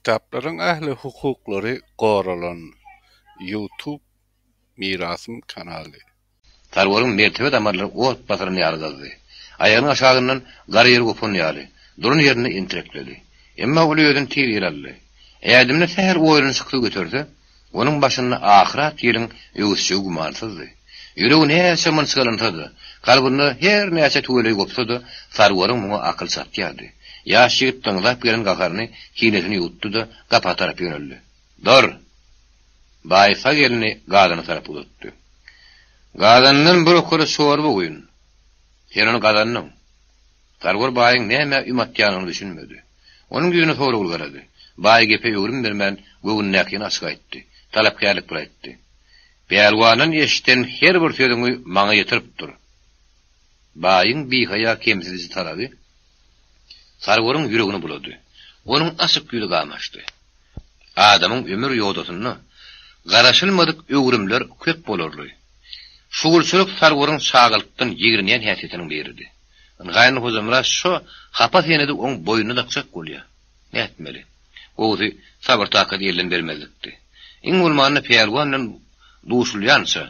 Kitaplaryň ähli hukuklary goralan. Youtube Mirasym kanaly. Sarwaryň mertebe damarlary ot basylan ýaly gyzdy. Aýagynyň aşagyndan gara ýer gopan ýaly, duran ýerinde entirekledi. Emma ol özüni tiz ele aldy. Ädimini sähel oýlanyşyksyz göterse, onuň başynda ahyrat ýeliň öwüsjegi gümansyzdy. Ýüregi näçe mynçgalansa-da, kalbynda her näçe tüweleý gopsa-da, Sarwaryň muňa akyly çatýardy. Ýaş ýigit dyňzap gelen gaharyny, kinesini ýuwutdy-da, gapa tarap ýöneldi. Dur! Baý sag elini gazana tarap uzatdy. Gazandan bir okara çorba guýun. Sen ony gazandyň. Sarwar baýyň nämä üm atýanyna düşünmedi. Onuň ýüzüne soragly garady. Baý gepe öwrüm bermän, göwnündäkini açyk aýtdy. Talapkärlik bilen aýtdy. Pälwandan eşiden her bir sözüňi maňa ýetirip dur. Baýyň bihaýa kemsidiji talaby Sarwaryň ýüregini bulady. Onuň açyk ýüzi gamaşdy. Adamyň ömür ýodasynda garaşylmadyk öwrümler köp bolarly. Şugulçylyk Sarwaryň çagalykdan ýigrenýän häsiýetiniň biridi. Ynha indi Hojamyrat şo hapa senedi oň boýnuna dakjak bolýar. Nätmeli? Gowusy sabyr-takady elden bermezlikdi. Iň bolmanda pälwan bilen duşulýança,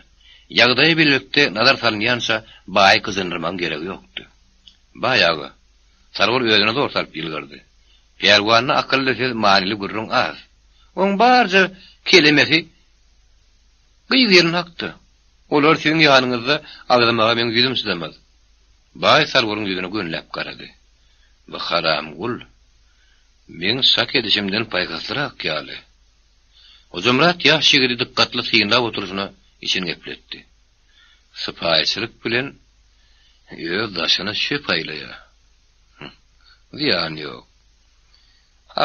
ýagdaýa bilelikde nazar salynýança baýy gyjyndyrmagyň geregi ýokdy. Baý aga, Sarwar özüne zor salyp ýylgyrdy. Pälwanda akylly söz, manyly gürrüň az. Oň barja kelemesi gyz-gelin hakda. Olar siziň ýanyňyzda agzamaga meň ýüzüm çydamaz. Baý Sarwaryň ýüzüne gönüläp garady. Bu haramgul meň çak edişimden paýhaslyrak ýaly. Hojamyrat ýaş ýigidi dykgatly synlap oturyşyna içini gepletdi. Sypaýyçylyk bilen öz daşyna çöp aýlaýar. Zyýany ýok.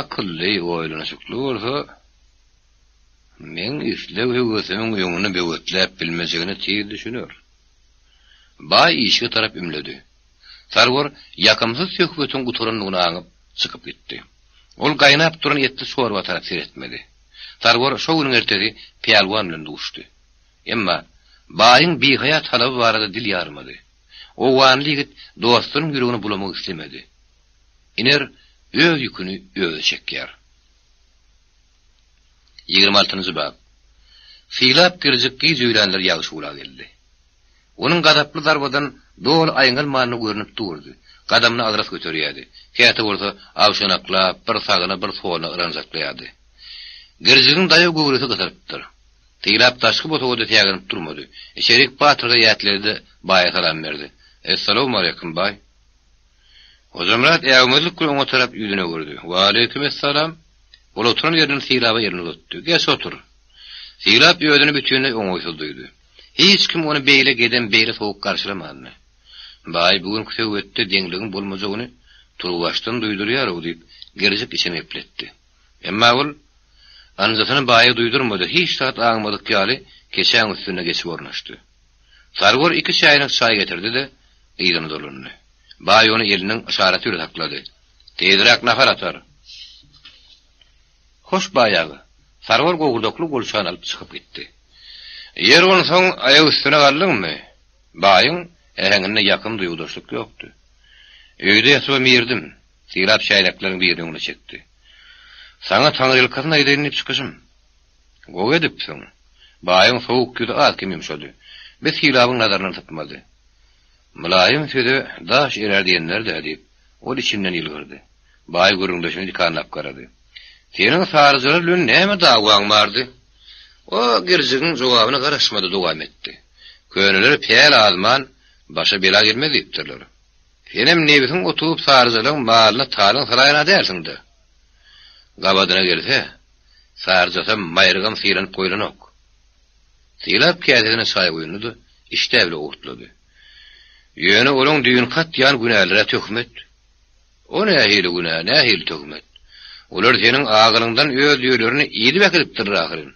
Akylly, oýlanyşykly bolsa, meň isleg-höwesimiň öňüni böwetläp bilmejegine tiz düşüner. Baý işige tarap ümledi. Sarwar ýakymsyz söhbetiň gutarandygyny aňyp, çykyp gitdi. Ol gaýnap duran etli çorba tarap seretmedi. Sarwar şo günüň ertesi Pälwan bilen duşdy. Emma baýyň bihaýa talaby barada dil ýarmady. Owganly ýigit dostunyň ýüregini bulamak islemedi. Iner öz ýüküni özi çekýär. Ýigrimi altynjy bap. Sylap girjik giç öýlänler ýagşy ula geldi. Onuň gazaply zarbadan doly aýňalmandygy görnüp durdy. Gadamyny agras göterýärdi. Käte bolsa awşanaklap, bir sagyna, bir soluna yranjaklaýardy. Girjigiň daýaw göwresi gysylypdyr. Sylap daşky bosagada säginip durmady. Içerik batyrgaý ätledi-de, baýa salam berdi. Essalawmaleýkim, baý. Hojamyrat äwmezlik bilen oňa tarap ýüzüni öwürdi. Waleýkim essalam. Ol oturan ýerinden Sylaba elini uzatdy. Geç otur. Sylap özüni bütinleý oňaýsyz duýdy. Hiç kim ony beýle gedem, beýle sowuk garşylamandy. Baý bu günki söhbetde deňligiň bolmajagyny turuwbaşdan duýdurýar-ow diýip, Girjik içini gepletdi. Emma ol ynjysyny baýa duýdurmady, hiç zat aňmadyk ýaly keçäň üstünde geçip ornaşdy. Sarwar iki çäýnek çaý getirdi-de, yzyna dolandy. Baý ony eliniň yşaraty bilen saklady. Tizräk nahar atar. Hoş, baý aga. Sarwar gowurdakly golçany alyp çykyp gitdi. Ýer onsoň aýak üstüne galdyňmy? Baýyň äheňinde ýakym duýgudaşlyk ýokdy. Öýde ýatybam irdim. Sylap çäýnekleriň birini öňüne çekdi. Saňa taňryýalkasyn aýdaýyn diýip çykyşym. Gowy edipsiň. Baýyň sowuk ýüzi az-kem ýumşady. Bir Sylabyň nazaryndan sypmady. Mylaýym söze daş erär diýenler-dä, diýip, ol içinden ýylgyrdy. Baý gürrüňdeşine dikanlap garady. Seniň saryjalar bilen näme dawaň bardy? O girjigiň jogabyna garaşmady, dowam etdi. Köneler päl azman, başa bela gelmez diýipdirler. Senem nebsiň oturyp saryjalaryň malyna talaň salaýan-a dälsiň-dä? Gabadyna gelse, saryjasam, maýrygam sylanyp goýlanok. Sylap käsesine çaý guýundy-da, işdä bile owurtlady. Ýöne olaň düýnki atýan günäleri-ä töhmet. O nähili günä, nähili töhmet? Olar seniň agylyňdan öz düýelerini idip äkidipdirler ahyryn.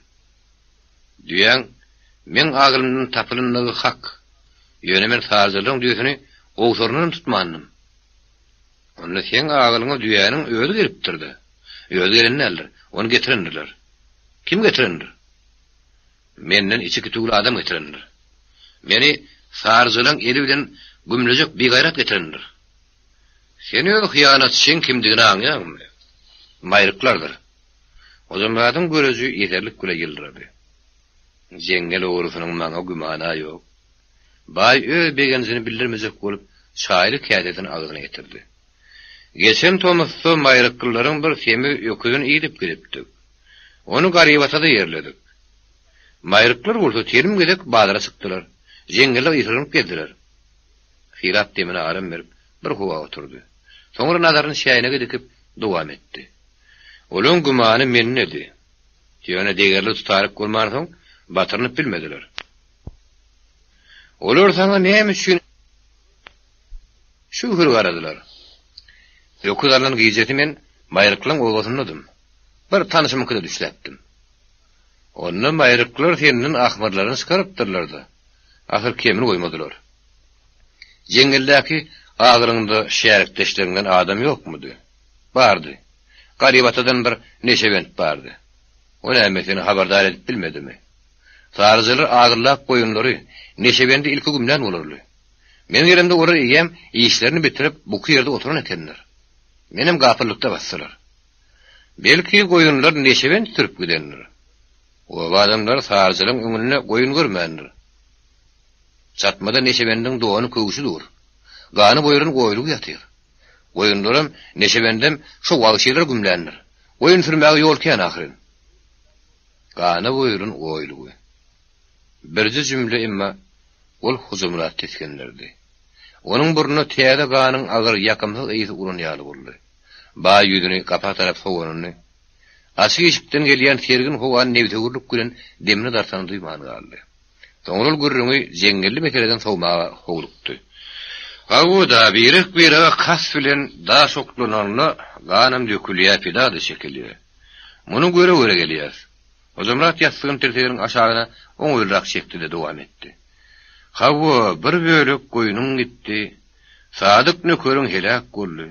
Düýäň meň agylymdan tapylandygy hak. Ýöne men saryjalaryň düýesini owsaryndanam tutmandym. Onda seň agylyňa düýäniň özi gelipdir-dä. Özi gelen däldir, ony getirendirler. Kim getirendir? Menden içi kitüwli adam getirendir. Meni saryjalaň eli bilen gümlejek bigaýrat getirendir. Sen öz hyýanatçyň kimdigini aňýaňmy? Maýryklardyr. Hojamyradyň göreji ýeserlik bile ýyldyrady. Jeňňel ogrusynyň maňa gümana ýok. Baý öz begenjini bildirmejek bolup, çaýly käsesini agzyna getirdi. Geçen tomusda maýryklylaryň bir semiz öküzini idip gidipdik. Ony Garybatada ýerledik. Maýryklar bolsa telim gezek bazara çykdylar, jeňňelde ysyrganyp gezdiler. Sylap demine aram berip, bir howa oturdy. Soňra nazaryny çäýnege dikip, dowam etdi. Olaň gümany mendedi. Ýöne degerli tutaryk bolmansoň, batyrynyp bilmediler. Olar saňa näme üçin şu hür garadylar? Öküz alnan gijesi men Maýryklaň obasyndadym. Bir tanşymyňkyda düşläpdim. Onda maýryklar senden ahmyrlaryny çykarypdyrlar-da, ahyr kemini goýmadylar. Jeňňeldäki agyryňda şärikdeşleriňden adam ýokmudy? Bardy. Garybatadan bir neşebent bardy. O näme seni habardar edip bilmedimi? Saryjalar agyrlap goýunlary, neşebendi ilki gümlän bolarly. Men gelemde olar eýýäm işlerini bitirip, buky ýerde oturan ekenler. Menem gapyllykda basdylar. Belki goýunlar neşebent sürüp gidendir. Oba adamlary saryjalaryň öňünde goýun görmändir. Çatmada neşebendiň dony köwşi dur. Gany boýran oýluk ýatyr. Goýunlaram, neşebendem şo wagşylar gümländir. Goýun sürmäge ýol kän ahyryn. Gana boýran oýlugy. Birje jümle emma ol Hojamyrat tisgindirdi. Onuň burnuna täze ganyň agyr, ýakymsyz ysy uran ýaly boldy. Baý ýüzüni gapa tarap sowanyny, açyk işikden gelýän sergin howany nebsewürlik bilen demine dartanyny duýman galdy. Soňra ol gürrüňi jeňňelli meseleden sowmaga howlukdy. Hawa-da, birek-birege kast bilen daş oklananda ganam dökülýär, pida-da çekilýär. Muny göre-göre gelýäs. Hojamyrat ýassygyny tirseginiň aşagyna oňaýlyrak çekdi-de dowam etdi. Hawa, bir bölek goýnuň gitdi, Sadyk nökeriň heläk boldy.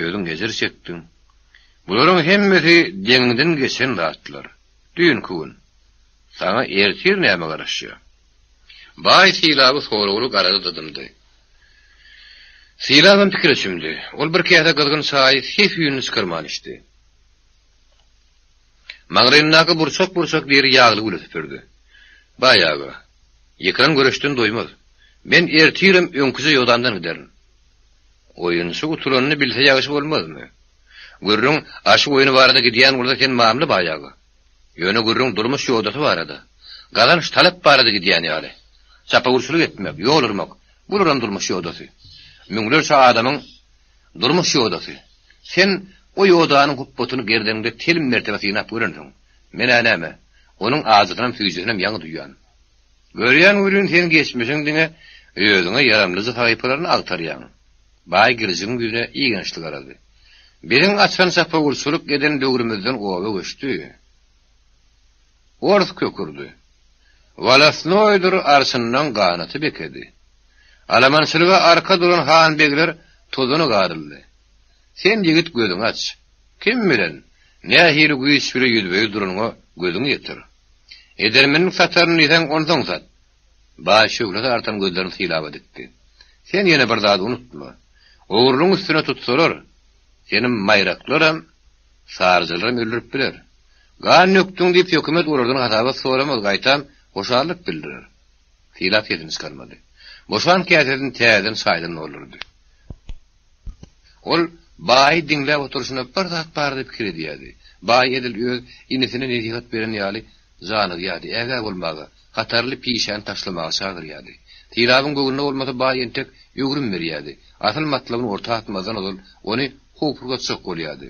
Özüň ejir çekdiň. Bularyň hemmesi deňiňden geçen zatlar. Düýnki gün. Saňa ertir näme garaşýar? Baý Sylaby soragly garady-da dymdy. Sylabam pikire çümdi. Ol bir käse gyzgyn çaýy ses-üýnüni çykarman içdi. Maňraýyndaky burçak-burçak deri ýagly güle süpürdi. Baý aga, ýykylan göreşden doýmaz. Men ertirem öňküje ýodamdan giderin. Oýunçy utulanyny bilse ýagşy bolmazmy? Gürrüň aşyk oýny barada gidýän bolsa sen mamla baý aga. Ýöne gürrüň durmuş ýodasy barada, gazanç talap barada gidýän ýaly. Çapawulçylyk etmek, ýol urmak, bularam durmuş ýodasy. Müňlerçe adamyň durmuş ýodasy. Sen o ýodanyň hupbatyny gerdeniňde telim mertebe synap görensiň. Men-ä näme, onuň ajysynam süýjüsinem ýaňy duýýan. Görýän welin sen geçmişiň diňe özüňe ýaramlyja sahypalaryny agtarýaň. Baý Girjigiň ýüzüne igençli garady. Biziň açan çapawulçylyk eden döwrümizden oba göçdi. Ors kökürdi. Wolostnoýdyr arçynlaň ganaty bekedi. Alamançylyga arka duran han-begler tozana garyldy. Sen ýigit gözüňi aç. Kim bilen, nähili güýç bile ýüzbe-ýüz duranyňa gözüňi ýetir. Edermenlik sataryn diýseň, onsoň sat. Baý şöhlesi artan gözlerini Sylaba dikdi. Sen ýene bir zady unutma. Ogrulygyň üstüne tutsalar, seni maýraklaram, saryjalaram öldürip biler. Gan dökdüň diýip hökümet olardan hasabat soramaz, gaýtam hoşallyk bildirer. Sylap sesini çykarmady. Boşan käsesini täzeden çaýdan doldurdy. Ol baýy diňläp oturyşyna bir zat barada pikir edýärdi. Baý edil öz inisine nesihat beren ýaly janygýardy, ägä bolmaga, hatarly pişäni taşlamaga çagyrýardy. Sylabyň göwnüne bolmasa baý entek öwrüm berýärdi, asyl matlabyny orta atmazdan ozal ony howpurgatjak bolýardy.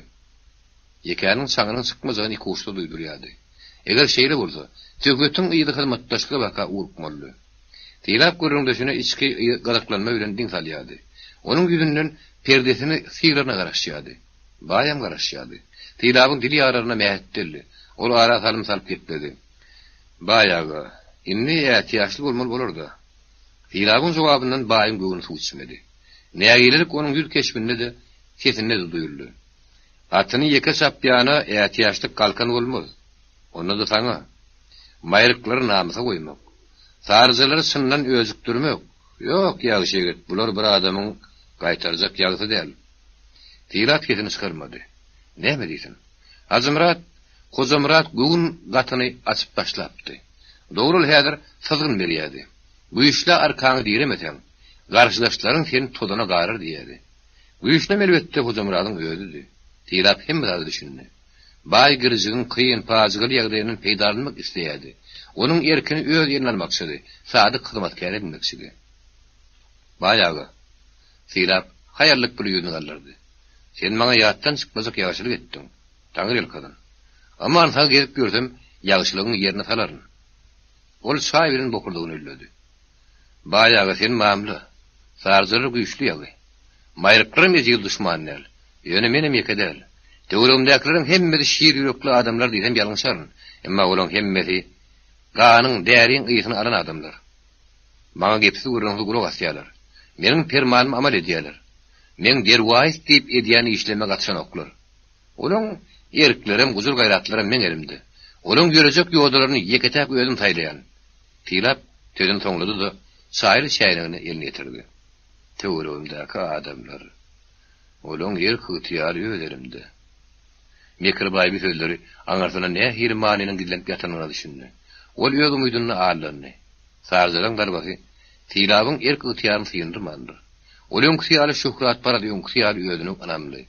Ýekäniň çaňynyň çykmajagyny ikuçsyz duýdurýardy. Eger şeýle bolsa, söhbetiň yzy hyzmatdaşlyga baka ugrukmalydy. Sylap gürrüňdeşine içki gyzyklanma bilen diň salýardy. Onuň ýüzünden perdesini syraryna garaşýardy. Baýam garaşýardy. Sylabyň dil ýararyna mähetdeldi. Ol ara salym salyp gepledi. Baý aga, indi ätiýaçly bolmaly bolar-da. Sylabyň jogabyndan baýyň göwni suw içmedi. Nägilelik onuň ýüz keşbinde-de, sesinde-de duýuldy. Atyny ýeke çapýana ätiýaçlyk galkan bolmaz. Onda-da saňa. Maýryklary namysa goýmak. Saryjalary çyndan öjükdirmek. Ýok, ýagşy ýigit, bular bir adamyň gaýtarjak ýagysy däl. Sylap sesini çykarmady. Näme diýsin? Hajymyrat. Hojamyrat göwün gatyny açyp başlapdy. Dogrul häzir syzgyn berýärdi. Güýçlä arkaňy diremeseň, garşydaşlaryň seni tozana garar diýýärdi. Güýçlem elbetde Hojamyradyň özüdi. Sylap hemme zada düşündi. Baý Girjigiň kyn, pajygaly ýagdaýyndan peýdalanmak isleýärdi. Onuň erkini öz eline almakçydy, sadyk hyzmatkär edinmekçidi. Baý aga, Sylap haýallyk bilen ýüzüni galdyrdy. Sen maňa ýatdan çykmajak ýagşylyk etdiň. Taňryýalkasyn. Aman sag gezip ýörsem, ýagşylygyňy ýerine salaryn. Ol çaý bilen bokurdagyny ölledi. Baý aga, sen mamla. Saryjalar güýçli ýagy. Maýryklaram ejiz duşman däl. Ýöne menem ýeke däl. Töweregimdäkileriň hemmesi şir ýürekli adamlar diýsem ýalňyşaryn. Emma olaň hemmesi ganyň, däriň ysyny alan adamlar. Maňa gepsiz-gürrüňsiz gulak asýarlar. Meniň permanyma amal edýärler. Meň derwaýys diýip edýän işlerime gatyşanoklar. Olaň erklerem, gujur-gaýratlaram meň elimde. Olaň ýörejek ýodalaryny ýeke-täk özüm saýlaýan. Sylap sözüni soňlady-da, çaýly çäýnegine elini ýetirdi. Töweregimdäki adamlar. Olaň erk-ygtyýary öz elimde. Mekir baý bu sözleri aňyrsynda nähili manynyň gizlenip ýatandygyna düşündi. Ol öz umydynda aldandy. Saryjalaň zarbasy Sylabyň erk-ygtyýaryny syndyrmandyr. Ol öňküsi ýaly şöhratparaz, öňküsi ýaly özüne ynamly.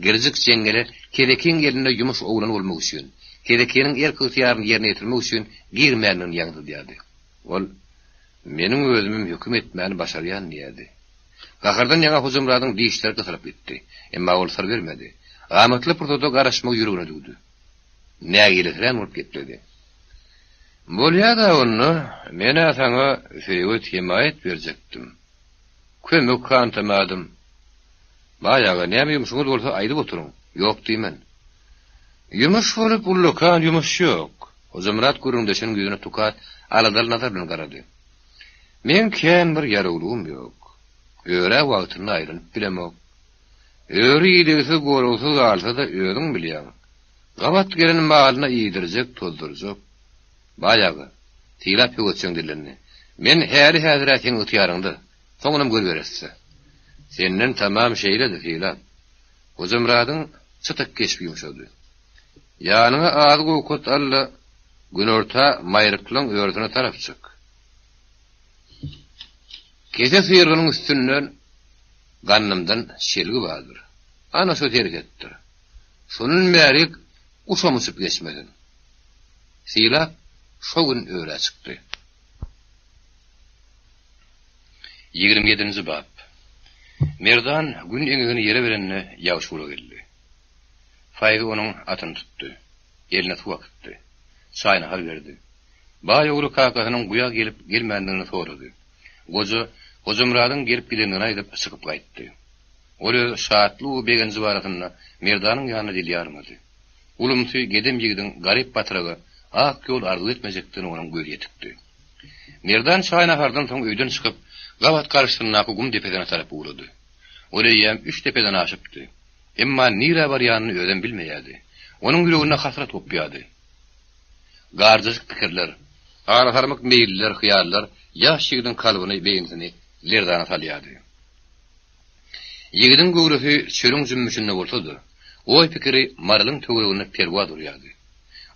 Girjik jeňňele Kezekiň elinde ýumuş oglan bolmak üçin, Kezekiniň erk-ygtyýaryny ýerine ýetirmek üçin girmändigini ýaňzydýardy. Ol, Meniň özümem höküm etmäni başarýan diýýärdi. Gahardan ýaňa Hojamyradyň dişleri gysylyp gitdi. Emma ol syr bermedi. Amatly pursata garaşmagy ýüregine düwdi. Nägilesirän bolup gepledi. Bolýa-da onda, men-ä saňa söýget-hemaýat berjekdim. Kömek hantamadym. Baý aga, näme ýumşuňyz bolsa aýdyp oturyň, ýok diýmen. Ýumuş bolup ullakan ýumuş ýok. Hojamyrat gürrüňdeşiniň ýüzüne tukat, aladaly nazar bilen garady. Meň kän bir ýarawlygym ýok. Örä wagtynda aýlanyp bilemok. Öri idegsiz, goragsyz galsa-da özüň bilýäň. Gabat gelen malyna iýdirjek, tozdurjak. Baý aga, Sylap höwesjeň dillendi. Men häli-häzir-ä seň ygtyýaryňda. Soňunam görüberesde. Senden tamam şeýledi, Sylap. Hojamyradyň çytyk keşbi ýumşady. Ýanyňa azyk-owkat al-da, günorta maýryklaň örüsine tarap çyk. Kese syrgynyň üstünden gandymdan şelgi bardyr. Ana şo serhetdir. Şondan bärik guşam uçup geçmesin. Sylap şo gün örä çykdy. 27-nji bap. Merdan gün eňegini ýere berende Ýagşygula geldi. Faýzy onuň atyny tutdy. Eline suw akytdy. Çaý-nahar berdi. Baý ogly kakasynyň guýa gelip-gelmändigini sorady. Goja Hojamyradyň gelip gidendigini aýdyp, çykyp gaýtdy. Ol öz şatlygy we begenji barasynda Merdanyň ýanynda dil ýarmady. Ulumsy gedem ýigidiň garyp batraga ak ýol arzuw etmejekdigine onuň gözi ýetikdi. Merdan çaý-nahardan soň öýden çykyp, gabat garşysyndaky gum depesine tarap ugrady. Ol eýýäm üç depeden aşypdy. Emma nirä barýanyny özem bilmeýärdi. Onuň ýüreginde hasrat gopýardy. Garjaşyk pikirler, arasarmyk meýiller, hyýallar ýaş ýigidiň kalbyny, beýnisini lerzana salýardy. Ýigidiň göwresi çölüň jümmüşinde bolsa-da, oý-pikiri Maralyň töwereginde perwaz urýardy.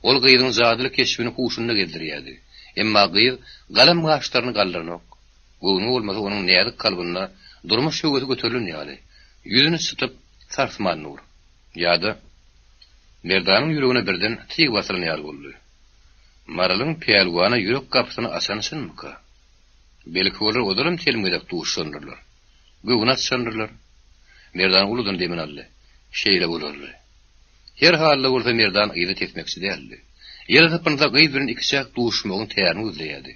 Ol gyzyň jadyly keşbini huşunda gezdirýärdi. Emma gyz galam gaşlaryny galdyranok. Göwni bolmasa onuň näzik kalbynda durmuş höwesi göterilen ýaly, ýüzüni çytyp, sarsman dur. Ýa-da Merdanyň ýüregine birden tyg basylan ýaly boldy. Maralyň pälwana ýürek gapysyny açany çynmyka? Belki olar ozalam telim gezek duşuşandyrlar. Göwün açyşandyrlar. Merdan uludan demini aldy. Şeýle bolarly. Her halda bolsa Merdan yza tesmekçi däldi. Ýere sypynsa gyz bilen ikiçäk duşuşmagyň tärini gözleýärdi.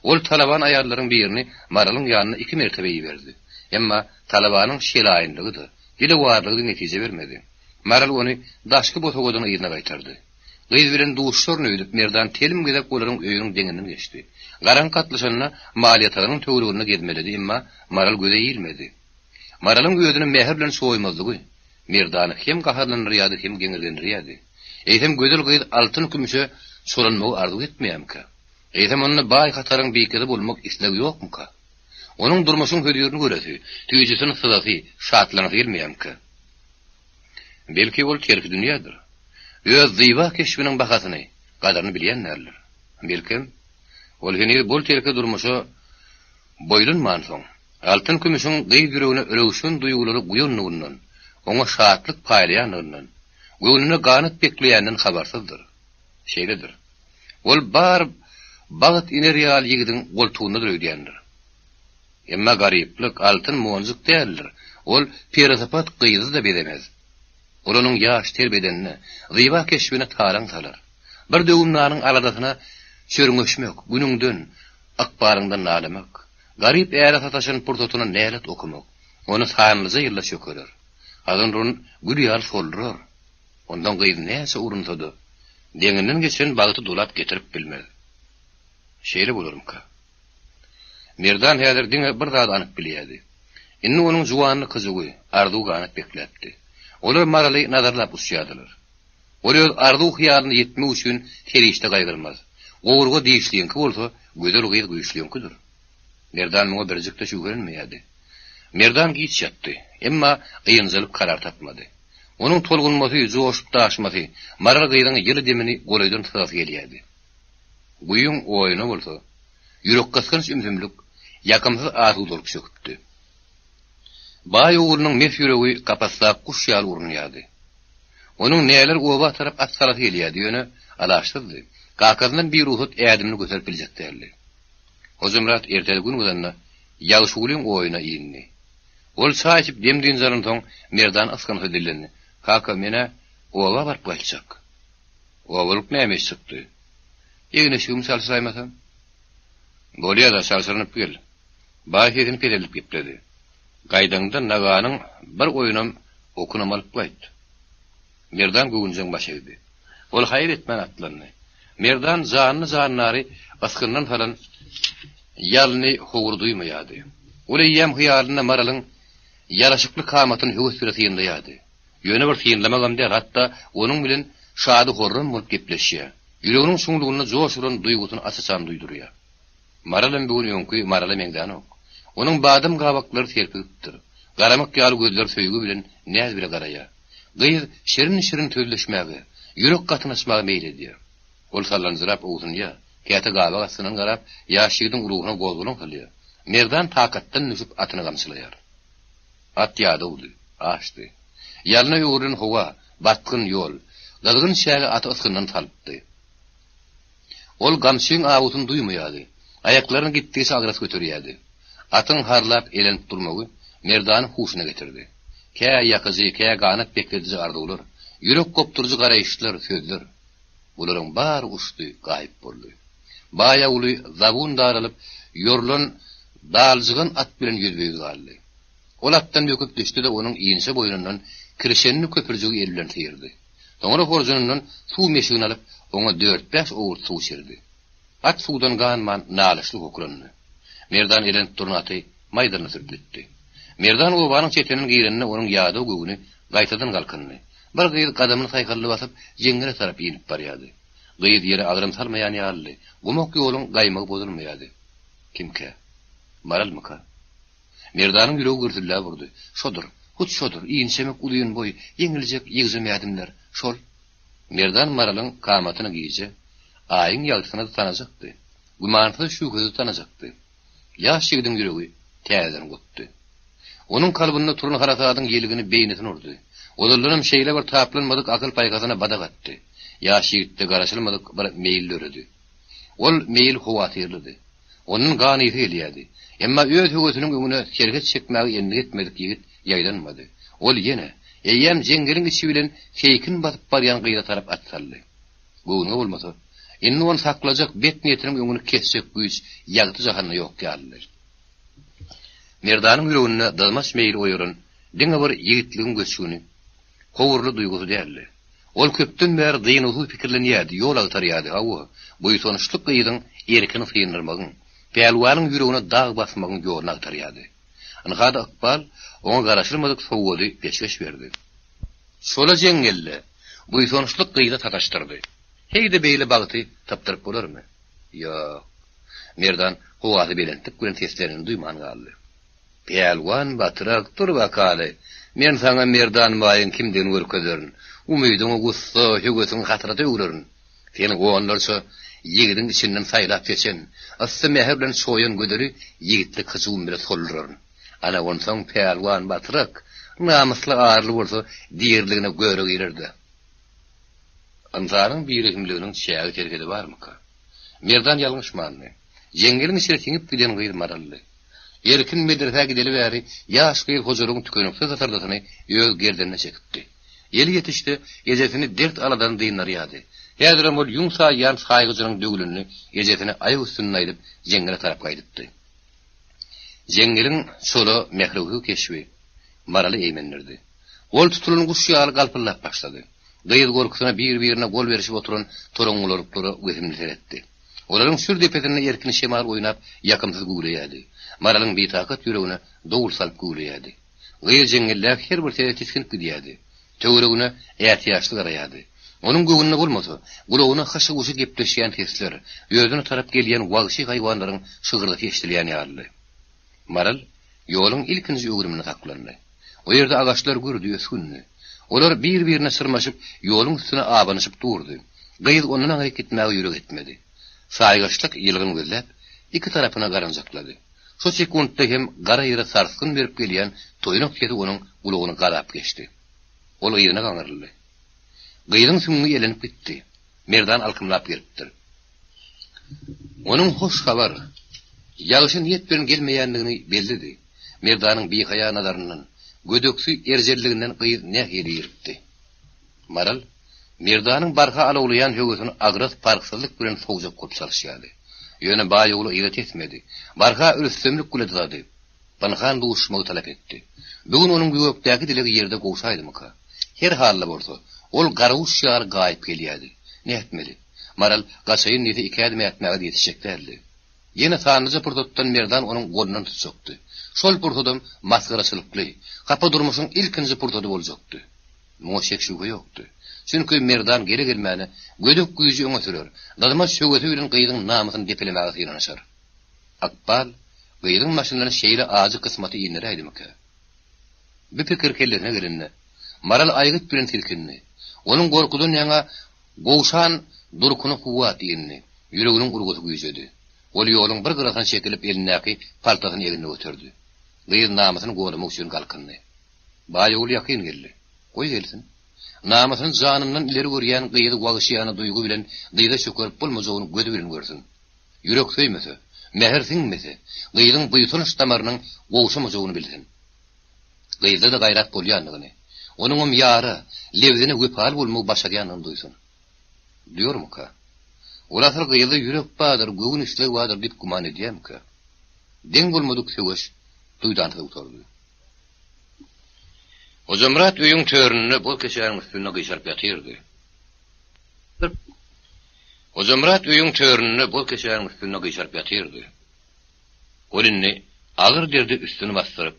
Ol talaban aýallaryň birini Maralyň ýanyna iki mertebe iberdi. Emma talabanyň şelaýynlygy-da, dilewarlygy-da netije bermedi. Maral ony daşky bosagadan yzyna gaýtardy. Gyz bilen duşuşaryn öýdüp Merdan telim gezek olaryň öýüniň deňinden geçdi. Garaňky gatlyşanda mal ýatagynyň töwereginde gezmeledi, emma Maral göze ilmedi. Maralyň özüni mähir bilen çoýmazlygy Merdany hem gaharlandyrýardy, hem geňirgendirýärdi. Eýsem gözel gyz altyn-kümüşe çolanmagy arzuw etmeýärmikä? Eýsem onda baý hataryň bikesi bolmak islegi ýokmuka? Onuň durmuşyň hözirini göresi, süýjüsini syzasy, şatlanasy gelmeýärmikä? Belki ol terki dünýädir. Öz zyba keşbiniň bahasyny, gadyryny bilýän däldir. Belkem, ol heniz bol-telki durmuşa boýlanmansoň, altyn-kümüşiň gyz ýüregine röwşen duýgulary guýandygyndan, oňa şatlyk paýlaýandygyndan, göwnüne ganat bekleýäninden habarsyzdyr. Şeýledir. Ol bar bagt iner ýaly ýigidiň goltugyndadyr öýdýändir. Emma garyplyk altyn monjuk däldir, ol perisypat gyzy-da bezemez. Ol onuň ýaş ter bedenine, zyba keşbine talaň salar. Bir döwüm nanyň aladasyna çörňeşmek, günüňden, ykbalyňdan nalamak, garyp äre sataşan pursatyna nälet okamak ony sanlyja ýylda çökerer. Hazynrun gül ýaly soldurar. Ondan gyz näçe urunsa-da, deňinden geçen bagty dolap getirip bilmez. Şeýle bolarmyka? Merdan häzir diňe bir zady anyk bilýärdi. Indi onuň juwanlyk hyjuwy, arzuwy ganat bekläpdi. Olar Maraly nazarlap uçýardylar. Ol öz arzuw-hyýalyna ýetmek üçin serişde gaýgyrmaz. Gowurga dişliňki bolsa, gözel gyz güýçliňkidir. Merdan muňa birjik-de şübhelenmeýärdi. Merdan giç ýatdy. Emma ynjalyp karar tapmady. Onuň tolgunmasy, joşup-daşmasy, Maral gyzyň ýyly demini golaýdan syzasy gelýärdi. Guýyň oýuna bolsa, ýürekgysgynç ümsümlik, ýakymsyz asudalyk çöküpdi. Baý oglunyň mes ýüregi kapasdaky guş ýaly urunýardy. Onuň näler oba tarap at salasy gelýärdi, ýöne alaçsyzdy. Kakasyndan birugsat ädimini göterip biljek däldi. Hojamyrat ertesi gün gyzanda Ýagşygulyň oýuna indi. Ol çaý içip dem-dynç alansoň, Merdan ysgynsyz dillendi, Kaka, men-ä oba baryp gaýtjak. Obalyk näme iş çykdy? Egin-eşigimi çalşyraýmasam? Bolýa-da, çalşyrynyp gel. Baý sesini peseldip gepledi. Gaýdaňda naganyň bir oýunam, okunam alyp gaýt. Merdan göwünjeň baş egdi. Ol haýal etmän atlandy. Merdan janly-jandary ysgyndan salan ýalny howur duýmaýardy. Ol eýýäm hyýalynda Maralyň ýaraşykly kamatyny höwes bile synlaýardy. Ýöne bir synlamagam däl, hatda onuň bilen şady-horram bolup gepleşýär. Ýüreginiň çuňlugynda joş uran duýgusyny aç-açan duýdurýar. Maralam bu gün öňki Marala meňzänok. Onuň badam gabaklary serpigipdir. Garamyk ýaly gözleri söýgi bilen, näz bile garaýar. Gyz şirin-şirin sözleşmäge, ýürek gatyny açmaga meýil edýär. Ol sallanjyrap owsunýar, käte gabak astyndan garap, ýaş ýigidiň ruhuna gozgalaň salýar. Merdan takatdan düşüp atyny gamçylaýar. At ýadawdy, açdy. Ýalna öwrülen howa, batgyn ýol, gyzgyn çäge aty ysgyndan salypdy. Ol gamçyň awusyny duýmaýardy. Aýaklaryny gitdigiçe agras göterýärdi. Atyň harlap elenip durmagy Merdany huşuna getirdi. Kä ýakyjy, kä ganat beklediji arzuwlar, ýürek gopduryjy garaýyşlar, sözler. Bularyň bary uçdy, gaýyp boldy. Baýaguly zabun daralyp, ýorulan daljygan at bilen ýüzbe-ýüz galdy. Ol atdan böküp düşdi-de, onuň inçe boýnundan kirşenli köpürjigi eli bilen syrdy. Soňra horjunyndan suw meşigini alyp, oňa dört-bäş owurt suw içirdi. At suwdan ganman, nalyşly hokrandy. Merdan elenip duran aty maýdalyna sürüp gitdi. Merdan obanyň çetinden girende onuň ýadaw göwni gaýtadan galkyndy. Bir gyz gadamyny saýhally basyp, jeňňele tarap inip barýardy. Gyz ýere agram salmaýan ýalydy. Gumak ýoluň gaýmagy bozulmaýardy. Kimkä? Maralmyka? Merdanyň ýüregi gürsülläp urdy. Şodur. Hut şodur. Inçemik uzyn boý, ýeňiljek, ýygjam ädimler. Şol. Merdan Maralyň kamatyny gije, Aýyň ýagtysyna-da tanajakdy. Gümansyz-şübhesiz tanajakdy. Ýaş ýigidiň ýüregi täzeden gopdy. Onuň kalbynda turan harasadyň ýelgini beýnisine urdy. Ozaldanam şeýle bir taplanmadyk akyl-paýhasyna badak atdy. Ýaş ýigitde garaşylmadyk bir meýil döredi. Ol meýil howatyrlydy. Ondan gan ysy gelýärdi. Emma öz höwesiniň öňüne serhet çekmäge endik etmedik ýigit ýaýdanmady. Ol ýene, eýýäm jeňňeliň içi bilen seýkin basyp barýan gyza tarap at saldy. Göwnüňe bolmasa, indi ony saklajak bet niýetiniň öňüni kesjek güýç ýagty jahanda ýok ýalydy. Merdanyň ýüreginde dyzmaç meýil oýaran diňe bir ýigitligiň göçgüni, howurly duýgusy däldi. Ol köpden bäri dynuwsyz pikirlenýärdi, ýol agtarýardy, hawa, buýsançly gyzyň erkini syndyrmagyň, pälwanyň ýüregine dag basmagyň ýoluny agtarýardy. Ynha-da ykbal oňa garaşylmadyk sowgady peşgeş berdi. Çola jeňňelde buýsançly gyza sataşdyrdy. Heý-de beýle bagty tapdyryp bolarmy? Ýok. Merdan howasy belentlik bilen seslenenini duýman galdy. Pälwan batyrak, dur bakaly, men saňa Merdan baýyň kimdigini görkezerin. Umydyňy gussa, höwesiňi hasrata öwrerin. Seni onlarça ýigidiň içinden saýlap-seçen, yssy mähir bilen çoýan gözeli ýigitlik hyjuwym bile solduraryn. Ana, onsoň Pälwan batrak, namysly-arly bolsa diriligine göre girer-dä. Ynsanyň birehimliginiň çägi-serhedi barmyka? Merdan ýalňyşmandy. Jeňňeliň içine siňip giden gyz Maraldy. Erkin medresä gideli bäri ýaş gyz hojalygyň tükeniksiz hysyrdysyny öz gerdenine çekipdi. Eli ýetişse, ejesini dert-aladan dyndarýardy. Häzirem ol ýüň saýýan saýgyjynyň döwlenini ejesine aýak üstünde aýdyp, jeňňele tarap gaýdypdy. Jeňňeliň çola mährewsiz keşbi Maraly eýmendirdi. Gol tutulan guş ýaly galpyldap başlady. Gyz gorkusyna bir-birine gol berişip oturan toraňňulalyklara wehimli seretdi. Olaryň sür depesinde erkin şemal oýnap, ýakymsyz güwleýärdi. Maralyň bitakat ýüregine dowul salyp güwleýärdi. Gyz jeňňeldäki her bir sese tisginip gidýärdi. Töweregine ätiýaçly garaýardy. Onuň göwnüne bolmasa, gulagyna hyşy-wuşy gepleşýän sesler, özüne tarap gelýän wagşy haýwanlaryň şygyrdysy eşidilýän ýalydy. Maral ýoluň ilkinji öwrüminde saklandy. O ýerde agaçlar gürdi, ösgündi. Olar bir-birine çyrmaşyp, ýoluň üstüne abanyşyp durdy. Gyz ondan aňryk gitmäge ýürek etmedi. Saýgaçlyk ýylgyn gözläp, iki tarapyna garanjaklady. Şo sekuntda hem gara ýere sarsgyn berip gelýän toýnak sesi onuň gulagyny gazap geçdi. Ol yzyna gaňryldy. Gyzyň süňňi elenip gitdi. Merdan alkymlap gelipdir. Onuň hoş habar, ýagşy niýet bilen gelmeýändigini bellidi. Merdanyň bihaýa nazaryndan, gödeksi erjelliginden gyz nähili iripdi. Maral Merdanyň barha alawlaýan höwesini agras parhsyzlyk bilen sowjak bolup çalyşýardy. Ýöne baý ogly yza tesmedi. Barha rüstemlik bile dyzady. Pynhan duşuşmagy talap etdi. Bu gün onuň ýürekdäki dilegi ýerde gowşaýdymyka? Her halda bolsa, ol garaguş ýaly gaýyp gelýärdi. Nätmeli? Maral gaçaýyn diýse iki ädim ätmäge-de ýetişjek däldi. Ýene sanlyja pursatdan Merdan onuň golundan tutjakdy. Şol pursadam masgaraçylykly, hapa durmuşyň ilkinji pursady boljakdy. Muňa şek-şübhe ýokdy. Çünki Merdan gele-gelmäne gödek güýji öňe sürer, gyzmaç höwesi bilen gyzyň namysyny depelemäge synanyşar. Ykbal gyzyň başyndan şeýle ajy kysmaty inderäýdimikä? Bu pikir kellesine gelende, Maral aýgyt bilen silkindi. Onuň gorkudan ýaňa gowşan durkuna kuwwat indi, ýüreginiň urgusy güýjedi. Ol ýoluň bir gyrasyna çekilip elindäki paltasyny egnine göterdi. Gyz namysyny goramak üçin galkyndy. Baý ogul ýakyn geldi. Goý gelsin. Namysyny janyndan ileri görýän gyzy wagşyýana duýgy bilen dyza çökerip bolmajagyny gözi bilen görsün. Ýürek söýmese, mähir siňmese, gyzyň buýsanç damarynyň gowşamajagyny bilsin. Gyzda-da gaýrat bolýandygyny, onuňam ýara, lebzine wepaly bolmagy başarýandygyny duýsun. Duýarmyka? Ol asyl gyzda ýürek bardyr, göwün isleg bardyr diýip güman edýärmikä? Deň bolmadyk söweş duýdansyz gutardy. Hojamyrat öýüň töründe boz keçäniň üstünde gyşaryp ýatyrdy. Hojamyrat öýüň töründe boz keçäniň üstünde gyşaryp ýatyrdy. Ol indi agyr derdi üstüni basdyryp,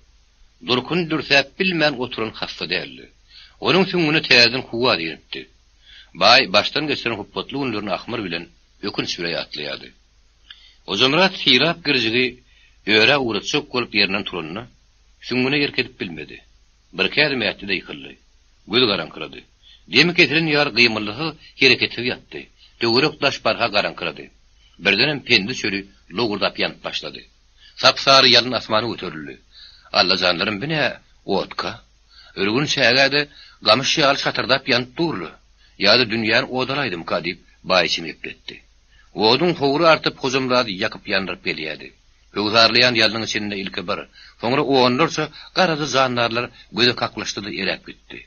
durkuny dürsäp bilmän oturan hassa däldi. Onuň süňňüne täzeden kuwwat inipdi. Baý başdan geçiren hupbatly günlerini ahmyr bilen, ökünç bile ýatlaýardy. Hojamyrat Sylap girjigi örä ugratjak bolup ýerinden turanda, süňňüne erk edip bilmedi. Birki ädim ätdi-de ýykyldy. Gözi garaňkyrady. Demi kesilen ýaly gymyldysyz, hereketsiz ýatdy. Töwerek-daş barha garaňkyrady. Birdenem Pendi çöli lowurdap ýanyp başlady. Sap-sary ýalyn asmana göterildi. Alla janlarym, bi nä otka? Ürgün çägä-de gamyş ýaly şatyrdap ýanyp dur-la. Ýa-da dünýäni ot alaýdymyka diýip, baý içini gepletdi. Oduň howry artyp, Hojamyrady ýakyp-ýandyryp gelýärdi. Pöwzarlaýan ýalnyň içinde ilki bir, soňra onlarça garaja jandarlar göze kaklyşdy-da eräp gitdi.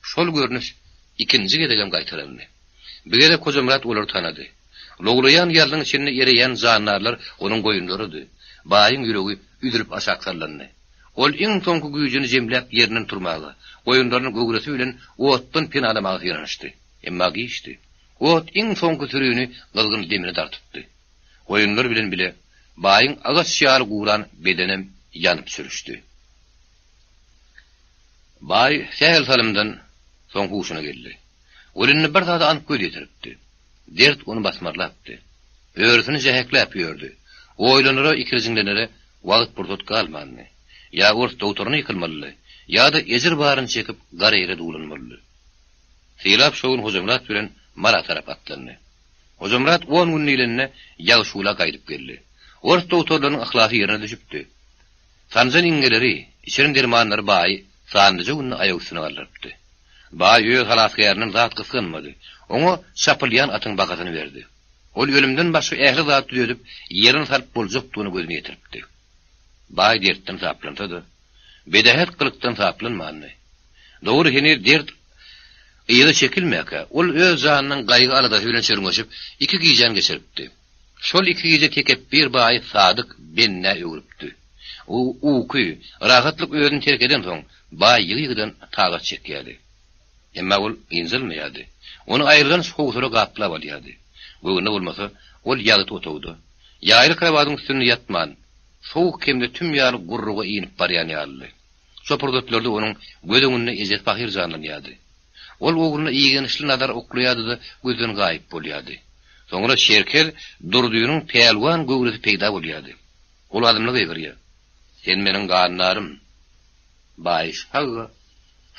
Şol görnüş ikinji gezegem gaýtalandy. Bu gezek Hojamyrat olary tanady. Lowlaýan ýalnyň içinde ereýän jandarlar onuň goýunlarydy. Baýyň ýüregi üzülip aşak sallandy. Ol iň soňky güýjüni jemläp ýerinden turmaga, goýunlaryny göwresi bilen otdan penalamaga synanyşdy. Emma giçdi. Ot iň soňky sürini gyzgyn demine dartypdy. Goýunlar bilen bile baýyň agaç ýaly guran bedenem ýanyp çürüşdi. Baý sähel salymdan soň huşuna geldi. Ol indi bir zada anyk göz ýetiripdi. Dert ony basmarlapdy. Örüsini jähekläp ýördi. Oýlanara, ikirjiňlenere wagt-pursat galmandy. Ýa ors dogtoryna ýykylmalydy, ýa-da ejir baryny çekip gara ýere duwlanmalydy. Sylap şo gün Hojamyrat bilen Mara tarap atlandy. Hojamyrat on gün diýlende Ýagşygula gaýdyp geldi. Ors dogtorlarynyň yhlasy ýerine düşüpdi. Sanjan iňňeleri, içiren dermanlary baýy sanlyja günde aýak üstüne galdyrypdy. Baý öz halasgärinden zat gysganmady. Oňa çapylýan atyň bahasyny berdi. Ol ölümden başga ähli zady düzedip, ýerine salyp boljakdygyna gözüni ýetiripdi. Baý dertden saplansa-da, bedähet gylykdan saplanmandy. Dogry, heniz dert yza çekilmäkä, ol öz janynyň gaýgy-aladasy bilen çörňeşip, iki gijäni geçiripdi. Şol iki gije tekepbir baýy sadyk bendä öwrüpdi. Uky, rahatlyk özüni terk edensoň, baý ýygy-ýygydan tagat çekýärdi. Emma ol ynjalmaýardy. Ony aýrylanç howsala gaplap alýardy. Göwnüne bolmasa, ol ýagty otagda, ýaýly krowadyň üstünde ýatman, sowuk hem-de tüm ýaly gurruga inip barýan ýalydy. Şo pursatlarda onuň göz öňünde ejesi pahyr janlanýardy. Ol ogluna igençli nazar oklaýardy-da, gözden gaýyp bolýardy. Soňra Çerkez Durdynyň pälwan göwresi peýda bolýardy. Ol azmly gygyrýar. Sen meniň gandarym! Baýyş aga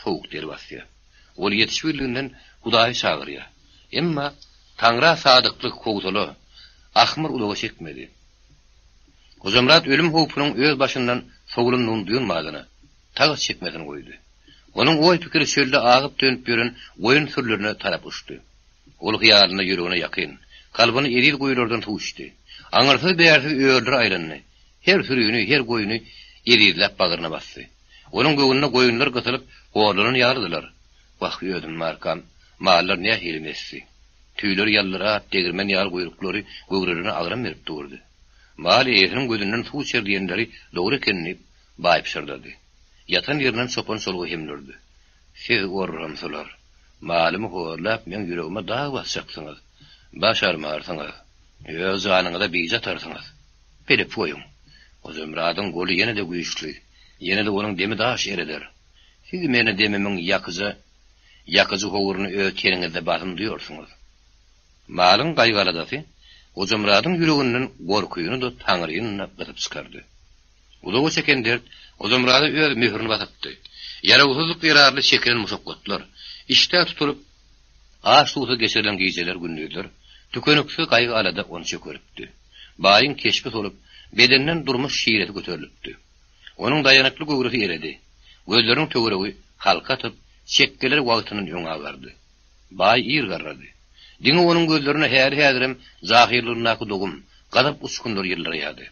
sowuk der basýar. Ol ýetişibirliginden Hudaýy çagyrýar. Emma Taňra sadyklyk howsala, ahmyr uzaga çekmedi. Hojamyrat ölüm howpunyň öz başyndan sowulandygyny duýan badyna, tagat çekmesini goýdy. Onuň oý-pikiri çölde agyp-dönüp ýören goýun sürülerine tarap uçdy. Ol hyýalynda ýüregine ýakyn, kalbyny eziz guýulardan suw içdi. Aňyrsyz-bärsiz örülere aýlandy. Her sürini, her goýny ezizläp bagryna basdy. Onuň göwnüne goýunlar gysylyp, horlanan ýalydylar. Wah, özüm barkam, mallar nähili mesdi. Tüýleri ýaldyrap, degirmen ýaly guýruklary göwrelerine agram berip durdy. Mal eýesiniň gözünden suw içer diýenleri dogry eken diýip, baý pyşyrdady. Ýatan ýerinden çopan çolgy hemlürdi. Siz orramsylar, malymy horlap, meň ýüregime dag basjaksyňyz. Başarmarsyňyz. Öz janyňyza bije atarsyňyz. Bilip goýuň, Hojamyradyň goly ýene-de güýçli, ýene-de onuň demi daş ereder. Siz meni demimiň ýakyja, ýakyjy howruny öz teniňizde basym duýarsyňyz. Malyň gaýgy-aladasy Hojamyradyň ýüreginden gorkyny-da, Taňryny-da gysyp çykardy. Uzaga çeken dert Hojamyrada öz möhürini basypdy. Ýarawsyzlyk zerarly çekilen muşakgatlar, işdä tutulyp, aç-suwsuz geçirilen gijeler, gündizler, tükeniksiz gaýgy-alada ony çökeripdi. Baýyň keşbi solup, bedeninden durmuş şiresi göterilipdi. Onuň daýanykly göwresi eredi. Gözleriniň töweregi halka atyp, çekgeleri wagtyndan öň agardy. Baý ir garrady. Diňe onuň gözlerinde häli-häzirem jahylylygyndaky dogum, gazap uçgunlary ýyldyraýardy.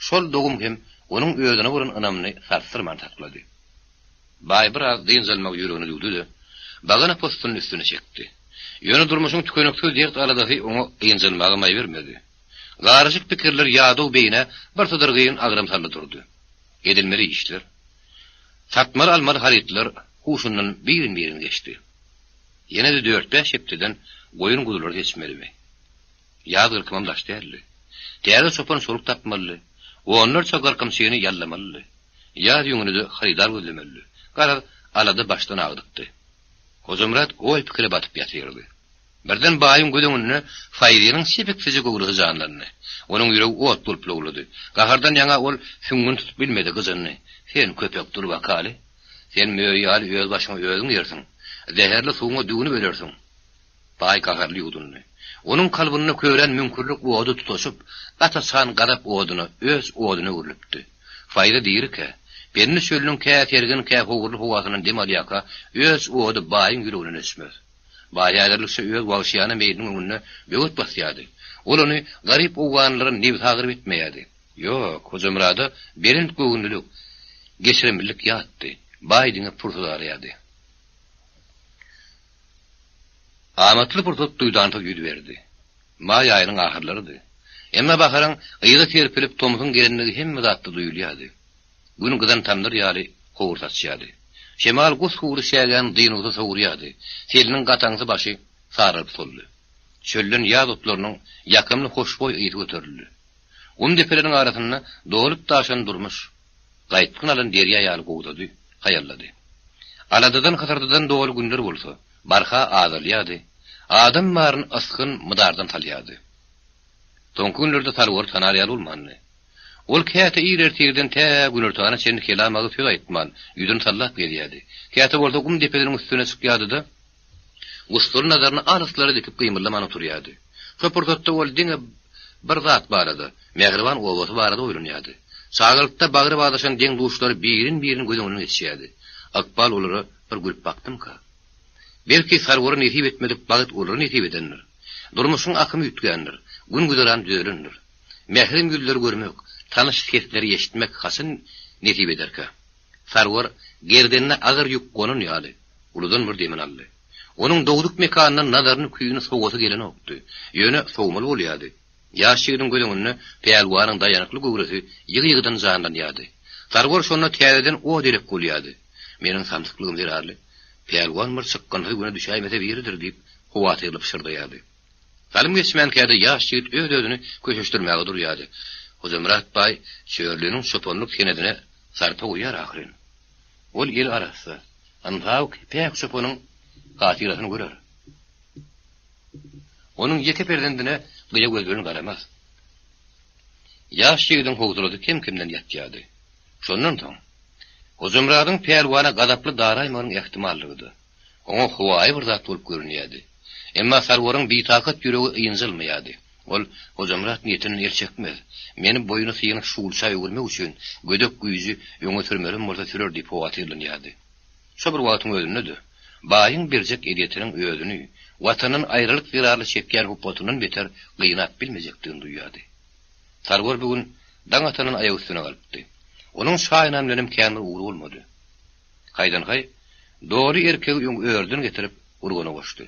Şol dogum hem onuň özüne bolan ynamyny sarsdyrman saklady. Baý biraz dynç almagy ýüregine düwdi-de, bagana possunyny üstüne çekdi. Ýöne durmuşyň tükeniksiz dert-aladasy oňa ynjalmaga maý bermedi. Garyşyk pikirler ýadaw beýnä birsydyrgyn agram saldy durdy. Edilmeli işler, satmaly-almaly harytlar huşundan birin-birin geçdi. Ýene-de dört-bäş hepdeden goýun-guzulary seçmelimi? Ýaz gyrkymam daş däldi. Täze çopan çoluk tapmalydy. Onlarça gyrkymçyny ýallamalydy. Ýaz ýüňüne-de hyrydar gözlemelidi. Garaz, alada başdan agdykdy. Hojamyrat oý-pikire batyp ýatyrdy. Birden baýyň göz öňünde Faýzynyň çepiksije göwresi janlandy. Onuň ýüregi ot bolup lowlady. Gahardan ýaňa ol süňňüni tutup bilmedi, gyjyndy. Sen köpek, dur bakaly. Sen möý ýaly öz başyňy özüň ýersiň. Zäherli suwuňa düwnüp ölersiň. Baý gaharly ýuwdundy. Onuň kalbynda körän müňkürlik ody tutaşyp, gataçan gazap oduna, öç oduna öwrülipdi. Faýza dirikä, Pendi çölüniň kä sergin, kä howurly howasyndan dem alýarka, öç ody baýyň ýüreginden öçmez. Baý häzirlikçe öz wagşyýana meýliniň öňünde böwet basýardy. Ol ony garyp owganlylara nebsagyryp etmeýärdi. Ýok, Hojamyrada belent göwünlilik, geçirimlilik ýatdy. Baý diňe pursat araýardy. Amatly pursat duýdansyz ýüz berdi. Maý aýynyň ahyrlarydy. Emma baharyň yza serpilip, tomsuň gelendigi hemme zatda duýulýardy. Gün gyzan tamdyr ýaly howur saçýardy. Şemal gus-gury çägäni dynuwsyz sowurýardy. Seliniň gataňsy başy saralyp soldy. Çölden ýaz otlarynyň ýakymly hoşboý ysy göterildi. Gum depeleriň arasynda dolup-daşan durmuş, gaýtgyn alan derýa ýaly gowzady, haýallady. Aladadan-hysyrdydan doly günler bolsa, barha azalýardy, adam baryny ysgyn mydardan salýardy. Soňky günlerde Salwary tanar ýaly bolmandy. Ol käte ir ertirden tä günortana çenli kelam agyz söz aýtman, ýüzüni sallap gezýärdi. Käte bolsa gum depeleriniň üstüne çykýardy-da. Gussaly nazaryny alyslara dikip gymyldaman oturýardy. Şo pursatda ol diňe bir zat barada, mähriban obasy barada oýlanýardy. Çagalykda bagry badaşan deň-duşlary birin-birin göz öňünden geçýärdi. Ykbal olara bir gülüp bakdymyka? Belki Sarwara nesip etmedik bagt olara nesip edendir. Durmuşyň akymy üýtgändir, gün-güzeran düzelendir. Mährem ýüzleri görmek, tanyş sesleri eşitmek haçan nesip ederkä? Sarwar gerdenine agyr ýük gonan ýaly, uludan bir demini aldy. Onuň dogduk mekanyndan nazaryny küýüni sowasy gelenokdy. Ýöne sowmaly bolýardy. Ýaş ýigidiň göz öňünde pälwanyň daýanykly göwresi ýygy-ýygydan janlanýardy. Sarwar şonda täzeden o-derek bolýardy. Meniň samsyklygym zerarly, pälwan bir çykgynsyz güne düşäýmese biridir diýip, howatyrly pyşyrdaýardy. Salym geçmänkä-de ýaş ýigit öz-özüni köşeşdirmäge durýardy. Hojamyrat baý Çörliniň çopanlyk senedine sarpa goýýar ahyryn. Ol eli arassa, ynsaby päk çopanyň hatyrasyny görer. Onuň ýeke perzendine gyýa göz bilen garamaz. Ýaş ýigidiň howsalasy kem-kemden ýatýardy. Şondan soň, Hojamyradyň pälwana gazaply daraýmagynyň ähtimallygydy. Oňa howaýy bir zat bolup görünýärdi. Emma Sarwaryň bitakat ýüregi ynjalmaýardy. Ol, Hojamyrat niýetinden el çekmez. Meni boýny synyk şulça öwürmek üçin gödek güýji öňe sürmelem bolsa sürer diýip howatyrlanýardy. Şo bir wagtyň özünde-de, baýyň berjek ezýetiniň özüni Watandan aýralyk zerarly çekýän hupbatyndan beter gynap bilmejekdigini duýýardy. Sarwar bu gün daň atandan aýak üstüne galypdy. Onuň çaý-nan bilenem kän bir ugry bolmady. Haýdan-haý, doly erkegi öň örden getirip, urgana goşdy.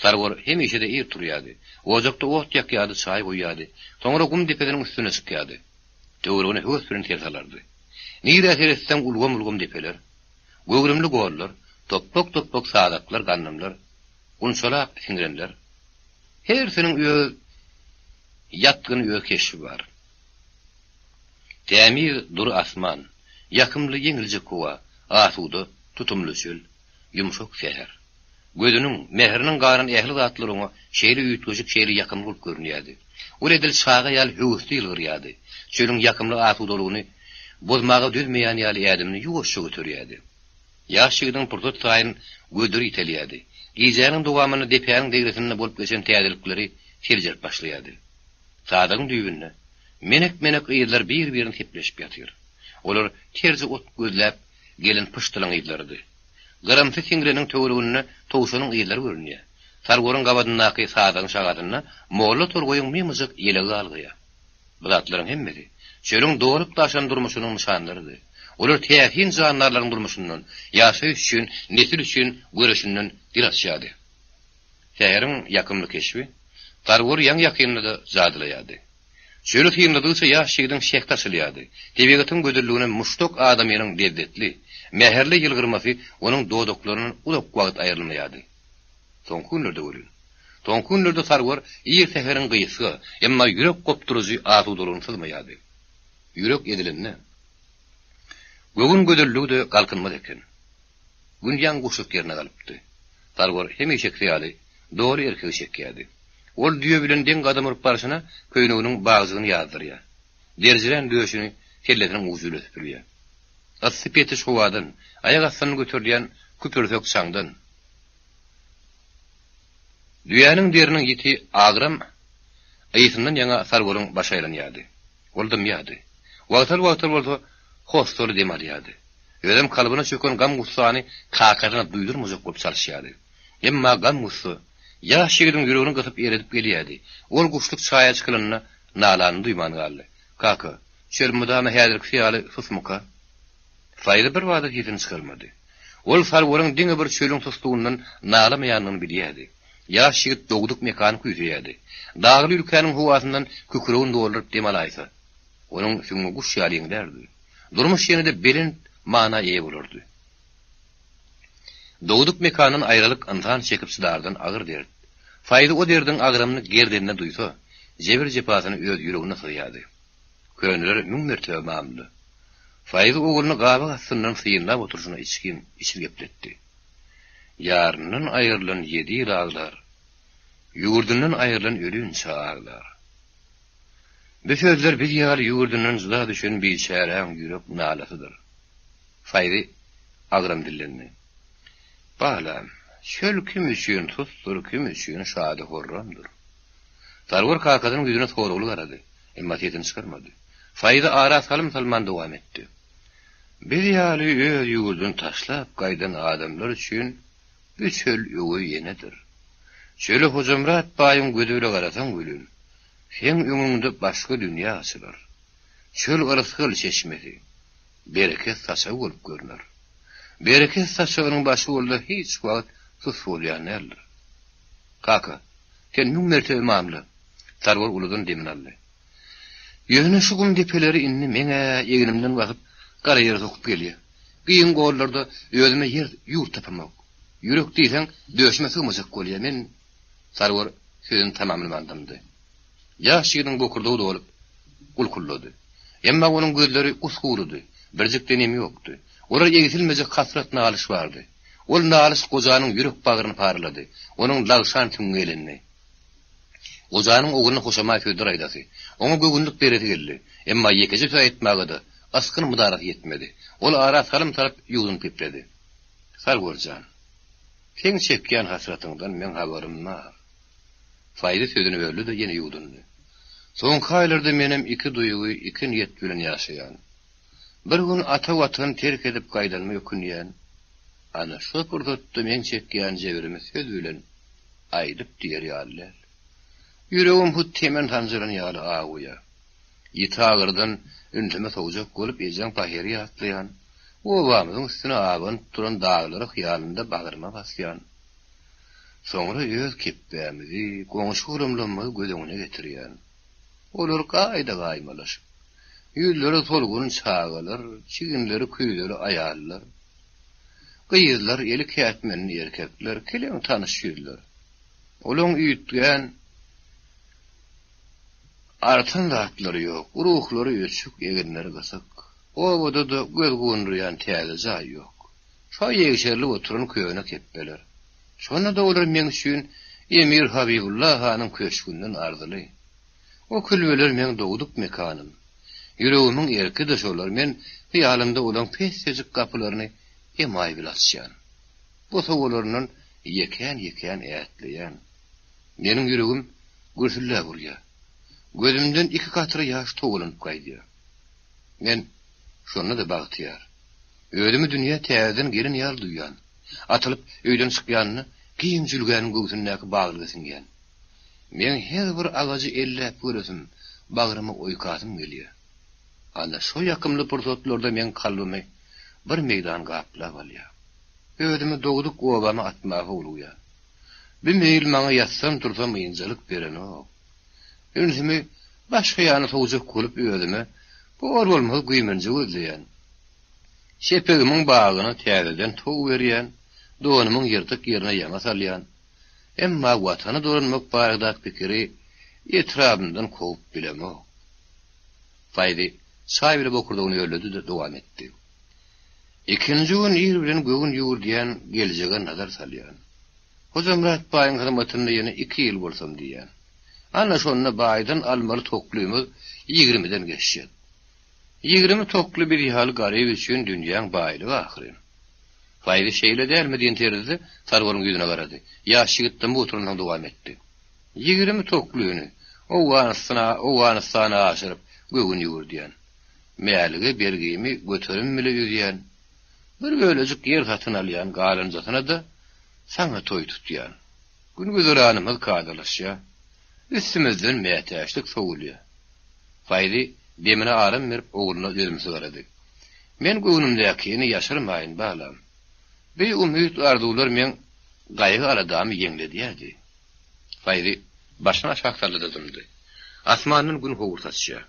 Sarwar hemişe-de ir turýardy. Ojakda ot ýakýardy, çaý guýýardy. Soňra gum depesiniň üstüne çykýardy. Töweregine höwes bilen ser salardy. Nirä seretseň ulgam-ulgam depeler. Göwrümli gollar, topbak-topbak sazaklar, gandymlar, gunçalap siňrenler. Hersiniň öz ýatgyny, öz keşbi bar. Tämiz dury asman, ýakymly ýeňiljek howa, asuda, tutumly çöl, ýumşak säher. Gözüniň, mähriniň galan ähli zatlar oňa şeýle üýtgeşik, şeýle ýakymly bolup görünýärdi. Ol edil çaga ýaly höwesli ýylgyrýardy. Çölüň ýakymly asudalygyny bozmaga dözmeýän ýaly ädimini ýuwaşja göterýärdi. Ýaş ýigidiň pursat saýyn gözleri ýitelýärdi. Gijäniň dowamynda depäniň degresinde bolup geçen täzelikleri seljerip başlaýardy. Sazagyň düýbünde menek-menek yzlar bir-birini sepleşip ýatyr. Olar terje ot gözläp gelen pyşdylyň yzlarydy. Gyrymsy siňreniň töwereginde towşanyň yzlary görünýär. Sarwaryň gabadyndaky sazagyň şagasynda molla torgaýyň mymyjyk ýelegi galgaýar. Bu zatlaryň hemmesi çölüň dolup-daşan durmuşynyň nyşanlarydy. Olar täsin jandarlaryň durmuşyndan, ýaşaýyş üçin, nesil üçin göreşinden dil açýardy. Säheriň ýakymly keşbi Sarwary ýaňy-ýakynda-da jadylaýardy. Çöli synladygyça ýaş ýigidiň şähdi açylýardy. Tebigatyň gözelligine muşdak adamynyň lezzetli, mähirli ýylgyrmasy onuň dodaklaryndan uzak wagt aýrylmaýardy. Soňky günlerde welin. Soňky günlerde Sarwar ir säheriň gysga, emma ýürek gopduryjy asudalygyny syzmaýardy. Ýürek ezilende, göwün gözelligi-de galkynmaz eken. Gün ýaňy guşluk ýerine galypdy. Sarwar hemişekisi ýaly doly erkegi çekýärdi. Ol düýe bilen deň gadam urup barşyna köýneginiň bagjygyny ýazdyrýar. Derjirän döşüni kellesiniň ujy bilen süpürýär. Yssy petiş howadan, aýak astyndan göterilýän küpürsek çaňdan, düýäniň deriniň ýiti agram ysyndan ýaňa Sarwaryň başy aýlanýardy. Ol dymýardy. Wagtal-wagtal bolsa hossaly dem alýardy. Özem kalbyna çöken gam-gussany kakasyna duýdurmajak bolup çalyşýardy. Emma gam-gussa ýaş ýigidiň ýüregini gysyp eredip gelýärdi. Ol guşluk çaýa çykylanda nalanyny duýman galdy. Kaka, çöl mydama häzirkisi ýaly susmyka? Faýzy birbada sesini çykarmady. Ol Sarwaryň diňe bir çölüň suslugyndan nalamaýandygyny bilýärdi. Ýaş ýigit dogduk mekany küýseýärdi. Dagly ülkäniň howasyndan kükregini dolduryp dem alaýsa, onuň süňňi guş ýaly ýeňlärdi. Durmuş ýene-de belent mana eýe bolardy. Dogduk mekandan aýralyk ynsan çekip çydardan agyr dert. Faýzy o derdiň agramyny gerdeninde duýsa, jebir-jepasyny öz ýüreginde syzýardy. Köneler müň mertebe mamla. Faýzy ogluny gabak astyndan synlap oturyşyna içgin için gepletdi. Ýaryndan aýrylan ýedi ýyl aglar, ýurdundan aýrylan ölinçä aglar. Bu sözler biz ýaly ýurdundan jyda düşen biçäräň ýürek nalasydyr. Faýzy agram dillendi. Balam, Çöl kim üçin susdur, kim üçin şady-horramdyr. Sarwar kakasynyň ýüzüne soragly garady, emma sesini çykarmady. Faýzy ara salym salman dowam etdi. Biz ýaly öz ýurduny taşlap gaýdan adamlar üçin bu çöl öweý enedir. Çöle Hojamyrat baýyň gözi bile garasaň welin, seň öňüňde başga dünýä açylar. Çöl rysgal çeşmesi, bereket saçagy bolup görner. Bereket saçagynyň başy bolsa hiç wagt sus bolýan däldir. Kaka, sen müň mertebe mamla. Sarwar uludan demini aldy. Ýöne şu gum depeleri indi meň-ä egnimden basyp, gara ýere sokup gelýär. Giň gollarda özüme ýer, ýurt tapamok. Ýürek diýseň, döşüme sygmajak bolýar. Men. Sarwar sözüni tamamlaman dymdy. Ýaş ýigidiň bokurdagy dolup, gulkullady. Emma onuň gözleri us-gurudy, birjik-de nemi ýokdy. Olar egsilmejek hasrat-nalyş bardy. Ol nalyş gojanyň ýürek-bagryny paralady, onuň lagşan süňňi elendi. Gojanyň ogluna hoşamaý sözler aýdasy, oňa göwünlik beresi geldi. Emma ýekeje söz aýtmaga-da ysgyn-mydarasy ýetmedi. Ol ara salym salyp ýuwdunyp gepledi. Sarwar jan, seň çekýän hasratyňdan meň habarym bar. Faýzy sözüni böldi-de ýene ýuwdundy. Soňky aýlarda menem iki duýgy, iki niýet bilen ýaşaýan. Bir gün ata Watany terk edip gaýdanyma ökünýän. Ana, şo pursatda meň çekýän jebrimi söz bilen aýdyp diýer ýaly däl. Ýüregim hut temen sanjylan ýaly awuýar. Ýiti agyrdan ünsümi sowjak bolup ejeň pahyry ýatlaýan. Obamyzyň üstüne abanyp duran daglary hyýalymda bagryma basýan. Soňra öz kepbämizi, goňşy-golamlarymyzy göz öňüne getirýän. Olar gaýda-gaýmalaşyp, ýüzleri solgun çagalar, çiginleri küýzeli aýallar, gyzlar, eli kätmenli erkekler, kileň tanyş ýüzler. Olaň üýtgän, artan zatlary ýok, ruhlary öçük, eginleri gysyk. Obada-da göz guwandyrýan täze jaý ýok. Şo ýegşerilip oturan köne kepbeler. Şonda-da olar meň üçin Emir Habibulla hanyň köşgünden arzyly. O külbeler meň dogduk mekanym. Ýüregimiň erki-de şolar, men hyýalymda olaň pessejik gapylaryny emaý bile açýan. Bosagalaryndan ýekän-ýekän ätleýän. Meniň ýüregim gürsülläp urýar. Gözümden iki katra ýaş togalanyp gaýdýar. Men şonda-da bagtyýar. Özümi dünýä täzeden gelen ýaly duýýan. Atylyp öýden çykýanda giň jülgäniň göwsündäki baglyga siňýän. Meň her bir agajy elläp göresim, bagryma oýkasym gelýär. Ana, şo ýakymly pursatlarda meň kalbymy bir meýdan gaplap alýar. Özümi dogduk obama atmaga howlugýan. Bu meýil maňa ýatsam-tursam ynjalyk berenok. Ünsümi başga ýana sowjak bolup özüme bor-bolmaz güýmenje gözleýän. Şepegimiň bagyna täzeden tow berýän, donumyň ýyrtyk ýerine ýaňa salýan. Emma Watana dolanmak baradaky pikiri etrabymdan kowup bilemok. Faýzy çaý bile bokurdagyny ölledi-de dowam etdi. Ikinji gün ir bilen göwün ýüwürdýän geljege nazar salýan. Hojamyrat baýyň hyzmatynda ýene iki ýyl bolsam diýýän. Ana şonda baýdan almaly toklymyz ýigrimiden geçjek. 20 tokly biz ýaly garyp üçin dünýäň baýlygy ahyryn. Faýzy şeýle dälmi diýen terzde Sarwaryň ýüzüne garady. Ýaş ýigit dymyp oturansoň dowam etdi. 20 toklyny Owganystana Owganystana aşyryp göwün ýüwürdýän. Mälige bergimi göterim bile üzýän. Bir bölejik ýer satyn alýan galanjasyna-da saňa toý tutýan. Gün-güzeranymyz kadalaşýar. Üstümizden mätäçlik sowulýar. Faýzy demine aram berip ogluna dözümsiz garady. Men göwnümdäkini ýaşyrmaýyn, balam. Bi umyt-arzuwlar meň gaýgy-aladamy ýeňledýärdi. Faýzy başyny aşak sallady dymdy. Asmandan gün howur saçýar.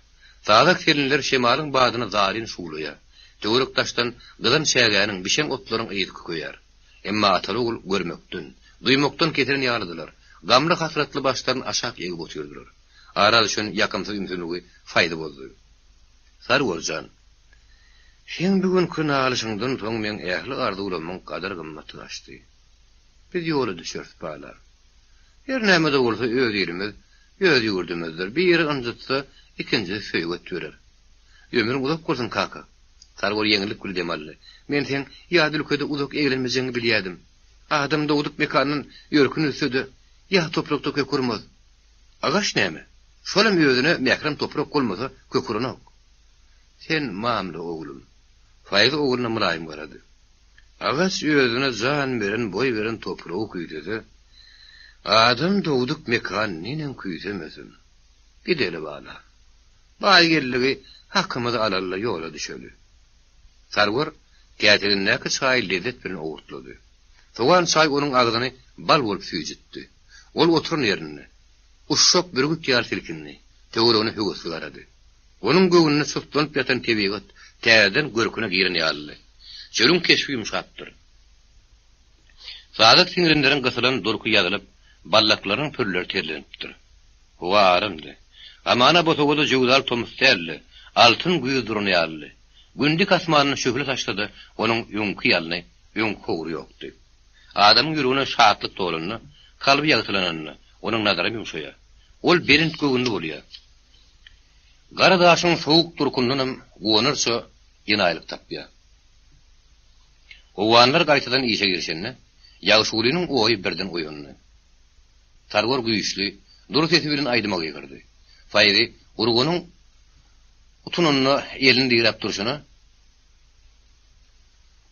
Sazak selinler şemalyň badyna zaryn şuwlaýar. Töwerek-daşdan gyzan çägäniň, bişen otlaryň yzy kükeýär. Emma ataly-ogul görmekden, duýmakdan kesilen ýalydylar. Gamly-hasratly başlaryny aşak egip otyrdylar. Ara düşen ýakymsyz ümsümligi Faýzy bozdy. Sarwar jan, seň bu günki nalyşyňdan soň meň ähli arzuwlarymyň gadyr-gymmaty gaçdy. Biz ýola düşeris, balam. Her näme-de bolsa öz ilimiz, öz ýurdumyzdyr. Biri ynjytsa, ikinjisi söýget berer. Ömrüň uzak bolsun, kaka! Sarwar ýeňillik bilen dem aldy. Men seň ýat ülkede uzak eglenmejegiňi bilýärdim. Adam dogduk mekandan ýörkün üzse-de, ýaz toprakda kök urmaz. Agaç näme? Şolam özüne mährem toprak bolmasa kök uranok. Sen mamla oglum. Faýzy ogluna mylaýym garady. Agaç özüne jan beren, boý beren topragy küýsese, adam dogduk mekanyny neneň küýsemesin? Gideli balam. Baý geldigi hakymyzy alaly-da ýola düşeli. Sarwar kätegindäki çaýy lezzet bilen owurtlady. Sowan çaý onuň agzyny bal bolup süýjütdi. Ol oturan ýerinde, uşşak bürgüt ýaly silkindi, töweregine höwesli garady. Onuň göwnüne çustlanyp ýatan tebigat täzeden görküne giren ýalydy. Çölüň keşbi ýumşapdyr. Sazak siňrinleriň gysylan durky ýazylyp, ballaklarynyň pürleri terlenipdir. Howa aramdy. Hamana bosagada jöwzaly tomus däl-de, altyn güýz duran ýalydy. Gün dik asmandan şöhle saçsa-da, onuň öňki ýalny, öňki howry ýokdy. Adamyň ýüregine şatlyk dolanda, kalby ýagtylananda, onuň nazaram ýumşaýar. Ol belent göwünli bolýar. Gara daşyň sowuk durkundanam guwanarça enaýylyk tapýar. Owganlar gaýtadan işe girişende, Ýagşygulynyň oýy birden oýandy. Sarwar güýçli, dury sesi bilen aýdyma gygyrdy. Faýzy urgynyň utunynda elini diräp durşuna,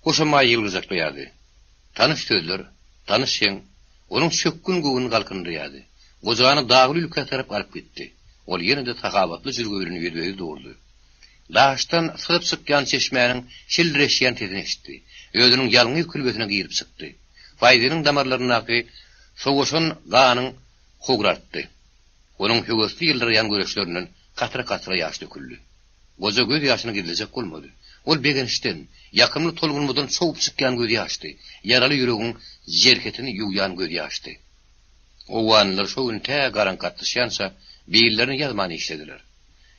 hoşamaý ýylgyrjaklaýardy. Tanyş sözler, tanyş heň onuň çökgün göwnüni galkyndyrýardy. Gojany dagly ülkä tarap alyp gitdi. Ol ýene-de sahawatly jülge bilen ýüzbe-ýüz durdy. Daşdan syzyp çykýan çeşmäniň şildireşýän sesini eşitdi. Özüniň ýalňyz külbesine girip çykdy. Faýzynyň damarlaryndaky sowaşan ganyň howry artdy. Onuň höwesli ýyldyraýan göreçlerinden katra-katra ýaş döküldi. Goja göz ýaşyny gizlejek bolmady. Ol begençden, ýakymly tolgunmadan çogup çykýan gözýaşdy, ýaraly ýüregiň jerhetini ýuwýan gözýaşdy. Owganlylar şo gün tä garaňky gatlyşýança billerini ýazman işlediler.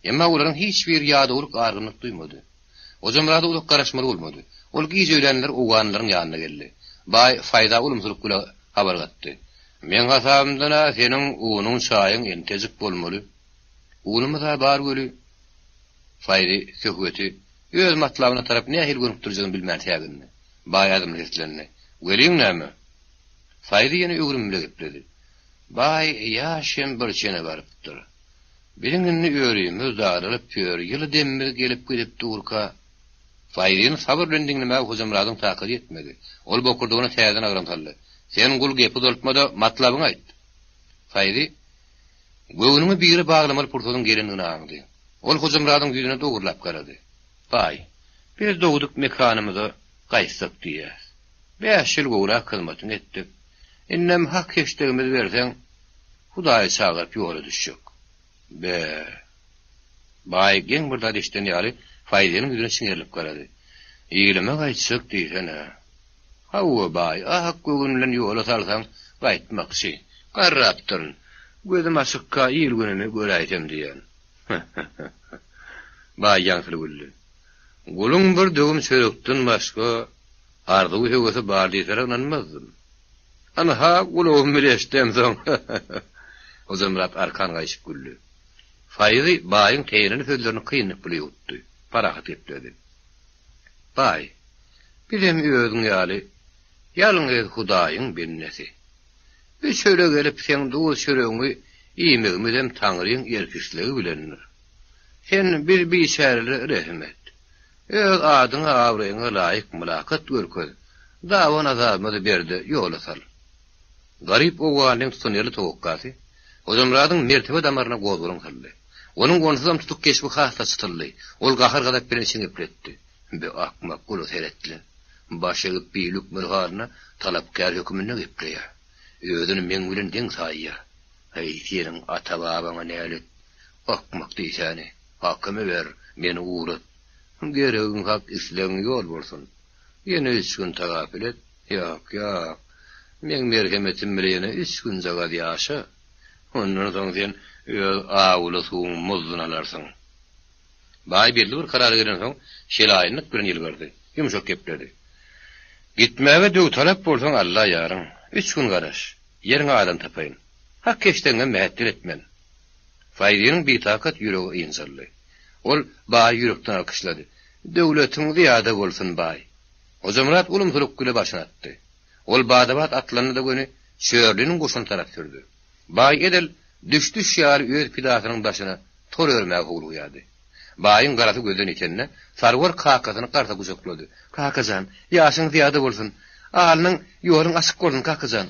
Emma olaryň hiç biri ýadawlyk, argynlyk duýmady. Hojamyrada uzak garaşmaly bolmady. Ol giç öýlänler owganlylaryň ýanyna geldi. Baý Faýza ulumsylyk bile habar gatdy. Meň hasabymdan-a seniň unuň, çaýyň entejik bolmaly. Unumyz-a bar weli. Faýzy söhbeti öz matlabyna tarap nähili gönükdirjegini bilmän sägindi. Baý azmly seslendi. Weliň näme? Faýzy ýene öwrüm bile gepledi. Baý, ýaş hem bir çene barypdyr. Biziň indi örimiz daralyp ýör, ýyly demimiz gelip-gidip durka. Faýzyny sabyr bilen diňlemäge Hojamyradyň takady ýetmedi. Ol bokurdagyna täzeden agram saldy. Sen gul gepi uzaltma-da, matlabyňy aýt! Faýzy göwnüňi bire baglamaly pursadyň gelendigini aňdy. Ol Hojamyradyň ýüzüne dogurlap garady. Baý, biz dogduk mekanymyza gaýtsak diýýäs. Bäş ýyl gowrak hyzmatyňy etdik. Indem hak-heşdegimizi berseň, Hudaýy çagyryp ýola düşjek. Be! Baý geň bir zat eşiden ýaly Faýzynyň ýüzüne çiňerilip garady. Ilime gaýtjak diýsene. Hawa, baý, ak göwün bilen ýola salsaň, gaýtmakçy. Garrapdyryn. Gözüm açykka il-günümi göräýsem diýýän. Baý ýaňsyly güldi. Guluň bir döwüm çörekden başga arzuwy-höwesi bar diýseler ynanmazdym. Ynha, gulagym bile eşidemsoň. Hojamyrat arkan gaýşyp güldi. Faýzy baýyň teýeneli sözlerini kynlyk bile ýuwutdy. Parahat gepledi. Baý, bizem özüň ýaly ýalňyz Hudaýyň bendesi. Bu çöle gelip seň duz çöregiňi iýmegimizem Taňryň erk-islegi bilendir. Sen biz biçärelere rehim et. Öz adyňa-abraýyňa laýyk mylakat görkez, daban azabymyzy ber-de, ýola sal. Garyp owganyň tutanýerli towakgasy Hojamyradyň mertebe damaryna gozgalaň saldy. Onuň onsuzam tutuk keşbi has-da çytyldy. Ol gahar-gazap bilen içini gepletdi. Be, akmak gula seret-le. Baş egip bilükmeli halyna talapkär höküminde gepleýär. Özüni meň bilen deň saýýar. Heý, seniň ata-babaňa nälet, akmak diýsäni. Hakymy ber, meni ugrat. Geregiň hak, islegiň ýol bolsun. Ýene üç gün tagapyl et. Ýok, ýok. Meň merhemetim bile ýene üç günjagaz ýaşa. Ondan soň sen öz awuly suwuň muzduny alarsyň. Baý belli bir karara gelensoň, şelaýynlyk bilen ýylgyrdy. Ýumşak gepledi. Gitmäge döwtalap bolsaň, Alla ýaryň. Üç gün garaş. Ýeriňe adam tapaýyn. Hak-heşdegiňe mähetdel etmen. Faýzynyň bitakat ýüregi ynjaldy. Ol baýy ýürekden alkyşlady. Döwletiň zyýada bolsun, baý! Hojamyrat ulumsylyk bile başyny atdy. Ol bada-bat atlandy-da göni Çörliniň goşuny tarap sürdi. Baý edil düş-düş ýaly öz pidasynyň daşyna tor örmäge howlugýardy. Baýyň garasy gözden ýitende, Sarwar kakasyny garsa gujaklady. Kaka jan, ýaşyň zyýada bolsun! Alnyň, ýoluň açyk bolsun, kaka jan!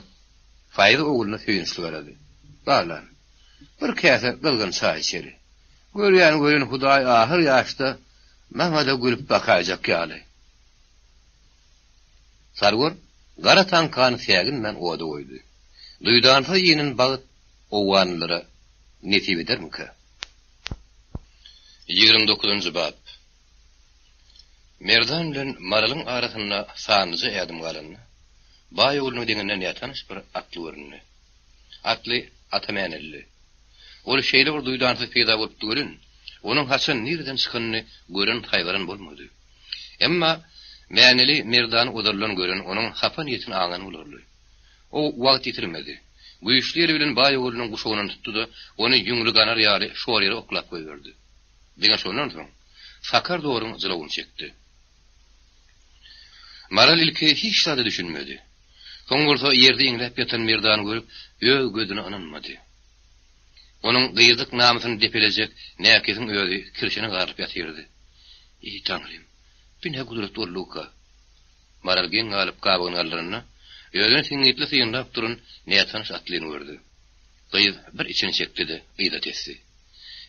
Faýz ogluna söýünçli garady. Balam, bir käse gyzgyn çaý içeli. Görýän welin Hudaý ahyr ýaşda maňa-da gülüp bakaýjak ýaly. Sarwar gara taňkany säginmän oda goýdy. Duýdansyz inen bagt owganlylara nesip edermikä? 29-njy bap. Merdan bilen Maralyň arasynda sanlyja ädim galanda, baý oglunyň deňinde nätanyş bir atly göründi. Atly Ata Mänelidi. Ol şeýle bir duýdansyz peýda bolupdy welin, onuň haçan nireden çykanyny gören saýgaran bolmady. Emma Mäneli Merdany ozaldan gören, onuň hapa niýetini aňan bolarly. O wagt ýitirmedi. Güýçli eli bilen baý oglunyň guşagyndan tutdy-da, ony ýüňli ganar ýaly şor ýere oklap goýberdi. Diňe şondan soň, Sakar doruň jylawyny çekdi. Maral ilki hiç zada düşünmedi. Soň bolsa ýerde iňläp ýatan Merdany görüp, öz gözüne ynanmady. Onuň gyzlyk namysyny depelejek näkesiň özi kirşene garylyp ýatyrdy. Eý, Taňrym, bu ne gudrat boldugyka? Maral geň galyp gabygyny galdyranda, özüni siňňitli synlap duran nätanyş atlyny gördi. Gyz bir içini çekdi-de, yza tesdi.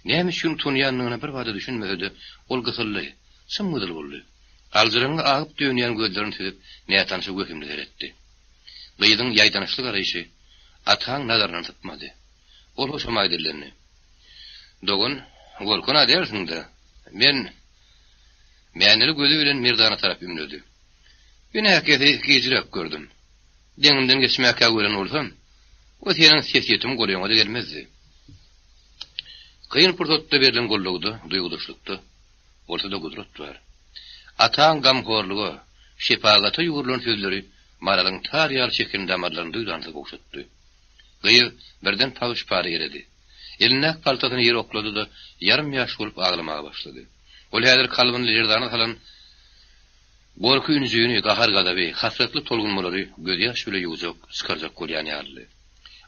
Näme üçin utanýandygyna birbada düşünmese-de, ol gysyldy, çym-gyzyl boldy. Aljyraňňy agyp-dönýän gözlerini süzüp, nätanyşa wehimli seretdi. Gyzyň ýaýdanyşly garaýşy Ataň nazaryndan sypmady. Ol hoşamaý dillendi. Dogan, gorkan-a dälsiň-dä? Men Mäneli gözi bilen Merdana tarap ümledi. Binäkesi gijräk gördüm. Deňimden geçmäkä gören bolsam, o seniň sesýetim golaýyňa-da gelmezdi. Kyn pursatda berlen gollagda, duýgudaşlykda bolsa-da gudrat bar. Ataň gamhorluga, şepagata ýugrulan sözleri Maralyň tar ýaly çeken damarlaryny duýdansyz gowşatdy. Gyz birden pagyş-para eredi. Elindäki paltasyny ýere oklady-da, ýarym-ýaş bolup aglamaga başlady. Ol häzir kalbyny lerzana salan gorky-ünjini, gahar-gazaby, hasratly tolgunmalary gözýaş bile ýuwjak, çykarjak bolýan ýalydy.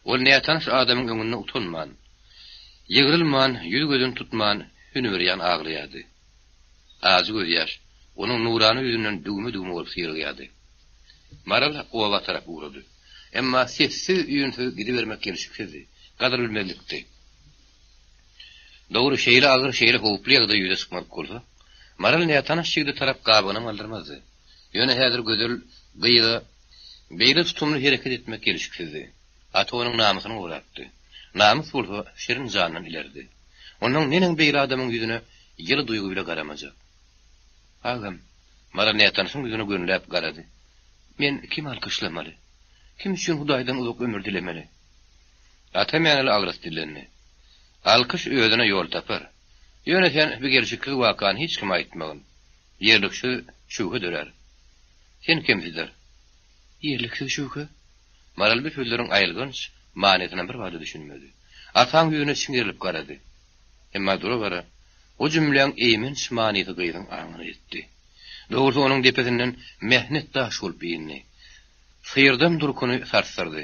Ol nätanyş adamyň öňünde utanman, ýygrylman, ýüz-gözüni tutman, hünübirýan aglaýardy. Ajy gözýaş onuň nurana ýüzünden düwme-düwme bolup syrygýardy. Maral oba tarap ugrady. Emma sessiz-üýnsüz gidibermek gelşiksizdi, gadyr bilmezlikdi. Dogry, şeýle agyr, şeýle howply ýagdaý ýüze çykmadyk bolsa, Maral nätanyş ýigide tarap gabygynam galdyrmazdy. Ýöne häzir gözel gyza beýle tutumly hereket etmek gelşiksizdi. Ata onuň namysyny gorapdy. Namys bolsa şirin jandan ileridi. Onnoň neneň beýle adamyň ýüzüne ýyly duýgy bile garamajak? Agam, Maral nätanyşyň ýüzüne gönüläp garady. Men kimi alkyşlamaly? Kim üçin Hudaýdan uzak ömür dilemeli? Ata Mäneli agras dillendi. Alkyş özüne ýol tapar. Ýöne sen bu gelşiksiz wakany hiç kime aýtmagyn. Ýerliksiz şübhe dörär. Seni kemsider. Ýerliksiz şübhe? Maral bu sözleriň aýylganç manysyna birbada düşünmedi. Ataň ýüzüne çiňerilip garady. Emma dura-bara o jümläň eýmenç manysy gyzyň aňyna ýetdi. Dogrusy onuň depesinden mähnet daş bolup indi. Syrdam durkuny sarsdyrdy.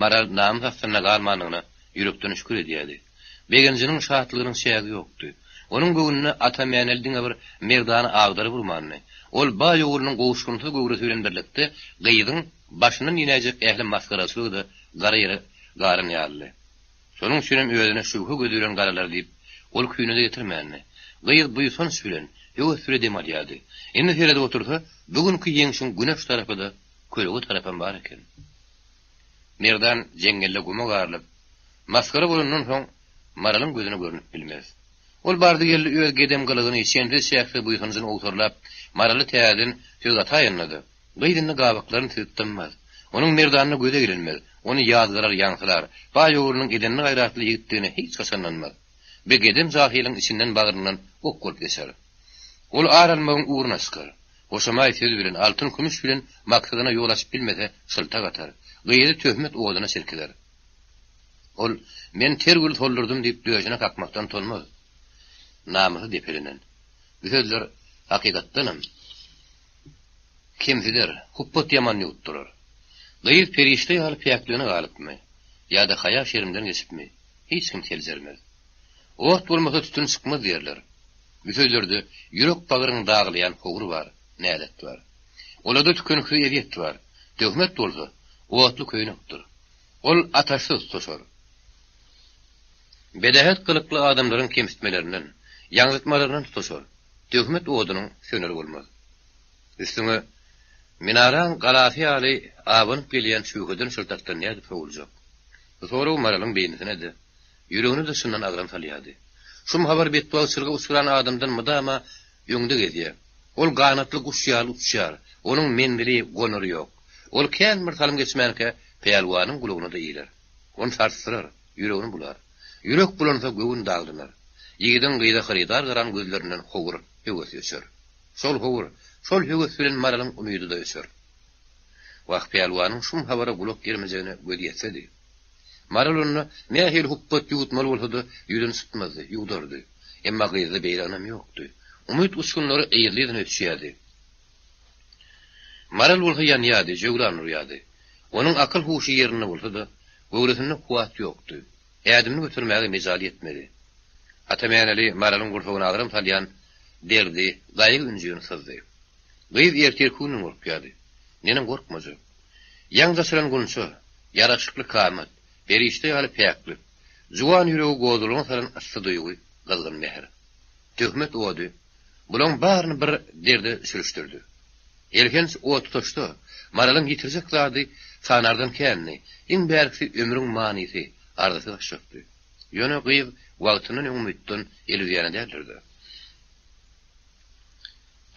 Maral namys astynda galmandygyna ýürekden şükür edýärdi. Begenjiniň, şatlygynyň çägi ýokdy. Onuň göwnüne Ata Mäneli diňe bir Merdany agdaryp urmandy. Ol baý oglunyň gowuşgynsyz göwresi bilen birlikde gyzyň başyndan inäýjek ähli masgaraçylygy-da gara ýere garan ýalydy. Şonuň üçinem özüne şübhe gözi bilen garalar diýip, ol küýüne-de getirmändi. Gyz buýsanç bilen, höwes bile dem alýardy. Indi seredip otursa, bu günki ýeňşiň güneş tarapy-da, kölege tarapam bar eken. Merdan jeňňelde guma garylyp, masgara bolandan soň Maralyň gözüne görnüp bilmez. Ol bardy-geldi öz gedem gylygyny, çensiz-çäksiz buýsanjyny owsarlap, Maraly täzeden söz gataýanda-da, gyz indi gabaklaryny süzüp dymmaz. Onuň Merdanyna gözi eglenmez, ony ýazgarar, ýaňsylar, baý oglunyň edenli-gaýratly ýigitdigine hiç haçan ynanmaz. Bi gedem jahylyň içinden-bagryndan ok bolup geçer. Ol ar almagyň ugruna çykar. Hoşamaý söz bilen, altyn-kümüş bilen maksadyna ýol açyp bilmese, şyltak atar. Gyzy töhmet oduna çirkizer. Ol, Men ter gül soldurdym diýip döşüne kakmakdan utanmaz. Namysy depelenen. Bu sözler, hakykatdanam. kemsider, hupbat ýaman ýuwutdyrar. Gyz perişde ýaly päkligine galypmy, ýa-da haýa-şerimden geçipmi, hiç kim seljermez. Ot bolmasa tütün çykmaz diýerler. Bu sözlerde ýürek-bagryňy daglaýan howur bar, nälet bar. Olarda tükeniksiz ezýet bar. Töhmet bolsa, otly köýnekdir. Ol ataşsyz tutaşar. Bedähet gylykly adamlaryň kemsitmelerinden, ýaňzytmalaryndan tutaşar. Töhmet odunyň söneri bolmaz. Üstüňe minaraň galasy ýaly abanyp gelýän şübheden-şyltakdan nädip sowuljak? Bu sorag Maralyň beýnisine-de, ýüregine-de çyndan agram salýardy. Şum habar betbagtçylyga uçran adamdan mydama öňde gezýär. Ol ganatly guş ýaly uçýar, onuň menzili, gonary ýok. Ol kän bir salym geçmänkä pälwanyň gulagyna-da iler. Ony sarsdyrar, ýüregini bular. Ýürek bulansa göwün daglanar. Ýigidiň gyza hyrydar garan gözlerinden howur, höwes öçer. Şol howur, şol höwes bilen Maralyň umydy-da öçer. Wah, pälwanyň şum habara gulak germejegine gözi ýetsedi. Maral onda nähili hupbat ýuwutmaly bolsa-da ýüzüni sypmazdy, ýuwdardy. Emma gyzda beýle ynam ýokdy. Umyt uçgunlary yzly-yzyna öçýärdi. Maral bolsa ýanýardy, jöwlan urýardy. Onuň akyl-huşy ýerinde bolsa-da, göwresinde kuwwat ýokdy. Ädimini götermäge mejaly ýetmedi. Ata Mäneli Maralyň gursagyna agram salýan derdi, gaýgy-ünjüni syzdy. Gyz ertirki günden gorkýardy. Neneň gorkmajak? Ýaňy açylan gunça, ýaraşykly kamat, perişde ýaly päklik, juwan ýüregi gozgalaňa salan yssy duýgy, gyzgyn mähir. Töhmet ody bulaň baryny bir derde sürüşdirdi. Elhenç ot tutaşdy. Maralyň ýitirjek zady sanardan kändi. Iň bärkisi ömrüň manysy, arzysy gaçjakdy. Ýöne gyz wagtyndan öň umytdan el üzýän-ä däldir-dä.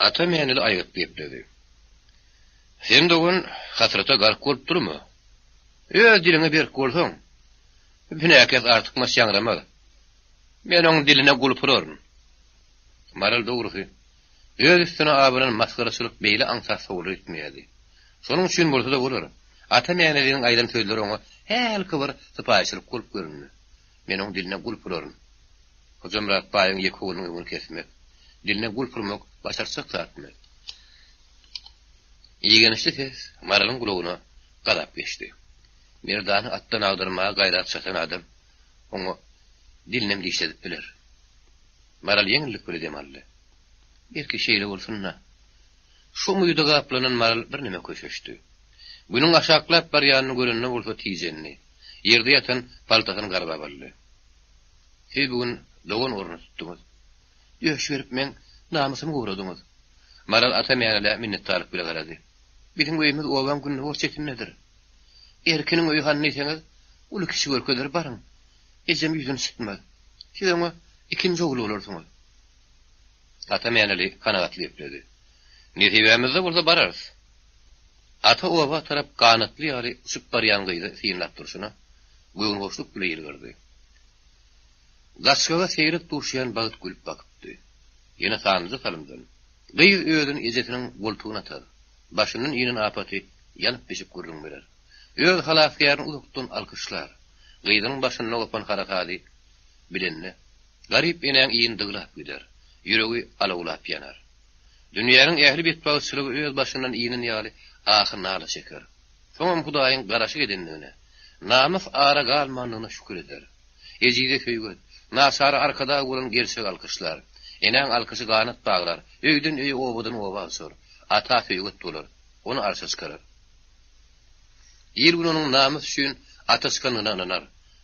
Ata Mäneli aýgytly gepledi. Sen dogan, hasrata gark bolup durma. Öz diliňe berk bolsaň, bünäkes artykmaç ýaňramaz. Men oň diline gulp uraryn. Maral dogrusy, öz üstüne abanan masgaraçylyk beýle aňsat sowular gitmeýärdi. Şonuň üçin bolsa-da bolar, Ata Mäneliniň aýdan sözleri oňa hälki bir sypaýyçylyk bolup göründi. Men oň diline gulp uraryn. Hojamyrat baýyň ýeke oglunyň öňüni kesmek, diline gulp urmak başartjak zatmy? Igençli ses Maralyň gulagyna gazap geçdi. Merdany atdan agdarmaga gaýrat çatan adam oňa dilinem dişledip biler. Maral ýeňillik bile dem aldy. Belki şeýle bolsun-da. Şu umyda gaplanan Maral birneme köşeşdi. Günüň aşaklap barýanyny görende bolsa tijendi. Ýerde ýatan paltasyny garbap aldy. Siz bu gün dogan ornuny tutduňyz. Döş berip meň namysymy goradyňyz. Maral Ata Mänelä minnetdarlyk bile garady. Biziň öýümiz obaň gündogar çetindedir. Erkiniň öýi hany diýseňiz, uly-kiçi görkezer baryň. Ejem ýüzüni sypmaz. Siz oňa ikinji ogul bolarsyňyz. Ata Mäneli kanagatly gepledi. Nesibämizde bolsa bararys. Ata oba tarap ganatly ýaly uçup barýan gyzy synlap durşuna, göwünhoşluk bile ýylgyrdy. Gaçgaga seýrek duşýan bagt gülüp bakypdy. Ýene sanlyja salymdan, gyz özüni ejesiniň goltugyna atar, başyndan inen apaty ýanyp-bişip gürrüň berer. Öz halasgärini uzakdan alkyşlar. Gyzynyň başynda gopan harasady bilende, garyp enäň ini dyglap gider, ýüregi alawlap ýanar. Dünýäniň ähli betbagtçylygy öz başyndan inen ýaly ahy-nala çeker. Soňam Hudaýyň garaşyk edendigine, namys ara galmandygyna şükür eder. Ejize söýget, naçara arkadag bolan gerçek alkyşlar. Enäň alkyşy ganat baglar, öýden öýe, obadan oba uçar. Ata söýget bolar, ony arşa çykarar. Il-gün onuň namys üçin ata çykandygyna ynanar.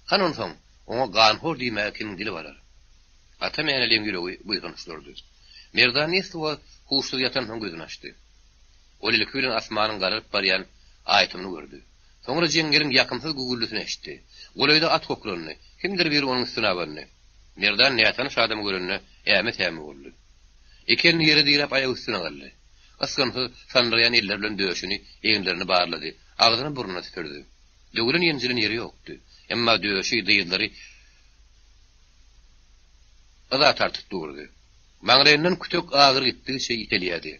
Hany onsoň, oňa ganhor diýmäge kimiň dili barar? Ata Mäneliň ýüregi buýsançdurdy. Merdan esli wagt huşsuz ýatansoň gözüni açdy. Ol ilki bilen asmanyň garalyp barýan aýtymyny gördi. Soňra jeňňeliň ýakymsyz güwwüldisini eşitdi. Golaýda at hokrandy. Kimdir biri onuň üstüne abandy. Merdan nätanyş adamy görende äme-säme boldy. Iki elini ýere diräp aýak üstüne galdy. Ysgynsyz sandyraýan elleri bilen döşüni, eginlerini barlady, agzyny-burnuna süpürdi. Döwülen-ýenjilen ýeri ýokdy. Emma döşi, dyzlary yza tartyp durdy. Maňlaýyndan kütek agyry gitdigiçe ýitelýärdi.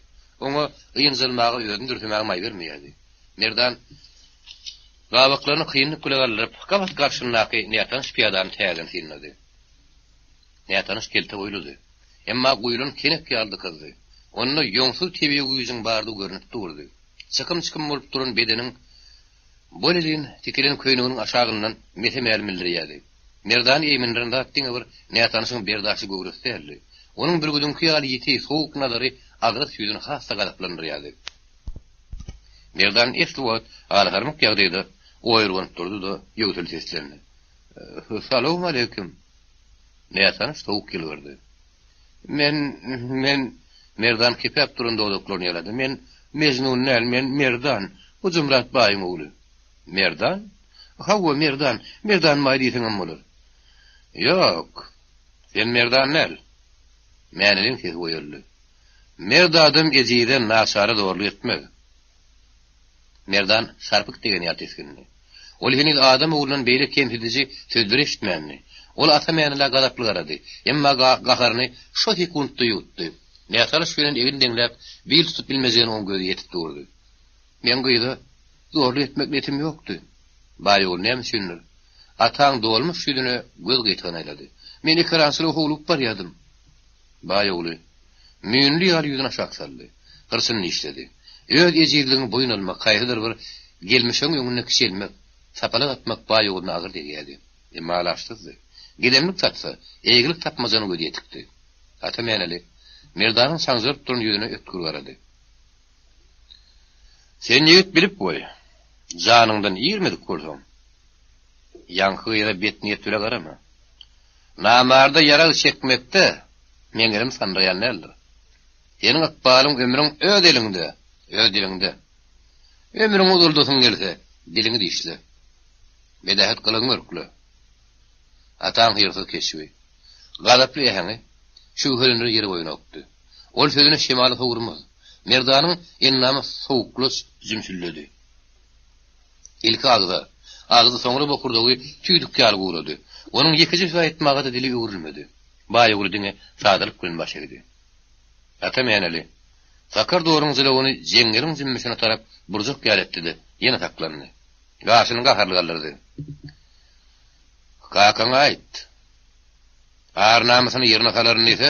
Oňa ynjalmaga, özüni dürsemäge maý bermeýärdi. Merdan gabaklaryny kynlyk bile galdyryp, gabat garşyndaky nätanyş pyýadany täzeden synlady. Nätanyş kelte boýludy. Emma guýlan kenek ýaly dykyzdy. Onda ýoňsuz tebigy güýjüň bardygy görnüp durdy. Çykym-çykym bolup duran bedeniň bolelin tikilen köýneginiň aşagyndan mese-mälim bildirýärdi. Merdany eýmendiren zat diňe bir nätanyşyň berdaşly göwresi däldi. Onuň bürgüdiňki ýaly ýiti, sowuk nazary agras ýüzüni has-da gazaplandyrýardy. Merdan esli wagt alasarmyk ýagdaýda oýurganyp durdy-da, ýöwsel seslendi. Salowmaleýkim! Nätanyş sowuk ýylgyrdy. Men, men, Merdan kepäp duran dodaklaryny ýalady. Men Mejnun däl, men Merdan, Hojamyrat baýyň ogly. Merdan? Hawa, Merdan, Merdan baý diýseňem bolar. Ýok, sen Merdan däl. Mäneliň sesi goýaldy. Mert adam ejize, naçara zorluk etmez. Merdan şarpyk degen ýaly tisgindi. Ol heniz adam oglundan beýle kemsidiji sözleri eşitmändi. Ol Ata Mänelä gazaply garady. Emma gaharyny şo sekuntda ýuwutdy. Nätanyş bilen egin deňläp, bil tutup bilmejegine oň gözi ýetip durdy. Meň gyza zorluk etmek netim ýokdy. Baý ogul näme üçindir, Ataň dolmuş ýüzüne göz gyýtagyny aýlady. Men ekerançylyga howlugyp barýardym. Baý ogly müýnli ýaly ýüzüni aşak saldy. Hyrçyny dişledi. Öz ejizligiňi boýun almak, haýsydyr bir gelmişegiň öňünde kiçelmek, sapalak atmak baý ogluna agyr degýärdi. Emma alaçsyzdy. Gedemlik satsa, eýgilik tapmajagyna gözi ýetikdi. Ata Mäneli Merdanyň çaňjaryp duran ýüzüne ötgür garady. Sen ýigit bilip goý, janyňdan irmedik bolsaň, ýaňky gyza bet niýet bile garama. Namarda ýarag çekmekde meň elim sandyraýan däldir. Seniň ykbalyň, ömrüň öz eliňde, öz diliňde. Ömrüňi uzaldasyň gelse, diliňi dişle. Bedähet gylygyňy örkle. Ataň hyrsyz keşbi, gazaply äheňi şübhelendirer ýere goýanokdy. Ol sözüni şemala sowurmaz. Merdanyň endamy sowuklaç jümsüldedi. Ilki agza, agzy, soňra bokurdagy tüýdük ýaly gurady. Onuň ýekeje söz aýtmaga-da dili öwrülmedi. Baýguly diňe sadalyk bilen baş egdi. Ata Mäneli, sakar doruň jylawyny jeňňeliň jümmüşine tarap burjak ýaly etdi-de, ýene saklandy. Gaşyny gaharly galdyrdy. Kakaňa aýt. Ar-namysyny ýerine salaryn diýse,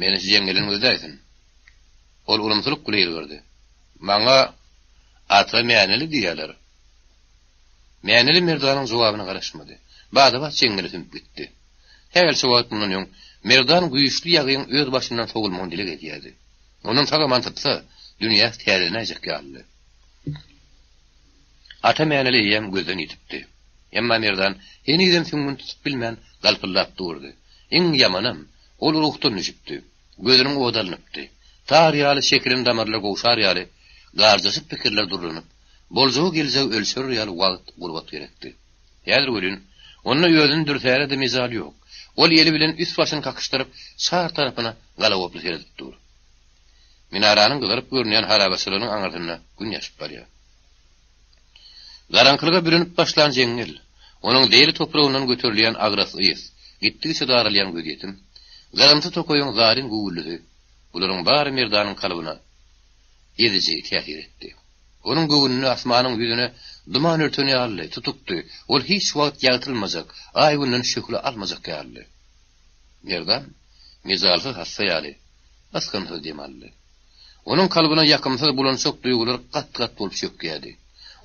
meni şu jeňňelden gözläýsin. Ol ulumsylyk bilen ýylgyrdy. Maňa Ata Mäneli diýýärler. Mäneli Merdanyň jogabyna garaşmady. Bada-bat jeňňele sümüp gitdi. Sähelçe wagt mundan öň Merdan güýçli ýagyň öz başyndan sowulmagyny dileg edýärdi. Ondan sag-aman sypsa, dünýäsi täzelenäýjek ýalydy. Ata Mäneli eýýäm gözden ýitipdi. Emma Merdan henizem süňňüni tutup bilmän galpyldap durdy. Iň ýamanam, ol ruhdan düşüpdi. Gözüniň ody alnypdy. Tar ýaly çekilen damarlar gowşar ýaly, garjaşyk pikirler durlanyp, boljagy-geljegi ölçerer ýaly wagt, gurbat gerekdi. Häzir welin, onda özüni dürsäre-de mejaly ýok. Ol eli bilen üst-başyny kakyşdyryp, çar tarapyna galagoply seredip dur. Minaranyň gyzaryp görünýän harabaçylygynyň aňyrsynda Gün ýaşyp barýar. Garaňkylyga bürenip başlan jeňňel, onuň zeýli topragyndan göterilýän agras ys, gitdigiçe daralýan gözýetim, gyrymsy tokaýyň zaryn güwwüldisi, bularyň bary Merdanyň kalbyna eziji täsir etdi. Onuň göwnüne asmanyň ýüzüne duman örten ýalydy, tutukdy, ol hiç wagt ýagtylmajak, Aý-Günden şöhle almajak ýalydy. Merdan mejalsyz hassa ýaly, ysgynsyz dem aldy. Onuň kalbyna ýakymsyz bulançak duýgular gat-gat bolup çökýärdi.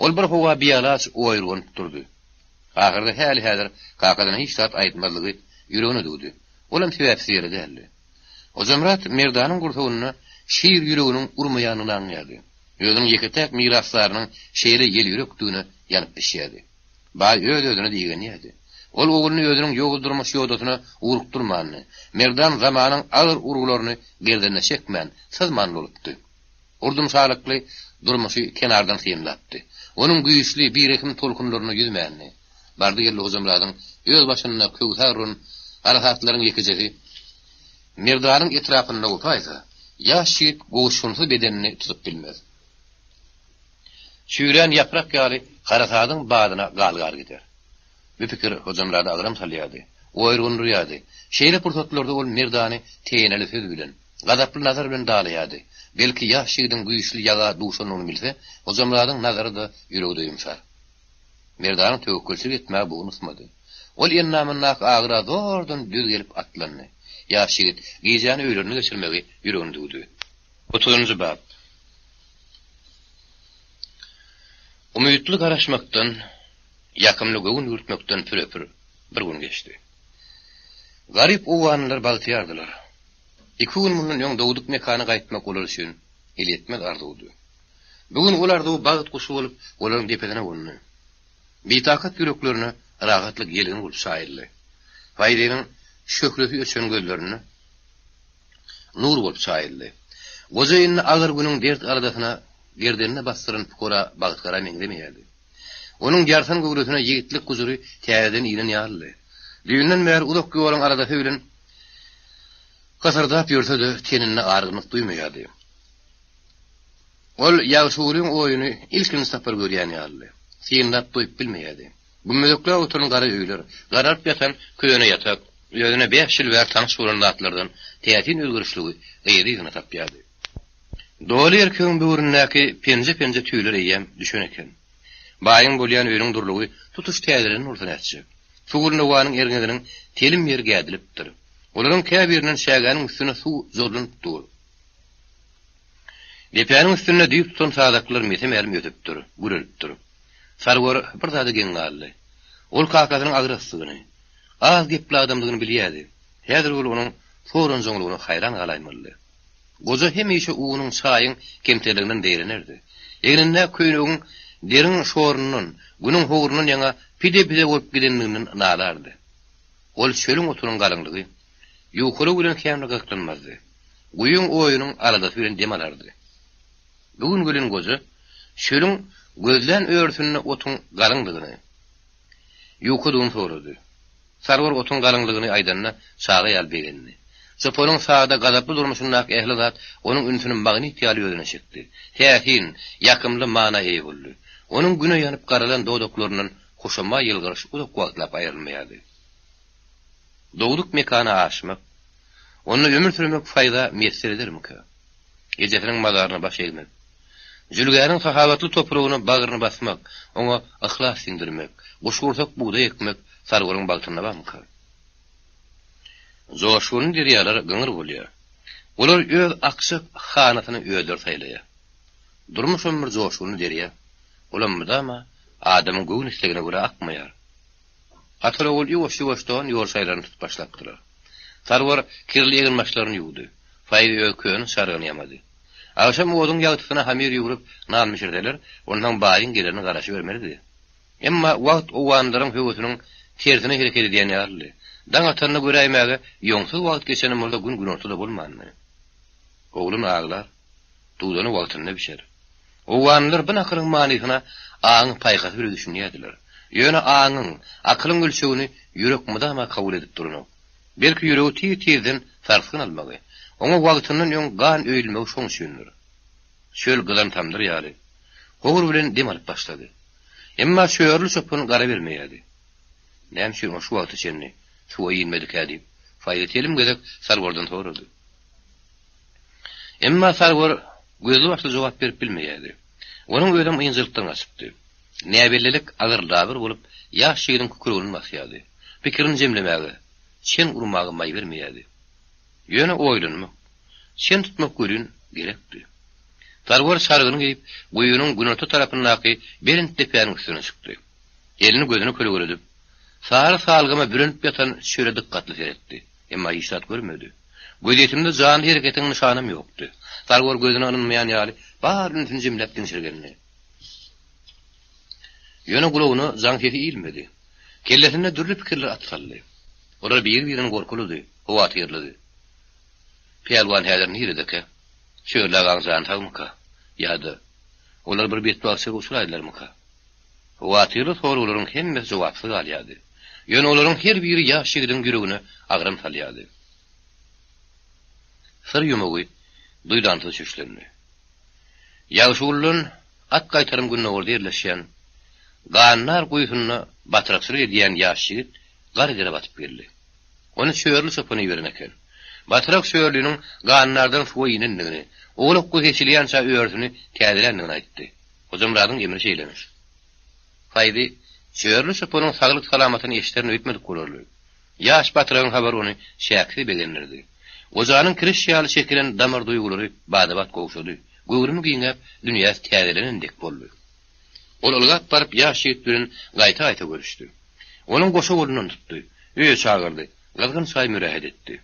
Ol bir howa bialaç oýurganyp durdy. Ahyrda häli-häzir kakasyna hiç zat aýtmazlygy ýüregine düwdi. Olam sebäpsiz ýere däldi. Hojamyrat Merdanyň gursagynda şir ýüreginiň urmaýanyny aňýardy. Özüniň ýeke-täk mirasdarynyň şeýle ýelýürekdigine ýanyp-bişýärdi. Baý öz-özüne-de igenýärdi. Ol ogluny özüniň ýowuz durmuş ýodasyna ugrukdyrmandy. Merdan zamanyň agyr urgularyny gerdenine çekmän, syzman bolupdy. Urdumşalykly durmuşy kenardan synlapdy. Onuň güýçli, birehim tolkunlarynda ýüzmändi. Bardy-geldi Hojamyradyň öz başynda köwsar uran harasatlaryň ýekejesi Merdanyň etrapynda gopaýsa, ýaş ýigit gowuşgynsyz bedenini tutup bilmez. Çüýrän ýaprak ýaly harasadyň badyna galgar gider. Bu pikir Hojamyrada agram salýardy, oýurgandyrýardy. Şeýle pursatlarda ol Merdany teýeneli söz bilen, gazaply nazar bilen dalaýardy. Belki, ýaş ýigidiň güýçli ýaga duşandygyny bilse, Hojamyradyň nazary-da, ýüregi-de ýumşar. Merdanyň töwekgelçilik etmäge bogny ysmady. Ol endamyndaky agyra zordan döz gelip atlandy. Ýaş ýigit gijäni öýlerinde geçirmegi ýüregine düwdi. Otuzynjy bap. Umytly garaşmakdan, ýakymly göwün ýüwürtmekden pürepür bir gün geçdi. Garyp owganlylar bagtyýardylar. Iki gün mundan öň dogduk mekana gaýtmak olar üçin elýetmez arzuwdy. Bu gün ol arzuw bagt guşy bolup olaryň depesine gondy. Bitakat ýüreklerine rahatlyk ýelgin bolup çaýyldy. Faýzynyň şöhlesi öçen gözlerine nur bolup çaýyldy. Goja indi agyr günüň dert-aladasyna gerdenine basdyran pukara Bagtgara meňzemeýärdi. Onuň ýarsan göwresine ýigitlik gujury täzeden inen ýalydy. Düýnden bäri uzak ýoluň aladasy bilen hysyrdap ýörse-de, teninde argynlyk duýmaýardy. Ol Ýagşygulyň oýuny ilkinji sapar görýän ýalydy. Synlap doýup bilmeýärdi. Gümmezekläp oturan gara öýler, garalyp ýatan köne ýatak, özüne bäş ýyl bäri tanyş bolan zatlardan täsin özgerişligi yzy-yzyna tapýardy. Doly erkegiň böwründäki penje-penje tüýler eýýäm düşen eken. Baýyň bolýan öýüniň durlugy tutuş täzelenen bolsa nätjek. Suwulnowanyň erňeginiň telim ýeri gädilipdir. Olaryň käbirinden çägäniň üstüne suw jorlanyp dur. Depäniň üstünde düýp tutan sazaklar mese-mälim ösüpdir, gürelipdir. Sarwar bir zada geň galdy. Ol kakasynyň agrasdygyny, az gepli adamdygyny bilýärdi. Häzir ol onuň soranjaňlygyna haýran galaýmalydy. Goja hemişe unuň, çaýyň kemterliginden zeýrenerdi. Egnindäki köýnegiň deriň şorundan, günüň howrundan ýaňa pide-pide bolup gidenliginden nalardy. Ol çölüň otunyň galyňlygy, ýukalygy bilen känbir gyzyklanmazdy. Guýyň oýunyň aladasy bilen dem alardy. Bu gün gelen goja çölüň gözlän örüsinde otuň galyňdygyny, ýukadygyny sorady. Sarwar otuň galyňlygyny aýdanda çaga ýaly begendi. Çopanyň sada, gazaply durmuşyndaky ähli zat onuň ünsüni magnit ýaly özüne çekdi. Täsin, ýakymly mana eýe boldy. Onuň güne ýanyp garalan dodaklaryndan hoşamaý ýylgyryş uzak wagtlap aýrylmaýardy. Dogduk mekana aşmak, onda ömür sürmek Faýza miýesser edermikä? Ejesiniň mazaryna baş egmek, jülgäniň sahawatly topragyna bagryny basmak, oňa yhlas siňdirmek, guşgursak bugdaý ekmek Sarwaryň bagtynda barmyka? Joşgunly derýalar gyňyr bolýar. Olar öz akjak hanasyny özleri saýlaýar. Durmuşam bir joşgunly derýa. Olam mydama adamyň göwün islegine görä akmaýar. Ataly-ogul ýuwaş-ýuwaşdan ýol şaýlaryny tutup başlapdylar. Sarwar kirli eginbaşlaryny ýuwdy. Faýzy öz köne çarygyny ýamady. Agşam oduň ýagtysyna hamyr ýugrup, nan bişirseler, onsoň baýyň gelerine garaşybermelidi. Emma wagt owganlaryň höwesiniň tersine hereket edýän ýalydy. Daň atanyny göräýmäge ýoňsuz wagt geçenem bolsa gün günorta-da bolmandy. Oglan aglar, dudany wagtynda bişer. Owganlylar bu nakylyň manysyna aňy paýhasy bile düşünýärdiler. Ýöne aňyň, akylyň ölçegini ýürek mydama kabul edip duranok. Belki ýüregi tiz-tizden sarsgyn almagy, oňa wagtyndan öň gan öýülmegi şoň üçindir. Çöl gyzan tamdyr ýaly, howur bilen dem alyp başlady. Emma çörli çopan gara bermeýärdi. Näme üçin ol şu wagta çenli suwa inmedikä diýip, Faýzy telim gezek Sarwardan sorady. Emma Sarwar gözli-başly jogap berip bilmeýärdi. Onuň özem ynjalykdan gaçypdy. Näbellilik agyr labyr bolup, ýaş ýigidiň kükregini basýardy. Pikirini jemlemäge, çen urmaga maý bermeýärdi. Ýöne oýlanmak, çen tutmak welin gerekdi. Sarwar çargyny geýip, guýynyň günorta tarapyndaky belent depäniň üstüne çykdy. Elini gözüne kölegeledip, sary salgyma bürenip ýatan çöle dykgatly seretdi. Emma hiç zat görmedi. Gözýetimde janly hereketiň nyşanam ýokdy. Sarwar gözüne ynanmaýan ýaly, bar ünsüni jemläp diňşirgendi. Ýöne gulagyna jaň sesi ilmedi. Kellesinde dürli pikirler at saldy. Olar biri-birinden gorkulydy, howatyrlydy. Pälwan häzir niredekä? Çörli agaň jany sagmyka? Ýa-da, olar bir betbagtçylyga uçraýdylarmyka? Howatyrly soraglaryň hemmesi jogapsyz galýardy. Ýöne olaryň her biri ýaş ýigidiň ýüregine agram salýardy. Syr ýumagy duýdansyz çüşlendi. Ýagşyguldan at gaýtarym gündogarda ýerleşýän Gannar guýusynda batrakçylyk edýän ýaş ýigit gar dere batyp geldi. Ony Çörli çopan iberen eken. Batrak Çörliniň Gannardan suwa inendigini, owlak-guzy seçilýänçä örüsini täzeländigini aýtdy. Hojamyradyň emri şeýlemiş. Faýzy Çörli çopanyň saglyk-salamatyny eşiderin öýtmedik bolarly. Ýaş batyragyň habary ony çäksiz begendirdi. Gojanyň kiriş ýaly çekilen damar duýgulary bada-bat gowşady, göwrümi giňäp, dünýäsi täzelenen dek boldy. Ol ylgap baryp ýaş ýigit bilen gaýta-gaýta görüşdi. Onuň goşa golundan tutdy, öýe çagyrdy, gyzgyn çaý mürähet etdi.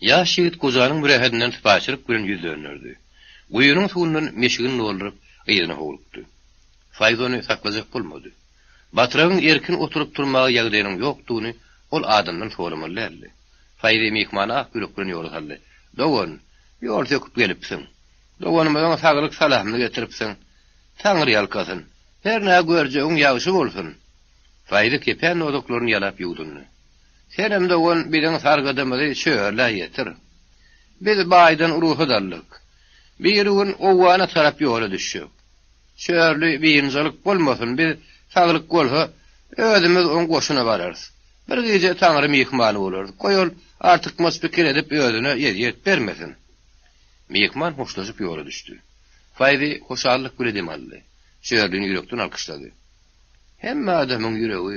Ýaş ýigit gojanyň mürähedinden sypaýyçylyk bilen ýüz dönderdi. Guýynyň suwundan meşigini dolduryp, yzyna howlukdy. Faýz ony saklajak bolmady. Batragyň erkin oturyp-turmaga ýagdaýynyň ýokdugyny ol adamdan soramaly däldi. Faýzy myhmany ak ýürek bilen ýola saldy. Dogan, ýol söküp gelipsiň. Doganymyzyň saglyk-salamyny getiripsiň. Taňry ýalkasyn. Hernä görjegiň ýagşy bolsun. Faýzy kepän dodaklaryny ýalap ýuwdundy. Senem dogan biziň sargydymyzy çörlä ýetir. Biz baýdan rugsat aldyk. Birigün Owgana tarap ýola düşjek. Çörli biynjalyk bolmasyn, biz saglyk bolsa, özümiz oň goşuna bararys. Bir gije Taňry myhmany bolarys. Goý ol artykmaç pikir edip özüne ezýet bermesin. Myhman hoşlaşyp ýola düşdi. Faýzy hoşallyk bile dem aldy. Çörlini ýürekden alkyşlady. Hemme adamyň ýüregi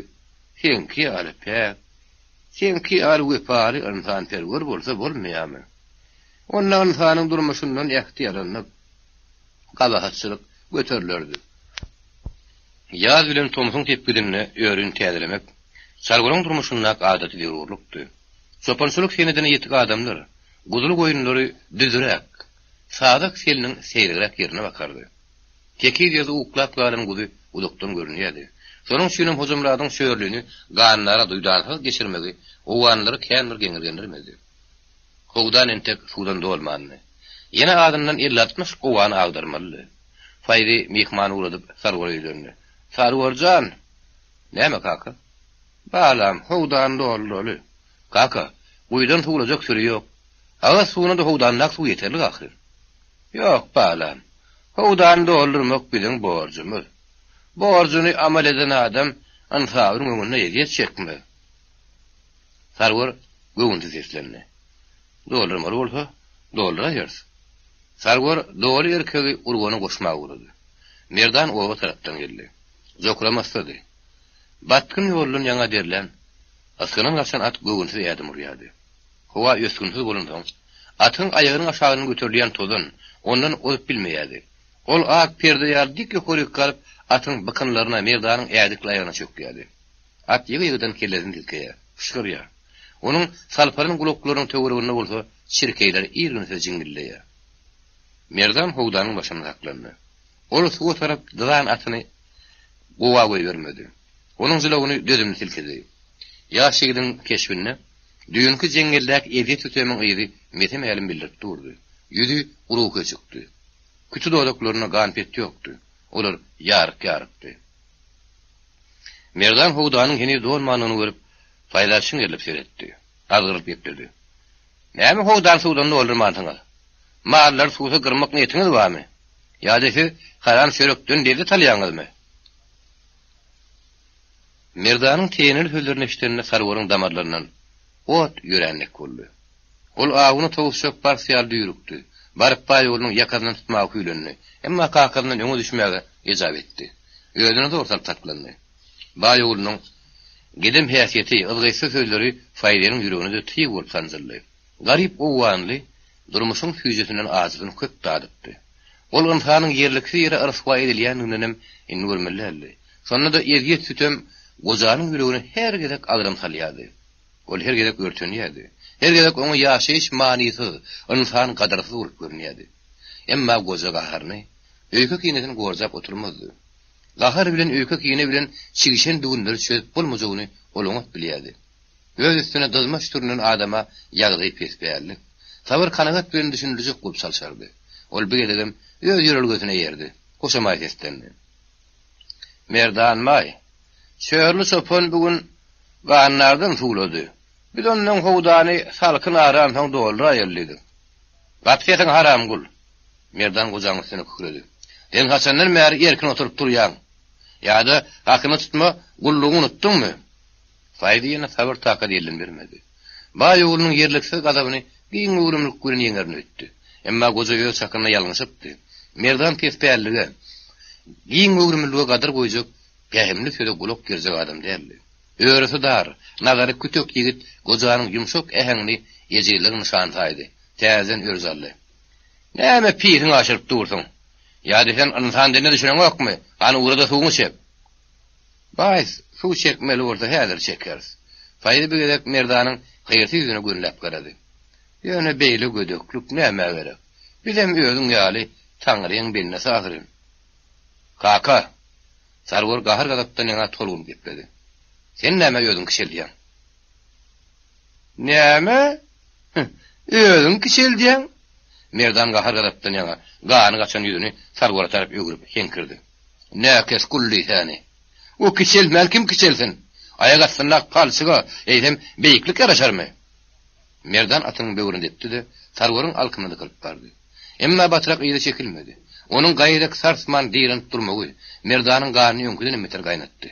seňki ýaly päk, seňki ýaly wepaly ynsanperwer bolsa bolmaýarmy? Onda ynsanyň durmuşyndan ähti ýalanlyk, gabahatçylyk göterilerdi. Ýaz bilen tomsuň sepgidinde örüni täzelemek çarwalaryň durmuşyndaky adaty zerurlykdy. Çopançylyk senedine ýetik adamlar guzuly goýunlary düzräk, sazak seliniň seýregräk ýerine bakardy. Tekiz ýerde uklap galan guzy uzakdan görünýärdi. Şonuň üçinem Hojamyradyň çörlüni gandara duýdansyz geçirmegi owganlylary kän bir geňirgendirmedi. Howdan entek suwdan dolmandy. Ýene azyndan 50-60 gowany agdarmalydy. Faýzy myhmany ugradyp, Sarwara ýüzlendi. Sarwar jan! Näme, kaka? Balam, howdan dolduraly. Kaka, guýudan suwlajak süri ýok. Agyz suwuna-da howdandaky suw ýeterlik ahyryn. Ýok, balam. Howdany doldurmak biziň borjumyz. Borjuny amal eden adam ynsabynyň öňünde ezýet çekmez. Sarwar göwünsiz seslendi. Doldurmaly bolsa, dolduraýarys. Sarwar doly erkegi urgana goşmaga ugrady. Merdan oba tarapdan geldi. Jokramasydy. Batgyn ýoldan ýaňa derlän, ysgyndan gaçan at göwünsiz ädim urýardy. Howa ösgünsiz bolansoň, atyň aýagynyň aşagyndan göterilýän tozan ondan ozup bilmeýärdi. Ol ak perde ýaly dik ýokaryk galyp, atyň bykynlaryna, Merdanyň ädikli aýagyna çökýärdi. At ýygy-ýygydan kellesini silkeýär, pyşgyrýar. Onuň salparan gulaklarynyň töwereginde bolsa çirkeýler irginsiz jiňňilleýär. Merdan howdanyň başynda saklandy. Ol suwa tarap dyzan atyny gowa goýbermedi. Onuň jylawyny dözümli silkedi. Ýaş ýigidiň keşbinde düýnki jeňňeldäki ezýet-sütemiň yzy mese-mälim bildirip durdy. Ýüzi uruw-köçükdi. Küti dodaklarynda gan-pet ýokdy. Olar ýaryk-ýarykdy. Merdan howdanyň heniz dolmandygyny görüp, Faýza çiňerilip seretdi. Azgyrylyp gepledi. Näme howdany suwdan doldurmansyňyz? Mallary suwsuz gyrmak niýetiňiz barmy? Ýa-da siz haram çörekden lezzet alýaňyzmy? Merdanyň teýeneli sözlerini eşidende Sarwaryň damarlaryndan ot ýörän dek boldy. Ol awuny towusjak bars ýaly düýrükdi. Baryp baý oglunyň ýakasyndan tutmaga küýlendi. Emma kakasyndan öňe düşmäge ejap etdi. Özüne zor salyp saklandy. Baý oglunyň gedem häsiýeti, yzgytsyz sözleri Faýzeniň ýüregine-de tyg bolup sanjyldy. Garyp owganly durmuşyň süýjüsinden ajysyny köp dadypdy. Ol ynsanyň ýerliksiz ýere ryswa edilýändigindenem indi görmeli däldi. Şonda-da ezýet-sütem gojanyň ýüregine her gezek agram salýardy. Ol her gezek örtenýärdi. Her gezek oňa ýaşaýyş manysyz, ynsan gadyrsyz bolup görünýärdi. Emma goja gaharyny, öýke-kinesini gorjap oturmazdy. Gahar bilen, öýke-kine bilen çigşen düwünleri çözüp bolmajagyny ol oňat bilýärdi. Öz üstüne dyzmaç sürünen adama ýagdaý pespällik, sabyr-kanagat bilen düşündiljek bolup çalşardy. Ol bu gezegem öz ýörelgesine eýerdi, hoşamaý seslendi. Merdanbaý, Çörli çopan bu gün gandardan suwlady. Biz ondan howdany salkyn aransoň dolduraýaly diýdik. Gap sesiňi haramgul! Merdan gojaň üstüne kükredi. Sen haçandan bäri erkin oturyp durýaň? Ýa-da hakyna tutma gullugyňy unutdyňmy? Faýzy ýene sabyr-takat elden bermedi. Baý oglunyň ýerliksiz gazabyny giň göwrümlilik bilen ýeňerin öýtdi. Emma goja öz çakynda ýalňyşypdy. Merdan pespällige, giň göwrümlilige gadyr goýjak, pähimli söze gulak gerjek adam däldi. Örüsi dar, nazary kütek ýigit gojanyň ýumşak äheňini ejizligiň nyşany saýdy. Täzeden örüz aldy. Näme pisiňi aşyryp dursuň? Ýa-da sen ynsan diline düşüneňokmy? Hany ugra-da suwuňy çek. Baý, suw çekmeli bolsa häzir çekeris. Faýzy bu gezek Merdanyň hyrsy ýüzüne gönüläp garady. Ýöne beýle gödeklik nämä gerek? Bizem özüň ýaly Taňryň bendesi ahyryn. Kaka! Sarwar gahar-gazapdan ýaňa tolgunyp gepledi. Sen nämä özüňi kiçeldýäň? Näme? Hü, özüňi kiçeldýäň? Merdan gahar-gazapdan ýaňa gany gaçan ýüzüni Sarwara tarap öwrüp, heňkirdi. Näkes gully säni. O kiçelmän kim kiçelsin? Aýak astyndaky palçyga, eýsem, beýiklik ýaraşarmy? Merdan atynyň böwrüni depdi-de, Sarwaryň alkymyna dykylyp bardy. Emma batrak yza çekilmedi. Onuň gaýy dek sarsman direnip durmagy, Merdanyň ganyny öňküdenem beter gaýnatdy.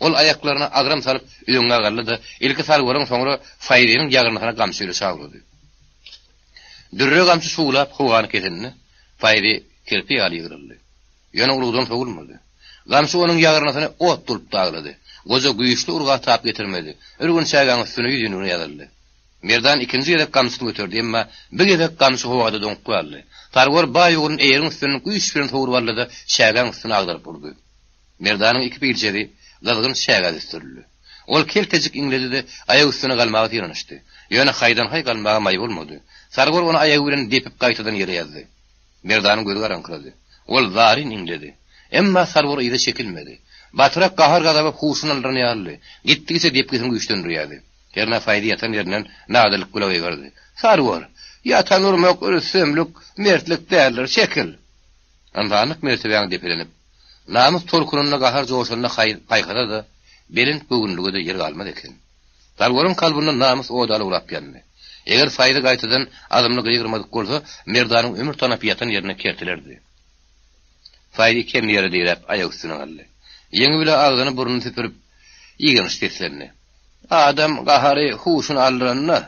Ol aýaklaryna agram salyp, öňňä galdy-da, ilki Sarwaryň, soňra Faýzynyň ýagyrnysyna gamçy bilen şawlady. Dürre gamçy şuwlap howany kesende, Faýzy kirpi ýaly ýygryldy. Ýöne urgudan sowulmady. Gamçy onuň ýagyrnysyny ot bolup daglady. Goja güýçli urga tap getirmedi. Ürgün çägäň üstüne ýüzünligine ýazyldy. Merdan ikinji gezek gamçysyny göterdi, emma bu gezek gamçy howada doňup galdy. Sarwar baý ogluny eýeriň üstünden güýç bilen sowrup aldy-da, çägäň üstüne agdaryp urdy. Merdanyň iki pilçesi gyzgyn çägä düsdürildi. Ol keltejik iňledi-de, aýak üstüne galmaga synanyşdy. Ýöne haýdan-haý galmaga maý bolmady. Sarwar ony aýagy bilen depip gaýtadan ýere ýazdy. Merdanyň gözi garaňkyrady. Ol zaryn iňledi. Emma Sarwar yza çekilmedi. Batrak gahar-gazaba huşuny aldyran ýalydy. Gitdigiçe depgisini güýçlendirýärdi. Hernä Faýzy ýatan ýerinden nadyllyk bile gygyrdy. Sarwar! Ýatan urmak rüstemlik, mertlik däldir. Çekil! Ynsanlyk mertebäň depelenip, namys tolkunynda gahar joşanda paýhasa-da, belent göwünlige-de ýer galmaz eken. Sarwaryň kalbynda namys ody alawlap ýandy. Eger Faýzy gaýtadan azmly gygyrmadyk bolsa, Merdanyň ömür tanapy ýatan ýerine kertilerdi. Faýzy iki elini ýere diräp, aýak üstüne galdy. Ýeňi bile agzyny-burnuny süpürip, ýigrenç seslendi. Adam gahary huşuny aldyranda,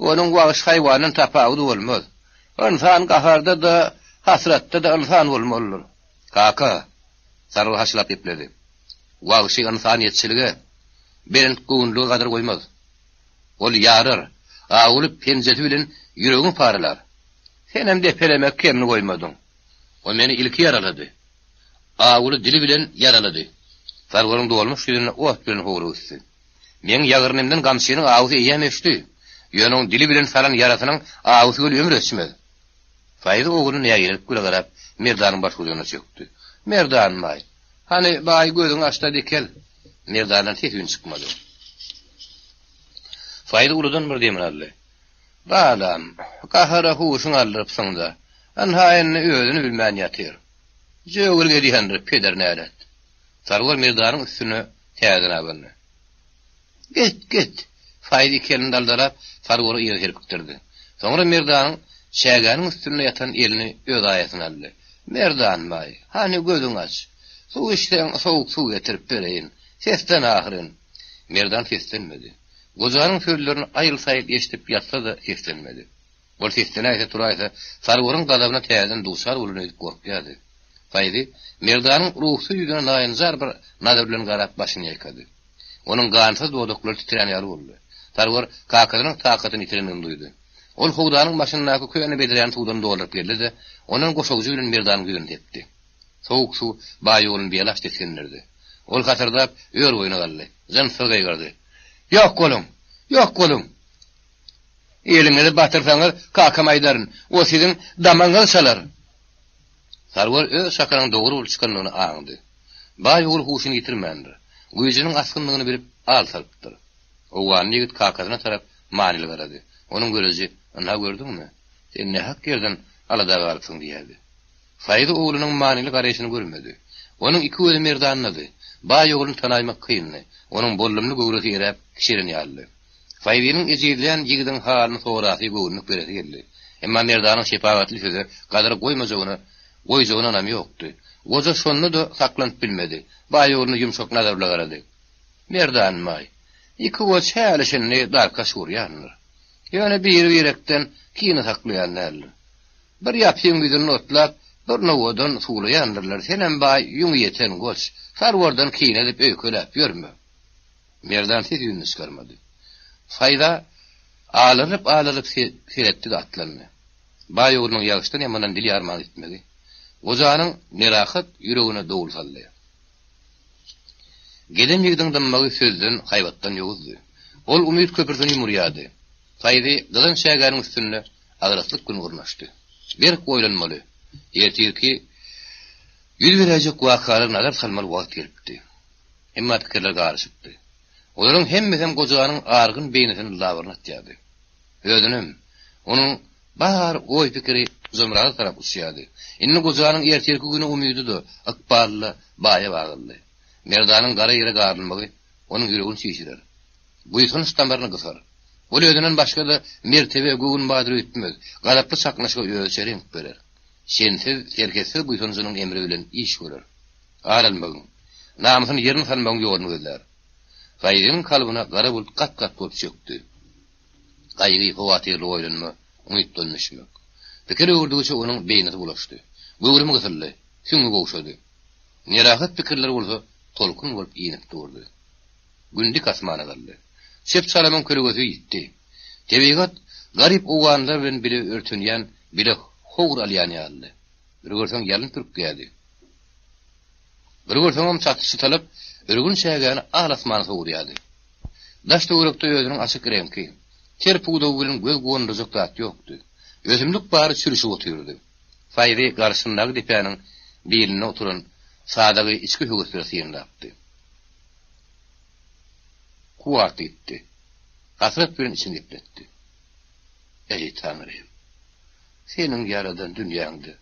onuň wagşy haýwandan tapawudy bolmaz. Ynsan gaharda-da, hasratda-da ynsan bolmalydyr. Kaka! Sargy haşlap gepledi. Wagşy ynsanyýetçilige, belent göwünlige gadyr goýmaz. Ol ýarar, awuly penjesi bilen ýüregiňi paralar. Senem depelemek kemini goýmadyň. O meni ilki ýaralady. Awuly dili bilen ýaralady. Sarwaryň dolmuş ýüzünde ot bilen howra ösdi. Meň ýagyrnymdan gamçynyň awusy eýýäm öçdi. Ýöne oň dili bilen salan ýarasynyň awusy weli ömür öçmez. Faýzy ogluny nägilelik bile garap, Merdanyň başujagyna çökdi. Merdan baý, hany, baý, gözüňi aç-da dikel. Merdandan ses-üýn çykmady. Faýzy uludan bir demini aldy. Balam, gahara huşuňy aldyrypsyň-da. Ynha indi özüni bilmän ýatyr. Jögülik edýändir, peder nälet. Sarwar Merdanyň üstüne täzeden abandy. Git, git! Faýzy iki elini daldalap, Sarwary yza serpikdirdi. Soňra Merdanyň çägäniň üstünde ýatan elini öz aýasyna aldy. Merdan baý, hany gözüňi aç. Suw içseň, sowuk suw getirip bereýin. Seslen ahyryn. Merdan seslenmedi. Gojanyň sözlerini aýyl-saýyl eşidip ýatsa-da seslenmedi. Ol seslenäýse turaýsa, Sarwaryň gazabyna täzeden duçar bolaryn öýdüp gorkýardy. Faýzy Merdanyň ruhsuz ýüzüne naýynjar bir nazar bilen garap başyny ýaýkady. Onuň gansyz dodaklary titrän ýaly boldy. Sarwar kakasynyň takatyny ýitirendigini duýdy. Ol howdanyň başyndaky köne bedräni suwdan dolduryp geldi-de, ondan goşawujy bilen Merdanyň ýüzüne depdi. Sowuk suw baý ogluny bialaç tisgindirdi. Ol hasyrdap, ör boýuna galdy. Jynssyz gygyrdy. Ýok boluň! Ýok boluň! Eliňizi batyrsaňyz, kakama aýdaryn, o siziň damagyňyzy çalar! Sarwar öz çakynyň dogry bolup çykandygyny aňdy. Baý ogul huşuny ýitirmändir. Güýjüniň asgyndygyny bilip, al salypdyr. Owganly ýigit kakasyna tarap manyly garady. Onuň göreji, Ynha gördüňmi? Sen nähak ýerden alada galypsyň diýýärdi. Faýzy oglunyň manyly garaýşyny görmedi. Onuň iki gözi Merdandady. Baý ogluny tanaýmak kyndy. Onuň bollumly göwresi eräp, kiçelen ýalydy. Faýzynyň ejizlän ýigidiň halyny sorasy, göwünlik beresi geldi. Emma Merdanyň şepagatly söze gadyr goýmajagyna, goýjagyna ynamy ýokdy. Goja şonda-da saklanyp bilmedi. Baý ogluna ýumşak nazar bile garady. Merdan baý, iki goç häli-şindi darkaş gurýandyr. Ýöne biri-birekden kine saklaýan däldir. Bir ýapyň ýüzüni otlap, bir nowadan suwlaýandyrlar. Senem baý, ýüňi ýeten goç, Sarwardan kine edip öýkeläp ýörme. Merdan ses-üýnüni çykarmady. Faýza alarylyp-alarylyp seretdi-de atlandy. Baý oglunyň ýagyşdan ýamanan dil ýarman gitmegi, gojanyň nerahat ýüregine dowul saldy. Gedem ýigidiň dymmagy sözden, haýbatdan ýowuzdy. Ol umyt köprüsini ýumurýardy. Faýzy gyzan çägäniň üstünde agraslyk bilen gurnaşdy. Berk oýlanmaly, ertirki ýüz beräýjek wakalara nazar salmaly wagt gelipdi. Emma pikirler garyşypdy. Olaryň hemmesem gojanyň argyn beýnisini labyryna atýardy. Özünem, onuň bar oý-pikiri Hojamyrada tarap uçýardy. Indi gojanyň ertirki güne umydy-da, ykbaly-da baýa baglydy. Merdanyň gara ýere garylmagy onuň ýüregini çişirer. Buýsanç damaryny gysar. Ol özünden başga-da mertebe, göwün bardyr öýtmez, gazaply çaknyşyga özüçe reňk berer. Şensiz, serhetsiz buýsanjynyň emri bilen iş görer. Ar almagyň, namysyny ýerine salmagyň ýoluny gözlär. Gaýgynyň kalbyna gara bulut gat-gat bolup çökdi. Gaýgy, howatyrly oýlanma, umytdan düşmek. Pikir öwürdügiçe onuň beýnisi bulaşdy. Göwrümi gysyldy, süňňi gowşady. Nerahat pikirler bolsa tolkun bolup inip durdy. Gün dik asmana galdy. Çöp-çalamyň kölegesi ýitdi. Tebigat garyp owganlar bilen bile örtenýän, bile howur alýan ýalydy. Bir görseň ýalyn pürkýärdi. Bir görseňem çaty-çytalyp, ürgün çägäni al-asmana sowurýardy. Daş-töwerekde özüniň açyk reňki, ter pudagy bilen göz guwandyrjak zat ýokdy. Ösümlik bary çürüşip otyrdy. Faýzy garşysyndaky depäniň bilinde oturan Sadagy içki höwes bilen synlapdy. Kuwwatly gitdi. Hasrat bilen içini gepletdi. Eý, Taňrym! Seniň ýaradan dünýäňde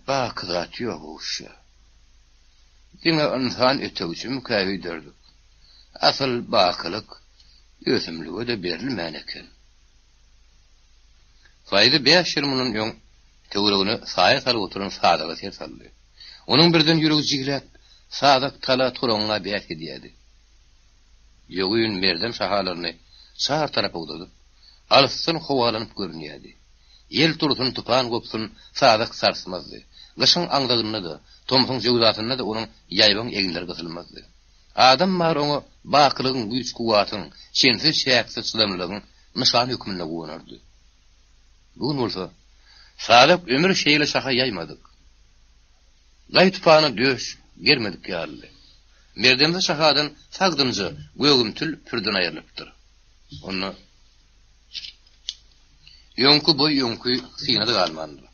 baky zat ýok oguşýa. Diňe ynsan ötegçimikä öýderdik. Asyl bakylyk ösümlige-de berilmän eken. Faýzy bäş ýyl mundan öň töweregine saýa salyp oturan Sadaga ser saldy. Onuň birden ýüregi jigläp, Sadak tala toraňňa bäs edýärdi. Ýogyn merdem şahalaryny çar tarapa uzadyp, alysdan howalanyp görünýärdi. Ýel tursun, tupan gopsun, Sadak sarsmazdy. Gyşyň aňzagynda-da, tomsuň jöwzasynda-da onuň ýaýbaň eginleri gysylmazdy. Adam bary oňa bakylygyň, güýç-kuwwatyň, çensiz-çäksiz çydamlylygyň nyşany hökmünde guwanardy. Bu gün bolsa, Sadak ömür şeýle şaha ýaýmadyk. Gaý-tupana döş germedik ýalydy. Merdemsi şahadan sagdynja gögümtil pürden aýrylypdyr. Onda öňki boý öňki syna-da galmandyr.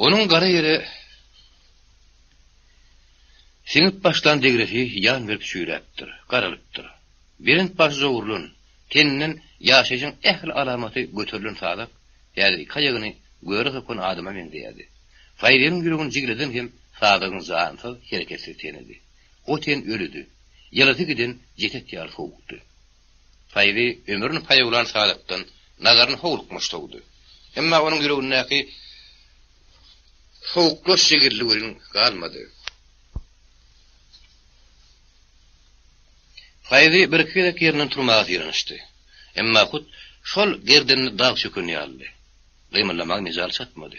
Onuň gara ýere siňip başlan degresi ýan berip çüýräpdir, garalypdyr. Belent başy jowurlan, teninden ýaşaýşyň ähli alamaty göterilen Sazak häzir iki aýagyny göre sokan adama meňzeýärdi. Faýzeliň ýüregini jigleden hem Sazagyň jansyz, hereketsiz tenidi. O ten ölüdi. Ýylysy giden jeset ýaly sowukdy. Faýzi ömrüni paýawlan Sazakdan nazaryny howlukmaç sowdy. Emma onuň ýüregindäki sowuklaç jigirli welin galmady. Faýzy birki gezek ýerinden turmaga synanyşdy. Emma hut şol gerdenine dag çöken ýalydy. Gymyldamaga mejaly çatmady.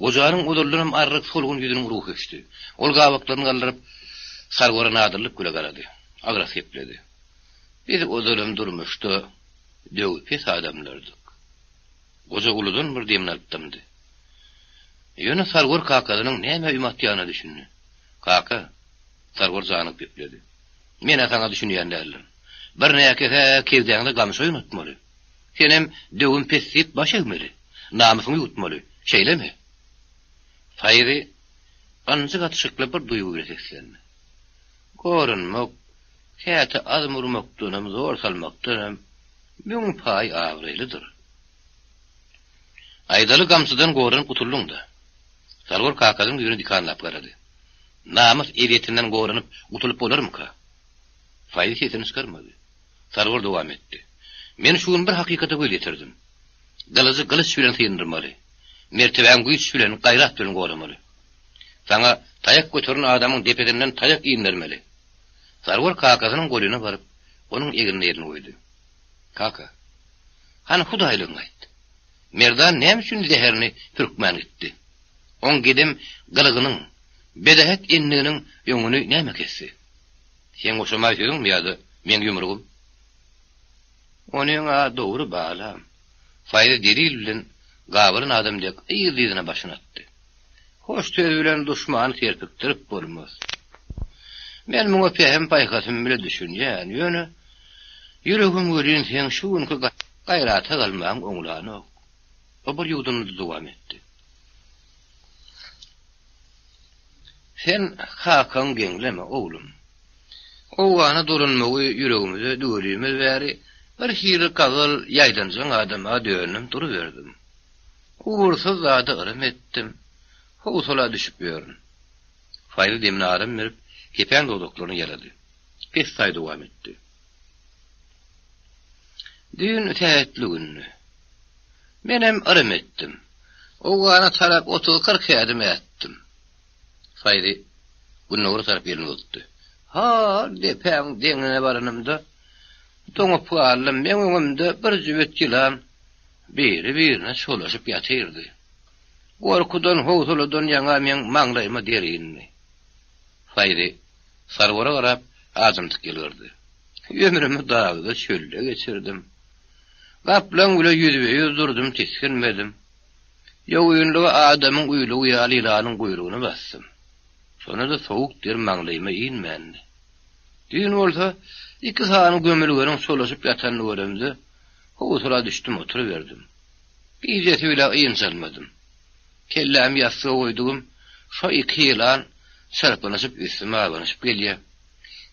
Gojanyň ozaldanam arryk solgun ýüzüniň ruhy öçdi. Ol gabaklaryny galdyryp, Sarwara nadyrlyk bile garady. Agras gepledi. Biz ozalam durmuşda döwi pes adamlardyk. Goja uludan bir demini alyp dymdy. Ýöne Sarwar kakasynyň nämä üm atýanyna düşündi. Kaka, Sarwar janygyp gepledi. Men-ä saňa düşünýän däldirin. Bir näkes-ä kebzäňde gamyş oýnatmaly. Senem döwüm pes diýip baş egmeli. Namysyňy ýuwutmaly. Şeýlemi? Faýzy ynjy gatyşykly bir duýgy bilen seslendi. Goranmak, käte azm urmakdanam, zor salmakdanam müň paý abraýlydyr. Aýdaly gamçydan goranyp gutuldyň-da. Sarwar kakasynyň ýüzüne dikanlap garady. Namys ezýetinden goranyp gutulyp bolarmyka? Faýzy sesini çykarmady. Sarwar dowam etdi. Men şu gün bir hakykata göz ýetirdim. Gylyjy gylyç bilen syndyrmaly. Mertebäňi güýç bilen, gaýrat bilen goramaly. Saňa taýak göteren adamyň depesinden taýak indermeli. Sarwar kakasynyň golyna baryp, onuň egnine elini goýdy. Kaka, hany hudaýlygyňy aýt. Merdan näme üçin zäherini pürkmän gitdi? Oň gedem gylygynyň, bedähet endiginiň öňüni näme kesdi? Seň goşamaý sözüňmi ýa-da meň ýumrugym? Onyň-a dogry, balam. Faýzy delil bilen gabalan adam dek yzly-yzyna başyny atdy. Hoş söz bilen duşmany serpikdirip bolmaz. Men muňa pähim-paýhasym bile düşünýän, ýöne ýüregim welin seň şu günki gaýrata galmagyň oňlanok. O bir ýuwdundy-da dowam etdi. Sen kakaňy geňleme, oglum. Owgana dolanmagy ýüregimize düwelimiz bäri bir hili gagal ýaýdanjaň adama döndüm duruberdim. Ugursyz zada yrym etdim. Howsala düşüp ýörün. Faýzy demine aram berip, kepän dodaklaryny ýalady. Pessaý dowam etdi. Düýn sähetli gündi. Menem yrym etdim. Owgana tarap otuz-kyrk ädim ätdim. Faýzy gündogara tarap elini uzatdy. Ha, depäň deňine baranymda, doňup galdym. Meň öňümde bir jübüt ýylan biri-birine çolaşyp ýatyrdy. Gorkudan, howsaladan ýaňa meň maňlaýyma der indi. Faýzy Sarwara garap, ajymtyk ýylgyrdy. Ömrümi dagda, çölde geçirdim. Gaplaň bile ýüzbe-ýüz durdum, tisginmedim. Ýogynlygy adamyň uýlugy ýaly ýylanyň guýrugyna basdym. Şonda-da sowuk der maňlaýyma inmändi. Düýn bolsa, iki sany gömülgeniň çolaşyp ýatanyny göremde, howsala düşdüm oturyberdim. Gijesi bile ynjalmadym. Kellämi ýassyga goýdugym, şo iki ýylan çyrpynyşyp üstüme abanyşyp gelýär.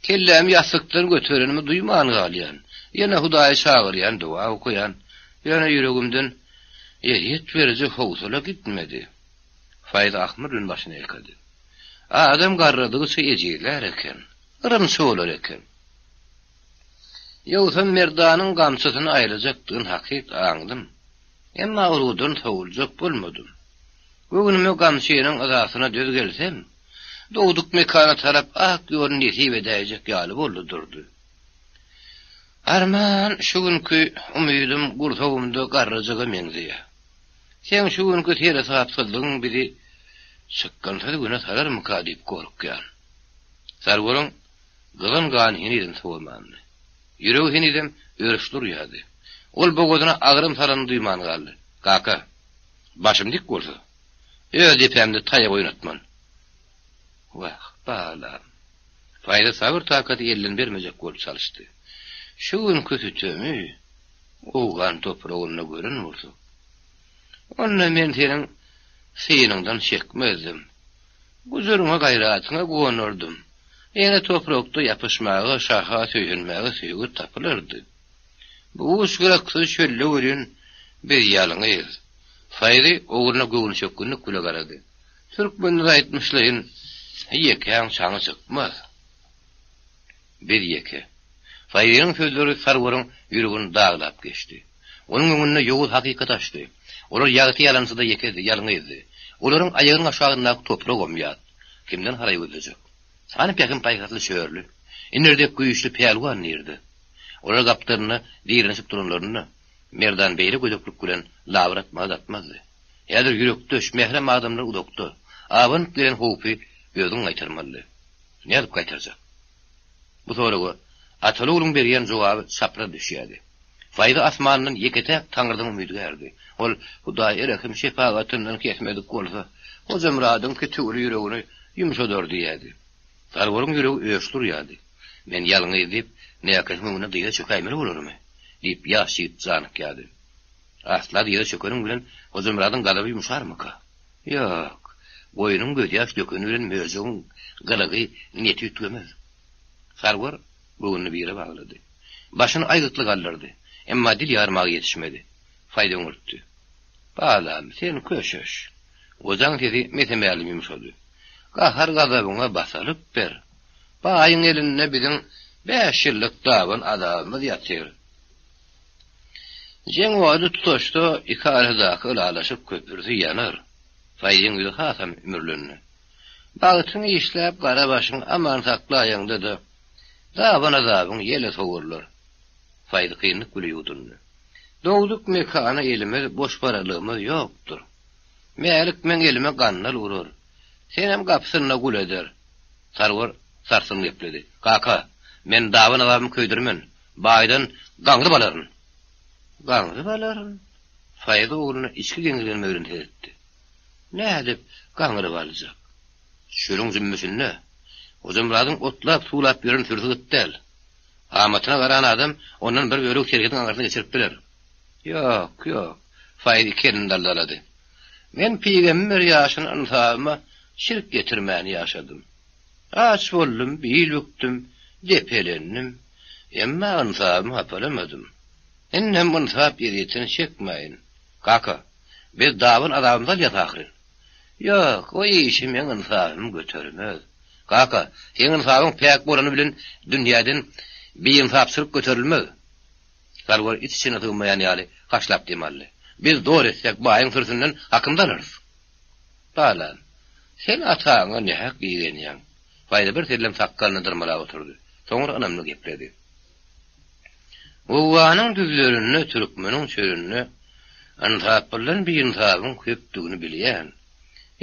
Kellämi ýassykdan göterenimi duýman galýan. Ýene Hudaýy çagyrýan, doga okaýan. Ýöne ýüregimden ezýet beriji howsala gitmedi. Faýz ahmyr bilen başyny ýaýkady. Adam garradygyça ejizlär eken, yrymçy bolar eken. Ýogsam Merdanyň gamçysyny aýlajakdygyny hakyt aňdym. Emma urgudan sowuljak bolmadym. Göwnüme gamçynyň yzasyna döz gelsem, dogduk mekana tarap ak ýoly nesip edäýjek ýaly boldy durdy. Arman, şu günki umydym gursagymda garrajyga meňzeýär. Seň şu günki seresapsyzlygyň bizi çykgynsyz güne salarmyka diýip gorkýan. Sarwaryň gyzan gany henizem sowamandy. Ýüregi henizem örüşli urýardy. Ol bogazyna agram salanyny duýman galdy. Kaka, başym dik bolsa, öz depämde taýak oýnatman. Wah, balam. Faýza sabyr-takaty elden bermejek bolup çalyşdy. Şu günki sütemi owgan topragynda gören bolsak, onda men seniň synyňdan çekmezdim. Gujuryňa-gaýratyňa guwanardym. Ene toprakda ýapyşmaga, şaha söýenmäge söýgi tapylardy. Bu uç-gyraksyz çölde welin biz ýalňyz. Faýzy ogluna göwnüçökgünlik bile garady. Türkmenler aýtmyşlaýyn, ýekäň çaňy çykmaz. Biz ýeke. Faýzynyň sözleri Sarwaryň ýüregini daglap geçdi. Onuň öňünde ýowuz hakykat açdy. Olar ýagty ýalançyda ýekedi, ýalňyzdy. Olaryň aýagynyň aşagyndaky topragam ýat. Kimden haraý gözlejek? Hany pähim-paýhasly Çörli? Iner dek güýçli pälwan nirde? Olar gapdalynda direnişip duranlarynda, Merdan beýle gödeklik bilen labyr atmaz atmazdy. Häzir ýürekdeş, mährem adamlar uzakda. Abanyp gelen howpy özüň gaýtarmalydy. Nädip gaýtarjak? Bu soraga ataly-ogluň berýän jogaby çapraz düşýärdi. Faýzy asmandan ýeke-täk Taňrydan umydygärdi. Ol, Hudaý rehim-şepagatyndan kesmedik bolsa, Hojamyradyň kitüwli ýüregini ýumşadar diýýärdi. Sarwaryň ýüregi öçli urýardy. Men ýalňyz diýip, näkesiň öňünde dyza çökäýmeli bolarmy? diýip, ýaş ýigit janykýardy. Asla dyza çökeniň bilen Hojamyradyň gazaby ýumşarmyka? Ýok, goýnuň gözýaş dökeni bilen möjegiň gylygy, neti üýtgemez. Sarwar göwnüni bire baglady. Başyny aýgytly galdyrdy. Emma dil ýarmaga ýetişmedi. Faýda öňürtdi. Balam, sen köşeş. Gojaň sesi mese-mälim ýumşady. Gahar-gazabyňa basalyk ber. Baýyň elinde biziň bäş ýyllyk daban azabymyz ýatyr. Jeň ody tutaşsa, iki aradaky ylalaşyk köprüsi ýanar. Faýzyň ýüzi hasam ümürlendi. Bagtyň işläp, gara başyňy aman saklaýaňda-da, daban azabyň ýele sowurlar. Faýzy kynlyk bile ýuwdundy. Dogduk mekana elimiz boş baralygymyz ýokdur. Mälik meň elime gandal urar. Senem gapysynda gul eder. Sarwar sarsgyn gepledi. Kaka! Men daban-azabymy köýdürmen. Baýdan gaňryp alaryn. Gaňryp alaryn? Faýzy ogluna içki geňirgenme bilen seretdi. Nädip gaňryp aljak? Çölüň jümmüşinde Hojamyradyň otlap-suwlap ýören sürüsi gyt däl. Amatyna garan adam ondan bir bölek serhediň aňyrsyna geçirip biler. Ýok, ýok, Faýz iki elini daldalady. Men pygamber ýaşyny ynsabyma çirk getirmän ýaşadym. Aç boldum, bil bükdüm, depelendim. Emma ynsabymy hapalamadym. Indem ynsap ezýetini çekmäýin. Kaka, biz dabyn azabymyzy alýas ahyryn. Ýok, o işi meň ynsabym götermez. Kaka, seň ynsabyň päk bolany bilen dünýäden biynsapçylyk göterilmez. Sarwar iç-içine sygmaýan ýaly haşlap dem aldy. Biz zor etsek baýyň sürüsinden hakymyzy alarys. Balam, sen ataňa nähak igenýäň. Faýza bir sellem sakgalyny dyrmalap oturdy. Soňra ynamly gepledi. Owganyň düzlerinde, türkmeniň çölünde ynsaplydan biynsabyň köpdügini bilýän.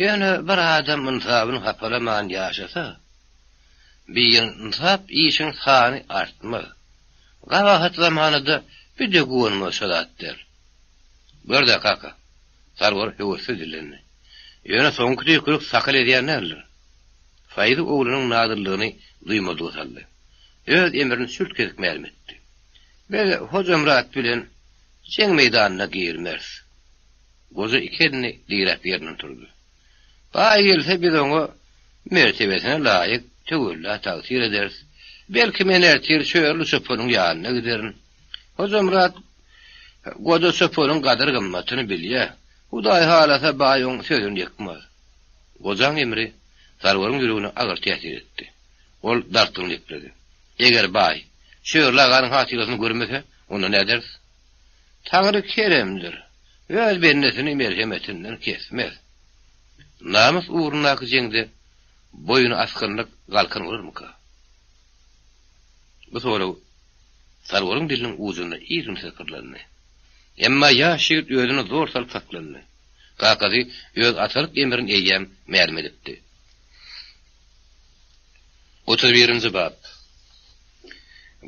Ýöne bir adam ynsabyny hapalaman ýaşasa, biynsap işiň sany artmaz. Gabahat zamanada bir-de guwanmaz şo zat däl. Gör-dä, kaka, Sarwar höwessiz dillendi. Ýöne soňky tüýkülik sakyl edýän däldir. Faýzy oglunyň nadyllygyny duýmadyga saldy. Öz emrini çürt-kesik mälim etdi. Biz Hojamyrat bilen jeň meýdanyna girmeris. Goja iki elini diräp ýerinden turdy. Baý gelse biz oňa mertebesine laýyk töwella tagsyr ederis. Belki men ertir Çörli çopanyň ýanyna giderin. Hojamyrat goja çopanyň gadyr-gymmatyny bilýär. Hudaý halasa baý oň sözüni ýykmaz. Gojaň emri Sarwaryň ýüregine agyr täsir etdi. Ol dartgynly gepledi. Eger baý, Çörli aganyň hatyrasyny görmese, onda näderis? Taňry keremdir, öz bendesini merhemetinden kesmez. Namys ugrundaky jeňde boýny asgynlyk galkan bolarmyka? Bu sorag Sarwaryň diliniň ujunda irginsiz pyrlandy. Emma ýaş ýigit özüne zor salyp saklandy. Kakasy öz atalyk emrini eýýäm mälim edipdi. Otuz birinji bap.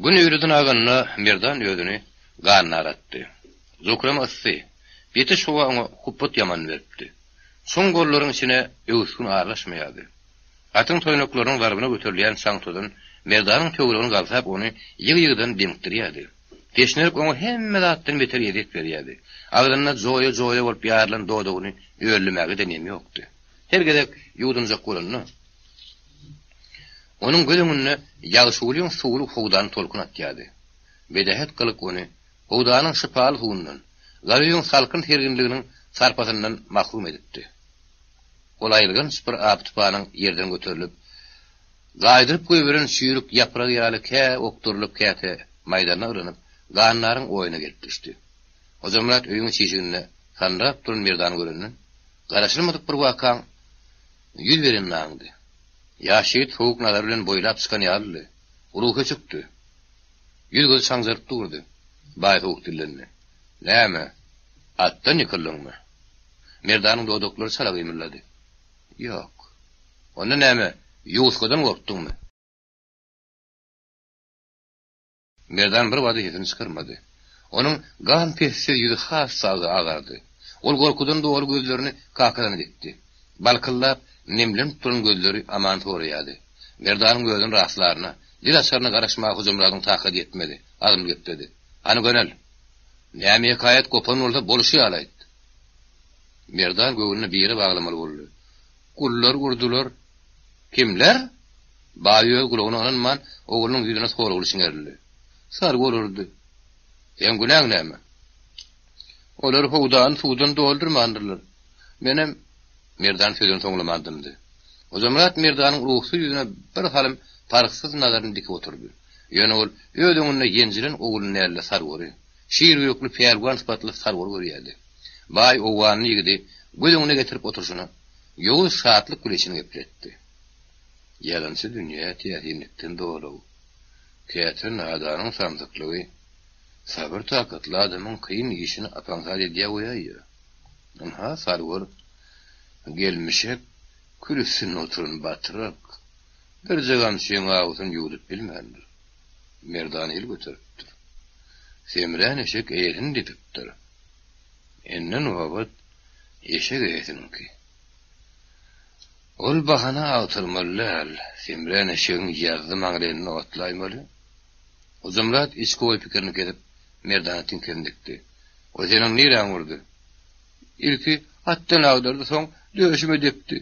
Gün öýleden aganda Merdan özüni gandar atdy. Jukrama yssy, ýetiş howa oňa hupbat ýaman beripdi. Çuň gollaryň içine öwüsgin aralaşmaýardy. Atyň toýnaklarynyň zarbyna göterilýän çaň-tozan Merdanyň töweregini gabsap ony ýygy-ýygydan demikdirýärdi. Teşnelik oňa hemme zatdan beter ezýet berýärdi. Agzynda joýa-joýa bolup ýarylan dodagyny öllemäge-de nem ýokdy. Her gezek ýuwdunjak bolanda, onuň göz öňünde Ýagşygulyň suwly howdany tolkun atýardy. Bedähet gylyk ony howdanyň şypaly suwundan, Garybyň salkyn serginliginiň sarpasyndan mahrum edipdi. Ol aýylganç bir apy-tupanyň ýerden göterilip, gaýdyryp goýberen çüýrük ýapragy ýaly kä okdurylyp, käte maýdalna yranyp, gandaryň oýuna gelip düşdi. Hojamyrat öýüň çişiginde sandyrap duran Merdany görenden, garaşylmadyk bir wakaň ýüz berenini aňdy. Ýaş ýigit sowuk nazar bilen boýlap çykan ýalydy. Ruhy öçükdi. Ýüz-gözi çaňjaryp durdy. Baý sowuk dillendi. Näme, atdan ýykyldyňmy? Merdanyň dodaklary çala gymyldady. Ýok. Onda näme, ýuwusgadan gorkduňmy? Merdan bir bada sesini çykarmady. Onuň gan pessiz ýüzi has-da agardy. Ol gorkudan doly gözlerini kakasyna dikdi. Balkyldap, nemlenip duran gözleri aman soraýardy. Merdanyň özüni rastlaryna, dil açaryna garaşmaga Hojamyradyň takady ýetmedi. Azmly gepledi. Hany gönel. Näme hekaýat gopan bolsa bolşy ýaly aýt. Merdan göwnüne bire baglamaly boldy. Gullar urdular. Kimler? Baý öz gulagyna ynanman, oglunyň ýüzüne soragly çiňerildi. Sargy urdy. Seň günäň näme? Olar howdany suwdan doldurmandyrlar. Menem. Merdan sözüni soňlaman dymdy. Hojamyrat Merdanyň ruhsuz ýüzüne bir salym parhsyz nazaryny dikip oturdy. Ýöne ol öz öňünde ýenjilen ogluny däl-de Sarwary, şir ýürekli pälwan sypatly Sarwary görýärdi. Baý owganly ýigidi göz öňüne getirip oturyşyna, ýowuz şatlyk bile içini gepletdi. Ýalançy dünýä täsinlikden doluw. Käte nadanyň samsyklygy sabyr-takatly adamyň kyn işini ap-aňsat edýär goýaýýar. Ynha, Sarwar gelmişek kül üstünde oturan batrak, birje gamçyň awusyny ýuwdup bilmändir. Merdan el göteripdir. Semrän eşek eýesini depipdir. Indi nobat eşek eýesiniňki. Ol bahana agtarmaly däl, semrän eşegiň ýazzy maňlaýynda otlaýmaly. Hojamyrat içki oý-pikirini kesip, Merdana tiňkesini dikdi. O seniň niräňi urdy? Ilki atdan agdardy, soň döşüme depdi.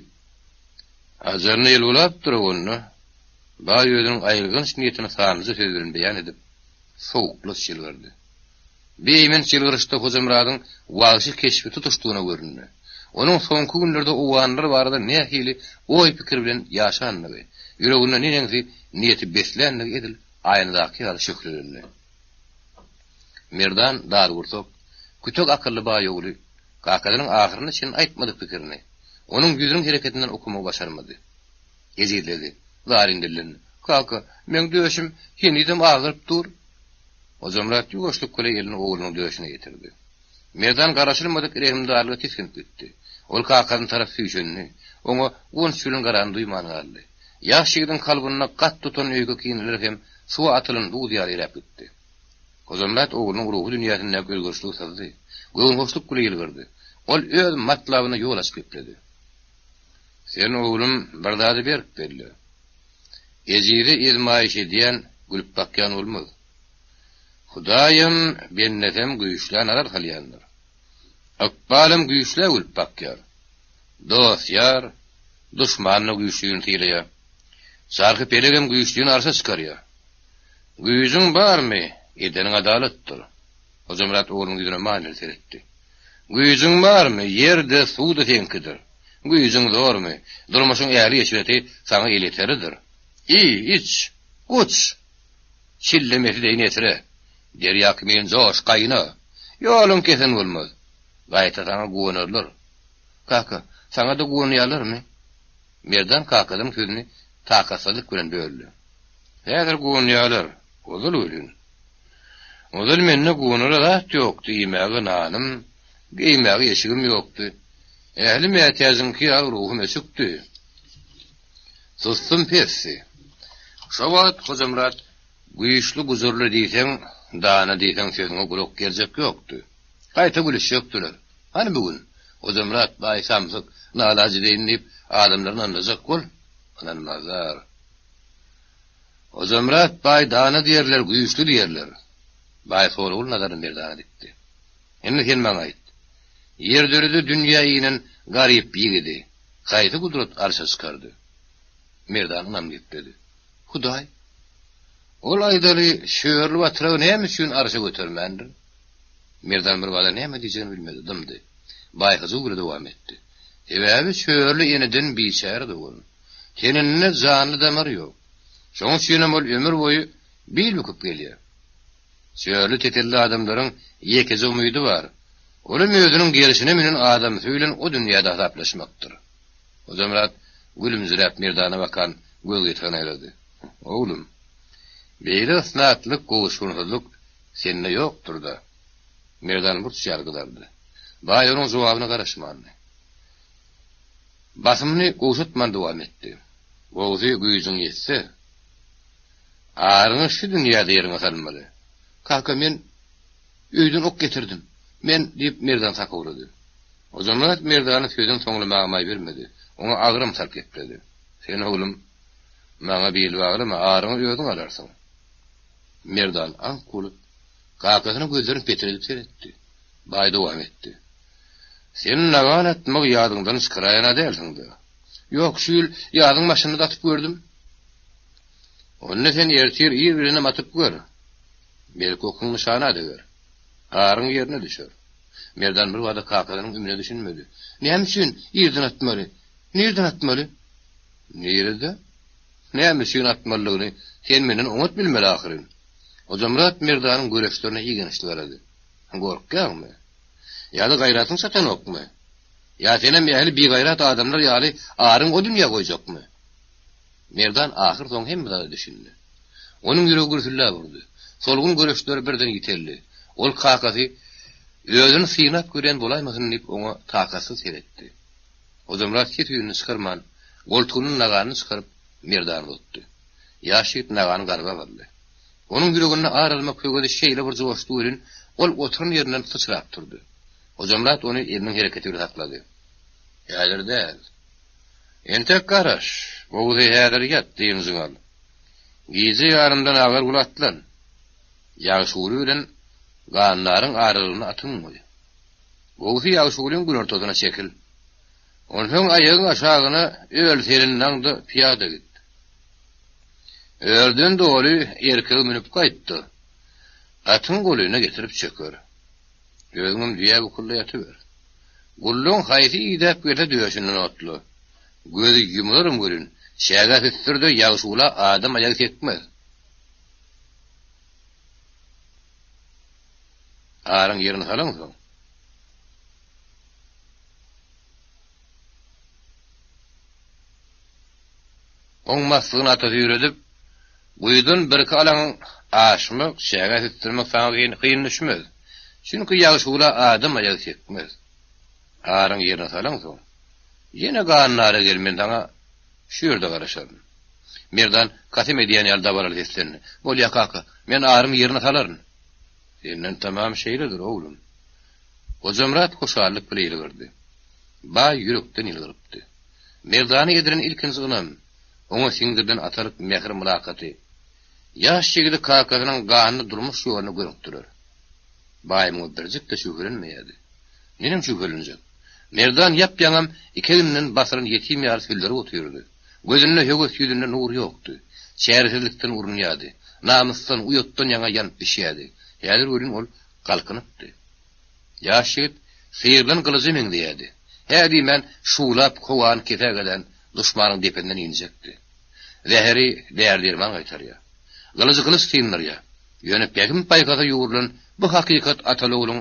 Ajaryna el bulapdyr onda. Baý özüniň aýylganç niýetini sanlyja söz bilen beýan edip, sowuklaç ýylgyrdy. Bu eýmenç ýylgyryşda Hojamyradyň wagşy keşbi tutuşdygyna göründi. Onuň soňky günlerde owganlar barada nähili oý-pikir bilen ýaşandygy, ýüreginde neneňsi niýeti besländigi edil aýnadaky ýaly şöhlelendi. Merdan dargursak, kütek akylly baý ogly kakasynyň ahyryna çenli aýtmadyk pikirini, onuň ýüzüniň hereketinden okamagy başarmady. Ejizledi. Zaryn dillendi. Kaka, meň döşüm henizem agyryp dur. Hojamyrat ýuwaşlyk bilen elini oglunyň döşüne ýetirdi. Merdan garaşylmadyk rehimdarlyga tisginip gitdi. Ol kakasyna tarap süýşendi. Oňa guwanç bilen garanyny duýman galdy. Ýaş ýigidiň kalbynda gat tutan öýke-kineler hem suwa atylan buz ýaly eräp gitdi. Hojamyrat oglunyň ruhy dünýäsindäki özgerişligi syzdy. Göwünhoşluk bilen ýylgyrdy. Ol öz matlabyna ýol açyp gepledi. Sen, oglum, bir zady berk belle. Ejize ezmaýyş edýän, gülüp bakýan bolmaz. Hudaýam, bendesem güýçlä nazar salýandyr. Ykbalam güýçlä gülüp bakýar. Dost-ýar, duşman-da güýçlüni sylaýar. Çarhy-pelegem güýçlüni arşa çykarýar. Güýjüň barmy, edeniň adalatdyr. Hojamyrat oglunyň ýüzüne manyly seretdi. Güýjüň barmy, ýer-de, suw-da seňkidir. Güýjüň zormy, durmuşyň ähli eşreti saňa elýeterlidir. Iý, iç, guç! Çille mesi deýin esre, derýa kimin joş, gaýna. Ýoluň kesen bolmaz. Gaýta saňa guwanarlar. Kaka, saňa-da guwanýarlarmy? Merdan kakasynyň sözüni takatsyzlyk bilen böldi. Häzir guwanýarlar, ozal welin. Ozal mende guwanara zat ýokdy, iýmäge nanym, geýmäge eşigim ýokdy. Ähli mätäjiňki ýaly ruhum öçükdi. Sussum pesdi. Şo wagt Hojamyrat güýçli gujurly diýseň, dana diýseň sözüňe gulak gerjek ýokdy. Gaýta gülüşjekdiler. Hany bu gün, Hojamyrat baý samsyk, nalajedeýin diýip, adamlary ynandyrjak bol. Ynanmazlar. Hojamyrat baý dana diýerler, güýçli diýerler. Baý soragly nazaryny Merdana dikdi. Indi sen maňa aýt. Ýerdörede dünýä inen garyp ýigidi haýsy gudrat arşa çykardy? Merdan ynamly gepledi. Hudaý. Ol aýdaly, Şörli batyragy näme üçin arşa götermändir? Merdan birbada näme diýjegini bilmedi, dymdy. Baý hyjuw bilen dowam etdi. Sebäbi Şörli eneden biçäre dogan. Teninde janly damar ýok. Şonuň üçinem ol ömür boýy bil büküp gelýär. Çörli tetelli adamlaryň ýekeje umydy bar. Olam özüniň gerşine münen adamsy bilen o dünýäde hasaplaşmakdyr. Hojamyrat gülümjiräp Merdana bakan gözgytagyny aýlady. Oglum, beýle ysnatlyk, gowuşgynsyzlyk sende ýokdur-da. Merdan burç ýaly gyzardy. Baý onuň jogabyna garaşmandy. Basymyny gowşatman dowam etdi. Gowusy güýjüň ýetse, aryňy şu dünýäde ýeriňe salmaly. Kaka, men öýden ok getirdim. Men, diýip, Merdan sakawlady. Hojamyrat Merdana sözüni soňlamaga maý bermedi. Oňa agram salyp gepledi. Sen, oglum, maňa bil baglama, aryňy özüň alarsyň. Merdan aňk bolup, kakasyna gözlerini petredip seretdi. Baý dowam etdi. Sen nagan atmagy ýadyňdan çykaraýan-a dälsiň-dä? Ýok, şu ýyl ýazyň başynda-da atyp gördüm. Onda sen ertir ir bilenem atyp gör. Belki okuň nyşana deger. Aryň ýerine düşer. Merdan birbada kakasynyň ümüne düşünmedi. Näme üçin irden atmaly? Nirden atmaly? Nirede? Näme üçin atmalydygyny sen menden oňat bilmeli ahyryn. Hojamyrat Merdanyň göreçlerine igençli garady. Gorkýaňmy? Ýa-da gaýratyň çatanokmy? Ýa senem ähli bigaýrat adamlar ýaly aryňy o dünýä goýjakmy? Merdan ahyrsoňy hemme zada düşündi. Onuň ýüregi gürsülläp urdy. Solgun göreçleri birden ýiteldi. Ol kakasy özüni synap görýän bolaýmasyn diýip oňa takatsyz seretdi. Hojamyrat ses-üýnüni çykarman, goltugyndan naganyny çykaryp, Merdana uzatdy. Ýaş ýigit nagany garbap aldy. Onuň ýüreginde ar almak höwesi şeýle bir joşdy welin, ol oturan ýerinden syçrap turdy. Hojamyrat ony eliniň hereketi bilen saklady. Häzir däl. Entek garaş. Gowusy häzir ýat, dynjyňy al. Gije ýarymdan agar gul atlan. Ýagşyguly bilen Gandaryň aralygynda atyňy goý. Gowusy Ýagşygulyň günortasyna çekil. Onsoň aýagyň aşagyna öl serini daň-da pyýada git. Örden doly erkegi münüp gaýt-da, atyň golaýyna getirip çöker. Özüňem düýä bukulda ýatyber. Gullugyň haýsy idäp gelse döşünden otla. Gözi ýumularam welin, çägä süsdür-de Ýagşygula adam aýagy sekmez. Aryň ýerini salaňsoň. Oň maslygyny ata süýredip, guýudan birki alaň aşmak, çägä süsdürmek saňa kyn düşmez. Çünki Ýagşygula adam aýagy sekmez. Aryň ýerine salaňsoň, ýene Gandara gel, men saňa şu ýerde garaşaryn. Merdan kasam edýän ýaly dabaraly seslendi. Bolýa, kaka, men aryň ýerine salaryn. Senden tamam şeýledir, oglum. Hojamyrat hoşallyk bile ýylgyrdy. Baý ýürekden ýylgyrypdy. Merdana edilen ilkinji ynam, oňa siňdirilen atalyk mähir-mylakaty ýaş ýigidi kakasynyň ganly durmuş ýoluna gönükdirer. Baý muňa birjik-de şübhelenmeýärdi. Neneň şübhelenjek? Merdan ýap-ýaňam iki egninden basylan ýetim ýaly süllerip otyrdy. Gözünde höwes, ýüzünde nur ýokdy. Çäresizlikden urunýardy. Namysdan, uýatdan ýaňa ýanyp bişýärdi. Häzir welin ol galkynypdy. Ýaş ýigit syrylan gylyja meňzeýärdi. Hä diýmän, şuwlap howany kesägedän duşmanyň depesinden injekdi. Zäheri däri-derman gaýtarýar. Gylyjy gylyç syndyrýar. Ýöne pähim-paýhasa ýugrulan bu hakykat ataly-ogluň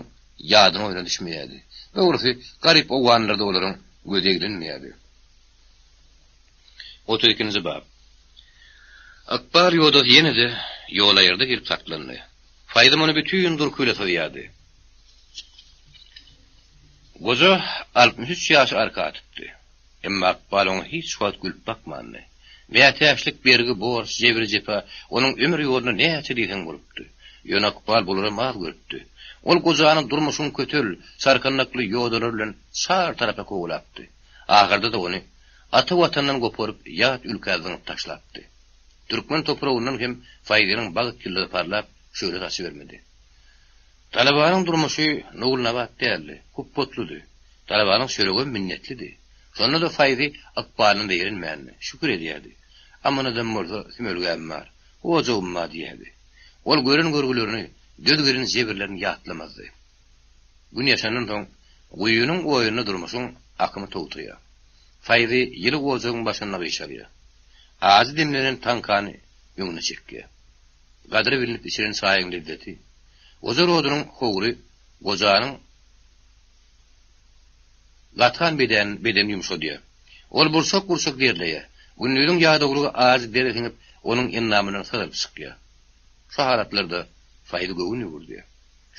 ýadyna-oýuna düşmeýärdi. Dogrusy, garyp owganlarda olaryň gözi eglenmeýärdi. 32-nji bap. Ykbal ýodasy ýene-de ýolaýyrda gelip saklandy. Faýzym ony bütin durky bile syzýardy. Goja 63 ýaşy arka atypdy. Emma ykbal oňa hiç wagt gülüp bakmandy. Mätäçlik, bergi, borç, jebir-jepa onuň ömür ýolunda näçe diýseň bolupdy. Ýöne ykbal bularam az görüpdi. Ol gojany durmuşyň kötel, çarkandakly ýodalary bilen çar tarapa kowalapdy. Ahyrda-da ony ata Watandan goparyp, ýat ülkä zyňyp taşlapdy. Türkmen topragyndan hem Faýzynyň bagt ýyldyzy parlap, şöhle saçybermedi. Talabanyň durmuşy nowul-nabat däldi, hupbatlydy. Talabanyň çöregem minnetlidi. Şonda-da Faýzy ykbalyna zeýrenmändi, şükür edýärdi. Amanadam bolsa sümelgäm bar, ojagym bar diýýärdi. Ol gören görgülerini, döz gelen jebirlerini ýatlamazdy. Gün ýaşandan soň guýynyň oýunda durmuşyň akymy togtaýar. Faýzy ýyly ojagyň başynda gyşarýar. Ajy demlenen taňkany öňüne çekýär. Gadyry bilnip içilen çaýyň lezzeti, ojar odunyň howry gojanyň gatan bedenini ýumşadýar. Ol burçak-burçak derleýär. Gündiziň ýadawlygy ajy dere siňip, onuň endamyndan syzylyp çykýar. Şu halatlarda Faýzy göwün ýüwürdýär.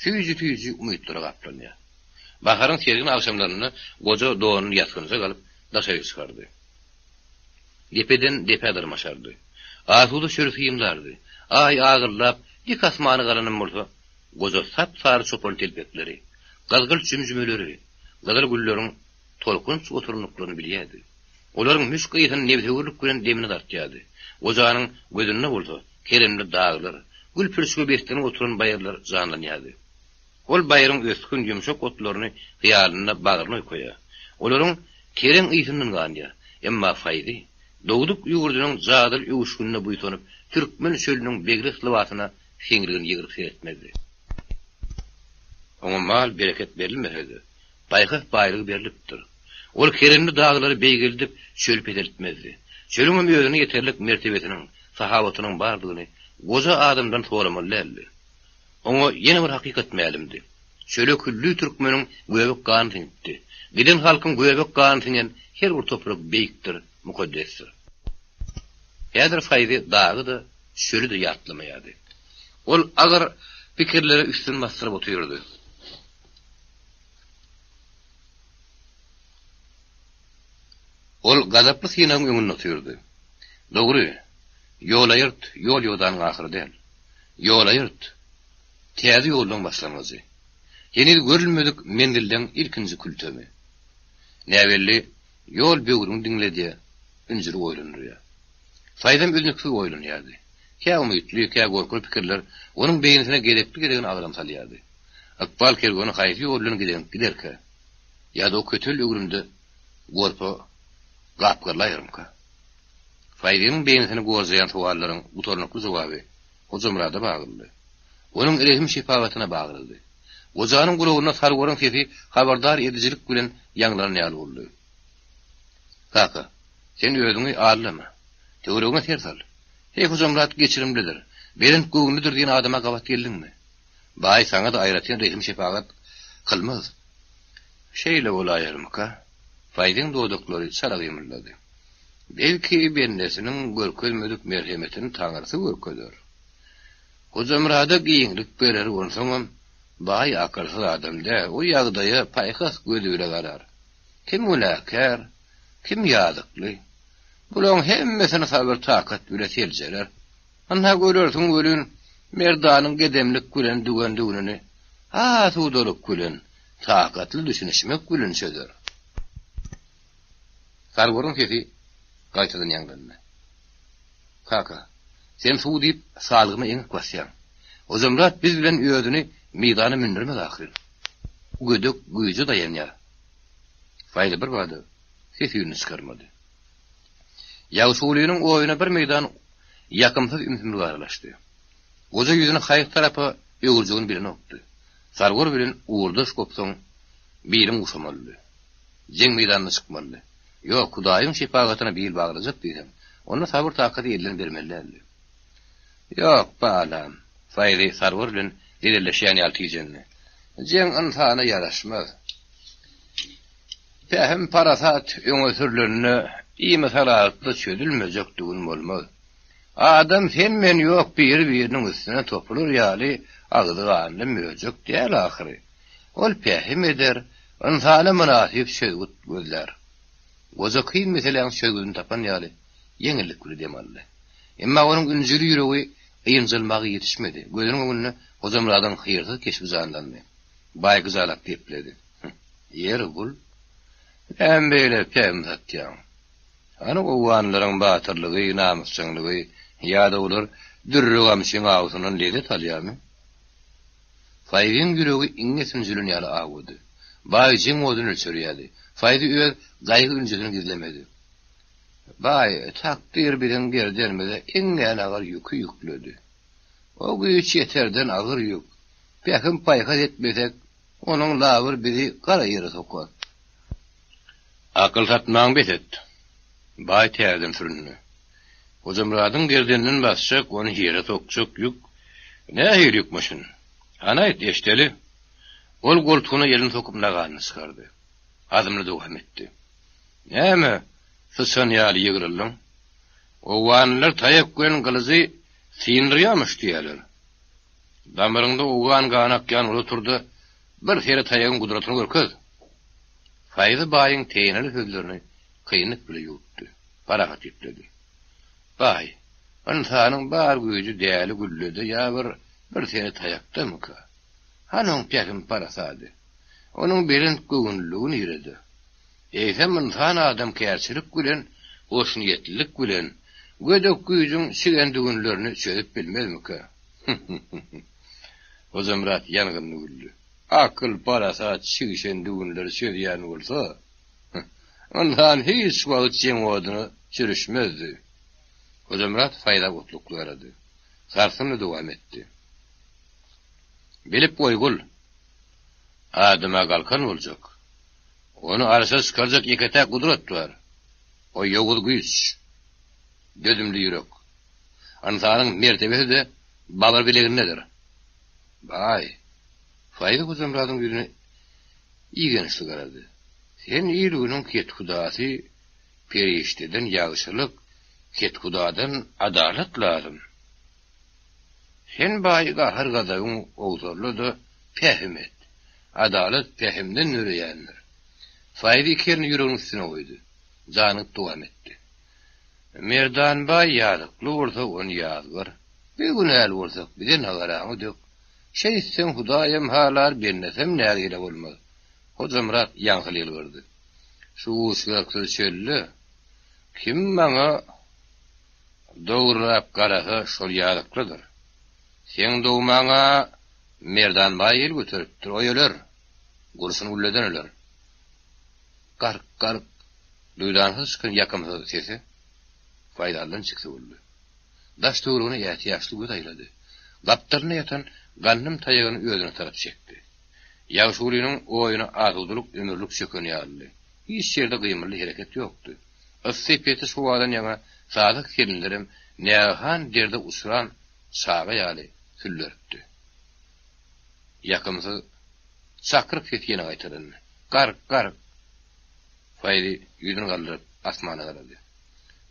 Süýji-süýji umytlara gaplanýar. Baharyň sergin agşamlarynda goja donuny ýasgynjak alyp, daşaryk çykardy. Depeden depä dyrmaşardy. Asuda çöli synlardy. Aý agyllap, dik asmana galanam bolsa, goja sap-sary çopan telpekleri, gyzgylt jümjümeleri, gyzyl gülleriň tolkunç oturandyklaryny bilýärdi. Olaryň müşk ysyny nebsewürlik bilen demine dartýardy. Gojanyň gözünde bolsa keremli daglar, gül-pürçüge beslenip oturan baýyrlar janlanýardy. Ol baýryň ösgün, ýumşak otlaryny hyýalynda bagryna oýkaýar. Olaryň tereň ysyndan ganýar. Emma Faýzy, dogduk ýurdunyň jadyly öwüşginine buýsanyp, türkmen çölüniň begres lybasyna seňrigini ýygryp seretmezdi. Oňa mal-bereket berilmese-de, paýhas baýlygy berlipdir. Ol keremli daglary beýgeldip, çöli peseltmezdi. Çölüňem özüne ýeterlik mertebesiniň, sahawatynyň bardygyny goja adamdan soramaly däldi. Oňa ýene bir hakykat mälimdi. Çöle külli türkmeniň göbek gany siňipdi. Giden halkyň göbek gany siňen her bir toprak beýikdir, mukaddesdir. Häzir Faýzy dagy-da, çöli-de ýatlamaýardy. Ol agyr pikirlere üstüni basdyryp otyrdy. Ol gazaply synagyň öňünde otyrdy. Dogry, ýol aýyrt, ýol-ýodanyň ahyry däl. Ýolaýyrt. Täze ýollaň başlangyjy. Heniz görülmedik menzilleň ilkinji kültemi. Näbelli ýol böwrüňi diňledýär, ünjüli oýlandyrýar. Faýzam üznüksiz oýlanýardy. Kä umytly, kä gorkuly pikirler onuň beýnisine gezekli-gezegine agram salýardy. Ykbal kerweni haýsy ýol bilen gideňip giderkä? Ýa-da o kötel öwrümde gorpa gapgarlaýarmyka? Faýzynyň beýnisini gorjaýan sowallaryň gutarnykly jogaby Hojamyrada baglydy. Onuň rehim-şepagatyna baglydy. Gojanyň gulagynda Sarwaryň sesi habardar edijilik bilen ýaňlanan ýaly boldy. Kaka, sen özüňi aldama. Töweregiňe ser sal. Heý, Hojamyrat geçirimlidir, belent göwünlidir diýen adama gabat geldiňmi? Baý saňa-da aýratyn rehim-şepagat kylmaz. Şeýle bolaýarmyka? Faýzyň dodaklary çala gymyldady. Belki, bendesiniň görkezmedik merhemetini Taňrysy görkezer. Hojamyrada giňlik berer, onsoňam baý akylsyz adam däl, o ýagdaýa paýhas gözi bile garar. Kim günäkär, kim ýazykly? Bulaň hemmesini sabyr-takat bile seljerer. Ynha görersiň welin, Merdanyň gedemlik bilen düwen düwnüni asudalyk bilen, takatly düşünişmek bilen çözer. Sarwaryň sesi gaýtadan ýaňlandy. Kaka, sen suw diýip salgyma eňek basýaň. Hojamyrat biz bilen özüni meýdana mündürmez ahyryn. Gödek güýje daýanýar. Faýly birbada ses-üýnüni çykarmady. Ýagşygulynyň oýuna bir meýdan ýakymsyz ümsümlik aralaşdy. Goja ýüzüni haýsy tarapa öwürjegini bilenokdy. Sarwar bilen ugurdaş gopsaň, biliň guşamalydy. Jeň meýdanyna çykmalydy. Ýok, Hudaýyň şepagatyna bil baglajak diýseň, onda sabyr-takaty elden bermeli däldi. Ýok, balam, Faýzy Sarwar bilen jedelleşýän ýaly tijendi. Jeň ynsana ýaraşmaz. Pähim-parasat öňe sürlende imisalaatly çözülmejek düwün bolmaz. Adam sen-men ýok biri-biriniň üstüne topular ýaly agzy ganly möjek däl ahyry. Ol pähim eder, ynsana mynasyp çözgüt gözlär. Goja kyn meseläň çözgüdini tapan ýaly ýeňillik bile dem aldy. Emma onuň ünjüli ýüregi ynjalmaga ýetişmedi. Gözüniň öňünde Hojamyradyň hyrsyz keşbi janlandy. Baý gyjalap gepledi. Ýeri gul, näme beýle pähim satýaň? Hany owganlaryň batyrlygy, namysjaňlygy ýa-da olar dürre gamçyň awusyndan lezzet alýarmy? Faýzyň ýüregi iňňe sünjülen ýaly awudy. Baý jeň oduny ölçerýärdi. Faýzy öz gaýgy-ünjüsini gizlemedi. Baý, takdyr biziň gerdenimize iňňän agyr ýüki ýükledi. O güýç ýeterden agyr ýük. Pähim-paýhas etmesek, onuň labyr bizi gara ýere sokar. Akyl satmaňy bes et! Baý täzeden süründi. Hojamyradyň gerdeninden basjak, ony ýere sokjak ýük nähili ýükmüşin? Hany aýt, eşideli! Ol goltugyna elini sokup naganyny çykardy. Azmly dowam etdi. Näme, syçan ýaly ýygryldyň? Owganlylar taýak bilen gylyjy syndyrýarmyş diýýärler. Damaryňda owgan gany akýan bola tur-da, bir sere taýagyň gudratyny görkez! Faýzy baýyň teýeneli sözlerini kynlyk bile ýuwutdy. Parahat gepledi. Baý, ynsanyň bar güýji däli güllede ýa bir bir sere taýakdamyka? Hany oň pähim-parasady? Onuň belent göwünliligi nirede? Eýsem ynsan adamkärçilik bilen, hoşniýetlilik bilen gödek güýjüň çigen düwünlerini çözüp bilmezmikä? Hojamyrat ýangynly güldi. Akyl-parasat çigşen düwünleri çözýän bolsa, ynsan hiç wagt jeň oduna sürüşmezdi. Hojamyrat Faýza otlukly garady. Sarsgynly dowam etdi. Bilip goý, gul! Adama galkan boljak. Ony arşa çykarjak ýeke-täk gudrat bar. O ýowuz güýç. Dözümli ýürek. Ynsanyň mertebesi-de babyr bilegindedir. Baý! Faýzy Hojamyradyň ýüzüne igençli garady. Sen il-günüň kethudasy, perişdeden ýagşylyk, kethudadan adalat lazym. Sen baý gahar-gazabyň owsarla-da pähim et. Adalat pähimden döreýändir. Faýzy iki elini ýüreginiň üstüne goýdy. Janygyp dowam etdi. Merdan baý ýazykly bolsa, ony ýazgar. Bigünäli bolsak, bize nagaraňy dök. Şeýtseň, Hudaýam halar, bendesem nägile bolmaz. Hojamyrat ýaňsyly ýylgyrdy. Şu uçgaksyz çölde kim maňa dogrulap garasa, şol ýazyklydyr. Seň dogmaňa Merdan baý el göteripdir, o öler. Gurşun gülleden öler. Gark, gark! Duýdansyz çykan ýakymsyz sese Faýzaldan çikse boldy. Daş-töweregine ätiýaçly göz aýlady. Gapdalynda ýatan gandym taýagyny özüne tarap çekdi. Ýagşygulynyň oýuna asudalyk ömürlik çöken ýalydy. Hiç ýerde gymyldy-hereket ýokdy. Yssy petiş howadan ýaňa sadyk selinlerem nägehan derde uçran çaga ýaly sülleripdi. Ýakymsyz çakyryk sesi ýene gaýtalandy. Gark, gark! Faýzy ýüzüni galdyryp, asmana garady.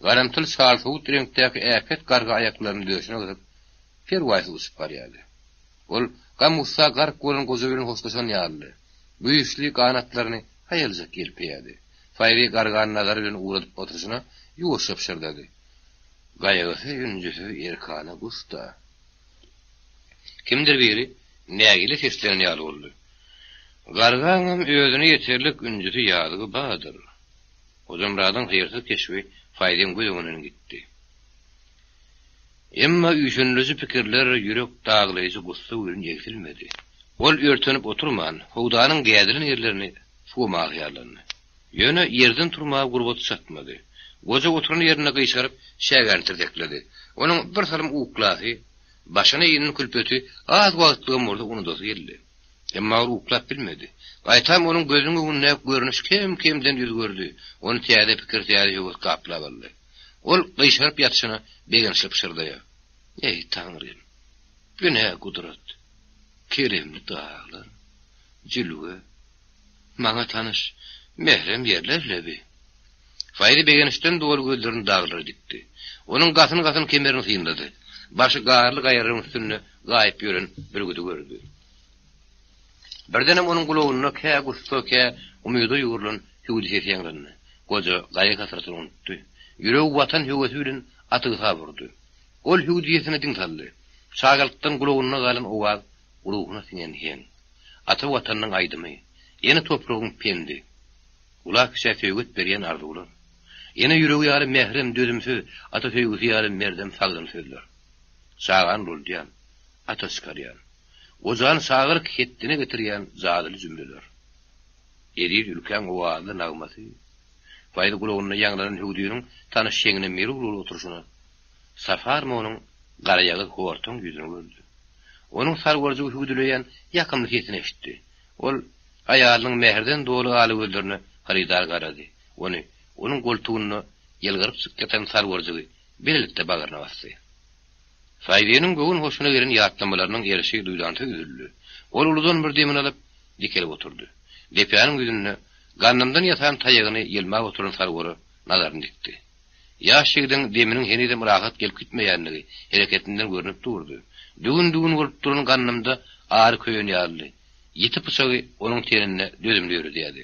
Garamtyl çalsowut reňkdäki äpet garga aýaklaryny döşüne gysyp, perwaýsyz uçup barýardy. Ol gam-gussa gark bolan goja bilen hoşlaşan ýalydy. Güýçli ganatlaryny haýaljak ýelpeýärdi. Faýzy gargany nazary bilen ugradyp oturyşyna ýuwaşja pyşyrdady. Gaýgysyz-ünjüsiz erkana guş-da. Kimdir biri nägile seslenen ýaly boldy. Gargaňam özüne ýeterlik ünjüsi ýazygy bardyr. Hojamyradyň hyýrsyz keşbi Faýzyň göz öňünden gitdi. Emma üýşeniliji pikirler ýürek daglaýjy gussa welin egsilmedi. Ol örtenip oturman, howdanyň gädilen ýerlerini suwamaga hyýallandy. Ýöne ýerden turmaga gurbaty çatmady. Goja oturan ýerinde gyşaryp, çägäni tirsekledi. Onuň birsalym uklasy, başyna inen külpeti az wagtlygam bolsa unudasy geldi. Emma ol uklap bilmedi. Gaýtam onuň gözüniň öňündäki görnüş kem-kemden özgerdi, ony täze pikir, täze höwes gaplap aldy. Ol gyşaryp ýatyşyna begençli pyşyrdaýar. Eý, Taňrym! Bu nä gudrat? Keremli daglar, jülge, maňa tanyş, mährem ýerler lebi. Faýzy begençden doly gözlerini daglara dikdi. Onuň gasyn-gasyn kemerini synlady. Başy garly gaýalaryň üstünde gaýyp ýören bürgüdi gördi. Birdenem onuň gulagynda kä gussa, kä umyda ýugrulan hüwdi sesi ýaňlandy. Goja gaýgy-hasratyny unutdy. Ýüregi Watan höwesi bilen atygsa burdy. Ol hüwdi sesine diň saldy. Çagalykdan gulagynda galan owaz ruhuna siňen heň. Ata Watanynyň aýdymy, ene topragyň pendi. Ula-kiçä söýget berýän arzuwlar. Ene ýüregi ýaly mährem, dözümsiz, ata söýgüsi ýaly merdem, sagdyn sözler. Çagany ulalydýan, ata çykarýan, gojany çagalyk hetdine getirýän jadyly jümleler. Eziz ülkäň owazly nagmasy. Faýzy gulagynda ýaňlanan hüwdüniň tanyş heňine melul bolup oturyşyna, Safar onuň garaýagyz hortaň ýüzüni gördi. Onuň sarwarjygy hüwdüleýän ýakymly sesini eşitdi. Ol aýalynyň mähirden doly ala gözlerine hyrydar garady. Ony, onuň goltugynda ýylgyryp çykyp ýatan sarwarjygy bilelikde bagryna basdy. Faýzynyň göwün hoşuna gelen ýatlamalarynyň erşi duýdansyz üzüldi. Ol uludan bir demini alyp, dikelip oturdy. Depäniň ýüzünde gandymdan ýasan taýagyny ýelmap oturan sarwara nazaryny dikdi. Ýaş ýigidiň deminiň henizem rahat gelip gitmeýändigi hereketinden görnüp durdy. Düwün-düwün bolup duran gandymda ary köýen ýalydy. Ýiti pyçagy onuň teninde dözümli ýöredýärdi.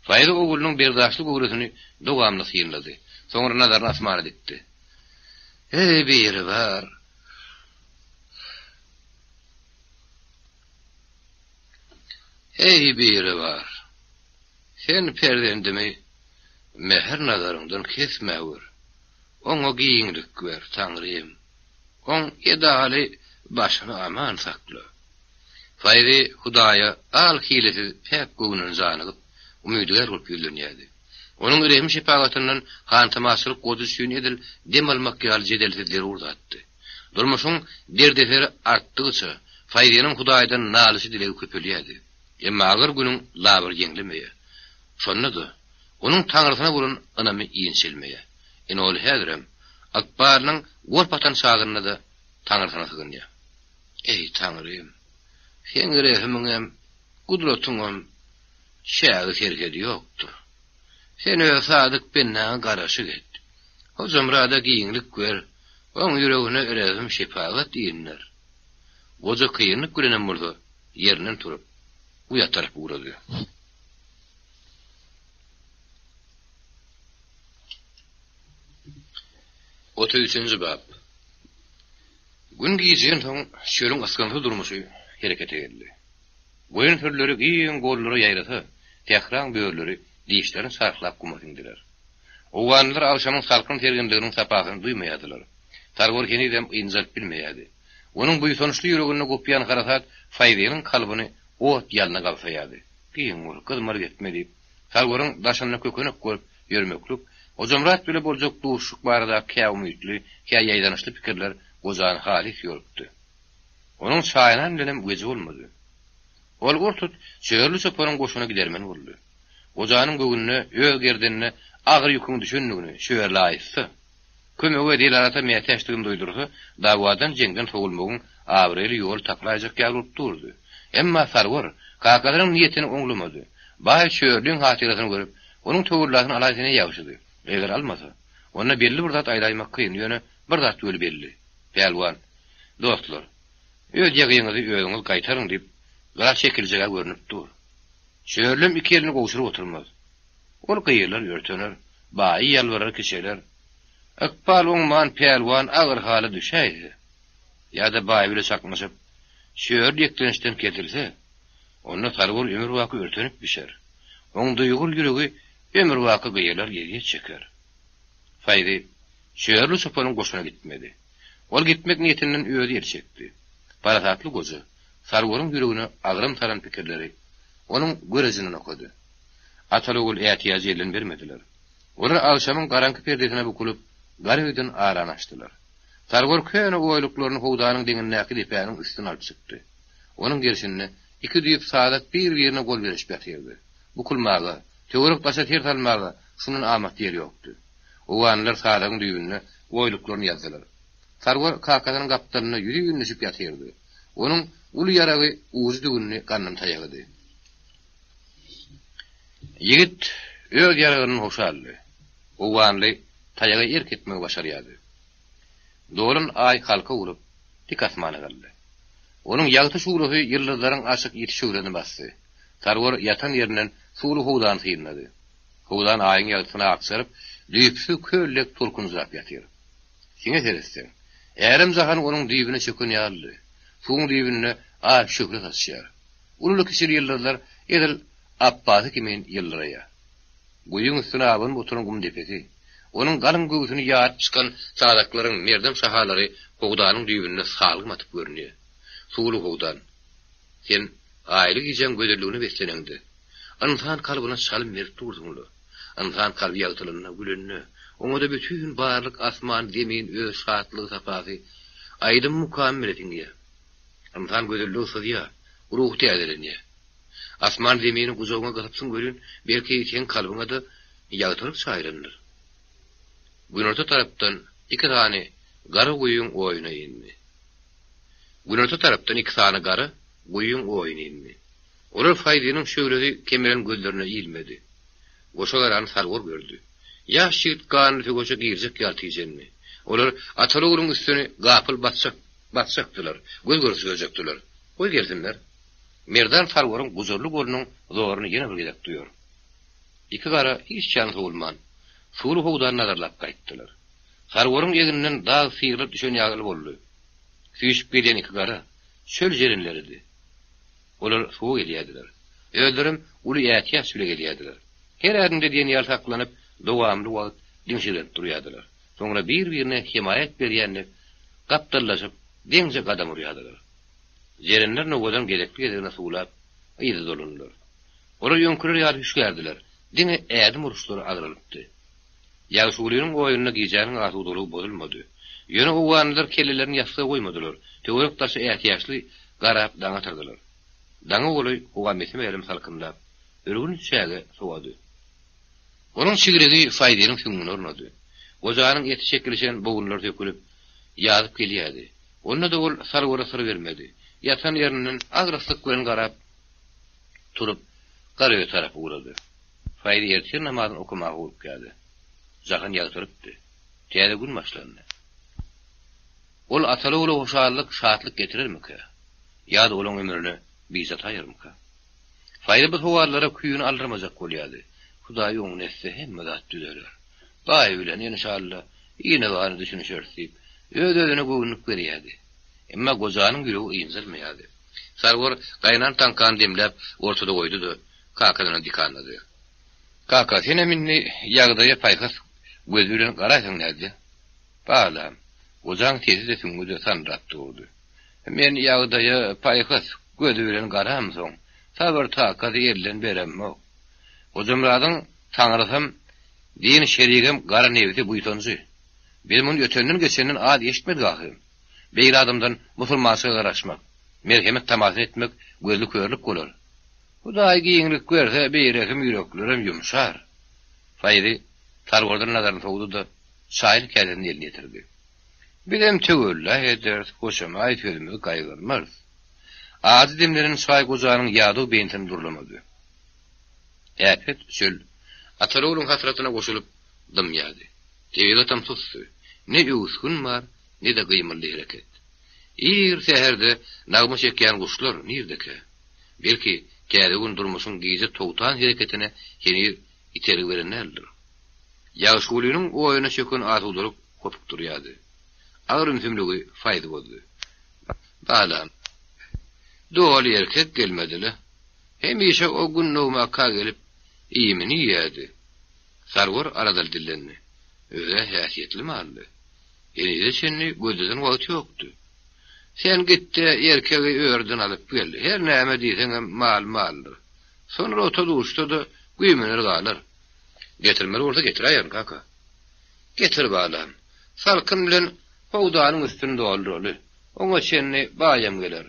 Faýzy oglunyň berdaşly göwresini dowamly synlady. Soňra nazaryny asmana dikdi. Eý, Biribar! Eý, Biribar! Sen perzendimi mähir nazaryňdan kesmäwer. Oňa giňlik ber, Taňrym! Oň edaly başyny aman sakla. Faýzy Hudaýa al-hilesiz päk göwnüni janygyp, umydygär bolup ýüzlenýärdi. Onuň rehim-şepagatyndan hantamaçylyk goja üçin edil dem almak ýaly jedelsiz zerur zatdy. Durmuşyň derdeseri artdygyça, Faýzynyň Hudaýdan nalyşy-dilegi köpelýärdi. Emma agyr günüň labyry ýeňlemeýär. Şonda-da, onuň Taňrysyna bolan ynamy inçelmeýär. Ine ol häzirem, ykbalynyň gorp atan çagynda-da Taňrysyna sygynýar. Eý, Taňrym! Seň rehimiňem, gudratyňam çägi-serhedi ýokdur. Sen öz sadyk bendäňe garaşyk et. Hojamyrada giňlik ber, oň ýüregine rehim-şepagat inder. Goja kynlyk bilenem bolsa, ýerinden turup, guýa tarap ugrady. Otuz üçünji bap. Gün gijensoň çölüň ysgynsyz durmuşy herekete geldi. Goýun sürüleri giň gollara ýaýrasa, sähraň börüleri dişlerini çarhlap guma siňdiler. Owganlylar agşamyň salkyn serginliginiň sapasyny duýmaýardylar. Sarwar henizem ynjalyp bilmeýärdi. Onuň buýsançly ýüreginde gopýan harasat Faýzynyň kalbyny ot ýalna gabsaýardy. Giň bol, gyzmalyk etme diýip, Sarwaryň daşynda kökenek bolup ýörmeklik, Hojamyrat bile boljak duşuşyk baradaky kä umytly, kä ýaýdanyşly pikirler gojany halys ýorupdy. Onuň çaýnan bilenem weji bolmady. Ol ur-tut Çörli çopanyň goşuna gidermen boldy. Gojanyň göwnüne öz gerdenine agyr ýüküň düşendigini Çörli aýtsa, kömege, delalata mätäçdigini duýdursa, dawadan-jeňden sowulmagyň abraýly ýoly tapylaýjak ýaly bolup durdy. Emma Sarwar kakasynyň niýetini oňlamady. Baý Çörliň hatyrasyny görüp, onuň töwellasyny alaýsa ne ýagşydy. Eger almasa, onda belli bir zat aýdaýmak kyn, ýöne bir zat weli belli. Pälwan, Dostlar, öz ýagyňyzy özüňiz gaýtaryň diýip, gyra çekiljeg-ä görnüp dur. Çörlem iki elini gowşuryp oturmaz. Ol gyýylar, örtener, baýy ýalbarar, kiçeler. Ykbal oňman pälwan agyr hala düşäýse, ýa-da baý bile çaknyşyp, çörli ýeklençden kesilse, onda Sargol ömürbaky örtenip bişer. Oň duýgur ýüregi ömürbaky gyýylar, ezýet çeker. Faýzy Çörli çopanyň goşuna gitmedi. Ol gitmek niýetinden özi el çekdi. Parasatly goja Sarwaryň ýüregine agram salan pikirleri onuň görejinden okady. Ataly-ogul ätiýajy elden bermediler. Olar agşamyň garaňky perdesine bukulyp, gara öýden arany açdylar. Sarwar köne oýluklaryny howdanyň deňindäki depäniň üstüne alyp çykdy. Onuň gerşinde iki düýp sazak bir-birine gol berişip ýatyrdy. Bukulmaga, töwerek-daşa ser salmaga şundan amatly ýer ýokdy. Owganlylar sazagyň düýbünde oýluklaryny ýazdylar. Sarwar kakasynyň gapdalynda ýüzi düşüp ýatyrdy. Onuň uly ýaragy ujy düwünli gandym taýagydy. Ýigit öz ýaragyndan hoşaldy. Owganly taýaga erk etmegi başarýardy. Dolan Aý halka urup, dik asmana galdy. Onuň ýagty şuglasy ýyldyzlaryň açyk ýiti şöhlesini basdy. Sarwar ýatan ýerinden suwly howdany synlady. Howdan Aýyň ýagtysyna akjaryp, düýpsüz köl dek tolkunjyrap ýatyr. Siňe seretseň, älem-jahan onuň düýbüne çöken ýalydy. Suwuň düýbünde Aý şöhle saçýar. Ululy-kiçili ýyldyzlar edil apbasy kimin ýyldyraýar. Guýyň üstüne abanyp oturan gum depesi, onuň galyň göwsüni ýaryp çykan sazaklaryň merdem şahalary howdanyň düýbünde salgym atyp görünýär. Suwly howdan, sen Aýly gijäň gözelligine besleneňde, ynsan kalbyna çalym berip dursuň-la. Ynsan kalby ýagtylanda, gülende, oňa-da bütin barlyk, asman, zemin öz şatlygy-sapasy, aýdym-mukamy bile siňýär. Ynsan gözelligi syzýar, ruhy täzelenýär. Asman-zemini gujagyňa gysypsyň welin, belki, seň kalbyňa-da ýagtylyk çaýylandyr. Günorta tarapdan iki sany gara guýyň oýuna indi. Günorta tarapdan iki sany gara guýyň oýuna indi. Olar Faýzynyň şöhlesi kemelen gözlerine ilmedi. Goşa garany Sarwar gördi. Ýaş ýigit ganly söweşe girjek ýaly tijendi. Olar ataly-ogluň üstüni gapyl basjak, basjakdylar, göz görkezjekdiler. Goý gelsinler. Merdan Sarwaryň gujurly golunyň zoruny ýene bir gezek duýar. Iki gara hiç ýana sowulman, suwly howdany nazarlap gaýtdylar. Sarwaryň egninden dag syrylyp düşen ýaly boldy. Süýşüp gelýän iki gara çöl jerenleridi. Olar suwa gelýärdiler. Özlerem uly ätiýaç bile gelýärdiler. Her ädimde diýen ýaly saklanyp, dowamly wagt diňşirgenip durýardylar. Soňra bir-birine hemaýat berýän dek gapdallaşyp, deňje gadam urýardylar. Jerenler nowadan gezekli-gezegine suwlap, yza dolandylar. Olar öňküler ýaly hüşgärdiler, diňe ädim uruşlary agralypdy. Ýagşygulynyň oýnunda gijäniň asudalygy bozulmady. Ýöne owganlylar kellelerini ýassyga goýmadylar, töwerek-daşa ätiýaçly garap daň atyrdylar. Daňa golaý howa mese-mälim salkynlap, ürgün çäge sowady. Onuň çigregi Faýzynyň süňňüne ornady. Gojanyň eti çekilişen bogunlary sökülip, ýazyp gelýärdi. Onda-da ol Sarwara syr bermedi. Ýatan ýerinden agraslyk bilen garap, turup, Garaöýe tarap ugrady. Faýzy ertir namazyny okamaga howlukýardy. Jahan ýagtyrypdy. Täze gün başlandy. Ol ataly-ogla hoşallyk, şatlyk getirermikä? Ýa-da olaň ömrüne bije taýarmyka? Faýzy bu sowallara küýüni aldyrmajak bolýardy. Hudaý oňuna etse hemme zat düzeler. Baý bilen, enşalla, ine-gana düşünişeris diýip, öz-özüne göwünlik berýärdi. Emma gojanyň ýüregi ynjalmaýardy. Sarwar gaýnan taňkany demläp ortada goýdy-da, kakasyna dikanlady. Kaka, senem indi ýagdaýa paýhas gözi bilen garaýsaň nädýä? Balam, gojaň sesi-de süňňi-de sandyrap durdy. Men ýagdaýa paýhas gözi bilen garamsoň, sabyr-takady elden beremok. Gojamyradyň taňrysam, din şerigem gara nebsi buýsanjy. Biz muny ötenden-geçenden az eşitmedik ahyryn. Beýle adamdan musulmançylyga garaşmak, merhemet tamasyny etmek gözli körlük bolar. Hudaý giňlik berse, beýrehim ýüreklerem ýumşar. Faýzy Sarwardan nazaryny sowdy-da, çaýly käsesini eline ýetirdi. Bizem töwella ederis, hoşamaý sözümizi gaýgyrmarys. Ajy demlenen çaý gojanyň ýadaw beýnisini durlamady. Äpet çöl Ataly-ogluň hasratyna goşulyp dymýardy. Tebigatam susdy. Ne öwüsgin bar, ne-de gymyldy hereket. Ir säherde nagma çekýän guşlar nirdekä? Belki, täze gün durmuşyň gije togtan hereketine heniz itergi beren däldir. Ýagşygulynyň oýuna çöken asudalyk hopukdyrýardy. Agyr ümsümligi Faýzy bozdy. Balam, doly erkek gelmedi-le. Hemişe o gün nowmaka gelip, iýmini iýerdi. Sarwar aladaly dillendi. Öz-ä häsiýetli maldy. Henize çenli gözleden wagty ýokdy. Sen git-de, erkegi örüden alyp gel. Her näme diýseňem, mal maldyr. Soňra ota duşsa-da, güýmener galar. Getirmeli bolsa getiräýerin, kaka. Getir, balam. Salkyn bilen howdanyň üstüni dolduraly. Oňa çenli baýam geler.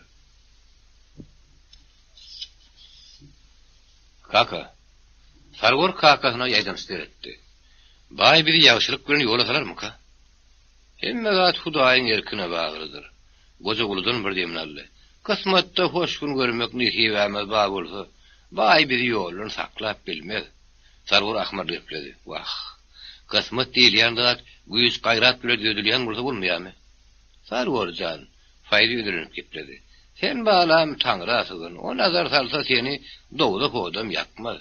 Kaka. Sarwar kakasyna ýaýdanç seretdi. Baý bizi ýagşylyk bilen ýola salarmyka? Hemme zat Hudaýyň erkine baglydyr. Goja uludan bir demini aldy. Kysmatda hoş gün görmek nesibämiz bar bolsa, baý bizi ýoldan saklap bilmez. Sarwar ahmyrly gepledi. Wah, kysmat diýilýän zat güýç-gaýrat bilen düzedilýän bolsa bolmaýarmy? Sarwar jan, Faýzy özelenip gepledi. Sen balam Taňra sygyn, o nazar salsa seni dowzah odam ýakmaz.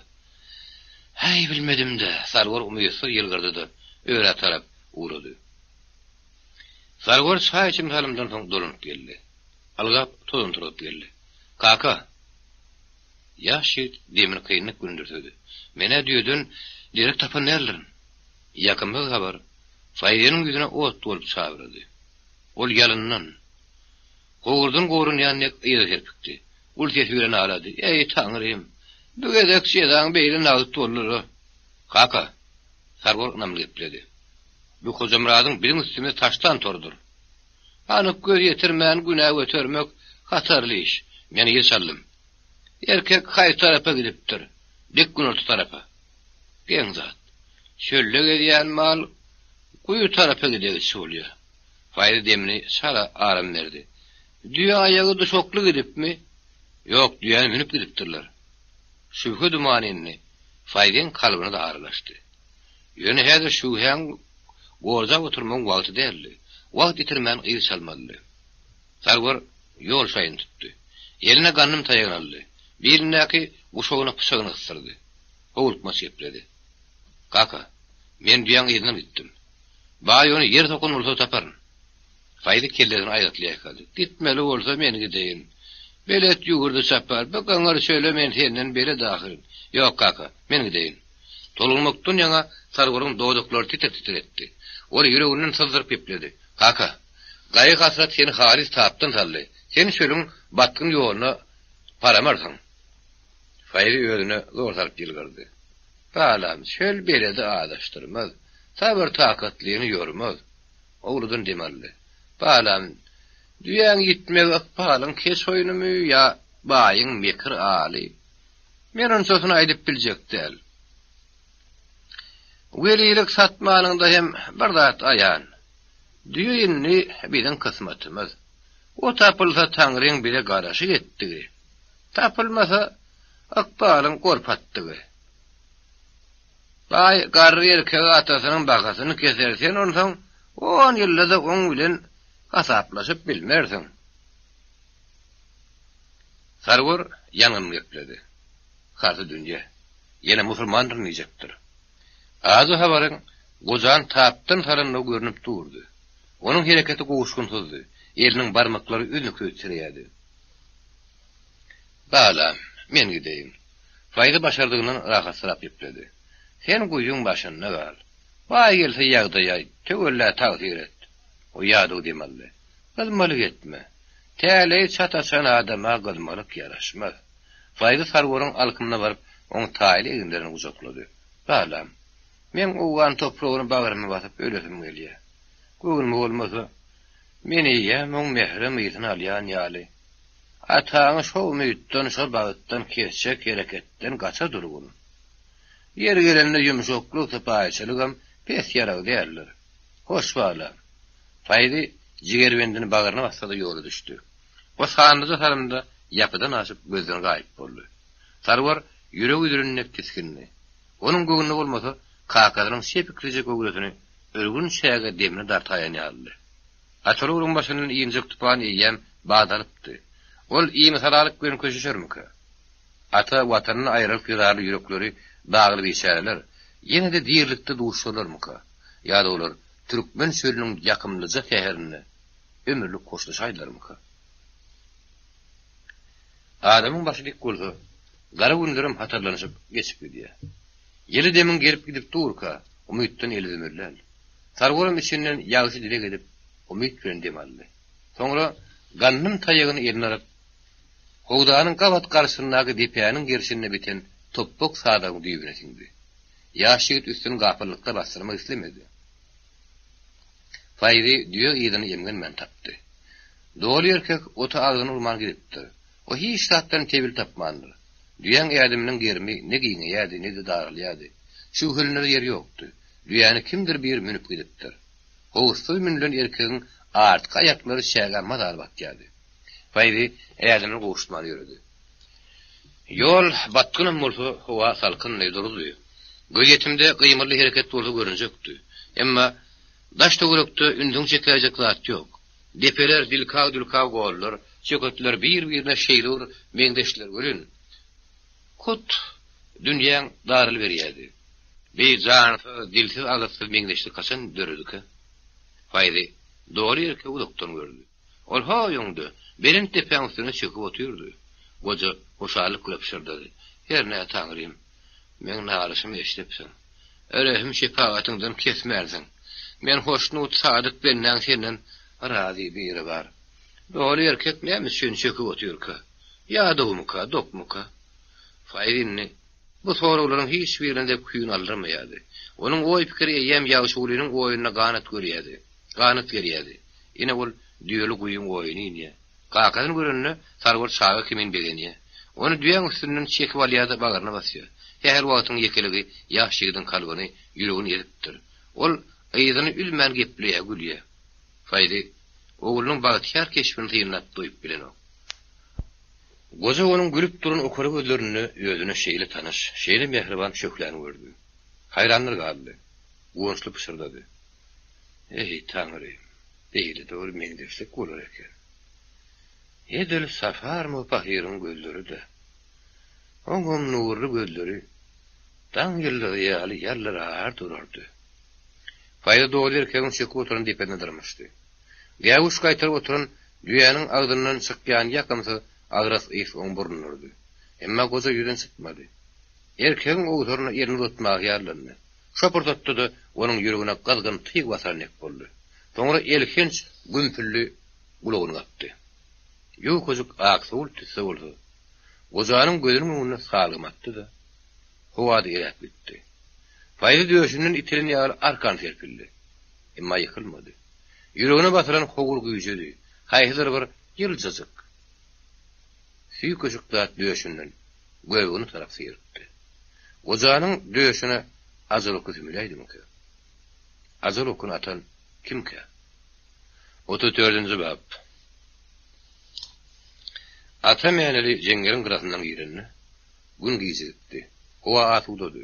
Häý, bilmedim-dä, Sarwar umytsyz ýylgyrdy-da, örä tarap ugrady. Sarwar çaý içim salymdan soň dolanyp geldi. Ylgap tozan turzup geldi. Kaka! Ýaş ýigit demini kynlyk bilen dürsedi. Men-ä düýeden derek tapan däldirin. Ýakymsyz habar Faýzynyň ýüzüne ot bolup çabrady. Ol ýalyndan, gowurdan gowrunýan dek yza serpikdi. Uly sesi bilen aglady, Eý, Taňrym! Bu gezek jezaň beýle nagt boldy-la! Kaka! Sarwar ynamly gepledi. Bu Hojamyradyň biziň üstümize taşlan torudyr. Anyk göz ýetirmän günä götermek hatarly iş. Men yz çaldym. Erkek haýsy tarapa gidipdir? Dik günorta tarapa. Geň zat. Çölde gezýän mal guýy tarapa gidegiçi bolýar. Faýzy demini çala aram berdi. Düýe aýagy duşakly gidipmi? Ýok, düýäni münüp gidipdirler. Şübhe dumany indi Faýzyň kalbyna-da aralaşdy. Ýöne häzir şübhäň gorjap oturmagyň wagty däldi. Wagt ýitirmän yz çalmalydy. Sarwar ýol şaýyny tutdy. Eline gandym taýagyny aldy. Bilindäki guşagyna pyçagyny gysdyrdy. Howlukmaç gepledi. Kaka, men düýäň yzyndan gitdim. Baý ony ýer sokan bolsa taparyn. Faýzy kellesini aýgytly ýaýkady. Gitmeli bolsa men gideýin. Belet ýüwürdi çapar. Bu gyňyr çöle men senden belet ahyryn. Ýok, kaka, men gideýin. Tolgunmakdan ýaňa Sarwaryň dodaklary titir-titir etdi. Ol ýüreginden syzdyryp gepledi. Kaka, gaýgy-hasrat seni halys tapdan saldy. Sen çölüň batgyn ýoluna paramarsyň. Faýzy özüne zor salyp ýylgyrdy. Balam, çöl beledi azaşdyrmaz. Sabyr-takatlyny ýormaz. Uludan dem aldy. Balam, düýäň ýitmegi ykbalyň keç oýnumy ýa baýyň mekir aly? Men onçasyny aýdyp biljek däl. Welilik satmanyňda hem bir zat aýan. Düýe indi biziň kysmatymyz. O tapylsa Taňryň bize garaşyk etdigi. Tapylmasa ykbalyň gorp atdygy. Baý garry erkegi atasynyň bahasyny keser, sen onsoň on ýylda-da oň bilen hasaplaşyp bilmersiň. Sarwar ýangyn gepledi. Harsy dünýe. Ýene musulmandyryn diýjekdir. Ajy habaryň gojany tapdan salandygy görnüp durdy. Onuň hereketi gowuşgynsyzdy. Eliniň barmaklary üznüksiz titreýärdi. Balam, men gideýin. Faýzy başardygyndan rahatsyrap gepledi. Sen guýyň başynda gal. Baý gelse ýagdaýy aýt, töwella tagsyr et. O ýadaw dem aldy. Gyzmalyk etme. Täleýi çat açan adama gyzmalyk ýaraşmaz. Faýzy Sarwaryň alkymyna baryp, oň taýly eginlerini gujaklady. Balam, meň owgan topragyny bagryma basyp ölesim gelýär. Göwnüme bolmasa, men eýýäm oň mährem ysyny alýan ýaly. Ataňy şo umytdan, şo bagtdan kesjek hereketden gaça durgun. Ýeri gelende ýumşaklyk, sypaýyçylygam pes ýarag däldir. Hoş balam. Faýzy jigerbendini bagryna basdy-da ýola düşdi. O sanlyja salymda ýapydan aşyp gözden gaýyp boldy. Sarwar ýüregi üzülen dek tisgindi. Onuň göwnüne bolmasa, kakasynyň şepiklije göwresini ürgün çäge demini dartaýan ýalydy. Ataly-ogluň başyndan injek tupan eýýäm bat alypdy. Ol imisalalyk bilen köşeşermikä? Ata Watanyndan aýralyk zerarly ýürekleri dagly biçäreler ýene-de dirilikde duşarlarmyka? Ýa-da olar türkmen çölüniň ýakymlyja säherinde ömürlik hoşlaşaýdylarmyka? Adamyň başy dik bolsa, gara günlerem hatarlanyşyp geçip gidýär. Ýyly demiň gelip-gidip durka, umytdan el üzmeli däl. Sarwaram içinden ýagşy dileg edip, umyt bilen dem aldy. Soňra gandym taýagyny eline alyp, howdanyň gabat garşysyndaky depäniň gerşinde biten topbak sadagyň düýbüne siňdi. Ýaş ýigit üstüni gapyllykda basdyrmak islemedi. Faýzy düýe yzyny emgenmän tapdy. Doly erkek ota agzyny urman gidipdir. O hiç zatdan tebil tapmandyr. Düýäň ädiminiň gerimi ne giňeýärdi, ne-de daralýardy. Şübhelenere ýer ýokdy. Düýäni kimdir biri münüp gidipdir. Howsuz münülen erkegiň artky aýaklary çägä mazaly batýardy. Faýzy ädimini gowşutman ýöredi. Ýol batgynam bolsa, howa salkyndy, durudy. Gözýetimde gymyldy hereket bolsa görünjekdi. Emma daş-töwerekde ünsüňi çekäýjek zat ýok. Depeler, dilkaw-dülkaw gollar, çöketler bir-birine şeýle bir meňzeşdiler welin, hut dünýäň darylyberýärdi. Bi jansyz, dilsiz-agyzsyz meňzeşlik haçan döredikä? Faýzy doly erkegi uzakdan gördi. Ol ho öňde, belent depäň üstünde çöküp otyrdy. Goja hoşallyk bilen pyşyrdady, Hernä, Taňrym, meň nalyşymy eşidipsiň. Rehim-şepagatyňdan kesmänsiň. Men hoşnut, sadyk bendäň senden razy biri bar. Doly erkek näme üçin çöküp otyrka? Ýadawmyka, dokmuka? Faýz indi bu soraglaryň hiç birine-de küýüni aldyrmaýardy. Onuň oý-pikiri eýýäm Ýagşygulynyň oýnuna ganat görýärdi, ganat gerýärdi. Ine ol düýeli guýyň oýuna inýär. Kakasyny görende Sarwar çaga kimin begenýär. Ony düýäň üstünden çekip alýar-da bagryna basýar. Sähel wagtyň ýekeligi ýaş ýigidiň kalbyny, ýüregini ezipdir. Ol yzyny üzmän gepleýär, gülýär. Faýzy oglunyň bagtyýar keşbini synlap doýup bilenok. Goja onuň gülüp duran okara gözlerinde özüne şeýle tanyş, şeýle mähriban şöhläni gördi. Haýranlar galdy. Guwançly pyşyrdady. Eý, Taňrym, beýle-de bir meňzeşlik bolar eken. Edil Saparmy pahyryň gözleri-dä. Oňam nurly gözleri daň ýyldyzy ýaly ýaldyrar durardy. Faýza doly erkegiň çöküp oturan depesine dyrmaşdy. Gäwüş gaýtaryp oturan düýäniň agzyndan çykýan ýakymsyz agras ys oň burnuna urdy. Emma goja ýüzüni çytmady. Erkegiň owsaryna elini uzatmaga hyýallandy. Şo pursatda-da onuň ýüregine gyzgyn tyg basan dek boldy. Soňra elhenç gümpüldi gulagyny gapdy. Ýukajyk aksowult tüsse bolsa, gojanyň gözüniň öňünde salgym atdy-da, howada eräp gitdi. Faýzy döşünden itilen ýaly arkan serpildi. Emma ýykylmady. Ýüregine basylan howur güýjedi. Haýsydyr bir ýyljajyk, süýkeşik zat döşünden göbegine tarap syrykdy. Gojanyň döşüne ajal oky sümüläýdimikä? Ajal okuny atan kimkä? 34-nji bap. Ata Mäneli jeňňeliň gyrasyndan girende, gün gijigipdi. Howa asudady.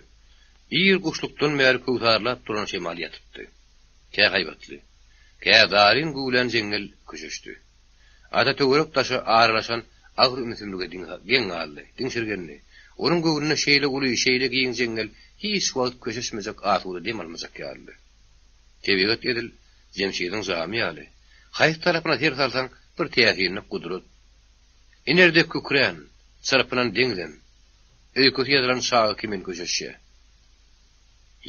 Ir guşlukdan bäri köwsarlap duran şemal ýatypdy. Kä haýbatly, kä zaryn güwlän jeňňel köşeşdi. Ata töwerek-daşa aralaşan agyr ümsümlige geň galdy, diňşirgendi. Onuň göwnüne şeýle uly, şeýle giň jeňňel hiç wagt köşeşmejek, asuda dem almajak ýalydy. Tebigat edil Jemşidiň jamy ýaly. Haýsy tarapyna ser salsaň, bir täsinlik, gudrat. Iner dek kükrän, çyrpynan deňzem, öýkesi ýazylan çaga kimin köşeşýär.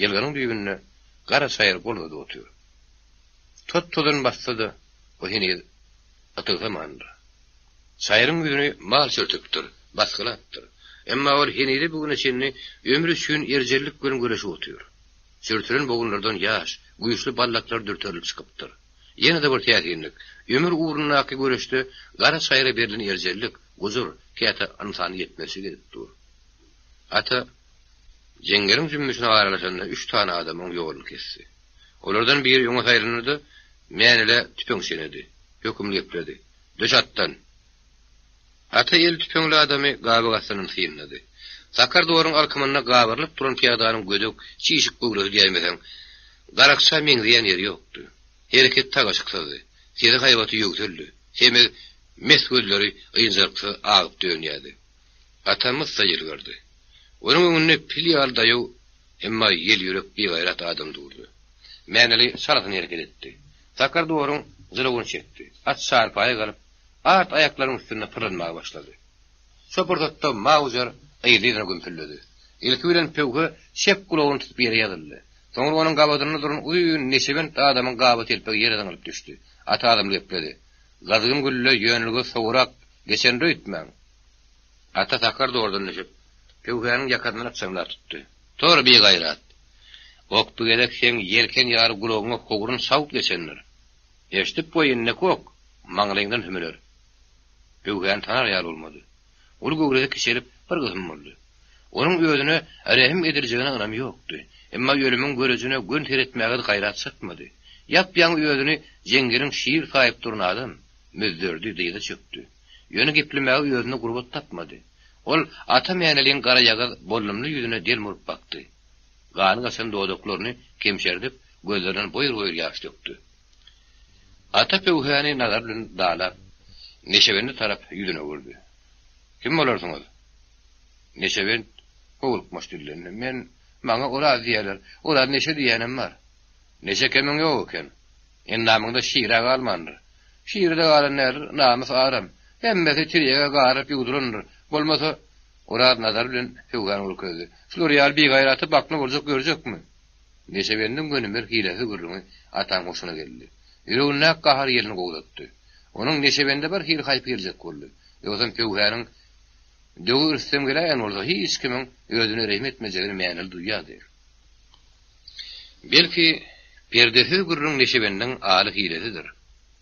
Ýylgynyň düýbünde gara çaýyr gol uzadyp otyr. Tot-tozan bassa-da, o heniz ytygsamandyr. Çaýyryň ýüzüni mal çürtüpdir, basgylapdyr. Emma ol henize-bu güne çenli ömri üçin erjellik bilen göreşip otyr. Sürtülen bogunlardan ýaş, güýçli ballaklar dürterilip çykypdyr. Ýene-de bir täsinlik, ömür ugrundaky göreşde gara çaýyra berlen erjellik, gujur käte ynsany ýetmezçilik edip dur. Ata jeňňeliň jümmüşine aralaşanda üç sany adam oň ýoluny kesdi. Olardan biri öňe saýlandy-da, Mänelä tüpeň çenedi. Hökümli gepledi. Düş atdan! Ata eli tüpeňli adamy gabyk astyndan synlady. Sakar doruň alkymynda gabarylyp duran pyýadanyň gödek, çişik göwresi diýäýmeseň, garakça meňzeýän ýeri ýokdy. Hereketi tagaşyksyzdy. Sesi haýbaty ýöwseldi. Semiz, mes gözleri ynjalyksyz agyp dönýärdi. Ata myssa ýylgyrdy. Onuň öňünde pil ýaly daýaw, emma ýelýürek bigaýrat adam durdy. Mäneli çalasyn hereket etdi. Sakar doruň jylawyny çekdi. At çarpaýa galyp, At aýaklarynyň üstünde pyrlanmaga başlady. Şo pursatda Mauzer yzly-yzyna gümpüldedi. Ilki bilen pöwhe çep gulagyny tutup ýere ýazyldy. Soňra onuň gabadynda duran uzyn neşebent adamyň gaba telpegi ýere zyňylyp düşdi. At azmly gepledi. Gyzgyn gülle ýönelge sowurak geçendir öýtmäň. Ata sakar zordan düşüp, pöwhäniň ýakasyndan ykjamlap tutdy. Tur, bigaýrat! Ok bu gezek seň ýelken ýaly gulagyňa howrun çawut geçendir. Eşidip goý, indiki ok maňlaýyňdan hümüler. Pöwhäni tanar ýaly bolmady. Uly göwresi kiçelip, bir gysym boldy. Onuň özüne rehim ediljegine ynamy ýokdy. Emma ölümiň görejine göni seretmäge-de gaýrat çatmady. Ýap-ýaňy özüni jeňňeliň şiri saýyp duran adam, müzzerdi, dyza çökdi. Ýöne geplemäge özünde gurbat tapmady. Ol Ata Mäneliň garaýagyz, bollumly ýüzüne delmuryp bakdy. Gany gaçan dodaklaryny kemşerdip, gözlerinden boýur-boýur ýaş dökdi. Ata pöwhäni nazar bilen dalap, Neşebende tarap ýüzüni öwürdi. Kim bolarsyňyz? Neşebent howlukmaç dillendi. Men, maňa Oraz diýýärler. Oraz Neşe diýýänem bar. Neşe kemiň ýok eken. Endamyňda şire galmandyr. Şire-de galan däldir, namys-aram. Hemmesi tirýege garyp ýuwdulandyr. Bolmasa, Oraz nazar bilen pöwhäni görkezdi. Şular ýaly bigaýraty bakna boljak görjekmi? Neşebendiň gönümel hilesiz gürrüňi ataň huşuna geldi. Ýüregindäki gahar ýelini gowzatdy. Onuň Neşebende bir hili haýpy geljek boldy. Ýogsam pöwhäniň döwi rüstem geläýen bolsa hiç kimiň özüne rehim etmejegini mäneli duýýardy. Belki, perdesiz gürrüň Neşebendiň aly hilesidir.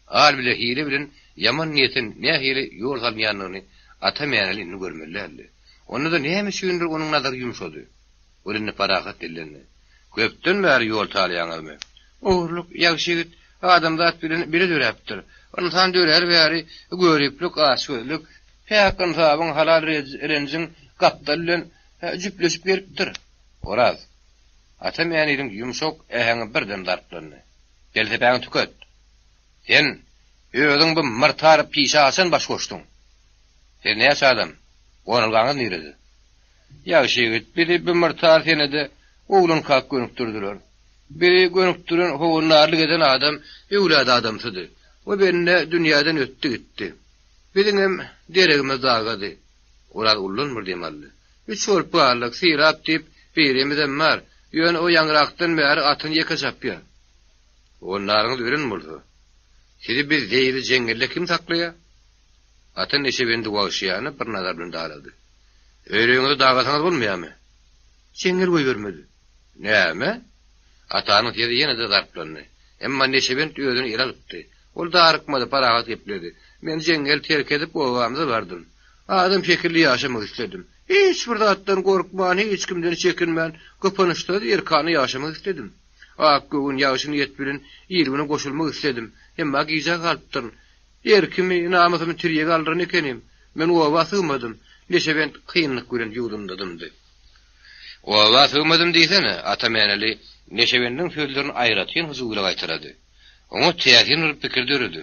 Al bile hile bilen ýaman niýete nähili ýol salynýandygyny Ata Mäneli indi görmeli däldi. Onda-da näme üçindir onuň nazary ýumşady. Ol indi parahat dillendi. Köpden bäri ýol talaýaňyzmy? Ogurlyk, ýagşy ýigit, adamzat bilen bile döräpdir. Ynsan döräli bäri göriplik, açgözlük, päk ynsabyň, halal renjiň gapdaly bilen jüpleşip gelipdir. Oraz, Ata Mäniliň ýumşak äheňi birden zarplandy. Pelsepäňi tüket! Sen özüň bu myrtar pişe haçan baş goşduň? Siz näçe adam? Gonalgaňyz nirede? Ýagşy ýigit, bizi bu myrtar senede oglankak gönükdirdiler. Bizi gönükdiren, howandarlyk eden adam öwlad adamsydy. O bende dünýäden ötdi gitdi. Biziňem deregimiz dagady. Oraz ullan bir dem aldy. Üç bolup galdyk, Sylap diýip birimizem bar. Ýöne o ýaňrakdan bäri atyny ýeke çapýar. Howandaryňyz ölen bolsa, sizi biz zeýli jeňňelde kim saklaýar? Ata neşebendi wagşyýana bir nazar bilen darady. Öýleriňizi dagasaňyz bolmaýarmy? Jeňňel goýbermedi. Näme? Atanyň sesi ýene-de zarplandy. Emma neşebent özüni ele alypdy. Ol darykmady, parahat gepledi. Men jeňňeli terk edip, obamyza bardym. Adam şekilli ýaşamak isledim. Hiç bir zatdan gorkman, hiç kimden çekinmän, gypynçsyz, erkana ýaşamak isledim. Ak göwün, ýagşy niýet bilen il-güne goşulmak isledim. Emma gijä galypdyryn. Erkimi, namysymy tirýege aldyran ekenim. Men oba sygmadym. Neşebent kynlyk bilen ýuwdundy dymdy. Oba sygmadym diýsene, Ata Mäneli Neşebendiň sözlerini aýratyn hyjuw bilen gaýtalady. Oňa täsin bir pikir döredi.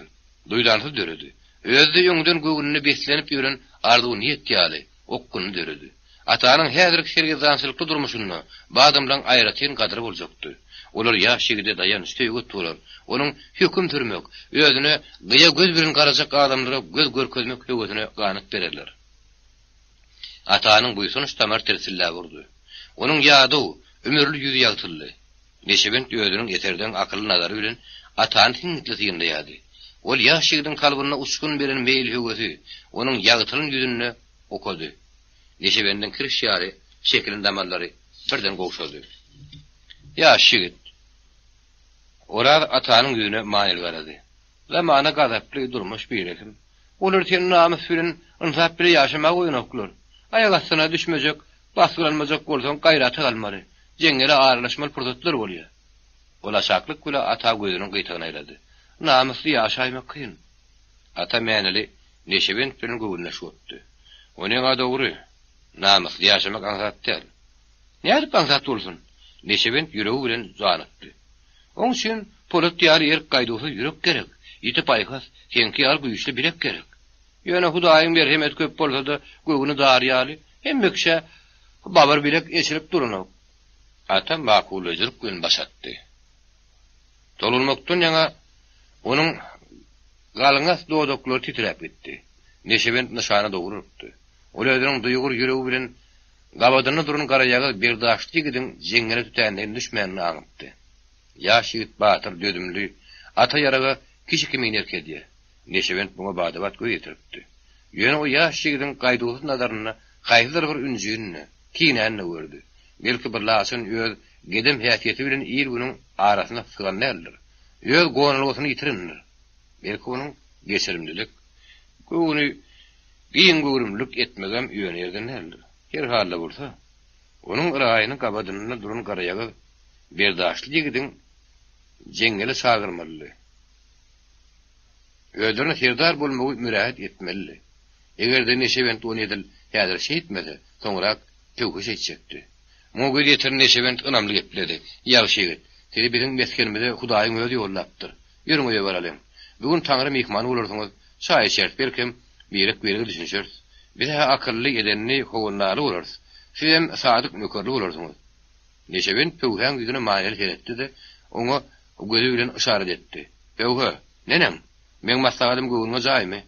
Duýdansyz döredi. Özi-de öňden göwnünde beslenip ýören arzuw-niýet ýaly, okgunly döredi. Atanyň häzirki sergezdançylykly durmuşynda bu adamlaň aýratyn gadyry boljakdy. Olar ýaş ýigide daýanç, söýget bolar. Onuň höküm sürmek, özüne gyýa göz bilen garajak adamlara göz görkezmek höwesine ganat bererler. Atanyň buýsanç damary tirsilläp urdy. Onuň ýadaw, ümürli ýüzi ýagtyldy. Neşebent özüniň eserdeň akylly nazary bilen Atany siňňitli synlaýardy. Ol ýaş ýigidiň kalbynda uçgun beren meýil-höwesi onuň ýagtylan ýüzünde okady. Neşebendiň kiriş ýaly çekilen damarlary birden gowşady. Ýaş ýigit! Oraz Atanyň ýüzüne manyly garady. Zamana gazaply, durmuş birehim. Olar seni namys bilen, ynsap bile ýaşamaga goýanoklar. Aýak astyna düşmejek, basgylanmajak bolsaň gaýrata galmaly, jeňňele aralaşmaly pursatlar bolýar. Ol aşaklyk bile Ata gözüniň gyýtagyny aýlady. Namysly ýaşaýmak kyn. Ata mäneli neşebent bilen göwündeş bolupdy. Onyň-a dogry. Namysly ýaşamak aňsat däl. Nädip aňsat bolsun? Neşebent ýüregi bilen janykdy. Oň üçin polat ýaly erk-gaýduwsyz ýürek gerek, ýiti paýhas, seňki ýaly güýçli bilek gerek. Ýöne Hudaýyň merhemeti köp bolsa-da, göwni dar ýaly, hemme kişä babyr bilek eçilip duranok. Ata makullaýjylyk bilen baş atdy. Tolgunmakdan ýaňa onuň galňas dodaklary titräp gitdi. Neşebent nyşana dogry urupdy. Ol özüniň duýgur ýüregi bilen gabadynda duran garaýagyz berdaşly ýigidiň jeňňele tötänleýin düşmänini aňypdy. Ýaş ýigit batyr, dözümli, ata ýaraga kişi kimin erk edýär. Neşebent muňa bada-bat göz ýetiripdi. Ýöne o ýaş ýigidiň gaýduwsyz nazarynda haýsydyr bir ünjini-de, kinäni-de gördi. Belki bir laçyn öz gedem häsiýeti bilen il-günüň arasyna sygan däldir. Öz gonalgasyny ýitirendir. Belki onuň geçirimlilik, göwni giň göwrümlilik etmegem ýöne ýerden däldir. Her halda bolsa, onuň yraýyny gabadynda duran garaýagyz berdaşly ýigidiň jeňňele çagyrmalydy. Özlerine serdar bolmagy mürähet etmelidi. Eger-de neşebent ony edil häzir şeýtmese, soňrak pöwhe şeýtjekdi. Muňa göz ýetiren neşebent ynamly gepledi, Ýagşy ýigit, sizi biziň mesgenimize Hudaýyň özi ýollapdyr. Ýörüň öýe baralyň. Bu gün Taňra myhman bolarsyňyz, çaý içeris, belkem, birek-birege düşünişeris. Biz-hä akylly, edenli, howandarly bolarys. Sizem sadyk nökerli bolarsyňyz. Neşebent pöwhäň ýüzüne manyly seretdi-de, oňa gözi bilen yşarat etdi. Pöwhe, neneň? Meň maslahatym göwnüňe jaýmy?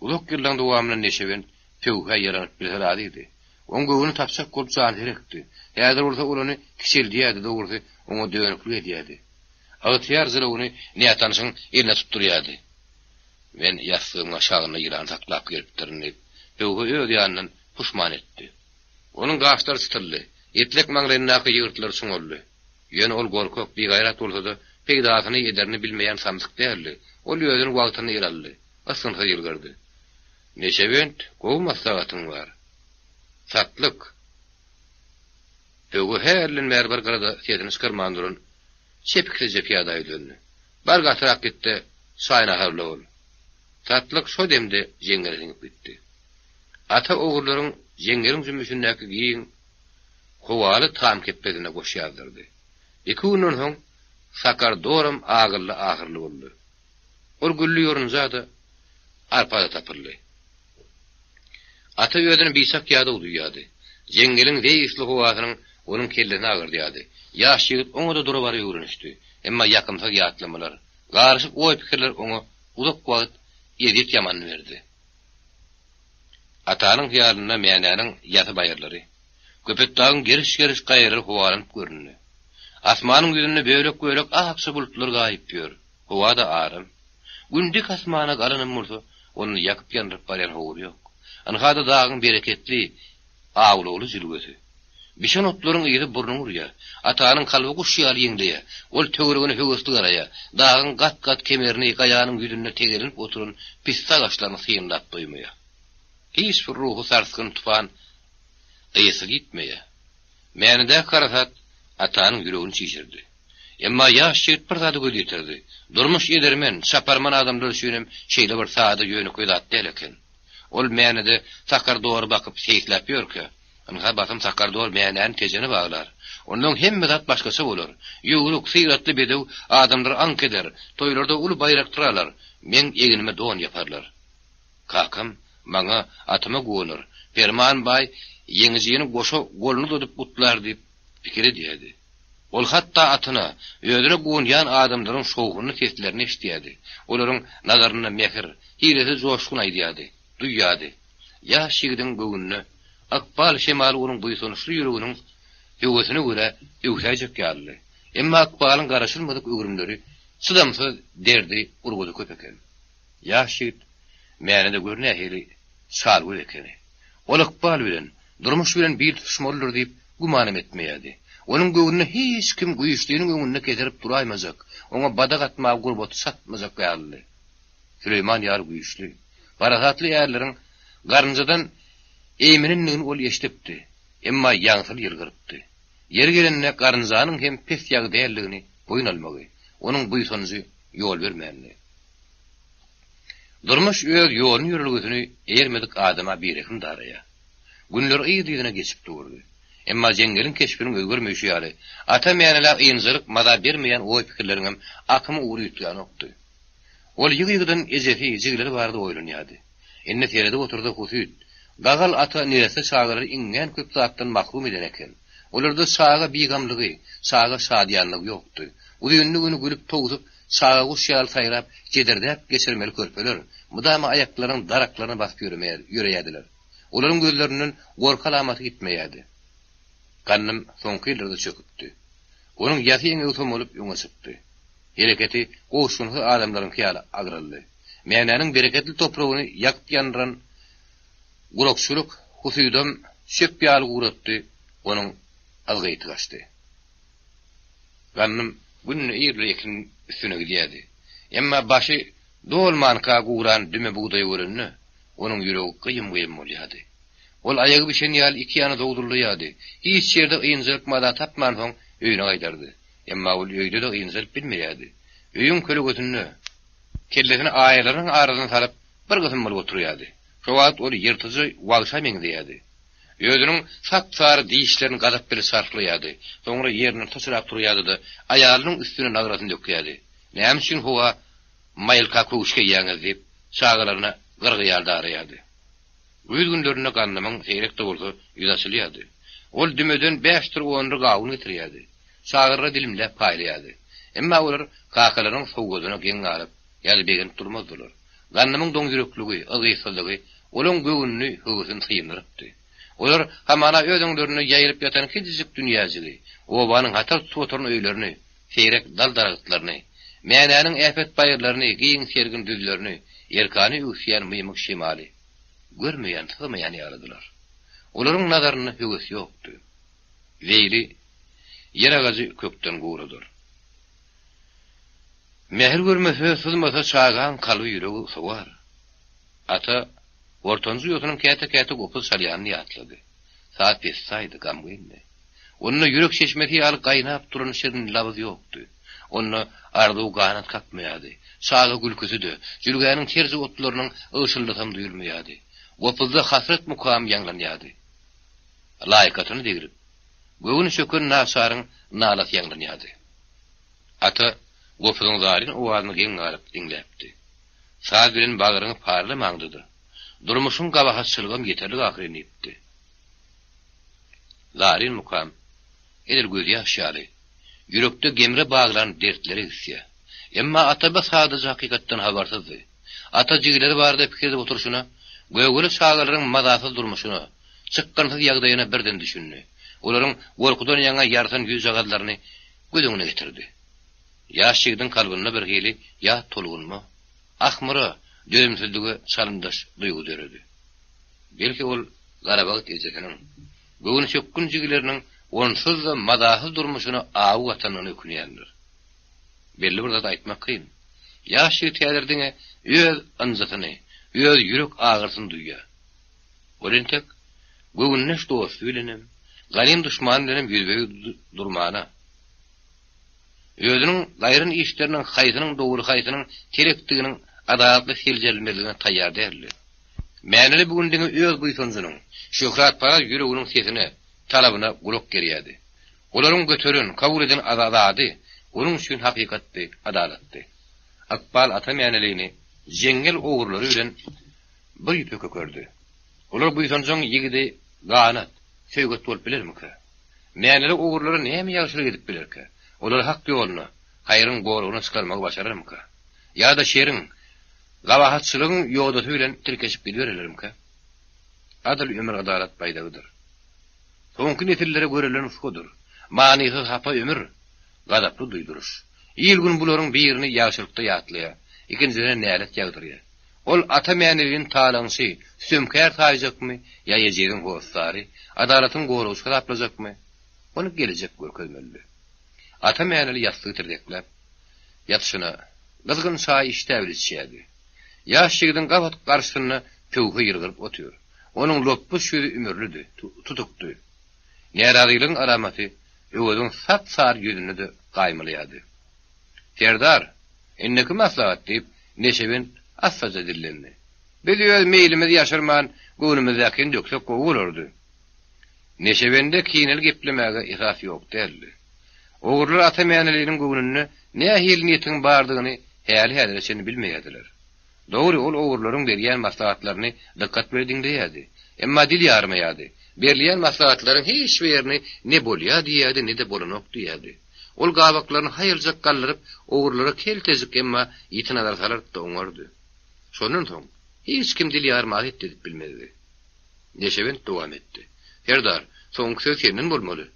Uzak ýyllaryň dowamynda neşebent pöwhä ýaranyp bilse razydy. Oň göwnüni tapjak bolup janyherekdi. Häzir bolsa ol ony kiçeldýärdi, dogrusy, oňa dönüklik edýärdi. Ygtyýar jylawyny nätanyşyň eline tutdurýardy. Men ýassygymyň aşagynda ýylan saklap gelipdirin diýip, pöwhe öz ýanyndan puşman etdi. Onuň gaşlary çytyldy, etlek maňlaýyndaky ýygyrtlar çuňaldy. Ýöne ol gorkak, bigaýrat bolsa-da, peýdasyny ederini bilmeýän samsyk däldi. Ol özüni wagtynda ele aldy. Ysgynsyz ýylgyrdy. Neşebent, gowy maslahatyň bar. Satlyk! Pöwhe hälden bäri bir gyrada sesini çykarman duran çepiksizje pyýada ýüzlendi. Bar gatyrak git-de, çaý-naharly bol. Satlyk şo demde jeňňele siňip gitdi. Ata ogrullaryň jeňňeliň jümmüşindäki giň, howaly tam kepbesine goş ýazdyrdy. Iki günden soň Sakar doram agylly-ahyrly boldy. Ol gülli ýorunja-da, arpa-da tapyldy. Ata özüni biçak ýadaw duýýardy. Jeňňeliň zeý ysly howasynyň onuň kellesini agyrdýardy. Ýaş ýigit oňa-da dura-bara öwrenişdi. Emma ýakymsyz ýatlamalar, garyşyk oý-pikirler oňa uzak wagt ezýet ýamanyny berdi. Atanyň hyýalynda Mänäniň ýasy baýyrlary, Köpetdagyň geriş-geriş gaýalary howalanyp göründi. Asmanyň ýüzünde bölek-bölek akja bulutlar gaýyp ýör. Howa-da aram. Gün dik asmana galanam bolsa, onda ýakyp-ýandyryp barýan howur ýok. Ynha-da dagyň bereketli, awlawly jülgesi. Bişen otlaryň yzy burnuňy urýar. Atanyň kalby guş ýaly ýeňleýär. Ol töweregine höwesli garaýar. Dagyň gat-gat kemerini, gaýanyň ýüzünde tegelenip oturan pisse agaçlaryny synlap doýmaýar. Hiç bir ruhy sarsgyn, tupan ysy gitmeýär. Mänedäki harasat Atanyň ýüregini çişirdi. Emma ýaş ýigit bir zada göz ýetirdi. Durmuş edermen, çaparman adamlar üçinem şeýle bir sada, ýönekeý zat däl eken. Ol Mänede sakar dory bakyp seýisläp ýörkä, Ynha basym sakar dor Mänäni Tejene baglar. Onnoň hemme zat başgaça bolar. Ýüwrük, syratly bedew adamlary aňk eder, toýlarda uly baýraklar alar, meň egnime don ýaparlar. Kakam maňa, atyma guwanar, Perman baý ýeňijini goşa goluny uzadyp gutlar diýip pikir edýärdi. Ol hatda atyna, özüne guwanýan adamlaryň şowhunly seslerini eşidýärdi, olaryň nazarynda mähir, hilesiz joşgun aýdýardy, duýýardy. Ýaş ýigidiň göwnüne ykbal şemaly onuň buýsançly ýüreginiň höwesine görä öwsäýjek ýalydy. Emma ykbalyň garaşylmadyk öwrümleri, çydamsyz derdi, urgusy köp eken. Ýaş ýigit Mänede gör nähili çalgöz ekeni. Ol ykbal bilen, durmuş bilen bil tutuşmalydyr diýip gümanam etmeýärdi. Onuň göwnüne hiç kim güýçliniň öňünde keserip duraýmajak, oňa badak atmaga gurbaty çatmajak ýalydy. Süleýman ýaly güýçli, parasatly ärleriň garynjadan eýmenendigini ol eşidipdi, emma ýaňsyly ýylgyrypdy. Ýeri gelende garynjanyň hem pes ýagy däldigini boýun almagy, onuň buýsanjy ýol bermändi. Durmuş öz ýoluny-ýörelgesini eýermedik adama birehim daraýar. Günler yz-yzyna geçip durdy. Emma jeňňeliň keşbiniň özgermeýşi ýaly, Ata Mänelä ynjalyk maza bermeýän oý-pikirleriňem akymy ugry üýtgänokdy. Ol ýygy-ýygydan ejesi, jigileri barada oýlanýardy. Indi seredip otursa husyt, gagal ata neresse çagalary iňňän köp zatdan mahrum eden eken. Olarda çaga bigamlygy, çaga şadyýanlygy ýokdy. Uzynly güni gülüp-towsup, çaga guş ýaly saýrap, jedirdäp geçirmeli körpeler, mydama aýaklarynyň daraklaryna basyp ýöreýärdiler. Olaryň gözlerinden gorky alamaty gitmeýärdi. Gandym soňky ýyllarda çöküpdi. Onuň ýasy eňegi somalyp öňe çykdy. Hereketi gowuşgynsyz adamlaryňky ýaly agraldy. Mänäniň bereketli topragyny ýakyp-ýandyran gurakçylyk husydam çöp ýaly guratdy, onuň yzgyty gaçdy. Gandym günde irli ekin üstüne gidýärdi. Emma başy dolmanka guran düme bugdaýy görende, onuň ýüregi gyýym-gyýym bolýardy. Ol aýagy bişen ýaly iki ýana zowzuldaýardy. Hiç ýerde ynjalyk maza tapmansoň, öýüne gaýdardy. Emma ol öýde-de ynjalyp bilmeýärdi. Öýüň kölegesinde, kellesini aýalarynyň arasyna salyp, bir gysym bolup oturýardy. Şo wagt ol ýyrtyjy wagşa meňzeýärdi. Özüniň sap-sary dişlerini gazap bile çarhlaýardy. Soňra ýerinden syçrap turýardy-da, aýalynyň üstüne nagrasyny dökýärdi. Näme üçin howa maýylka köwüş geýýäňiz diýip, çagalaryna gyrgy ýaly daraýardy. Güýz günlerinde gandymyň seýrek-de bolsa ýüzi açylýardy. Ol dümeden bäşdir ondur gawun getirýärdi. Çagalara dilimläp paýlaýardy. Emma olar kakalarynyň sowgadyna geň galyp ýa-da begenip durmazdylar. Gandymyň doňýürekligi, yzgytsyzlygy olaň göwnüni, höwesini syndyrypdy. Olar hamana öz öňlerinde ýaýylyp ýatan kiçijik dünýäjigi, obanyň hatar tutup oturan öýlerini, seýrek dal-daragtlaryny, Mänäniň äpet baýyrlaryny, giň sergin düzlerini, erkana öwüsýän mymyk şemaly görmeýän, syzmaýan ýalydylar. Olaryň nazarynda höwes ýokdy. Zeýli ýer agajy kökden guradar. Mähir görmese, syzmasa çagaň kalby ýüregi sowar. Ata ortanjy uýasynyň käte-käte gopuz çalýanyny ýatlady. Saz pessaýdy, gamgyndy. Onda ýürek çeşmesi ýaly gaýnap duran şirin labyz ýokdy. Onda arzuw ganat kakmaýardy. Çaga gülküsi-de, jülgäniň terje otlarynyň ygşyldysam duýulmaýardy. Gopuzda hasrat mukamy ýaňlanýardy. Laýykatyny degrip, göwni çöken naçaryň nalasy ýaňlanýardy. Ata gopuzyň zaryn owazyny geň galyp diňläpdi. Saz bilen bagryňy parlamaňda-da, durmuşyň gabahatçylygam ýeterlik ahyryn diýipdi. Zaryn mukam, edil gözýaş ýaly, ýürekde gemre baglan dertleri egisýär. Emma ata bu sadaja hakykatdan habarsyzdy. Ata jigileri barada pikir edip oturyşyna, gögele çagalaryň mazasyz durmuşyna, çykgynsyz ýagdaýyna birden düşündi. Olaryň gorkudan ýaňa ýarsan ýüzjagazlaryny göz öňüne getirdi. Ýaş ýigidiň kalbynda birhili ýat tolgunma, ahmyra, dözümsizlige çalymdaş duýgy döredi. Belki ol garabagt ejesiniň, göwnüçökgün jigileriniň onsuz-da mazasyz durmuşyna awy gatanyna ökünýändir. Belli bir zat aýtmak kyn. Ýaş ýigit häzir diňe öz ynjysyny, öz ýürek agyrysyny duýýar. Ol entek göwündeş dosty bilenem, ganym duşmany bilenem ýüzbe-ýüz durmana, özüniň gaýryn işleriniň haýsynyň dogry, haýsynyň telekdiginiň adalatly seljerilmezligine taýýar däldi. Mäneli bu gün diňe öz buýsanjynyň, şöhratparaz ýüreginiň sesine, talabyna gulak gerýärdi. Olaryň göteren, kabul eden zady onuň üçin hakykatdy, adalatdy. Ykbal ata Mänelini jeňňel ogrulary bilen bir ýüpe kökerdi. Olar buýsanjaň ýigidi ganat, söýget bolup bilermikä? Mäneli ogrulara näme ýagşylyk edip bilerkä? Olary hak ýoluna, haýryň goragyna çykarmagy başararmyka? Ýa-da şeriň, gabahatçylygyň ýodasy bilen tirkeşip gidibererlermikä? Adyl ömür adalat baýdagydyr. Soňky nesillere görelde nusgadyr. Manysyz hapa ömür, gazaply duýduryş. Il-gün bularyň birini ýagşylykda ýatlaýar, ikinjisine nälet ýagdyrýar. Ol Ata Mänelini talaňçy, sütemkär saýjakmy ýa ejiziň hossary, adalatyň goragçysy hasaplajakmy? Ony gelejek görkezmelidi. Ata Mäneli ýassygy tirsekläp, ýatyşyna, gyzgyn çaý işdä bile içýärdi. Ýaş ýigidiň gabat garşysynda pöwhe ýylgyryp otyr. Onuň lopbuş ýüzi ümürlidi, tutukdy. Närazylygyň alamaty Öweziň sap-sary ýüzünde-de gaýmalaýardy. Serdar, indiki maslahat, diýip, neşebent assaja dillendi. Biz öz meýlimizi ýaşyrman, göwnümizdäkini döksek gowy bolardy. Neşebende kineli geplemäge esas ýok däldi. Ogrular Ata Mäneliniň göwnünde nähili niýetiň bardygyny häli-häzire çenli bilmeýärdiler. Dogry, ol ogrularyň berýän maslahatlaryny dykgat bilen diňleýärdi. Emma dil ýarmaýardy. Berilýän maslahatlaryň hiç birini ne bolýa diýýärdi, ne-de bolanok diýýärdi. Ol gabaklaryny haýaljak galdyryp, ogrulara keltejik, emma ýiti nazar salardy-da oňardy. Şondan soň, hiç kim dil ýarmaga hetdi edip bilmezdi. Neşebent dowam etdi. Serdar, soňky söz senden bolmaly.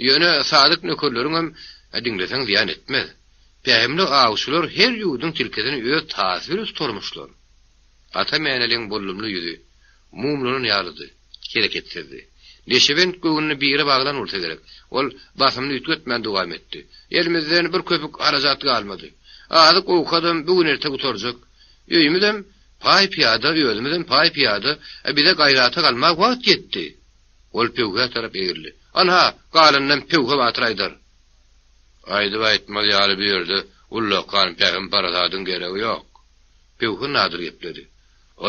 Ýöne sadyk nökerleriňem diňleseň zyýan etmez. Pähimli awçylar her ýurduň tilkisini öz tasy bilen tutarmyşlar. Ata Mäneliň bollumly ýüzi mumlanan ýalydy, hereketsizdi. Neşebent göwnüni bire baglan bolsa gerek, ol basymyny üýtgetmän dowam etdi. Elimizden bir köpük harajat galmady. Azyk-owkadam bu gün-erte gutarjak. Öýümizem paý-pyýada, özümizem paý-pyýada, bize gaýrata galmaga wagt ýetdi. Ol pöwhä tarap egrildi. Anha, galanynam Pöwhe batyr aýdar. Aýdyp-aýtmaz ýaly bu ýerde ullakan pähim-parasadyň geregi ýok. Pöwhe nadyr gepledi.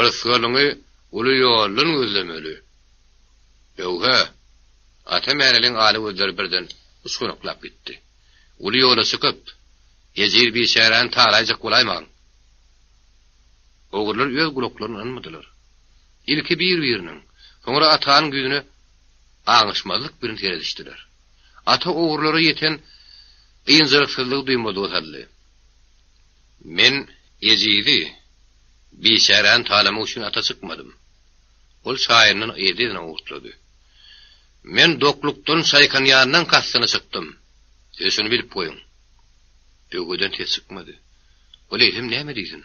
Rysgalyňy uly ýoldan gözlemeli. Pöwhe! Ata Mäneliň ala gözleri birden uçganaklap gitdi. Uly ýola çykyp, ejiz biçäräni talaýjak bolaýmaň. Ogrular öz gulaklaryna ynanmadylar. Ilki bir-biriniň, soňra Atanyň ýüzüne aňyşmazlyk bilen seredişdiler. Ata ogrulara ýeten ynjalyksyzlygy duýmadyga saldy. Men ejizi, biçäräni talamak üçin ata çykmadym. Ol çaýyndan yzly-yzyna owurtlady. Men doklukdan çaýkanýandan kastyna çykdym. Siz şuny bilip goýuň. Öwgeden ses çykmady. Ol eýsem näme diýsin?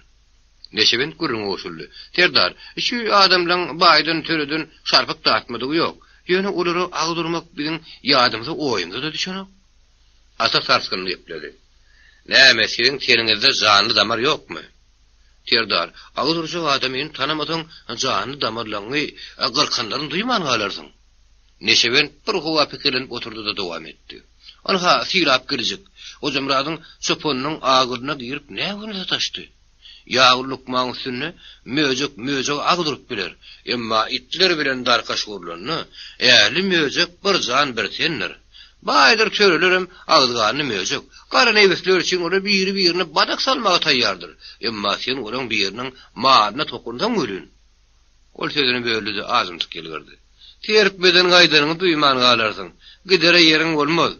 Neşebent gürrüňe goşuldy. Serdar, şu adamlaň baýdan-töreden şarpyk datmadygy ýok. Ýöne olara agyz urmak biziň ýadymyza, oýumyza-da düşenok. Ata sarsgynly gepledi. Näme, siziň teniňizde janly damar ýokmy? Serdar, agyz urjak adamyny tanamasaň, janly damarlaňy gyrkanlaryny duýman galarsyň. Neşebent bir howa pikirlenip oturdy-da dowam etdi. Ynha, Sylap geljek. Hojamyradyň çopanynyň agyryna girip nä güne sataşdy? Ýagly lukmaň üstünde möjek möjege agyz urup biler. Emma itler bilen darkaş gurlanda, ähli möjek bir jan bir tendir. Baýdyr törelerem agyzganly möjek. Gara nebisler üçin olar biri-birine badak salmaga taýýardyr. Emma sen olaň biriniň malyna tokunsaň welin. Ol sözüni böldi-de, azymtyk ýylgyrdy. Serpmeden gaýdanyňy duýman galarsyň. Gidere ýeriň bolmaz.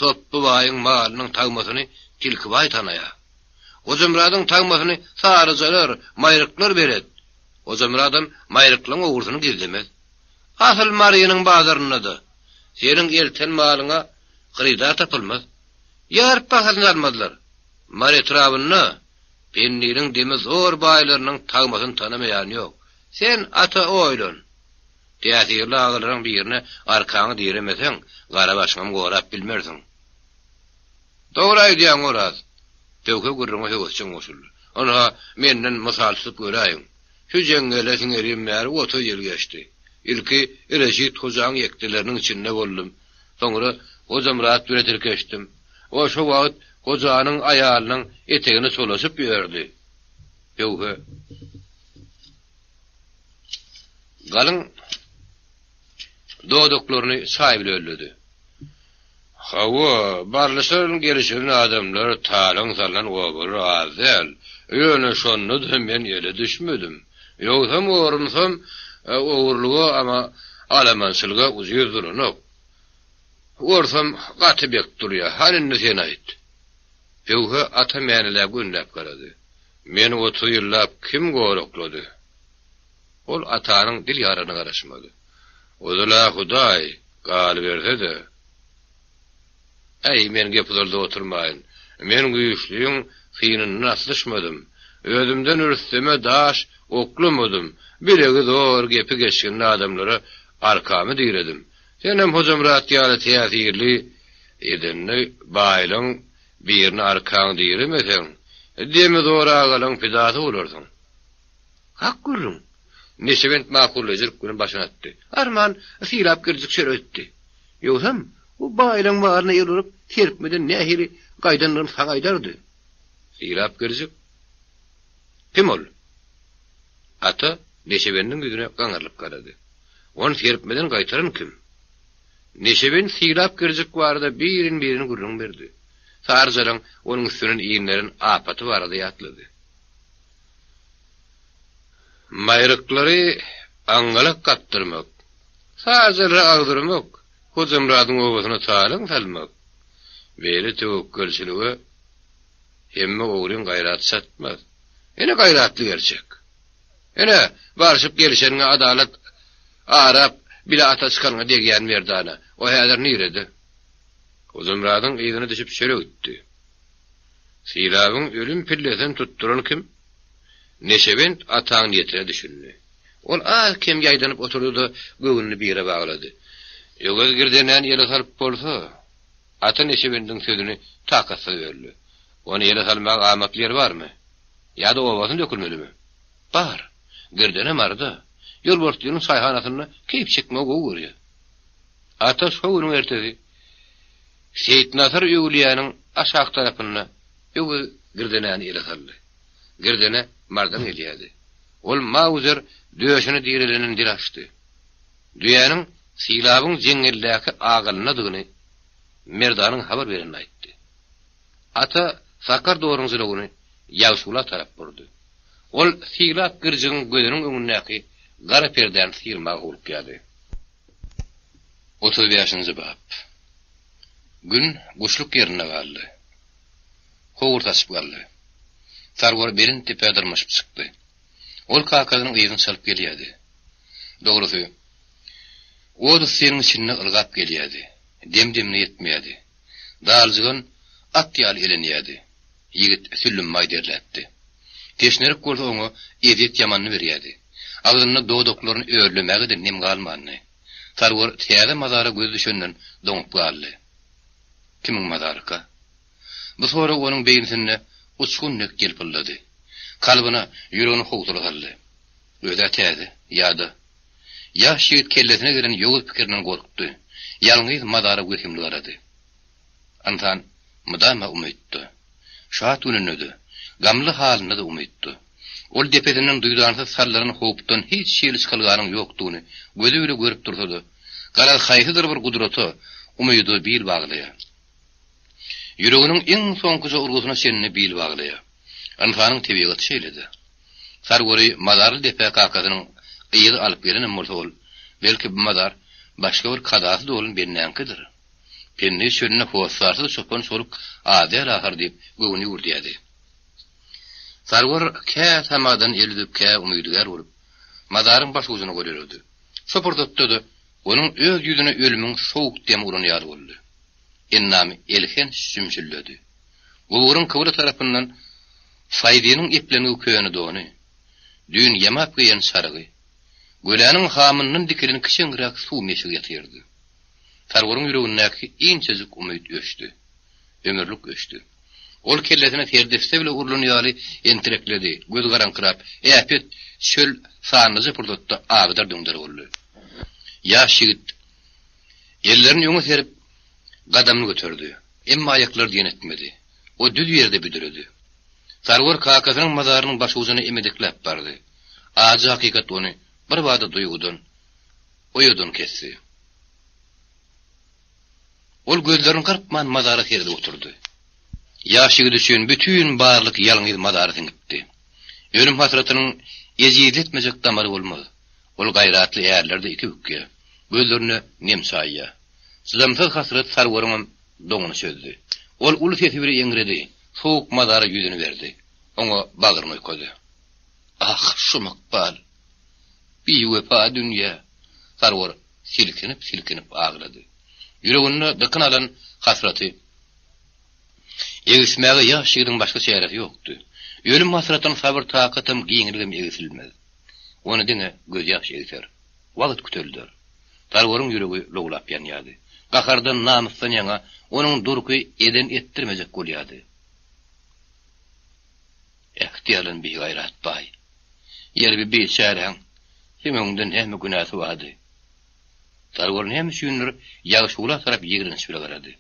Topby baýyň malynyň tagmasyny Tilki baý tanaýar. Hojamyradyň tagmasyny saryjalar, maýryklar belet. Hojamyradam maýryklaň ogrusyny gizlemez. Asyl Marynyň bazarynda-da seniň elten malyňa hyrydar tapylmaz. Ýaryp bahasyny almazlar. Mary etrabynda Pendiriň demi zor baýlarynyň tagmasyny tanamaýan ýok. Sen, ata, oýlan. Täsirli agalaryň birine arkaňy diremeseň, gara başyňam gorap bilmersiň. Dogry aýdýaň, Oraz. Pöwhe gürrüňe höwesjeň goşuldy. Ynha, menden mysal tutup göräýiň. Şu jeňňele siňerim bäri 30 ýyl geçdi. Ilki Reşit hojaň ýekdeleriniň içinde boldum. Soňra Hojamyrat bile tirkeşdim. O şo wagt gojanyň aýalynyň etegine çolaşyp ýördi. Pöwhe galyň dodaklaryny çaý bile ölledi. Hawa, barlyşan gelişen adamlar talaň salnan obalar az däl. Ýöne şonda-da men ele düşmedim. Ýogsam orumsam ogurlyga, ama alamançylyga ujyz duranok. Orsam gaty bek durýa. Hany indi sen aýt. Pöwhe ata mänilä gönüläp garady. Meni 30 ýyllap kim goraklady? Ol atanyň dil ýaryna garaşmady. Ozal-a Hudaý, galyberse-de. Äý, men gep uzaldyp oturmaýyn. Men güýçliň synyndan aslyşmadym. Özümden rüsteme daş oklamadym. Bilegi zor, gepi geçginli adamlara arkamy diredim. Senem Hojamyrat ýaly täsirli edenli baýlaň birine arkaňy diremeseň, demi zor agalaň pidasy bolarsyň. Hak gürrüň. Neşebent makullaýjylyk bilen başyny atdy. Arman, sylap girjik şer ötdi. Ýogsam, bu baýlaň baryna el urup, serpmeden nähili gaýdandygyny saňa aýdardy. Sylap girjik? Kim ol? Ata neşebendiň ýüzüne gaňrylyp garady. Ony serpmeden gaýtaran kim? Neşebent Sylap girjik barada birin-birin gürrüň berdi. Saryjalaň onuň üstünden inderen apaty barada ýatlady. Maýryklary aňňalak gapdyrmak, sajalary agdyrmak, Hojamyradyň obasyna talaň salmak, beýle töwekgelçilige hemme ogryň gaýraty çatmaz. Ine gaýratly gerçek. Ine, barşyp gelşeniňe adalat arap, bile ata çykanyňa degýän merdana. O häzir nirede? Hojamyradyň yzyna düşüp çöle gitdi. Sylabyň ölüm pillesini tutduran kim? Neşebent ataň niýetine düşündi. Ol az-kem ýaýdanyp oturdy-da, göwnüni bire baglady. Öwez girdenäni ele salyp bolsa, ata Neşebendiň sözüni takatsyz böldi. Ony ele salmaga amatly ýer barmy? Ýa-da obasyna dökülmelimi? Bar. Girdene Maryda. Ýolbarslynyň çaýhanasynda keýp çekmegi gowy görýär. Ata şo günüň ertesi Seýitnazar öwülýäniň aşak tarapynda Öwez girdenäni ele saldy. Girdene Mardan gelýärdi. Ol mauzer döşüne direlenden dil açdy. Düýäniň Sylabyň jeňňeldäki agylyndadygyny Merdanyň habar berenini aýtdy. Ata sakar doruň jylawyny Ýagşygula tarap burdy. Ol Sylap girjigiň gözüniň öňündäki gara perdäni syrmaga howlukýardy. 35-nji bap. Gün guşluk ýerinde galdy. Howur saçyp galdy. Sarwar belent depä dyrmaşyp çykdy. Ol kakasynyň yzyny çalyp gelýärdi. Dogrusy, ot yssynyň içinde ylgap gelýärdi. Dem-demine ýetmeýärdi. Daljygan at ýaly elenýärdi. Ýigit süllümmaý derläpdi. Teşnelik bolsa oňa ezýet ýamanyny berýärdi. Agzynda dodaklaryny örlemäge-de nem galmandy. Sarwar täze mazara gözi düşenden doňup galdy. Kimiň mazaryka? Bu sorag onuň beýnisinde uçgun dek ýylpyldady. Kalbyna, ýüregine howsala saldy. Öz-ä täze, ýa-da. Ýaş ýigit kellesine gelen ýowuz pikirinden gorkdy. Ýalňyz mazara wehimli garady. Ynsan mydama umytda. Şat gününde-de, gamly halynda-da umytda. Ol depesinden duýdansyz sallanan howpdan hiç hili çykalganyň ýokdugyny gözi bile görüp dursa-da, garaz haýsydyr bir gudrata, umyda bil baglaýar. Ýüreginiň iň soňkuja urgusyna çenli bil baglaýar. Ynsanyň tebigaty şeýle-dä. Sarwary mazarly depä kakasynyň yzy alyp gelenem bolsa ol, belki bu mazar başga bir kazasy dolan bendäňkidir. Pendi çölünde hossarsyz çopan çoluk az däl ahyr diýip göwün ýüwürdýärdi. Sarwar kä tamadan el üzüp, kä umydygär bolup, mazaryň baş ujuna golaýlady. Şo pursatda-da onuň öz ýüzüne ölümiň sowuk demi uran ýaly boldy. Endamy elhenç jümşüldedi. Guburyň kybla tarapyndan Saýdynyň eplengi köne dony, düýn ýamap geýen çarygy, göläniň hamyndan dikilen kiçeňräk suw meşigi ýatyrdy. Sarwaryň ýüregindäki inçejik umyt öçdi. Ömürlik öçdi. Ol kellesine serdesse bile urlan ýaly entirekledi, gözi garaňkyrap, äpet çöl sanlyja pursatda agdar-düňder boldy. Ýaş ýigit ellerini öňe serip, gadamyny göterdi. Emma aýaklary diýen etmedi. O düz ýerde büdredi. Sarwar kakasynyň mazarynyň başujuna emedekläp bardy. Ajy hakykat ony birbada duýgudan, oýadan kesdi. Ol gözlerini gyrpman mazara seredip oturdy. Ýaş ýigit üçin bütin barlyk ýalňyz mazara siňipdi. Ölüm hasratynyň ejizletmejek damary bolmaz. Ol gaýratly ärler-de iki bükýär. Gözlerine nem çaýýar. Çydamsyz hasrat Sarwaryňam doňuny çözdü. Ol uly sesi bile eňredi, sowuk mazara ýüzüni berdi. Oňa bagryny oýkady. Ah, şum ykbal! Biwepa dünýe! Sarwar silkinip-silkinip aglady. Ýüreginde dykyn alan hasraty egismäge ýaş ýigidiň başga çäresi ýokdy. Ölüm hasratdan sabyr-takatam, giňligem egsilmez. Ony diňe gözýaş egser. Wagt kütelder. Sarwaryň ýüregi lowlap ýanýardy. Gahardan, namysdan ýaňa onuň durky eden etdirmejek bolýardy. Ähti ýalan bigaýrat baý. Ýer bi biçäräň seň öňüňde näme günäsi bardy? Sarwar näme üçindir Ýagşygula tarap ýigrenç bile garady.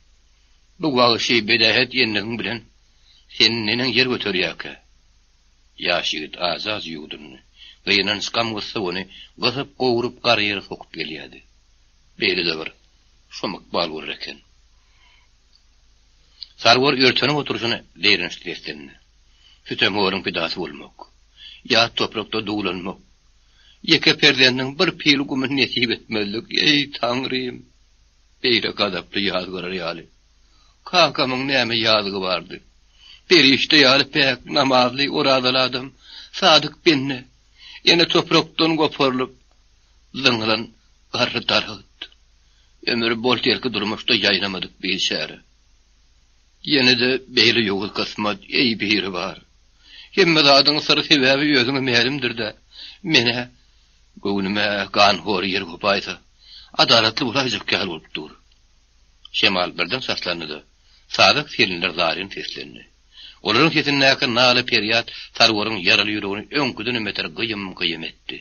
Bu wagşy bedähet endigiň bilen seni neneň ýer göterýärkä? Ýaş ýigit ajy-ajy ýuwdundy. Gynanç, gam-gussa ony gysyp-gowrup gara ýere sokup gelýärdi. Beýle-de bir şum ykbal bolar eken. Sarwar örtenip oturyşyna zeýrençli seslendi. Sütemhoryň pidasy bolmak. Ýat toprakda duwlanmak. Ýeke perzendiň bir pil gumuny nesip etmezlik, eý, Taňrym! Beýle gazaply ýazgarar ýaly. Kakamyň näme ýazygy bardy? Perişde ýaly päk, namazly, orazaly adam, sadyk bende. Ene toprakdan goparylyp, zyňylan garry daragt. Ömri bol-telki durmuşda ýaýramadyk biçäre. Ýene-de beýle ýowuz kysmat, eý, Biribar! Hemme zadyň syry-sebäbi özüňe mälimdir-dä. Men-ä, göwnüme ganhor ýer gopaýsa, adalatly bolaýjak ýaly bolup dur. Şemal birden saslandy-da, sazak selinler zaryn seslendi. Olaryň sesindäki nala-perýat Sarwaryň ýaraly ýüregini öňküdenem beter gyýym-gyýym etdi.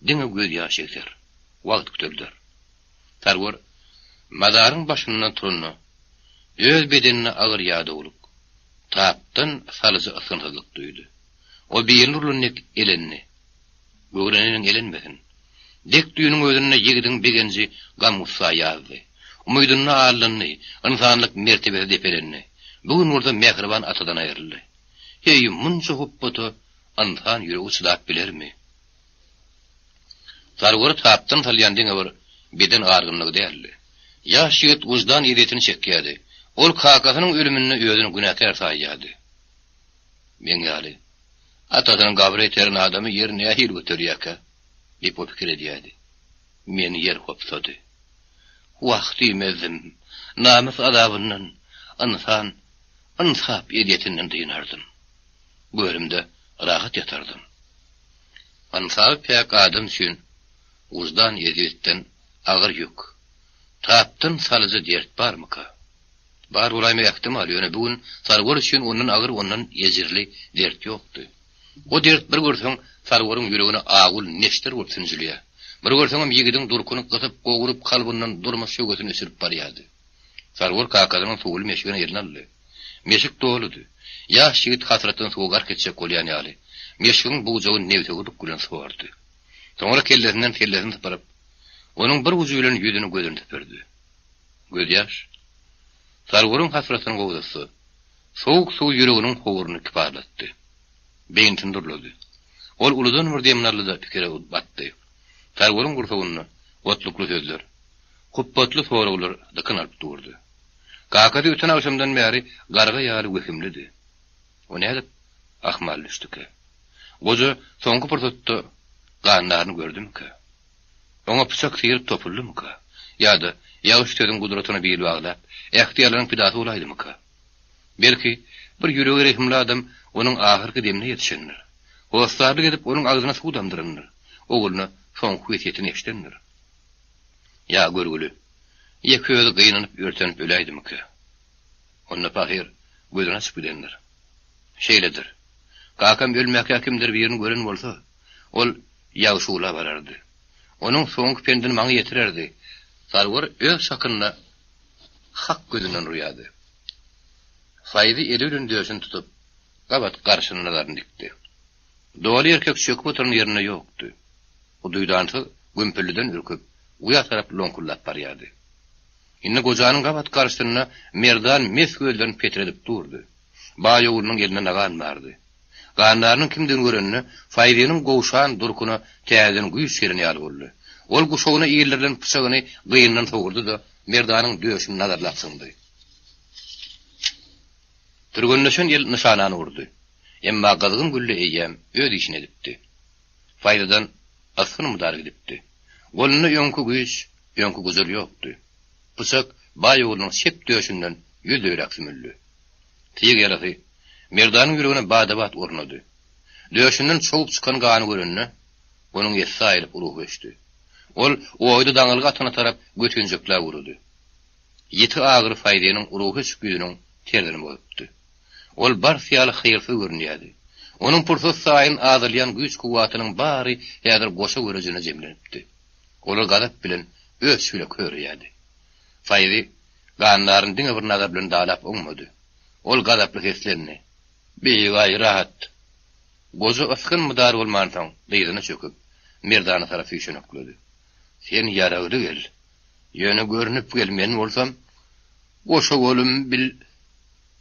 Diňe gözýaş egser. Wagt kütelder. Sarwar mazaryň başyndan turanda, öz bedeninde agyr ýadawlyk, tapdan salyjy ysgynsyzlyk duýdy. O birine urlan dek elendi. Göwreneniň elenmesin. Dek düýnüň özünde ýigidiň begenji gam-gussa ýazdy. Umydynda aldandy, ynsanlyk mertebesi depelendi. Bu gün bolsa mähriban atadan aýryldy. Heý, munça hupbata ynsan ýüregi çydap bilermi? Sarwary tapdan salýan diňe bir beden argynlygy däldi. Ýaş ýigit wyždan ezýetini çekýärdi. Ol kakasynyň ölüminde özüni günäkär saýýardy. Meň ýaly, atasynyň gabra iteren adamy ýer nähili göterýärkä? diýip ol pikir edýärdi. Meni ýer hopsady. Wah diýmezdim, namys azabyndan, ynsan ynsap ezýetinden dynardym. Görümde rahat ýatardym. Ynsaby päk adam üçin wyždan ezýetden agyr ýük, tapdan salyjy dert barmyka? Bar bolaýmagy ähtimal, ýöne bu gün Sarwar üçin ondan agyr, ondan ejirli dert ýokdy. O dert bir görseň Sarwaryň ýüregine awul neşter bolup sünjülýär. Bir görseňem ýigidiň durkuny gysyp, gowrup, kalbyndan durmuş şöwesini öçürip barýardy. Sarwar kakasynyň suwly meşigini eline aldy. Meşik doludy. Ýaş ýigit hasratdan suwa gark etjek bolýan ýaly, meşigiň bujagyny nebsewürlik bilen sordy. Soňra kellesinden sellesini sypyryp, onuň bir ujy bilen ýüzüni gözüni süpürdi. Gözýaş. Sarwaryň hasratyny gowzatsa, sowuk suw ýüreginiň howruny kiparlatdy. Beýnisini durlady. Ol uludan bir demini aldy-da pikire batdy. Sarwaryň gursagynda otlukly sözler, hupbatly soraglar dykyn alyp durdy. Kakasy öten agşamdan bäri garga ýaly wehimlidi. O nädip ahmal düşdükä? Goja soňky pursatda gandaryny gördümikä? Oňa pyçak syryp topuldymyka? Ýa-da ýagyş sözüň gudratyna bil baglap, ähtiýarlaryň pidasy bolaýdymyka? Belki, bir ýüregi rehimli adam onuň ahyrky demine ýetişendir. Hossarlyk edip, onuň agzyna suw damdyrandyr. Ogluna soňky wesýetini eşidendir. Ýa görgüli, ýeke özi gynanyp, örtenip öläýdimikä? Onda pahyr gözüni açyp gidendir. Şeýledir. Kakam ölmäkä kimdir birini gören bolsa, ol Ýagşygula barardy. Onuň soňky pendini maňa ýetirerdi. Sarwar öz çakynda hak gözünden urýardy. Faýzy eli bilen döşüni tutup, gabat garşyna nazaryny dikdi. Doly erkek çöküp oturan ýerinde ýokdy. O duýdansyz gümpüldiden ürküp, guýa tarap loňkuldap barýardy. Indi gojanyň gabat garşysynda Merdan mes gözlerini petredip durdy. Baý oglunyň elinde nagan bardy. Gandarynyň kimdigini görende, Faýzynyň gowşan durkuna täzeden güýç gelen ýaly boldy. Ol guşagyna ildirilen pyçagyny gyndan sogurdy-da, Merdanyň döşüni nazarlap zyňdy. Türgenleşen el nyşanany urdy. Emma gyzgyn gülle eýýäm öz işini edipdi. Faýzadan ysgyn-mydar gidipdi. Golunda öňki güýç, öňki gujur ýokdy. Pyçak baý oglunyň çep döşünden ýüzleýräk sümüldi. Tyg ýarasy Merdanyň ýüregine bada-bat ornady. Döşünden çogup çykan gany görende, onuň essi aýrylyp ruhy öçdi. Ol oýda daňylgy atyna tarap götünjekläp ugrady. Ýiti agyry Faýzynyň ruhy öçük ýüzüniň terzini bozupdy. Ol bars ýaly hyýrsyz görünýärdi. Onuň pursat saýyn azalýan güýç-kuwwatynyň bary häzir goşa görejine jemlenipdi. Olar gazap bilen öç bile köreýärdi. Faýzy gandaryny diňe bir nazar bilen dalap oňmady. Ol gazaply seslendi. Bigaýrat! Goja ysgyn-mydar bolmansoň, dyzyna çöküp, Merdana tarap süýşenekledi. Sen ýaragly gel. Ýöne görnüp gel, men bolsam, goşa golum bil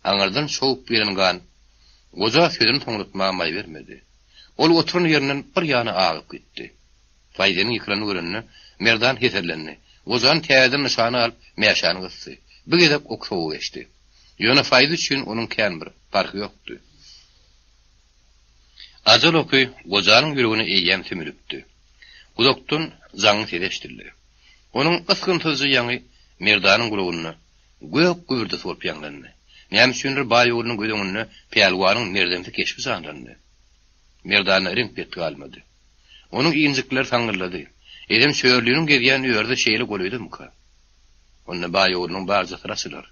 Aňyrdan çowup gelen gan goja sözüni soňlatmaga maý bermedi. Ol oturan ýerinden bir ýana agyp gitdi. Faýzeniň ýykylanyny görende, Merdan heserlendi. Gojany täzeden nyşana alyp, mäşäni gysdy. Bu gezek ok sowa geçdi. Ýöne Faýzy üçin onuň kän bir parhy ýokdy. Ajal oky gojanyň ýüregine eýýäm sümülipdi. Uzakdan jaňyň sesi eşidildi. Onuň ysgynsyzja ýaňy Merdanyň gulagynda gök gübürdisi bolup ýaňlandy. Näme üçindir baý oglunyň göz öňünde pälwanyň merdemsi keşbi janlandy. Merdanda reňk-pet galmady. Onuň injikleri saňňyldady. Ejem Çörliniň gezýän örüsi şeýle golaýdamyka? Onda baý oglunyň barja syry açylar.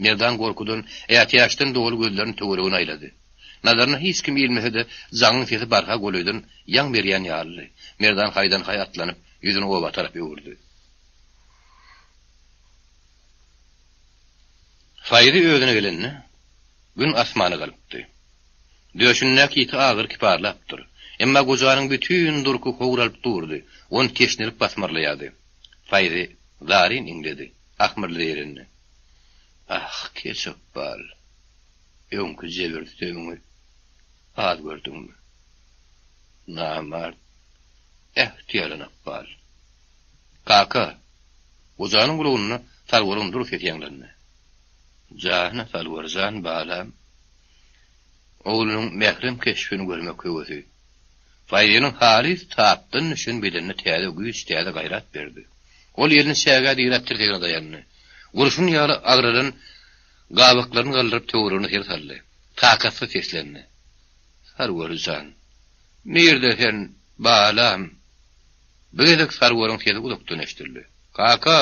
Merdan gorkudan, ätiýaçdan doly gözlerini töweregine aýlady. Nazaryna hiç kim ilmese-de, jaňyň sesi barha golaýdan ýaň berýän ýalydy. Merdan haýdan-haý atlanyp, ýüzüni oba tarap öwürdi. Faýzy özüne gelende, Gün asmana galypdy. Döşündäki ýiti agyry kiparlapdyr. Emma gojanyň bütin durky howralyp durdy, ony teşnelik basmarlaýardy. Faýzy zaryn iňledi, ahmyrly zeýrendi. Ah, keç ykbal! Öňki jebir-sütemiňi az gördüňmi? Namart, ähti ýalan ykbal! Kaka! Gojanyň gulagynda Sarwaryň dur sesi ýaňlandy. Jana Sarwar jan, balam! Oglunyň mährem keşbini görmek höwesi Faýzynyň halys tapdan düşen bedenine täze güýç, täze gaýrat berdi. Ol elini çägä diräp tirsegine daýandy. Gurşun ýaly agralan gabaklaryny galdyryp töweregine ser saldy. Takatsyz seslendi. Sarwar jan, nirde sen, balam? Bu gezek Sarwaryň sesi uzakdan eşidildi. Kaka,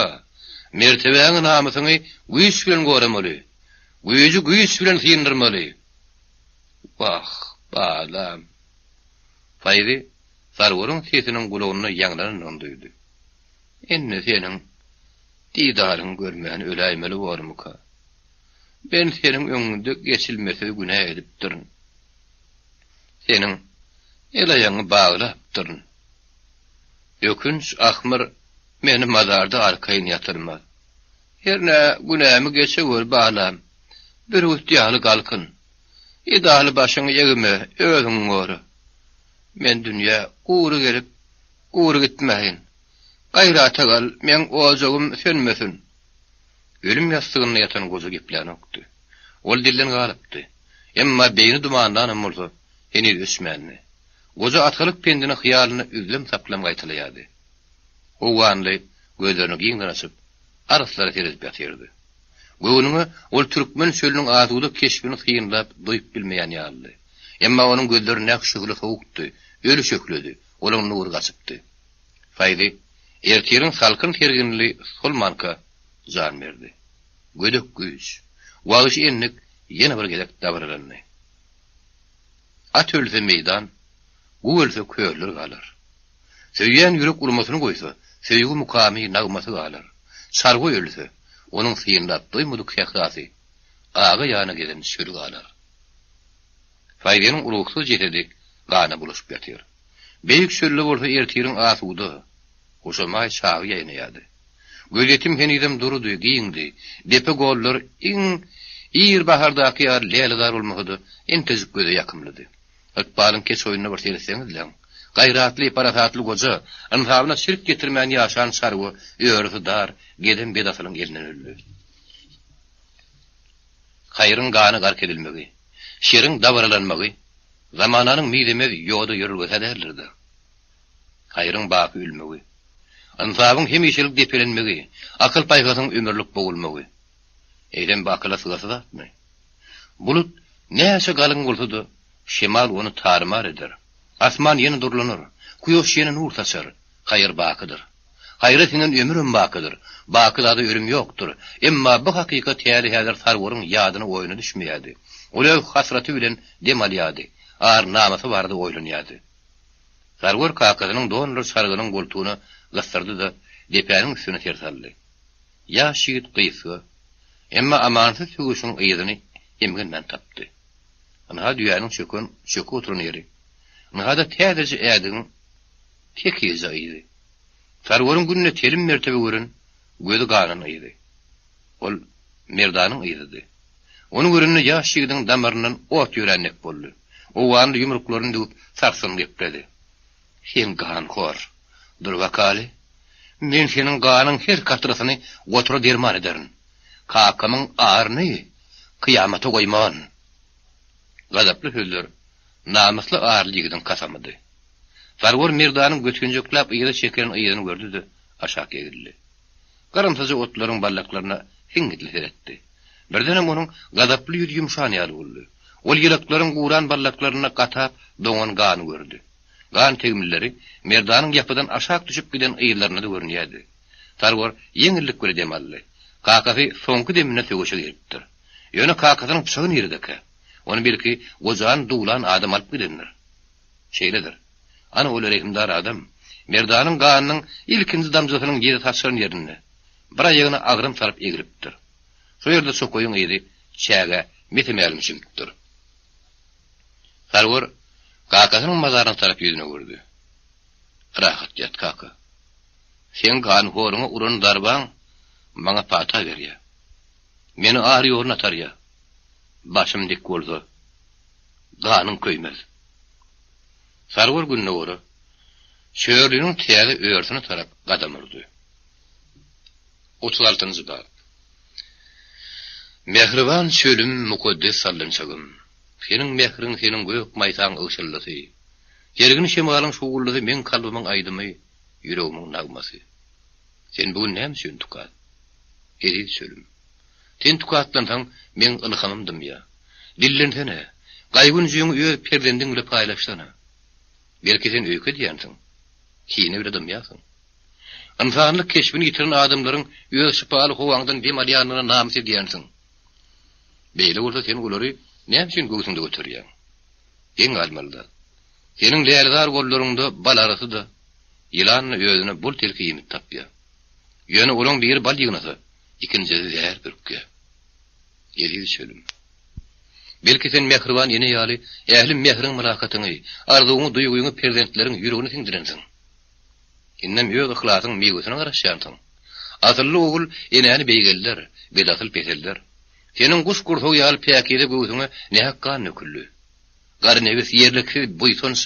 mertebäňi, namysyňy güýç bilen goramaly. Güýji güýç bilen syndyrmaly. Wah, balam! Faýzy Sarwaryň sesiniň gulagynda ýaňlanandygyny duýdy. Indi seniň didaryňy görmän öläýmeli bormyka? Men seniň öňüňde geçilmesiz günä edipdirin. Seniň el-aýagyňy baglapdyryn. Ökünç, ahmyr meni mazarda arkaýyn ýatyrmaz. Hernä günämi geçeweri, balam, bürgüt ýaly galkyn. Idaly başyňy egme, özüňi gora. Men dünýä gury gelip, gury gitmäýin. Gaýrata gal, meň ojagym sönmesin. Ölüm ýassygynda ýatan goja geplänokdy. Ol dilden galypdy. Emma beýni dumanlanam bolsa, heniz öçmändi. Goja atalyk pendini hyýalynda üzlem-saplam gaýtalaýardy. Owganly gözlerini giňden açyp, aryslara seredip ýatyrdy. Göwnüňe ol türkmen çölüniň asuda keşbini synlap doýup bilmeýän ýalydy. Emma onuň gözlerindäki şöhle sowukdy, öli şöhledi, olaň nury gaçypdy. Faýzy ertiriň salkyn serginli solmanka jan berdi. Gödek güýç, wagşy endik ýene bir gezek dabaralandy. At ölse meýdan, guw ölse köller galar. Söýýän ýürek urmasyny goýsa, söýgi mukamy, nagmasy galar. Çarwa ölse, onuň synlap doýmadyk sährasy, aga ýana gezen çöli galar. Faýzynyň ruhsuz jesedi gana bulaşyp ýatyr. Beýik çölde bolsa ertiriň asuda, hoşamaý çagy ýaýnaýardy. Gözýetim henizem durudy, giňdi. Depe gollar iň ir bahardaky ýaly lälezar bolmasa-da, entejik göze ýakymlydy. Ykbalyň keç oýnuna bir seretseňizläň. Gaýratly, parasatly goja, ynsabyna çirk getirmän ýaşan çarwa örüsi dar, gedem bedasylyň elinden öldi. Haýryň gana gark edilmegi, şeriň dabaralanmagy zamananyň mizemez ýoda ýörelgesi-ä däldir-dä. Haýryň baky ölmegi, ynsabyň hemişelik depelenmegi, akyl-paýhasyň ömürlik bogulmagy. Eýsem bu akyla sygasy zatmy? Bulut näçe galyň bolsa-da, şemal ony tary-mar eder. Asman ýene durlanar, kuýaş ýene nur saçar. Haýyr bakydyr. Haýra siňen ömürem bakydyr. Baky zada ölüm ýokdur. Emma bu hakykat häli-häzir Sarwaryň ýadyna-oýuna düşmeýärdi. Ol öz hasraty bilen dem alýardy, ar-namysy barada oýlanýardy. Sarwar kakasynyň dondur çargynyň goltugyna gysdyrdy-da, depäniň üstüne ser saldy. Ýaş ýigit gysga, emma amansyz söweşiň yzyny emgenmän tapdy. Ynha düýäniň çöken, çöküp oturan ýeri. Ynha-da täzeje ädigiň tekizje yzy. Sarwaryň günde telim mertebe gören, gözi ganan yzy. Ol Merdanyň yzydy. Ony görende ýaş ýigidiň damaryndan ot ýörän dek boldy. Owganly ýumruklaryny düwüp sarsgyn gepledi. Sen ganhor! Dur bakaly! Men seniň ganyň her katrasyny gotura derman ederin. Kakamyň aryny kyýamata goýman! Gazaply sözler namysly arly ýigidiň kasamydy. Sarwar Merdanyň götünjekläp yza çeken yzyny gördi-de, aşak egildi. Gyrymsyja otlaryň ballaklaryna siňňitli seretdi. Birdenem onuň gazaply ýüzi ýumşan ýaly boldy. Ol ýylaklaryň guran ballaklarynda gatap doňan gany gördi. Gan tegmilleri Merdanyň ýapydan aşak düşüp giden yzlarynda-da görünýärdi. Sarwar ýeňillik bile dem aldy. Kakasy soňky deminde söweşe giripdir. Ýöne kakasynyň pyçagy niredekä? Ony belki gojany duwlan adam alyp gidendir. Şeýledir. Ana ol rehimdar adam Merdanyň ganynyň ilkinji damjasynyň ýere saçylan ýerinde, bir aýagyna agram salyp eglipdir. Şo ýerde çokaýyň yzy çägä mese-mälim çümüpdir. Sarwar kakasynyň mazaryna tarap ýüzüni öwürdi. Rahat ýat, kaka. Seň ganhoruňa uran zarbaň maňa pata berýär. Meni ar ýoluna atarýar. Başym dik bolsa, ganyň köýmez. Sarwar gündogara, Çörliniň täze örüsine tarap gadam urdy. 36-njy bap. Mähriban çölüm, mukaddes sallançagym! Seniň mähriň, seniň gök maýsaň ygşyldysy, Sergin şemalyň şuwuldysy meň kalbymyň aýdymy, ýüregimiň nagmasy. Sen bu gün näme üçin tukat? Eziz çölüm! Sen tukatlansaň, meň ylhamym dymýar. Dillensene, gaýgy-ünjüňi öz perzendiň bile paýlaşsana. Belki sen öýke edýänsiň, kine bile dymýarsyň. Ynsanlyk keşbini ýitiren adamlaryň öz şypaly howaňdan dem alýanyna namys edýänsiň. Beýle bolsa sen olary näme üçin göwsüňde göterýäň? Geň galmaly zat. Seniň lälezar gollaryňda bal arasy-da, ýylan-da özüne bol-telki iýmit tapýar. Ýöne olaň biri bal ýygnasa, ikinjisi zäher pürkýär. Eziz çölüm. Belki sen mähriban ene ýaly ähli mähriň-mylakatyňy, arzuwyňy, duýgyňy perzentleriň ýüregine siňdirensiň. Indem öz yhlasyň miwesine garaşýansyň. Asylly ogul enäni beýgelder, bedasyl peselder. Seniň guş gursagy ýaly päkize göwsüňe nähak gan döküldi. Garynebis, ýerliksiz buýsanç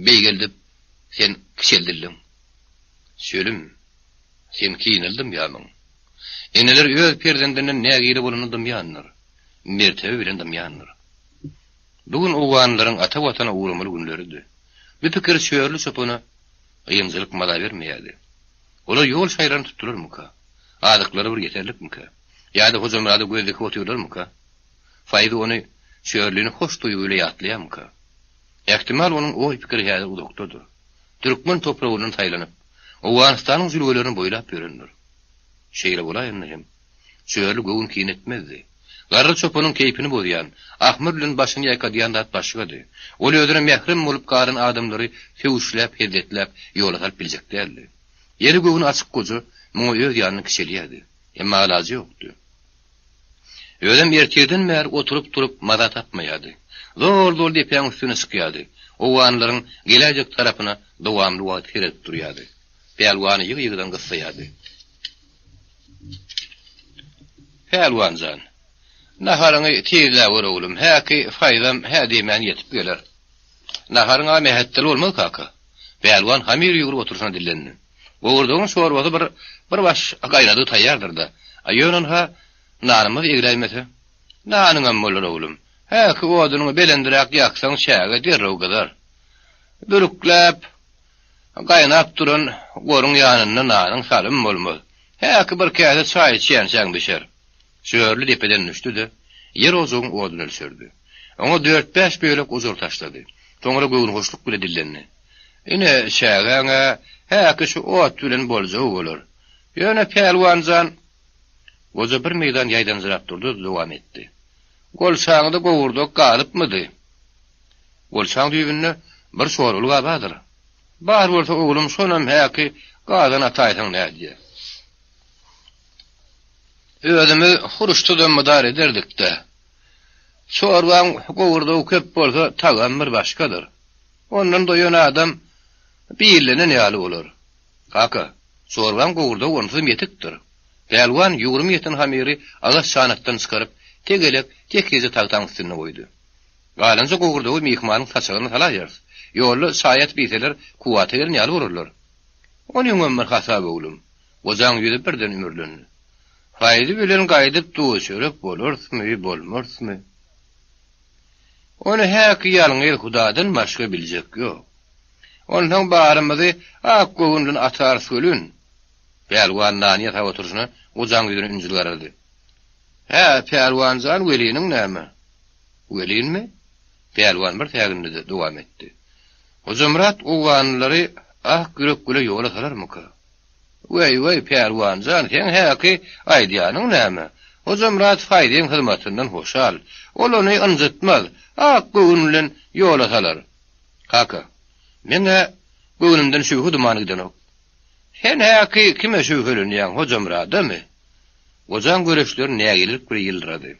beýgeldip, sen kiçeldildiň. Çölüm, sen kineli dymýarmyň? Eneler öz perzendinden nägile bolanda dymýandyr, mertebe bilen dymýandyr. Bu gün owganlaryň ata Watana ugramaly günleridi. Bu pikir Çörli çopana ynjylyk maza bermeýärdi. Olar ýol şaýlaryny tutdularmyka? Azyklary bir ýeterlikmikä? Ýa-da Hojamyrada göz dikip otyrlarmyka? Faýzy ony Çörlini hoş duýgy bile ýatlaýarmyka? Ähtimal onuň oý-pikiri häzir uzakdadyr. Türkmen topragyndan saýlanyp, Owganystanyň jülgelerini boýlap ýörendir. Şeýle bolaýanda hem, Çörli göwün kine etmezdi. Garry çopanyň keýpini bozýan, ahmyr bilen başyny ýaýkadýan zat başgady. Ol özüne mährem bolup galan adamlary söwüşläp, hezzetläp ýola salyp biljek däldi. Ýeri göwni açyk goja muňa öz ýanyndan kiçelýärdi. Emma alajy ýokdy. Özem ertirden bäri oturyp-turup maza tapmaýardy. Zol-zol depäň üstüne çykýardy. Owganlaryň geläýjek tarapyna dowamly wagt seredip durýardy. Pälwany ýygy-ýygydan gyssaýardy. Pälwan jan, naharyňy tizläwer oglum, häki Faýzam hä diýmän ýetip geler. Naharyň-a mähetdel bolmaz, kaka. Pälwan hamyr ýugrup oturyşyna dillendi. Gowurdagyň çorbasy bir bir baş gaýnadygy taýýardyr-da. A ýöne ynha, nanymyz egläýmese? Nanyňam bolar, oglum. Häki odunyňy belendiräk ýaksaň çäge derrew gyzar. Bürükläp, gaýnap duran goruň ýanynda nanyň salym bolmaz. Häki bir käse çaý içýänçäň bişer. Çörli depeden düşdi-de, ýer ojagyň oduny ölçerdi. Oňa dört-bäş bölek ojar taşlady. Soňra göwünhoşluk bile dillendi. Ine, çägäň-ä häki şu ot bilen boljagy bolar. Ýöne, pälwan jan, Goja bir meýdan ýaýdanjyrap durdy-da dowam etdi. Golçaňda gowurdak galypmydy? Golçaň düýbünde bir çorbaly gabadyr. Bar bolsa, oglum, şonam häki gazan ataýsaň nädýä? Özümiz huruşsyzam mydar ederdik-dä. Çorbaň gowurdagy köp bolsa, tagamy bir başgadyr. Ondan doýan adam birlenen ýaly bolar. Kaka, çorbaň gowurdagy onsuzam ýetikdir. Pälwan ýugrum ýeten hamyry agaç çanakdan çykaryp, tegelek, tekizje tagtaň üstünde goýdy. Galanja gowurdagy myhmanyň saçagyna salaýarys. Ýolda çaý atyp iýseler, kuwwata gelen ýaly bolarlar. Onyňam bir hasaby, oglum. Gojaň ýüzi birden ümürlendi. Haýdy bilen gaýdyp duz-çörek bolarysmy, bolmarysmy? Ony häki ýalňyz Hudadan başga biljek ýok. Onsoň barymyzy ak göwün bilen atarys welin. Pälwan nany ýasap oturyşyna gojaň ýüzüne ünjül garady. Hä, Pälwan jan, weliniň näme? Welinmi? Pälwan bir sägindi-de, dowam etdi. Hojamyrat owganlylary ak ýürek bile ýola salarmyka? Weý-weý, Pälwan jan, seň häki aýdýanyň näme? Hojamyrat Faýzyň hyzmatyndan hoşal. Ol ony ynjytmaz, ak göwün bilen ýola salar. Kaka, meň-ä göwnümden şübhe duman gidenok. Sen häki kime şübhelenýäň, Hojamyradamy? Gojaň göreçleri nägilelik bilen ýyldyrady.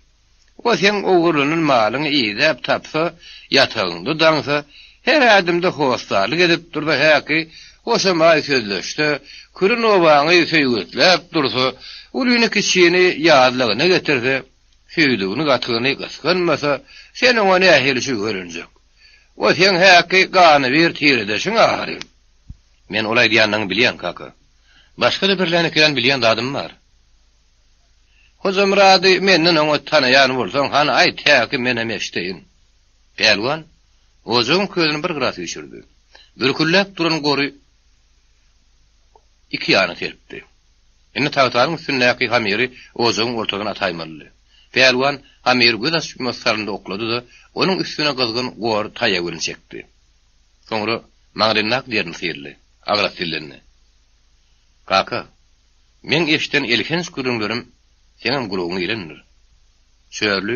O seň ogurlanan malyňy idäp tapsa, ýatagyňda daňsa, her ädimde hossarlyk edip dursa, häki hoşamaý sözleşse, küren obaňy söýgetläp dursa, ulyny-kiçini ýazlagyna getirse, süýdügini-gatygyny gysganmasa, sen oňa nähili şübhelenjek? O seň häki ganybir tiredeşiň ahyryn. Men ol aýdýanyňy bilýän, kaka. Başga-da birläni-ikilän bilýän zadym bar. Hojamyrady menden oňat tanaýan bolsaň, hany aýt, häki menem eşdeýin. Pälwan ojagyň közüni bir gyra süýşürdi. Bürkülläp duran gory iki ýana serpdi. Indi tagtanyň üstündäki hamyry ojagyň ortasyna ataýmalydy. Pälwan hamyry göz açyp-ýumasy salynda oklady-da, onuň üstüne gyzgyn gor taýagy bilen çekdi. Soňra maňlaýyndaky derini syrdy. Agras dillendi. Kaka, Meň eşden elhenç gürrüňlerim seňem gulagyňa ilendir. Çörli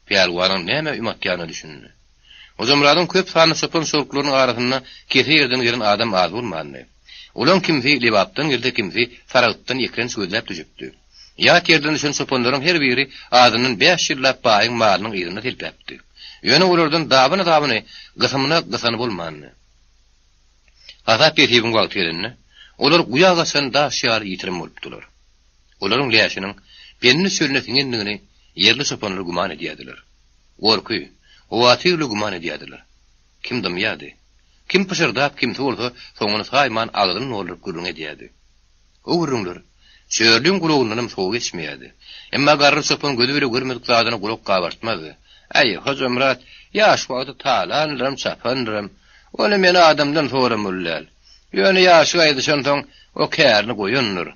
pälwanyň nämä üm atýanyna düşündi. Hojamyradyň köp sanly çopan-çoluklarynyň arasynda kese ýerden gelen adam az bolmandy. Olaň kimsi Lebapdan gelse, kimsi Saragtdan eklenç gözläp düşüpdi. Ýat ýerden düşen çopanlaryň her biri azyndan bäş ýyllap baýyň malynyň yzynda selpäpdi. Ýöne olardan dabyna-dabyny, gysymyna gysany bolmandy. Hasap-hesibiň wagty gelende, olar guýa gaçan daş ýaly ýitirim bolupdylar. Olaryň läşiniň Pendi çölüne siňendigini ýerli çopanlar güman edýärdiler. Gorky, howatyr bilen güman edýärdiler. Kim dymýardy. Kim pyşyrdap, kimsi bolsa soňuny saýman agzyny dolduryp gürrüň edýärdi. O gürrüňler Çörlüň gulagyndanam sowa geçmeýärdi. Emma garry çopan gözi bile görmedik zadyna gulak gabartmazdy. Äý, Hojamyrat, ýaş wagty talandyram, çapandyram. Ony men adamdan soramaly däl. Ýöne ýaşy gaýdyşansoň, o kärini goýandyr.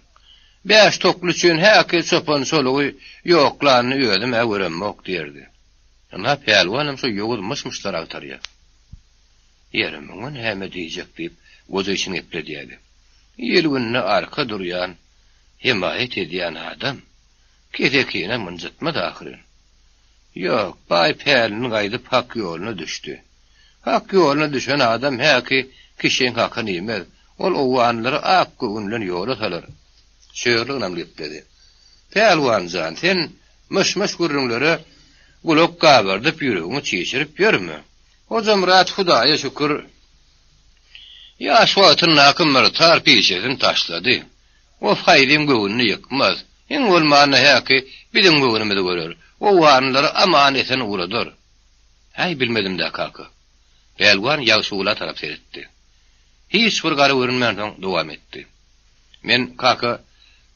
Bäş tokly üçin häki çopan-çolugy ýoklanyny özüm-ä göremok diýerdi. Ynha, pälwanam şo ýowuz myş-myşlary agtarýar. Ýeri, muňa näme diýjek diýip, goja içini gepledýärdi. Il-gününe arka durýan, hemaýat edýän adam kesekini mynjytmaz ahyryn. Ýok, baý pälini gaýdyp hak ýoluna düşdi. Hak ýoluna düşen adam häki kişiň hakyny iýmez, ol owganlary ak göwün bilen ýola salar. Çörli ynamly gepledi. Pälwan jan, sen myş-myş gürrüňlere gulak gabardyp ýüregiňi çişirip ýörme. Hojamyrat Hudaýa şükür, ýaş wagtyndaky myrtar pişesini taşlady. O Faýzyň göwnüni ýykmaz. Iň bolmanda häki biziň göwnümizi görer. Owganlary aman-esen ugradar. Häý, bilmedim-dä, kaka. Pälwan Ýagşygula tarap seretdi. Hiç bir gara görünmänsoň dowam etdi. Men, kaka,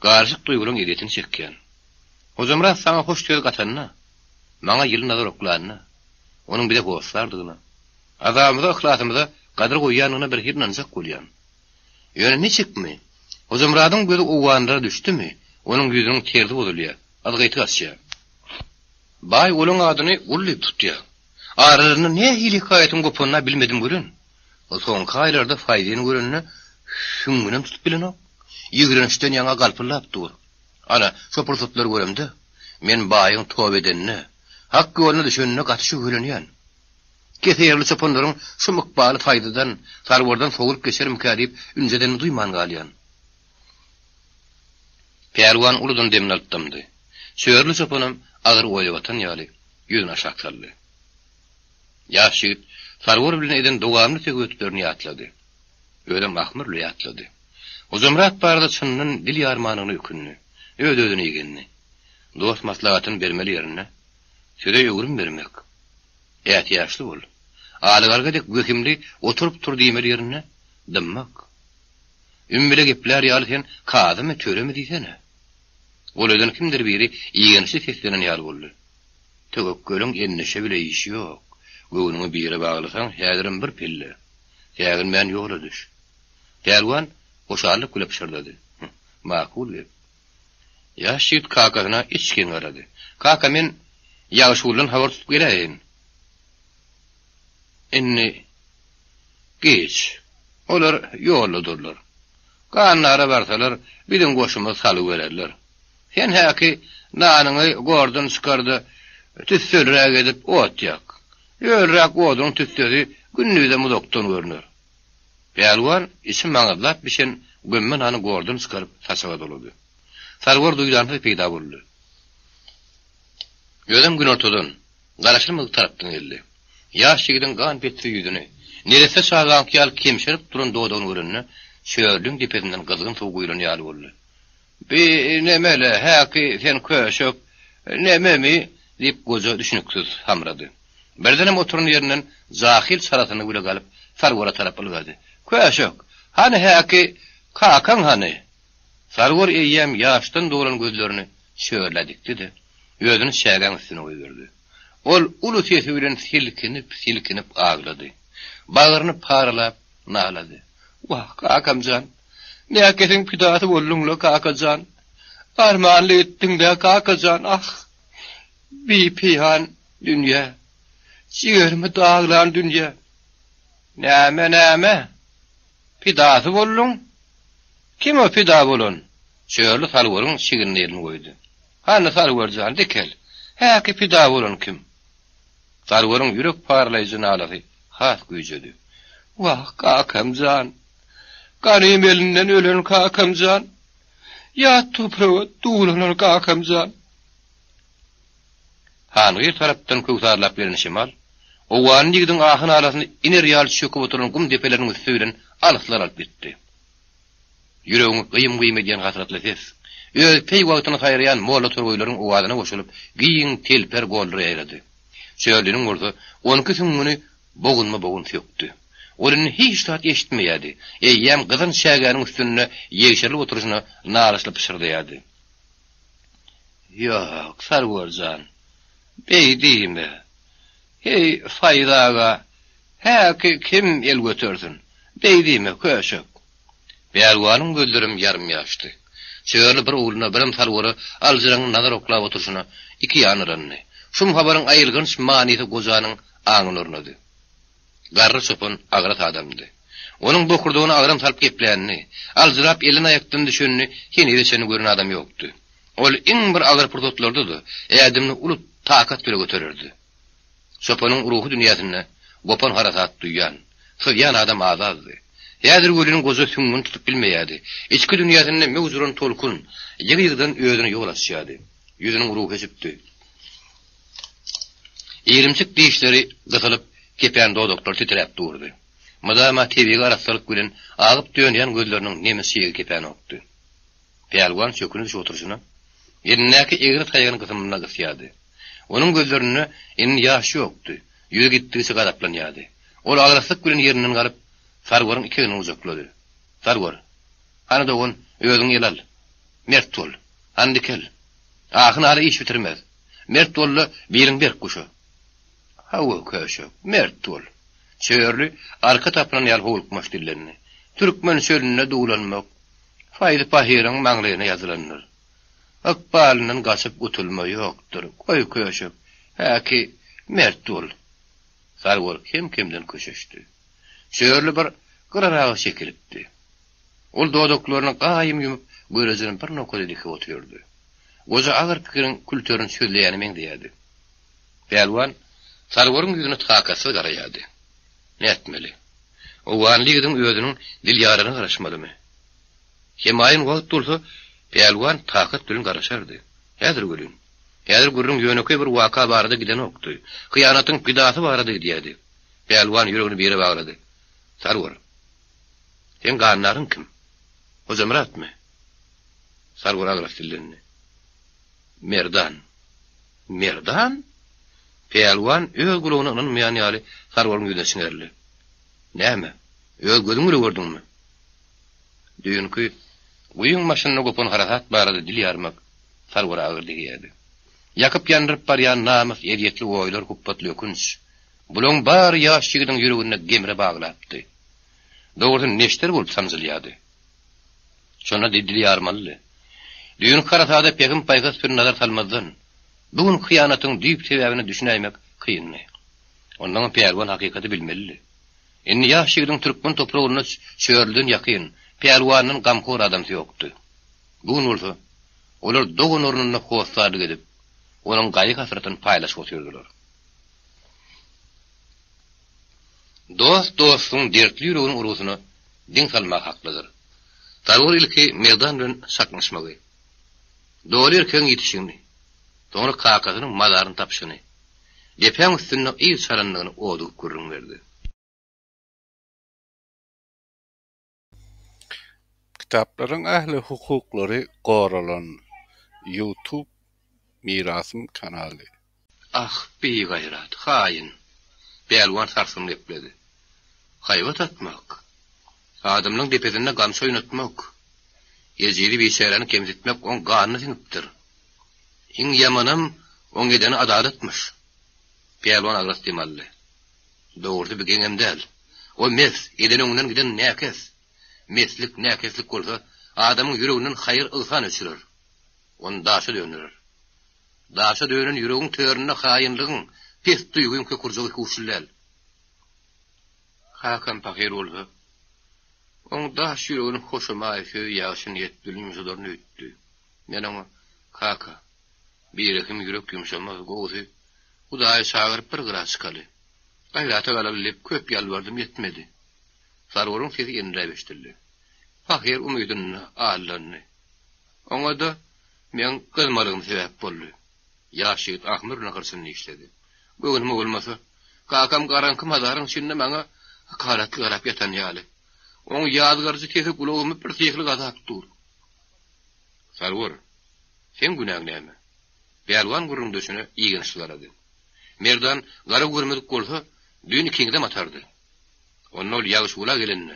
garyşyk duýgulaň ezýetini çekýän. Hojamyrat saňa hoş söz gatanda, maňa ýyly nazar oklanda, onuň bize hossardygyna, azabymyza, yhlasymyza gadyr goýýandygyna birhili ynanjak bolýan. Ýöne niçikmi, Hojamyradyň gözi owganlara düşdümi, onuň ýüzüniň terzi bozulýar, yzgyty gaçýar. Baý olaň adyny gul diýip tutýar. Aralarynda nähili hekaýatyň gopanyny-a bilmedim welin, ol soňky aýlarda Faýzyny görende süňňünem tutup bilenok, ýigrençden ýaňa galpyldap dur. Ana, şo pursatlary göremde, men baýyň toba edenine, hak ýoluna düşenine gaty şübhelenýän. Kese ýerli çopanlaryň şum ykbaly Faýzydan, Sarwardan sowulyp geçermikä diýip ünji edenimi duýman galýan. Pälwan uludan demini alyp dymdy. Çörli çopanam agyr oýa batan ýaly, ýüzüni aşak saldy. Ýaş ýigit Sarwar bilen eden dowamly söhbetlerini ýatlady. Özem ahmyrly ýatlady. Hojamyrat barada çyndan dil ýarmanyna ökündi. Öz-özüne igendi. Dost maslahatyny bermeli ýerinde, söze öwrüm bermek. Ätiýaçly bol. Aly garga dek wehimli oturyp-tur diýmeli ýerinde, dymmak. Üm bile geplär ýaly sen kazymy, töremi diýsene. Golaýdan kimdir biri igençli seslenen ýaly boldy. Töwekgeliň endişe bile işi ýok. Göwnüňi bire baglasaň, häzirem bir pille. Säginmän ýola düş. Pälwan hoşallyk bile pyşyrdady. Makul gep. Ýaş ýigit kakasyna içgin garady. Kaka, men Ýagşyguldan habar tutup geläýeýin. Indi giç. Olar ýoldadyrlar. Gandara barsalar, biziň goşumyzy salybererler. Sen häki nanyňy gordan çykar-da, tüsseliräk edip ot ýak. Öliräk oduň tüssesi gündizem uzakdan görner. Pälwan içi maňyzlap bişen gömme nany gordan çykaryp saçaga dolady. Sarwar duýdansyz peýda boldy. Özem günortadan, garaşylmadyk tarapdan geldi. Ýaş ýigidiň gan petri ýüzüni, neresse çagaňky ýaly kemşerip duran dodagyny görende, çörlüň depesinden gyzgyn suw guýlan ýaly boldy. Bi neme-le, häki sen köşek, nememi? diýip, goja düşüniksiz samrady. Birdenem oturan ýerinden jahyl çalasyny güle galyp, Sarwara tarap ylgady. Köşek, hany häki kakaň hany? Sarwar eýýäm ýaşdan dolan gözlerini çörlä dikdi-de, özüni çägäň üstüne goýberdi. Ol uly sesi bilen silkinip-silkinip aglady. Bagryny paralap nalady. Wah, kakam jan! Näkesiň pidasy bolduň-la, kaka jan! Armanly etdiň-dä, kaka jan, ah! Bipeýan dünýä! Jigerimi daglan dünýä! Näme, näme? Pidasy bolduň? Kim o pida bolan? Çörli Sarwaryň çignine elini goýdy. Hany, Sarwar jan, dikel! Häki pida bolan kim? Sarwaryň ýürek paralaýjy nalasy has güýjedi. Wah, kakam jan! Ganym elinden ölen kakam jan! Ýat topraga duwlanan kakam jan! Hangyr tarapdan köwsarlap gelen şemal, owganly ýigidiň ahy-nalasyny iner ýaly çöküp oturan gum depeleriniň üsti bilen alyslara alyp gitdi. Ýüregiňi gyýym-gyýym edýän hasratly ses, öz peýwagtyna saýraýan molla torgaýlaryň owazyna goşulyp, giň telper gollara ýaýrady. Çörliniň bolsa onki süňňüni bogunma-bogun sökdi. Ol indi hiç zat eşitmeýärdi, eýýäm gyzan çägäniň üstünde ýegşerilip oturyşyna nalyşly pyşyrdaýardy. Ýok, Sarwar jan, beý diýme. Heý, Faýz aga, häki kim el götersin? Beý diýme, köşek. Pälwanyň gözlerem ýarym-ýaşdy. Çörli bir ogluna, birem Sarwara aljyraňňy nazar oklap oturyşyna iki ýana yrandy. Şum habaryň aýylganç manysy gojanyň aňyna ornady. Garry çopan agras adamdy. Onuň bokurdagyna agram salyp geplänini, aljyrap elden-aýakdan düşenini henize çenli gören adam ýokdy. Ol iň bir agyr pursatlarda-da ädimini uly takat bile götererdi. Çopanyň ruhy dünýäsinde gopan harasat duýýan, syzýan adam az-azdy. Häzir welin goja süňňüni tutup bilmeýärdi. Içki dünýäsinde möwç uran tolkun ýygy-ýygydan özüne ýol açýardy. Ýüzüniň ruhy öçüpdi. Irimçik dişleri gysylyp, kepän dodaklary titräp durdy. Mydama tebigy arassalyk bilen agyp-dönýän gözleriniň nemi çygy kepänokdy. Pälwan çöküne düşüp oturyşyna, elindäki egri taýagyny gysymyna gysýardy. Onuň gözlerinde indi ýaş ýokdy, ýüzi gitdigiçe gazaplanýardy. Ol agraslyk bilen ýerinden galyp, Sarwaryň ikegini gujaklady. Sarwar, hany dogan, özüňi ele al. Mert bol. Hany dikel. Ahy-nala iş bitirmez. Mert bol-da, biliň berk guşa. Hawa, köşek, mert bol. Çörli arka tapynan ýaly howlukmaç dillendi. Türkmen çölünde duwlanmak Faýzy pahyryň maňlaýyna ýazylandyr. Ykbalyndan gaçyp gutulma ýokdur. Goý, köşek, häki, mert bol. Sarwar kem-kemden köşeşdi. Çörli bir gyraraga çekilipdi. Ol dodaklaryny gaýym ýumup, görejini bir nokada dikip otyrdy. Goja agyr pikiriň külterini çözleýäne meňzeýärdi. Pälwan Sarwaryň ýüzüne takatsyz garaýardy. Nätmeli? Owganly ýigidiň özüniň dil ýararyna garaşmalymy? Hemaýyn wagt bolsa, Pälwan takat bilen garaşardy. Häzir welin, häzir gürrüň ýönekeý bir waka barada gidenokdy. Hyýanatyň pidasy barada gidýärdi. Pälwan ýüregini bire baglady. Sarwar, seň gandaryň kim? Hojamyratmy? Sarwar agras dillendi. Merdan. Merdan? Pälwan öz gulagyna ynanmaýan ýaly Sarwaryň ýüzüne çiňerildi. Näme, öz gözüň bile gördüňmi? Düýnki guýyň başynda gopan harasat barada dil ýarmak Sarwara agyr degýärdi. Ýakyp-ýandyryp barýan namys, ezýetli oýlar, hupbatly ökünç, bulaň bary ýaş ýigidiň ýüreginde gemre baglapdy. Dogrusy neşter bolup sanjylýardy. Şonda dil ýarmalydy. Düýnki harasada pähim-paýhas bilen nazar salmazdan, bu gün hyýanatyň düýp sebäbine düşünäýmek kyndy. Ondaňam pälwan hakykaty bilmelidi. Indi ýaş ýigidiň türkmen topragynda çörlüden ýakyn, pälwandan gamhor adamsy ýokdy. Bu gün bolsa, olar dogan ornunda hossarlyk edip, onuň gaýgy-hasratyny paýlaşyp otyrdylar. Dost dostuň dertli ýüreginiň urgusyna diň salmaga haklydyr. Zarur ilki Merdan bilen çaknyşmagy. Doly erkegiň ýitişigini, soňra kakasynyň mazaryny tapyşyny, depäň üstünde yz çalandygyny odugyp gürrüň berdi. Kitaplaryň ähli hukuklary goralan. Youtube Mirasym kanaly. Ah, bigaýrat, haýyn! Pälwan sarsgyn gepledi. Haýbat atmak, adamlaň depesinde gamçy oýnatmak, ejizi biçäräni kemsitmek oň ganyna siňipdir. Iň ýamanam oň edeni adalatmyş. Pälwan agras dem aldy. Dogrusy bu geňem däl. O mes, eden öňünden giden näkes. Meslik, näkeslik bolsa, adamyň ýüreginden haýyr-yhsan öçürer. Ony daşa dönderer. Daşa dönen ýüregiň töründe haýynlygyň, pes duýgyň kök urjagy ikuçly däl. Kakam pahyr bolsa, oň daş ýüregini hoşamaý söz ýagşy niýet bilen ýumşadaryn öýtdi. Men oňa, Kaka, birehim ýürek ýumşamaz, gowusy, Hudaýy çagyryp bir gyra çykaly. Gaýrata galaly diýip köp ýalbardym, ýetmedi. Sarwaryň sesi endiräp eşidildi. Pahyr umydynda aldandy. Oňa-da meň gyzmalygym sebäp boldy. Ýaş ýigit ahmyr bilen hyrçyny dişledi. Göwnüme bolmasa, kakam garaňky mazaryň içinde maňa hakaratly garap ýatan ýaly. Oň ýazgaryjy sesi gulagymy birsyhly gazap dur. Sarwar, seň günäň näme? Pälwan gürrüňdeşine igençli garady. Merdan gara görmedik bolsa, düýn ikiňizem atardy. Onda ol Ýagşygula gelende,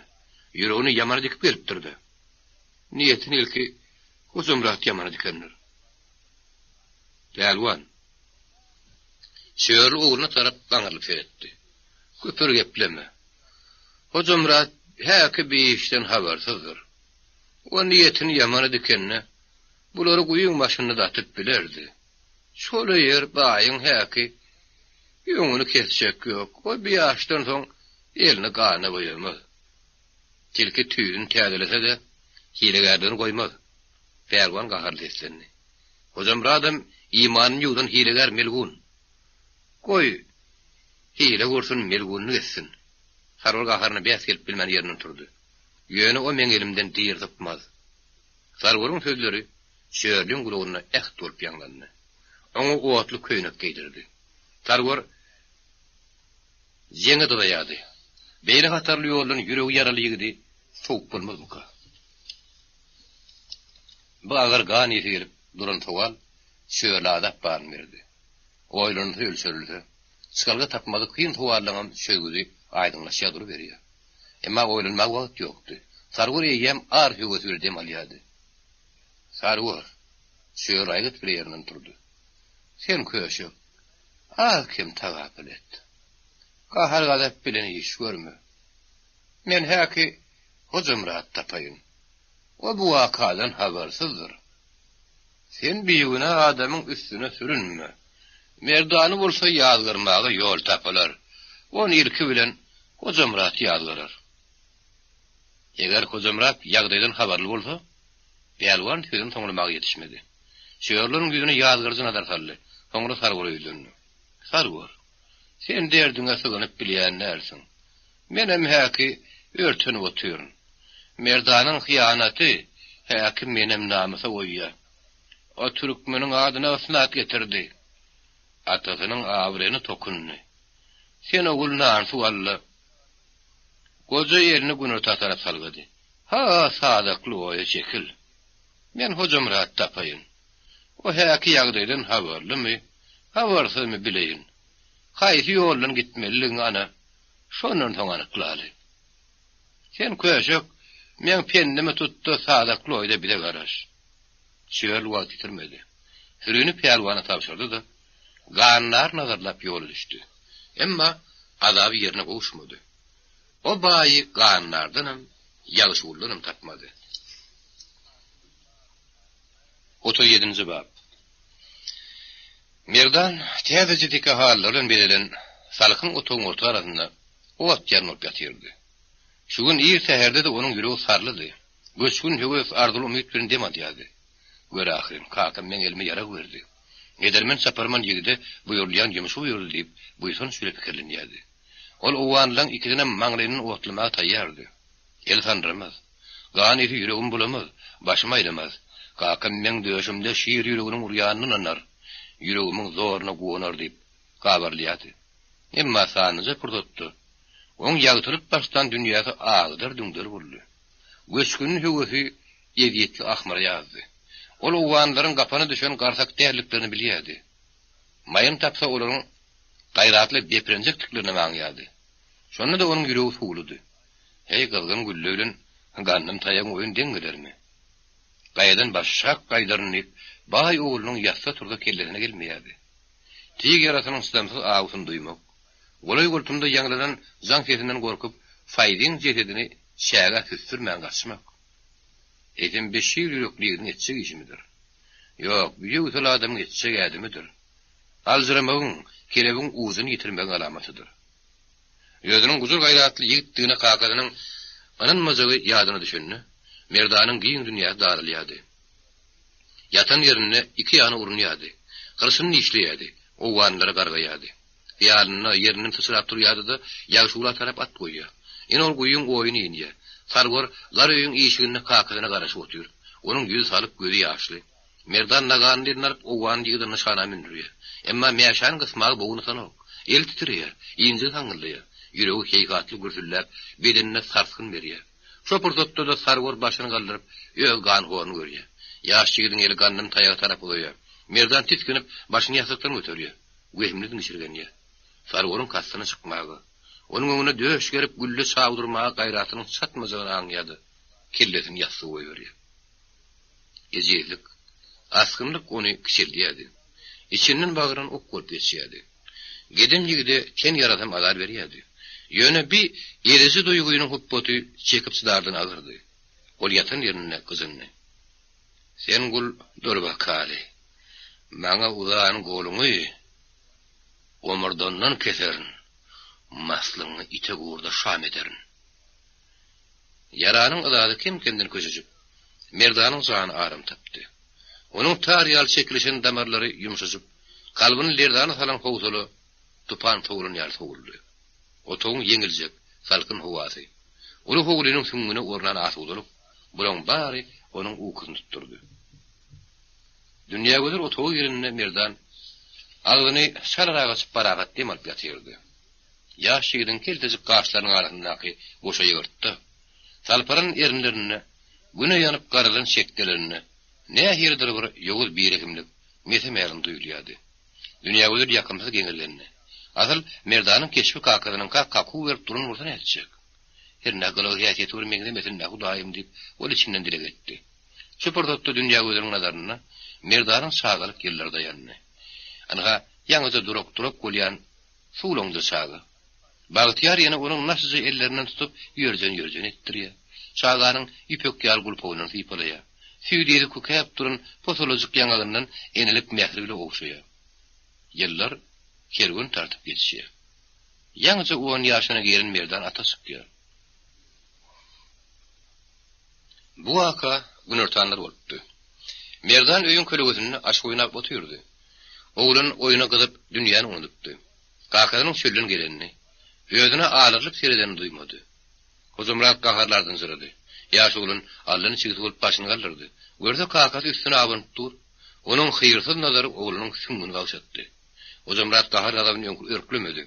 ýüregini ýamana dikip gelipdir-dä. Niýetini ilki Hojamyrat ýamana dikendir. Pälwan. Çörli ogluna tarap gaňrylyp seretdi. Küpür gepleme. Hojamyrat häki bi işden habarsyzdyr. O niýetini ýamana dikende, bulary guýyň başynda-da atyp bilerdi. Çola ýer baýyň häki öňüni kesjek ýok. O bi ýaşdan soň elini gana boýamaz. Tilki tüýüni täzelese-de, hilegärligini goýmaz. Pälwan gaharly seslendi. Hojamyradam imanyny ýuwdan hilegär melgun. Goý, hile gursun, melgunlyk etsin. Sarwar gaharyna bäs gelip bilmän ýerinden turdy. Ýöne o meň elimden diri sypmaz. Sarwaryň sözleri Çörliň gulagynda äht bolup ýaňlandy. Oňa otly köýnek geýdirdi. Sarwar Jeňe dyzaýardy. Beýle hatarly ýoldan ýüregi ýaraly ýigidi sowup bolmazmyka? Bu agyr gan ysy gelip duran sowal Çörlä azap baryny berdi. Oýlanylsa-ölçerilse, çykalga tapmagy kyn sowallaňam çözgüdi Aýdyňlaşýar duruberýär. Emma oýlanmaga wagt ýokdy. Sarwar eýýäm ar höwesi bilen dem alýardy. Sarwar, Çöl aýgyt bile ýerinden turdy. Sen köşek, az-kem tagapyl et. Gahar-gazap bilen iş görme. Men häki Hojamyrat tapaýyn. O bu wakadan habarsyzdyr. Sen bigünä adamyň üstüne sürünme. Merdany bolsa ýazgarmaga ýol tapylar. Ony ilki bilen Hojamyrat ýazgarar. Eger Hojamyrat ýagdaýdan habarly bolsa, Pälwan sözüni soňlamaga ýetişmedi. Çörleriň ýüzüne ýazgaryjy nazar saldy. Soňra Sarwara ýüzlendi. Sarwar, sen derdiňe sygynyp bilýän dälsiň. Menem häki örtenip otyryn. Merdanyň hyýanaty häki menem namysa goýýar. O türkmeniň adyna ysnat getirdi. Atasynyň abraýyna tokundy. Sen ogul nan-suw al-da. Goja elini günorta tarap salgady. Ha, sazakly oýa çekil. Men Hojamyrat tapaýyn. O häki ýagdaýdan habarlymy, habarsyzmy bileýin. Haýsy ýoldan gitmelidigiňi ana, şondan soň anyklaly. Sen köşek, meň pendimi tut-da, sazakly oýda bize garaş. Çöl wagt ýitirmedi. Sürini pälwana tabşyrdy-da, gandar nazarlap ýola düşdi. Emma azaby ýerine gowuşmady. O baýy gandardanam, Ýagşyguldanam tapmady. 37-nji bap. Merdan täzeje dike halylar bilen bezelen salkyn otagyň orta arasynda ot ýaryn bolup ýatyrdy. Şu gün ir säherde-de onuň ýüregi sarlydy. Göçgün höwes, arzyly umyt bilen dem alýardy. Gör ahyryn, kakam meň elime ýarag berdi. Edermen çaparman ýigide buýrulýan ýumşy buýurdy diýip, buýsanç bile pikirlenýärdi. Ol owganlaň ikisinem maňlaýyndan otlamaga taýýardy. El sandyramaz. Gan ysy ýüregimi bulamaz, başymy aýlamaz. Kakam meň döşümde şir ýüreginiň urýanyna ynanar, ýüregimiň zoruna guwanar diýip gabarylýardy. Emma sanlyja pursatda oň ýagtylyp başlan dünýäsi agdar-düňder boldy. Göçgünli höwesi ezýetli ahmyra ýazdy. Ol owganlaryň gapana düşen garsak däldiklerini bilýärdi. Maýyn tapsa olaryň gaýratly deprenjekdiklerinem aňýardy. Şonda-da onuň ýüregi suwludy. Heý, gyzgyn gülle bilen gandym taýagyň oýun deň gelermi? Gaýadan başyşak gaýdaryn diýip, baý oglunyň ýatsa-tursa kellesine gelmeýärdi. Tyg ýarasynyň çydamsyz awusyny duýmak, golaý-goltumda ýaňlanan jaň sesinden gorkup, Faýzyň jesedini çägä süsdürmän gaçmak. Eýsem, bi şir ýürekli ýigidiň etjek işimidir? Ýok, bu ýöwsel adamyň etjek ädimidir. Aljyramagyň, kelebiň ujuny ýitirmegiň alamatydyr. Özüniň gujur-gaýratly ýigitdigine kakasynyň ynanmajagy ýadyna düşende, Merdanyň giň dünýäsi daralýardy. Ýatan ýerinde iki ýana urunýardy. Hyrsyny dişleýärdi, owganlara gargaýardy. Hyýalynda ýerinden syçrap turýardy-da, Ýagşygula tarap at goýýar. Ine ol guýyň oýuna inýär. Sarwar gar öýüň işiginde kakasyna garaşyp otyr. Onuň ýüzi salyk, gözi ýaşly. Merdan naganyny eline alyp, owgan ýigidini nyşana mündürýär. Emma mäşäni gysmaga bogny ysanok. Eli titreýär, injigi saňňyldaýar. Ýüregi heýhatly gürsülläp, bedenine sarsgyn berýär. Şo pursatda-da Sarwar başyny galdyryp, öz ganhoruny görýär. Ýaş ýigidiň eli gandym taýaga tarap uzaýar. Merdan tisginip, başyny ýassykdan göterýär. Wehimli diňşirgenýär. Sarwaryň kastyna çykmaga, onuň öňünde döş gerip gülle çawdurmaga gaýratynyň çatmajagyny aňýar-da, kellesini ýassyga goýberýär. Ejizlik, asgynlyk ony kiçeldýärdi. Içinden bagyrdan ok bolup geçýärdi. Gedem ýigide ten ýarasam azar berýärdi. Ýöne bi eziji duýgynyň hupbaty çekip-çydardan agyrdy. Ol ýatan ýerinde gyjyndy. Sen gul dur bakaly. Maňa uzan goluňy omurdandan keserin, maslygyňy ite-gurda şam ederin. Ýaranyň yzazy kem-kemden köşeşip, Merdanyň jany aram tapdy. Onuň tar ýaly çekilişen damarlary ýumşaşyp, kalbyny lerzana salan howsala tupan sowlan ýaly sowuldy. Otagyň ýeňiljek, salkyn howasy, uly howlynyň süňňüne ornan asudalyk, bulaň bary onuň ukusyny tutdurdy. Dünýägözel otaga girende Merdan agzyny çalarak açyp parahat dem alyp ýatyrdy. Ýaş ýigidiň keltejik gaşlarynyň arasyndaky goşa ýygyrtda, salparan erinlerinde, Güne ýanyp garalan çekgelerinde nähilidir bir ýowuz birehimlik mese-mälim duýulýardy. Dünýägözel ýakymsyz geňirgendi. Asyl, Merdanyň keşbi kakasynyňka kakuw berip duran bolsa nätjek? Hernä gylygy-häsiýeti bir meňzemesin-dä, Hudaýym diýip, ol içinden dileg etdi. Şu pursatda Dünýägözeliň nazarynda Merdanyň çagalyk ýyllary daýandy. Ynha, ýaňyja durak-durak bolýan suwlaňja çaga. Bagtyýar ýene onuň naşyja ellerinden tutup ýörjen-ýörjen etdirýär. Çaganyň ýüpek ýaly gulpagyndan sypalaýar. Süýt ýedi kükäp duran posalajyk ýaňagyndan enelik mähri bile ogşaýar. Ýyllar kerwen tartyp geçýär. Ýaňyja on ýaşyna giren Merdan ata çykýar. Bu waka günortanlar bolupdy. Merdan öýüň kölegesinde aşyk oýnap otyrdy. Oglan oýna gyzyp dünýäni unudypdy. Kakasynyň çölden gelenini, özüne alarylyp seredenini duýmady. Hojamyrat gaharly ardynjyrady. Ýaş oglan allaniçigsi bolup başyny galdyrdy. Görse kakasy üstüne abanyp dur. Onuň hyýrsyz nazary oglanyň süňňüni gagşatdy. Hojamyrat gahar-gazabyny öňki örklemedi.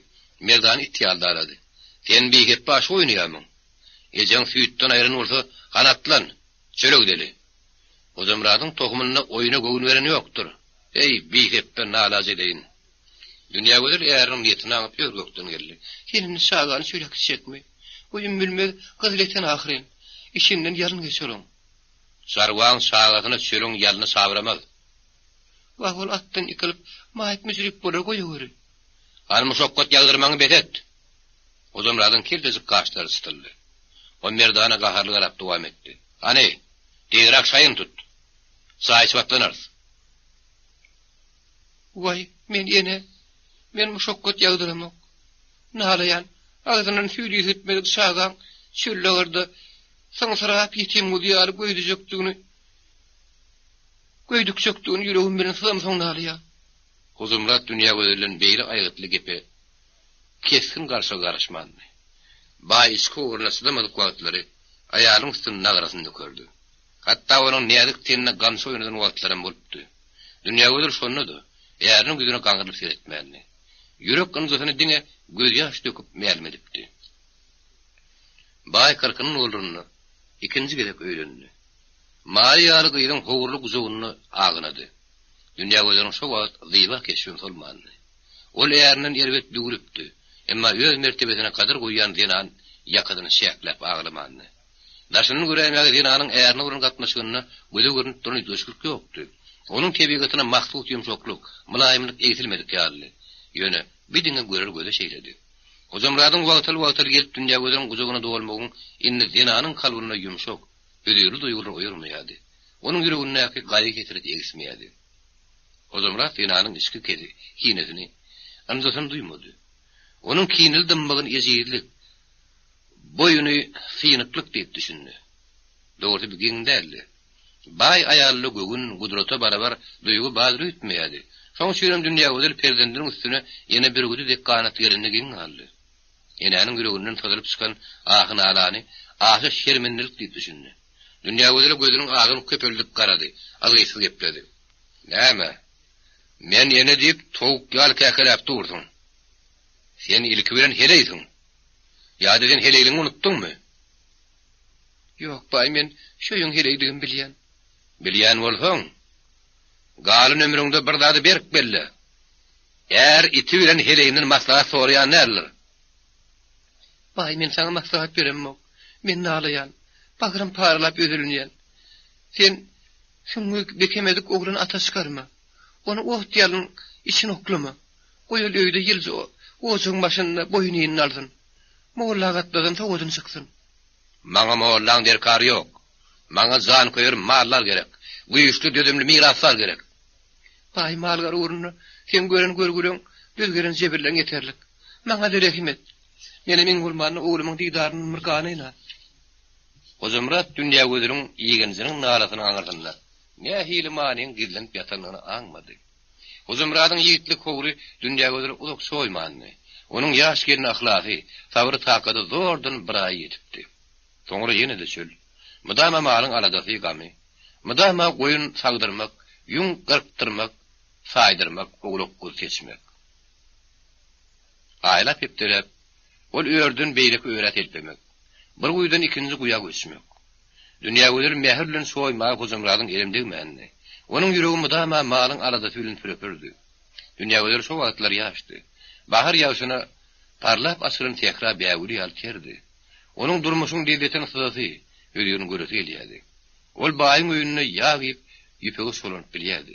Merdany it ýaly darady. Sen bihepbe aşyk oýnaýarmyň? Ejeň süýtden aýran bolsa, hany atlan, çöle gideli. Hojamyradyň tohumynda oýna göwün beren ýokdur. Eý, bihepbe nalaç edeýin. Dünýägözel äriniň niýetini aňyp ör-gökden geldi. Sen indi çagany çöle äkitjekmi? Bu ümmülmez gyzyl eken ahyryn. Içinden ýalyn geçer oň. Çarwaň çagasyna çölüň ýalny çabramaz. Wah, ol atdan ýykylyp, maýyp-müjrüp bolar goýaweri. Hany muşakgat ýagdyrmaňy bes et! Hojamyradyň keltejik gaşlary çytyldy. Ol Merdana gaharly garap dowam etdi. Hany, tizräk şaýyny tut. Çaý içip atlanarys. Waý, men ene, men muşakgat ýagdyramok. Nalaýan, agzyndan süýt ýetmedik çagaň çöllagyrda syňsyrap ýetim guzy ýaly göýdüjekdigini, göýdükjekdigini ýüregim bilen syzamsoň nalaýan. Hojamyrat Dünýägözelden beýle aýgytly gepe kesgin garşa garaşmandy. Baý içki ugruna çydamadyk wagtlary aýalyň üstüne nagarasyny dökerdi. Hatda onuň näzik tenine gamçy oýnadan wagtlaram bolupdy. Dünýägözel şonda-da, äriniň ýüzüne gaňrylyp seretmändi. Ýürek ynjysyny diňe gözýaş döküp mälim edipdi. Baý kyrkynyň doldurynda ikinji gezek öýlendi. Maýa ýaly gyzyň howurly gujagynda agynady. Dünýägözeliň şo wagt zyba keşbem solmandy. Ol ärinden erbet düwlüpdi. Emma öz mertebesine gadyr goýýan zenan ýakasyny çäkläp aglamandy. Daşyndan göräýmäge zenanyň ärine bolan gatnaşygynda göze görnüp duran üýtgeşiklik ýokdy. Onuň tebigatyna mahsus ýumşaklyk, mylaýymlyk egsilmedik ýalydy. Ýöne, bi diňe görer göze şeýledi. Hojamyradyň wagtal-wagtal gelip Dünýägözeliň gujagyna dolmagyň indi zenanyň kalbynda ýumşak, hözirli duýgular oýarmaýardy. Onuň ýüregindäki gaýgy-hesret egismeýärdi. Hojamyrat zenanyň içki kinesini, ynjasyny duýmady. Onuň kineli dymmagyny ejizlik, Boýuny synyklyk diýip düşündi. Dogrusy bu geň däldi. Baý aýalda göwün, gudrata barabar duýgy bardyr öýtmeýärdi. Şoň üçinem Dünýägözel perzendiniň üstüne ýene bürgüdi dek ganat gelende geň galdy. Enäniň ýüreginden syzylyp çykan ahy-nalany aşa şermendelik diýip düşündi. Dünýägözele gözüniň agyny köpeldip garady, yzgytsyz gepledi. Näme? Men ene diýip, towuk ýaly käkeläp dursuň. Sen ilki bilen heleýsiň. Ýa-da sen heleýligiňi unutdyňmy? Ýok, baý, men şu öýüň heleýidigimi bilýän. Bilýän bolsaň, galan ömrüňde bir zady berk belle. Är iti bilen heleýinden maslahat soraýan däldir. Baý, men saňa maslahat beremok. Men nalaýan, bagrym paralap özülünýän. Sen süňňi bekemedik oglany ata çykarma. Ony ot-ýalyn içine oklama. Goý ol öýde ýylja ojagyň başynda boýun-inini alsyn. Molla gatladan sowadyny çyksyn. Maňa mollaň derkary ýok. Maňa janköýer maldar gerek. Güýçli, dözümli mirasdar gerek. Baý mal-gara ugrunda seň gören görgüleň, döz gelen jebirleň ýeterlik. Maňa-da rehim et. Menem iň bolmanda oglumyň didaryndan bir ganaýyn-a. Hojamyrat Dünýägözeliň ýigrenjiniň nalasynyň aňyrsynda nähili manyň gizlenip ýatandygyny aňmady. Hojamyradyň ýigitlik howry Dünýägözeli uzak çoýmandy. Onuň ýaş gelne yhlasy, sabry-takady zordan bir aý ýetipdi. Soňra ýene-de çöl. Mydama malyň aladasy, gamy. Mydama goýun sagdyrmak, ýüň gyrkdyrmak, saýdyrmak, owlak-guzy seçmek. Aýlap-hepdeläp, ol örden beýleki örä selpemek. Bir guýudan ikinji guýa göçmek. Dünýägözel mähir bilen soýmaga Hojamyradyň elem degmändi. Onuň ýüregi mydama malyň aladasy bilen pürepürdi. Dünýägözel şo wagtlar ýaşdy. Bahar ýagşyna parlap açylan sähra bägüli ýaly terdi. Onuň durmuşyň lezzetini syzasy, hözirini göresi gelýärdi. Ol baýyň öýünde ýag iýip, ýüpege çolanyp bilýärdi.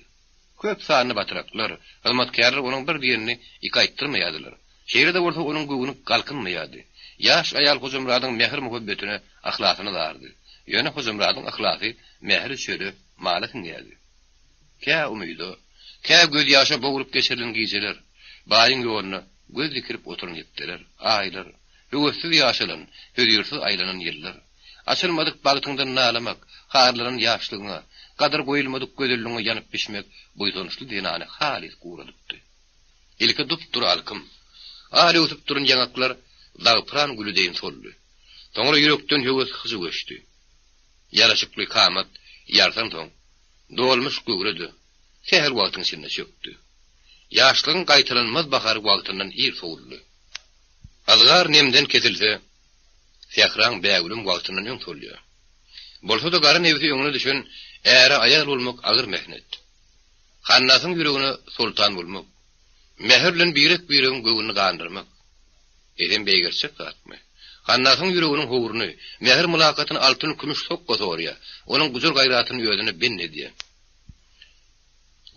Köp sanly batraklar, hyzmatkärler onuň bir diýenini iki aýtdyrmaýardylar. Şeýle-de bolsa onuň göwni galkynmaýardy. Ýaş aýal Hojamyradyň mähir-muhabbetine yhlasyny zardy. Ýöne Hojamyradyň yhlasy mähri çöle, mala siňýärdi. Kä umyda, kä gözýaşa boglup geçirilen gijeler, baýyň ýoluna göz dikirip oturan hepdeler, aýlar, höwessiz ýaşalan, hözirsiz aýlanan ýyllar, açylmadyk bagtyňdan nalamak, harlanan ýaşlygyňa, gadyr goýulmadyk gözelligiňe ýanyp-bişmek buýsançly zenany halys guradypdy. Ilki dup-dury alkym, al öwsüp duran ýaňaklar zagpyran güli deýin soldy. Soňra ýürekden höwes hyjuw öçdi. Ýaraşykly kamat ýarsansoň, dolmuş göwre-de sähel wagtyň içinde çökdi. Ýaşlygyň gaýtalanmaz bahary wagtyndan ir sowuldy. Yzgar nemden kesilse, sähraň bägülem wagtyndan öň solýar. Bolsa-da gara nebsi öňüne düşen äre aýal bolmak agyr mähnet. Hannasyň ýüregine soltan bolmak, mähir bilen birek-biregiň göwnüni gandyrmak, eýsem beýgeltjek zatmy? Hannasyň ýüreginiň howruny, mähir-mylakatyny altyn-kümüş sokga sorýar, onuň gujur-gaýratyny özüne bent edýär.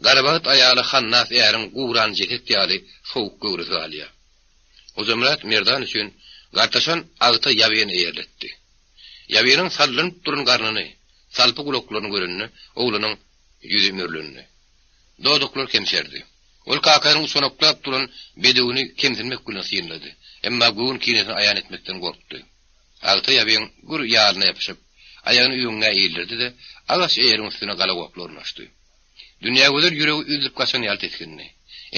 Garabagt aýaly Hannas äriň guran jeset ýaly sowuk göwresi galýar. Hojamyrat Merdan üçin gartaşan agta ýabyny eýerletdi. Ýabynyň sallanyp duran garnyny, salpy gulaklaryny görende oglanyň ýüzi mürlendi. Dodaklary kemşerdi. Ol kakasynyň uçanaklap duran bedewini kemsinmek bilen synlady. Emma göwün kinesini aýan etmekden gorkdy. Agta ýabyň gür ýalyna ýapyşyp, aýagyny öňňä ildirdi-de, agaç eýeriň üstüne galagoply ornaşdy. Dünýägözel ýüregi üzlüp gaçan ýaly tisgindi.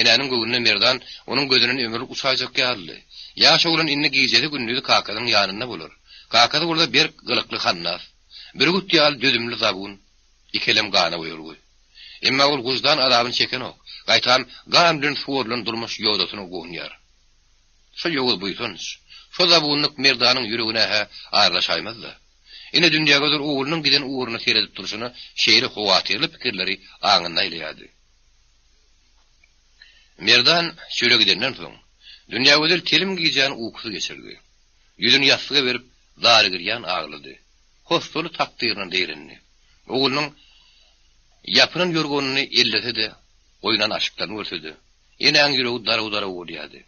Enäniň göwnüne Merdan onuň gözünden ömürlik uçaýjak ýalydy. Ýaş oglan indi gijesi-gündizi kakasynyň ýanynda bolar. Kakasy bolsa berk gylykly hannas. Bürgüt ýaly dözümli zabun. Ikelem gana boýalgy. Emma ol wyždan azabyny çekenok. Gaýtam gan bilen suwarylan durmuş ýodasyna guwanýar. Şo ýowuz buýsanç, şo zabunlyk Merdanyň ýüregine-hä aralaşaýmaz-da. Ine Dünýägözel oglunyň giden ugruna seredip durşuna şeýle howatyrly pikirleri aňynda aýlaýardy. Merdan çöle gidenden soň, Dünýägözel telim gijäni ukusyz geçirdi. Ýüzüni ýassyga berip, zary-girýan aglady. Hossaly takdyryna zeýrendi. Oglunyň ýapynan ýorganyny ellese-de, goýnan aşyklaryny görse-de, enäň ýüregi daraw-daraw bolýardy.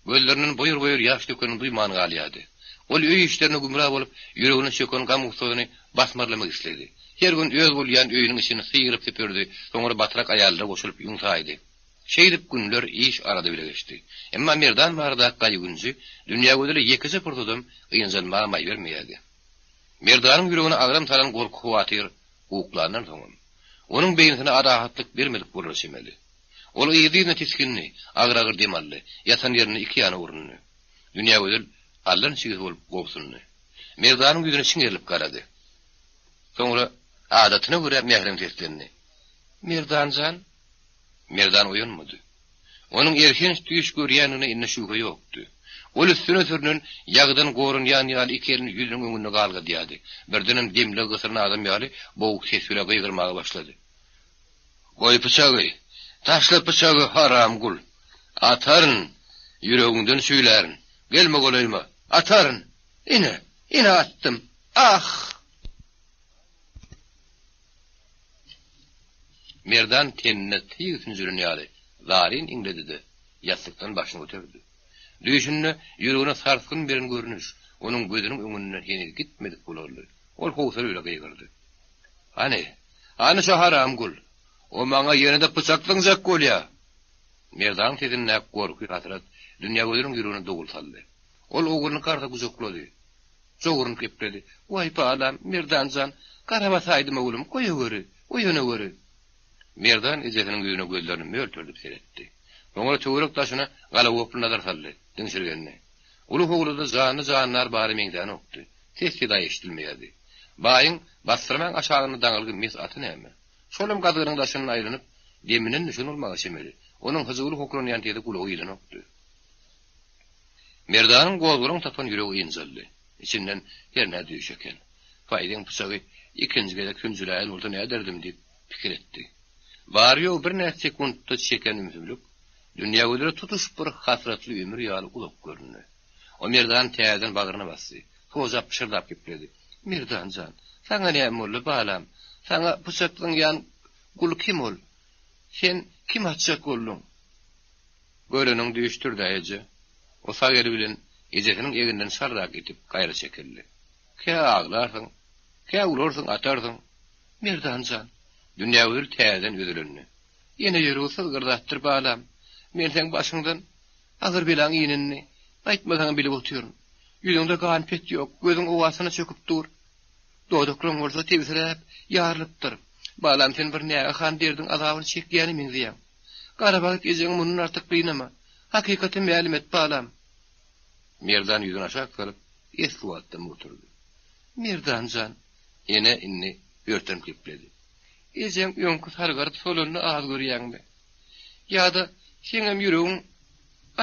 Gözlerinden boýur-boýur ýaş dökenini duýman galýardy. Ol öý işlerine gümra bolup, ýüregine çöken gam-gussasyny basmarlamak isledi. Her gün öz bolýan öýüniň içini syryp-süpürdi, soňra batrak aýallara goşulyp ýüň saýdy. Şeýdip günler iş-alada bile geçdi. Emma Merdan baradaky gaýgy-ünji Dünýägözele ýekeje pursadam ynjalmaga maý bermeýärdi. Merdanyň ýüregine agram salan gorky-howatyr uklandan soňam, onuň beýnisine adahatlyk bermedik bolara çemeli. Ol yzly-yzyna tisgindi, agyr-agyr dem aldy, ýatan ýerinde iki ýana urundy. Dünýägözel allançigsi bolup gobsundy. Merdanyň ýüzüne çiňerilip garady. Soňra adatyna görä mährem seslendi. Merdan jan! Merdan oýanmady. Onuň elhenç düýş görýändigine indi şübhe ýokdy. Ol üstüne sürnen ýagydan goranýan ýaly iki elini ýüzüniň öňünde galgadýardy. Birdenem demligi gysylan adam ýaly boguk ses bile gygyrmaga başlady. Goý pyçagy! Taşla pyçagy, haram gul! Ataryn! Ýüregiňden çüýlärin! Gelme golaýyma! Ataryn! Ine, ine atdym! Ah! Merdan tenine tyg sünjüren ýaly zaryn iňledi-de, ýassykdan başyny göterdi. Düýşünde ýüregine sarsgyn beren görnüş onuň gözüniň öňünden heniz gitmedik bolarly. Ol howsala bile gygyrdy. Hany, hany şo haram gul? O maňa ýene-de pyçak zyňjak bolýa! Merdanyň sesindäki gorky, hasrat Dünýägözeliň ýüregine dowul saldy. Ol ogluny garsa gujaklady. Jowurynyp gepledi. Waý, balam, Merdan jan, gara basaýdym oglum, goýaweri, oýanaweri. Merdan ejesiniň ýüzüne gözlerini mölterdip seretdi. Soňra töwerek-daşyna galagoply nazar saldy, diňşirgendi. Uly howluda janly-jandar bara meňzänokdy. Ses-seda eşidilmeýärdi. Baýyň bassyrmaň aşagynda daňylgy mes aty näme? Şolam gazgynyň daşyndan aýlanyp, deminden düşen bolmaga çemeli. Onuň hyjuwly hokranýan sesi gulaga ilenokdy. Merdanyň gozgalaň tapan ýüregi ynjaldy. Içinden Hernä düýş eken. Faýzyň pyçagy ikinji gezek sünjüläýen bolsa näderdim diýip pikir etdi. Bary-ýogy birnäçe sekuntda çeken ümsümlik. Dünýägözele tutuş bir hasratly ömür ýaly uzak göründi. O Merdany täzeden bagryna basdy. Sojap pyşyrdap gepledi. Merdan jan, saňa näme boldy, balam? Saňa pyçak zyňýan gul kim ol? Sen kimi atjak bolduň? Göreniň düýşdür-dä, eje. O sag eli bilen ejesiniň egninden şarrak itip, gaýra çekildi. Kä aglarsyň, kä urarsyň, atarsyň. Merdan jan, Dünýägözel täzeden özelendi. Ene ýüregi syzgyr zatdyr, balam. Men seň başyňdan agyr belaň inenini aýtmasaňam bilip otyryn. Ýüzüňde gan-pet ýok, gözüň owasyna çöküp dur. Dodaklaryň bolsa tebsiräp, ýarylypdyr. Balam, sen bir nägehan derdiň azabyny çekýäne meňzeýäň. Garabagt ejeňi mundan artyk gynama. Hakykaty mälim et, balam. Merdan ýüzüni aşak salyp, esli wagtdan oturdy. Merdan jan, ene indi örtenip gepledi. Ejeň öňki sargaryp solanyny az görýäňmi? Ýa-da seňem ýüregiň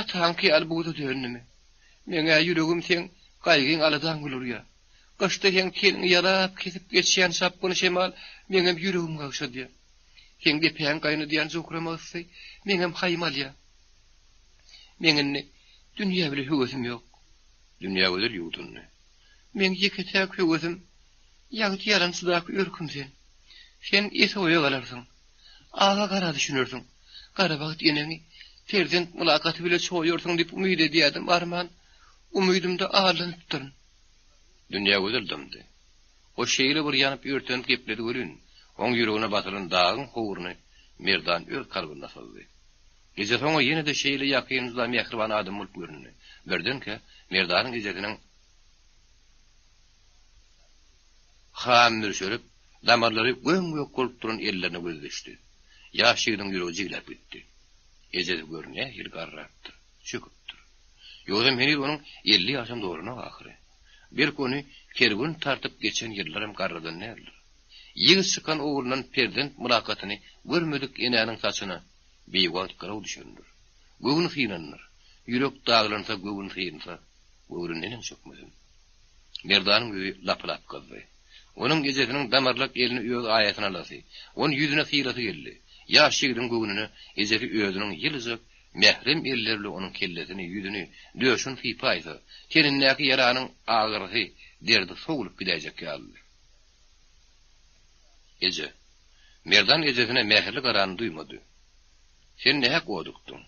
ataňky ýaly buza döndümi? Meň-ä ýüregim seň gaýgyň-aladaň bile urýar. Gyşda seň teniňi ýalap kesip geçýän çapgyn şemal meňem ýüregimi gagşadýar. Seň depäňi gaýnadýan jokrama ysy meňem haýymy alýar. Meň indi dünýä bile höwesim ýok. Dünýägözel ýuwdundy. Meň ýeke-täk höwesim ýagty ýalançydaky örküm sen. Sen ese-oýa galarsyň. Aga-gara düşünersiň. Garabagt eneňi perzent mylakaty bile çoýarsyň diýip umyt edýärdim, arman, umydymda aldanypdyryn. Dünýägözel dymdy. O şeýle bir ýanyp-örtenip gepledi welin, oň ýüregine basylan dagyň howruny Merdan öz kalbynda syzdy. Ejesi oňa ýene-de şeýle ýakyn, juda mähriban adam bolup göründi. Birdenkä, Merdanyň ejesiniň ham mürşerip, damarlary göm-gök bolup duran ellerine gözi düşdi. Ýaş ýigidiň ýüregi jigläp gitdi. Ejesi gör nähili garrapdyr, çöküpdir. Ýogsam heniz onuň 50 ýaşam dolanok ahyry. Belki ony kerwen tartyp geçen ýyllaram garradan däldir. Ýigit çykan oglundan perzent mylakatyny görmedik enäniň saçyna biwagt gyraw düşendir. Göwni synandyr. Ýürek daglansa, göwün synsa, göwre neneň çökmesin. Merdanyň ýüzi lapylap gyzdy. Onuň ejesiniň damarlak elini öz aýasyna alasy, ony ýüzüne sylasy geldi. Ýaş ýigidiň göwnüne ejesi özüniň ýylyjak, mährem elleri bilen onuň kellesini, ýüzüni, döşüni sypaýsa, tenindäki ýaranyň agyrysy, derdi sowulyp gidäýjek ýalydy. Eje. Merdan ejesine mähirli garanyny duýmady. Sen nähak odukdyň.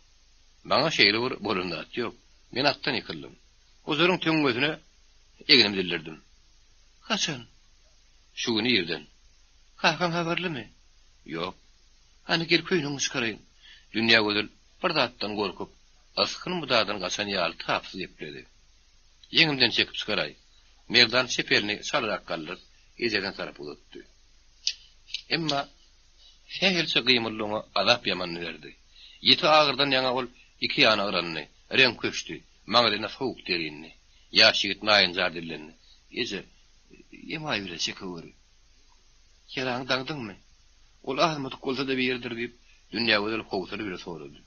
Maňa şeýle bir bolan zat ýok. Men atdan ýykyldym. Ojaryň töňňesine egnimi dildirdim. Haçan? Şu gün irden. Kakaň habarlymy? Ýok. Hany gel köýnegiňi çykaraýyn. Dünýägözel bir zatdan gorkup, ysgyn-mudardan gaçan ýaly tapsyz gepledi. Ýeňimden çekip çykaraý. Merdan çep elini çalarak galdyryp, ejesine tarap uzatdy. Emma sähelçe gymyldy oňa azap ýamanyny berdi. Ýiti agyrdan ýaňa ol iki ýana yrandy, reňk öçdi, maňlaýyna sowuk der indi. Ýaş ýigit naýynjar dillendi. Eje, emaý bilen çekeweri. Ýaraňy daňdyňmy? Ol azmadyk bolsa-da biridir diýip, Dünýägözel howsala bile sorady.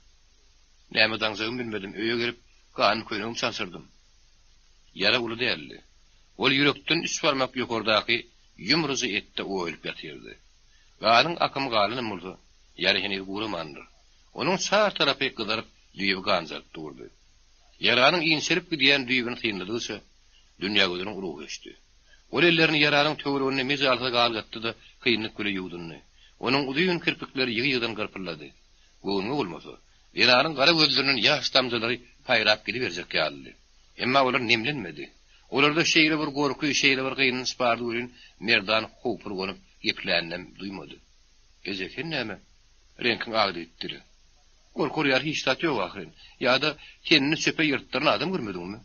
Näme daňjagymy bilmedim, öýe gelip, ganly köýnegimi çalşyrdym. Ýara uly däldi. Ol ýürekden üç barmak ýokardaky ýumruja etde oýulyp ýatyrdy. Ganyň akymy galanam bolsa, ýara heniz guramandyr. Onuň çar tarapy gyzaryp, düýbi ganjaryp durdy. Ýaranyň inçelip gidýän düýbüni synladygyça, Dünýägözeliň ruhy öçdi. Ol ellerini ýaranyň töwereginde mejalsyz galgatdy-da, kynlyk bile ýuwdundy. Onuň uzyn kirpikleri ýygy-ýygydan gyrpyldady. Göwnüňe bolmasa, zenanyň gara gözlerinden ýaş damjalary paýrap gidiberjek ýalydy. Emma olar nemlenmedi. Olarda şeýle bir gorky, şeýle bir gynanç bardy welin, Merdan howpurganyp gepläninem duýmady. Eje, sen näme? Reňkiň agdy gitdi-le. Gorkar ýaly hiç zat ýok ahyryn. Ýa-da tenini çöpe ýyrtdyran adam görmediňmi?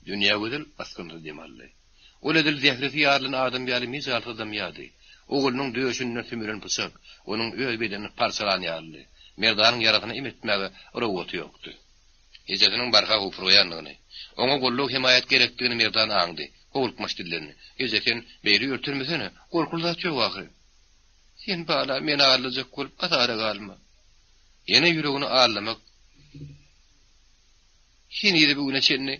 Dünýägözel ysgynsyz dem aldy. Ol edil zähresi ýarylan adam ýaly mejalsyz dymýardy. Oglunyň döşünden sümülen pyçak, onuň öz bedenini parçalan ýalydy. Merdanyň ýarasyna em etmäge rowgaty ýokdy. Ejesiniň barha howpurgaýandygyny, oňa goldaw-hemaýat gerekdigini Merdan aňdy. Howlukmaç dillendi. Eje, sen beýle örtenmesene, gorkuly zat ýok ahyry. Sen, bala, meni aldajak bolup azara galma. Ene ýüregini aldamak Henize bu güne çenli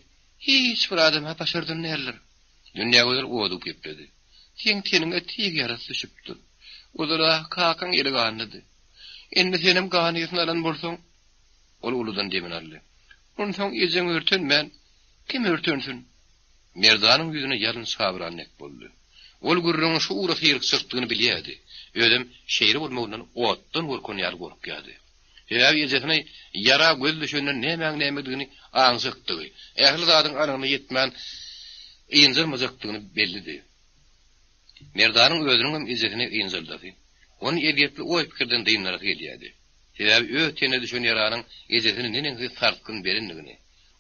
hiç bir adama başardan däldir. Dünýägözel odup gepledi. Seň teniňe tyg ýarasy düşüpdir. Ozal-a kakaň eli ganlydy. Indi senem gan ysyn alan bolsaň. Ol uludan demini aldy. Onsoň ejeň örtenmän, kim örtensin? Merdanyň ýüzüne ýalyn çabran dek boldy. Ol gürrüňiň şu ugra syrykjakdygyny bilýärdi. Özem şeýle bolmagyndan otdan gorkan ýaly gorkýardy. Sebäbi ejesine ýara göz düşenden nämäň-nämedigini aňjakdygy, ähli zadyň anygyna ýetmän ynjalmajakdygyny bellidi. Merdanyň özüniňem ejesini ynjaldasy, ony ezýetli oý-pikirden dyndarasy gelýärdi. Sebäbi öz tenine düşen ýaranyň ejesine neneňsi sarsgyn berendigini,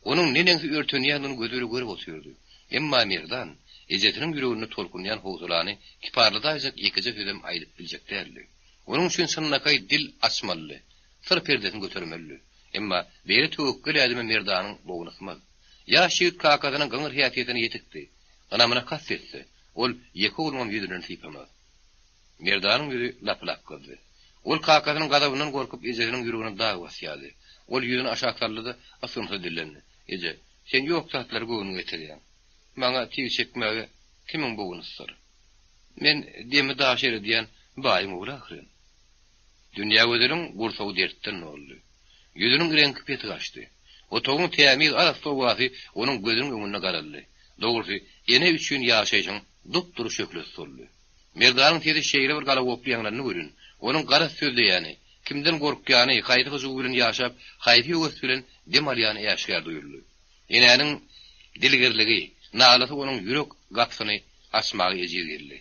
onuň neneňsi örtenýändigini gözi bilen görüp otyrdy. Emma Merdan ejesiniň ýüreginde tolkunýan howsalany kiparladaýjak ýekeje sözem aýdyp biljek däldi. Onuň üçin çynlakaý dil açmalydy, syr perdesini götermelidi. Emma beýle töwekgel ädime Merdanyň bogny ysmaz. Ýaş ýigit kakasynyň gyňyr häsiýetine ýetikdi. Ynamyna kast etse, ol ýeke ogluňam ýüzünden sypamaz. Merdanyň ýüzi lapylap gyzdy. Ol kakasynyň gazabyndan gorkup, ejesiniň ýüregine dag basýardy. Ol ýüzüni aşak saldy-da, ysgynsyz dillendi, Eje, sen ýok zatlary göwnüňe getirýäň. Maňa tyg çekmäge kimiň bogny ysar? Men demi daş eredýän baýyň ogly ahyryn. Dünýägözeliň gursagy dertden doldy. Ýüzüniň reňki pete gaçdy. Otagyň tämiz arassa howasy onuň gözüniň öňünde garaldy. Dogrusy, ene üçin ýaşaýşyň dup-dury şöhlesi soldy. Merdanyň sesi şeýle bir galagoply ýaňlandy welin, onuň garaz sözleýäni, kimden gorkýany, haýsy hyjuw bilen ýaşap, haýsy höwes bilen dem alýany äşgär duýuldy. Enäniň dilgirligi, nalasy onuň ýürek gapysyny açmaga ejiz geldi.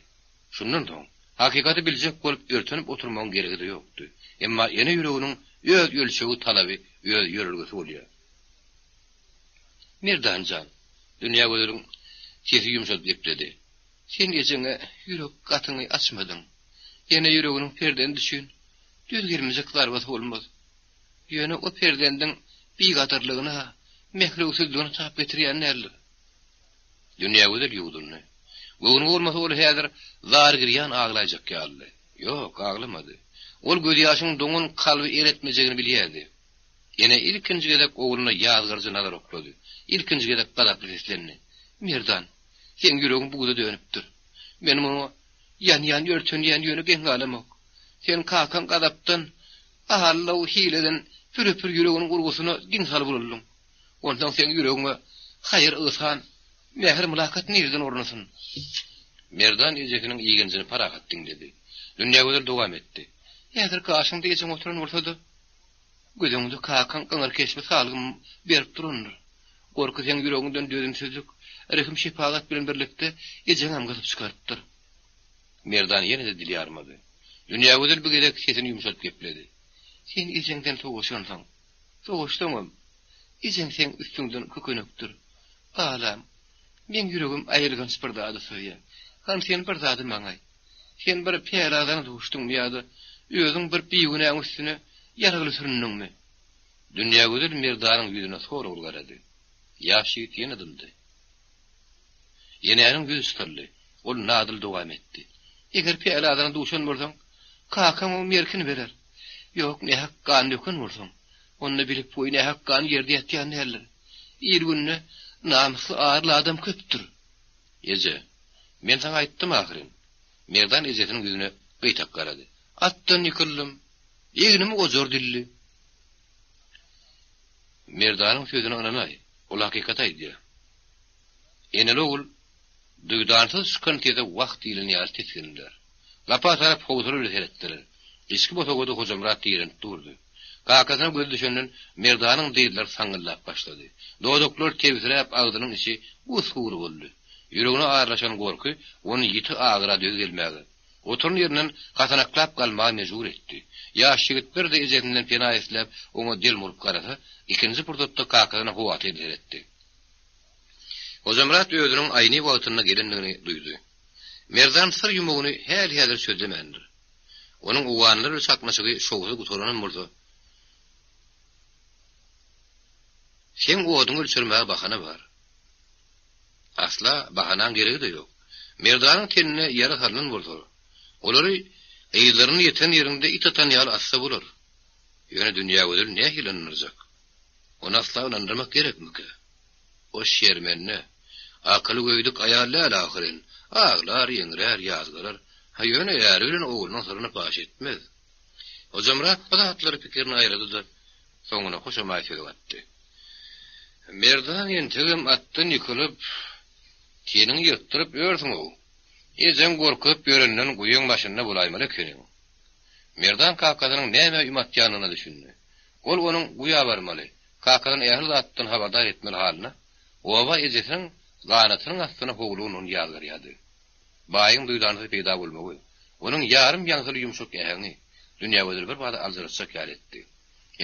Şundan soň, hakykaty biljek bolup örtenip oturmagyň geregi-de ýokdy. Emma ene ýüreginiň öz ölçegi, talaby, öz ýörelgesi bolýar. Merdan jan, Dünýägözeliň sesi ýumşadyp gepledi. Sen ejeňe ýürek gatyňy açmadyň. Ene ýüreginiň perzendi üçin döz gelmejek zarbasy bolmaz. Ýöne o perzendiň bigadyrlygyna, mährewsizligine tap getirýän däldir. Dünýägözel ýuwdundy. Göwni bolmasa ol häzir zar-girýan aglaýjak ýalydy. Ýok, aglamady. Ol gözýaşyň doňan kalby eretmejegini bilýärdi. Ene ilkinji gezek ogluna ýazgaryjy nazar oklady. Ilkinji gezek gazaply seslendi. Merdan, seň ýüregiň buza dönüpdir. Men muňa ýanýan, örtenýän, ýöne geň galamok. Sen kakaň gazapdan, aldaw, hileden püre-pür ýüreginiň urgusyna diň salyp ulaldyň. Onsoň seň ýüregiňe haýyr-yhsan, mähir-mylakat nireden ornasyn? Merdan ejesiniň igenjini parahat diňledi. Dünýägözel dowam etdi. Häzir gaşyňda ejeň oturan bolsa-da, göz öňüňde kakaň gyňyr keşbi salgym berip durandyr. Gorky seň ýüregiňden dözümsizlik, rehim-şepagat bilen birlikde ejeňem gysyp çykarypdyr. Merdan ýene-de dil ýarmady. Dünýägözel bu gezek sesini ýumşadyp gepledi. Sen ejeňden sowaşansyň. Sowaşsaňam, ejeň seň üstüňden kökenekdir. Balam, meň ýüregim aýylganç bir zady syzýar. Hany sen bir zady maňa aýt. Sen bir pälazana duşduňmy ýa-da özüň bir bigünäň üstüne ýaragly süründiňmi? Dünýägözel Merdanyň ýüzüne soragly garady. Ýaş ýigit ýene dymdy. Enäniň ýüzi çytyldy. Ol nadyl dowam etdi. Eger pälazana duşan bolsaň, kakaň oň merkini berer. Ýok, nähak gan döken bolsaň, onda bilip goý, nähak gan ýerde ýatýan däldir. Il-günde namysly, arly adam köpdür. Eje, men saňa aýtdym ahyryn. Merdan ejesiniň ýüzüne gyýtak garady. Atdan ýykyldym. Egnimi ojar dildi. Merdanyň sözüne ynanaý, ol hakykaty aýdýar. Eneli-ogul duýdansyz çykan sese wah diýlen ýaly tisgindiler. Gapa tarap howsala bilen seretdiler. Içki bosagada Hojamyrat direnip durdy. Kakasyna gözi düşenden Merdanyň dyzlary saňňyldap başlady. Dodaklary tebsiräp, agzynyň içi gus-gury boldy. Ýüregine aralaşan gorky ony ýiti agyra döz gelmäge, oturan ýerinden hasanaklap galmaga mejbur etdi. Ýaş ýigit birde ejesinden pena isläp, oňa delmuryp garasa, ikinji pursatda kakasyna howatyrly seretdi. Hojamyrat özüniň aýny wagtynda gelendigini duýdy. Merdan syr ýumagyny häli-häzir çözlemändir. Onuň owganlar bilen çaknyşygy şowsuz gutaranam bolsa, Seň oduňy ölçermäge bahana bar. Asla bahanaň geregi-de ýok. Merdanyň tenine ýara salnan bolsa, olary yzlaryna ýeten ýeriňde it atan ýaly atsa bolar. Ýöne Dünýägözel nähili ynandyrjak? Ony asla ynandyrmak gerekmikä? O şermende. Akyly göýdük aýal däl ahyryn. Aglar, ýeňrär, ýazgarar. Ha ýöne äri bilen oglunyň syryny paş etmez. Hojamyrat bu zatlary pikirine aýlady-da. Soňuna hoşamaý söz gatdy. Merdan entegem atdan ýykylyp, teniňi ýyrtdyryp ýörsüň-ow. Ejeň gorkuzyp ýörenden guýyň başynda bolaýmaly ekeniň. Merdan kakasynyň nämä üm atýanyna düşündi. Ol onuň guýa barmaly, kakasyny ähli zatdan habardar etmeli halyna, oba ejesiniň ganatynyň astyna howluganyny ýazgarýardy. Baýyň duýdansyz peýda bolmagy, onuň ýarym ýaňsyly ýumşak äheňi Dünýägözeli bir bada aljyratjak ýaly etdi.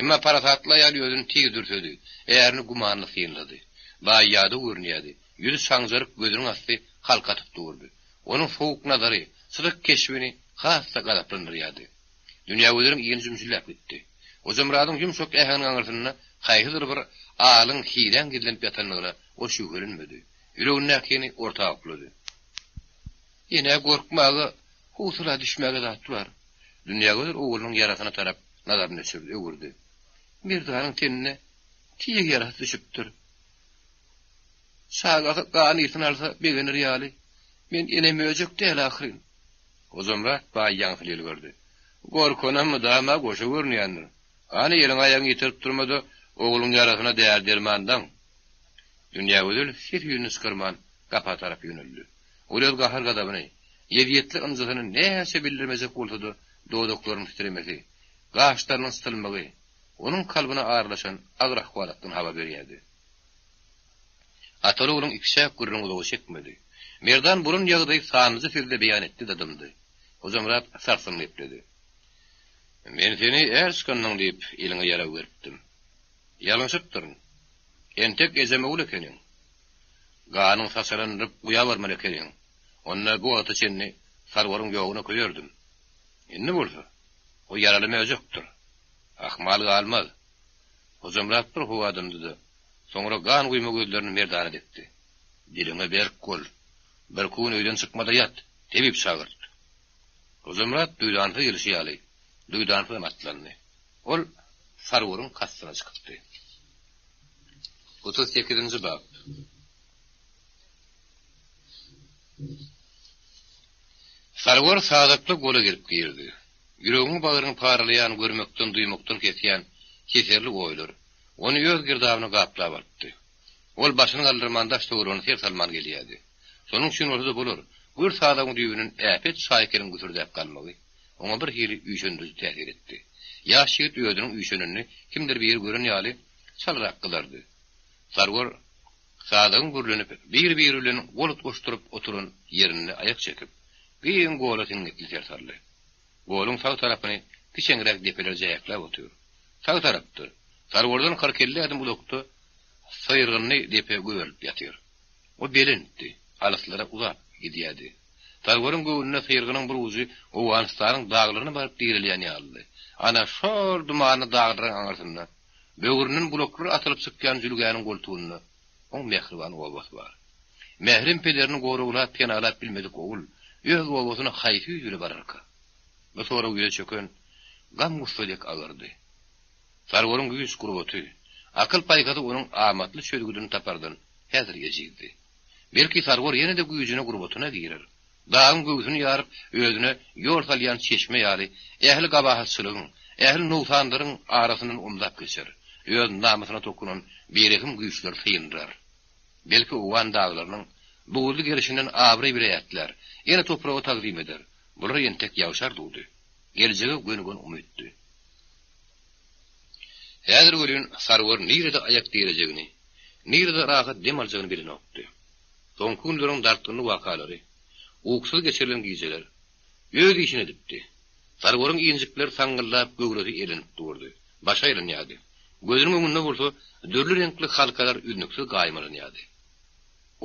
Emma parasatly aýal özüni tiz dürsedi, ärini gümanly synlady. Baý ýadaw görünýärdi, ýüzi çaňjaryp, gözüniň asty halka atyp durdy. Onuň sowuk nazary, çyzyk keşbini has-da gazaplandyrýardy. Dünýägözeliň igni jümşüldäp gitdi. Hojamyradyň ýumşak äheňiniň aňyrsynda haýsydyr bir alyň, hiläň gizlenip ýatandygyna ol şübhelenmedi. Ýüregindäkini orta oklady. Ene gorkmaga, howsala düşmäge zat bar. Dünýägözel oglunyň ýarasyna tarap nazaryny öçürdi, öwürdi. Merdanyň tenine tyg ýarasy düşüpdir. Çagasy gan ysyny alsa begener ýaly, men ene möjek däl ahyryn. Hojamyrat baý ýaňsyly ýylgyrdy. Gorkanam mydama goşa görünýändir. Hany eliňi-aýagyňy ýitirip durma-da, ogluň ýarasyna däri-derman daň. Dünýägözel ses-üýnüni çykarman gapa tarap ýöneldi. Ol öz gahar-gazabyny, ezýetli ynjysyny näçe bildirmejek bolsa-da, dodaklarynyň titremesi, gaşlarynyň çytylmagy onuň kalbyna aralaşan agyr ahwalatdan habar berýärdi. Ataly-ogluň ikiçäk gürrüňi uzaga çekmedi. Merdan bolan ýagdaýy sanlyja sözde beýan etdi-de dymdy. Hojamyrat sarsgyn gepledi. Men seni är çykandyň diýip, eliňe ýarag beripdim. Ýalňyşypdyryn. Entek ejem ogul ekeniň. Ganyň saçalandyryp guýa barmaly ekeniň. Onda bu wagta çenli Sarwaryň ýoguna köýerdim. Indi bolsa, o ýaraly möjekdir. Ahmal galmaz. Hojamyrat bir howa dymdy-da, soňra gan guýma gözlerini Merdana dikdi. Diliňe berk bol. Birki gün öýden çykma-da ýat. Tebip çagyrt. Hojamyrat duýdansyz gelşi ýaly, duýdansyzam atlandy. Ol Sarwaryň kastyna çykypdy. 38-nji bap. Sarwar sazakly gola gelip girdi. Ýüregiňi-bagryňy paralaýan, görmekden, duýmakdan kesýän heserli oýlar ony öz girdabyna gaplap alypdy. Ol başyny galdyrman daş-töweregine ser salman gelýärdi. Şonuň üçin bolsa-da bolar, gür sazagyň düýbünden äpet çaýkeliň güsürdäp galmagy oňa bir hili üýşendiriji täsir etdi. Ýaş ýigit özüniň üýşenini kimdir biri gören ýaly çalrak gyzardy. Sarwar sazagyň gürlenip, bir-biri bilen gol utgaşdyryp oturan ýerinde aýak çekip, giň gola siňňitli ser saldy. Goluň sag tarapyny kiçeňräk depeler jähekläp otyr. Sag tarapda, Sarwardan 40-50 ädim uzakda syrgynly depe gögerilip ýatyr. O belentdi, alyslara uzap gidýärdi. Sarwaryň göwnüne syrgynyň bir ujy Owganystanyň daglaryna baryp direlýän ýalydy. Ana, şol dumanly daglaryň aňyrsynda, böwründen bulaklar atylyp çykýan jülgäniň goltugynda oň mähriban obasy bar. Mährem pederini goraglap, penalap bilmedik ogul öz obasyna haýsy ýüz bile bararka? Bu sorag ýüze çöken gam-gussa dek agyrdy. Sarwaryň güýç-gurbaty, akyl-paýhasy onuň amatly çözgüdini tapardan häzir ejizdi. Belki Sarwar ýene-de güýjüne-gurbatyna girer. Dagyň göwsüni ýaryp, özüne ýol salýan çeşme ýaly, ähli gabahatçylygyň, ähli nogsanlaryň arasyndan omzap geçer, öz namysyna tokunan birehim güýçleri syndyrar. Belki owgan daglarynyň buzly gerşinden abraý bile ätlär, ene topraga tagzym eder. Bular entek ýagşy arzuwdy. Geljege gönügen umytdy. Häzir welin Sarwar nirede aýak direjegini, nirede rahat dem aljagyny bilenokdy. Soňky günleriň dartgynly wakalary, ukusyz geçirilen gijeler öz işini edipdi. Sarwaryň injikleri saňňyldap göwresi elenip durdy, başy aýlanýardy. Gözüniň öňünde bolsa dürli reňkli halkalar üznüksiz gaýmalanýardy.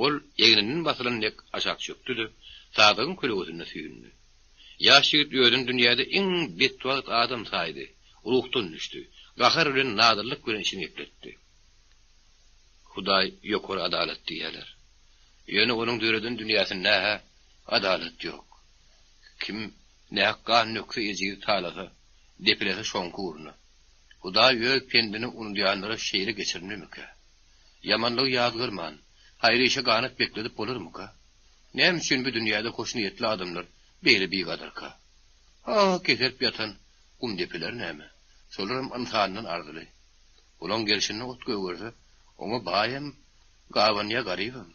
Ol egninden basylan dek aşak çökdi-de, sazagyň kölegesinde süýndi. Ýaş ýigit özüni dünýäde iň betbagt adam saýdy, ruhdan düşdi, gahar bilen nadyllyk bilen içini gepletdi. Hudaý ýokary adalat diýýärler. Ýöne onuň döreden dünýäsinde-hä adalat ýok. Kim nähak gan dökse, ejizi talasa, depilese şoňky ugruna. Hudaý öz pendini unudýanlara şeýle geçirimlimikä? Ýamanlygy ýazgarman, haýyr işe ganat bekledip bolarmyka? Näme üçin bu dünýäde hoşniýetli adamlar beýle bigadyrka? Ha, keserip ýatan gum depeler näme? Şolaram ynsandan arzyly. Olaň gerşinde ot gögerse, oňa baýam gabanýa, garybam.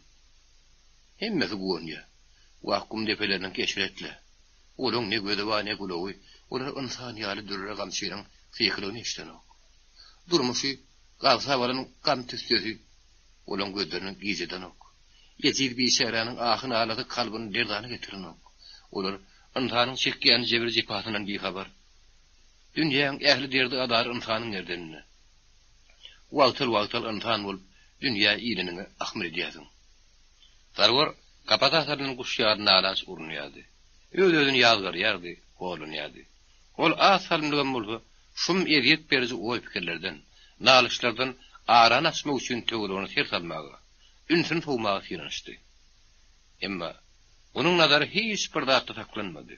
Hemmesi guwanýa. Wah, gum depeleriniňki eşretli. Olaň ne gözi bar, ne gulagy, olar ynsan ýaly dürre gamçynyň sykylygyny eşidenok. Durmuşy gabsap alan gam tüssesi olaň gözlerini gijedenok. Ejiz biçäräniň ahy-nalasy kalbyny lerzana getirenok. Olar ynsanyň çekýän jebir-jepasyndan bihabar. Dünýäň ähli derdi-azary ynsanyň gerdeninde. Wagtal-wagtal ynsan bolup dünýä ineniňe ahmyr edýärsiň. Sarwar kapasa salnan guş ýaly nalaç urunýardy. Öz-özüni ýazgarýardy, horlanýardy. Ol az salymlygam bolsa, şum ezýet beriji oý-pikirlerden, nalyşlardan arany açmak üçin töweregine ser salmaga, ünsüni sowmaga synanyşdy. Emma onuň nazary hiç bir zatda saklanmady.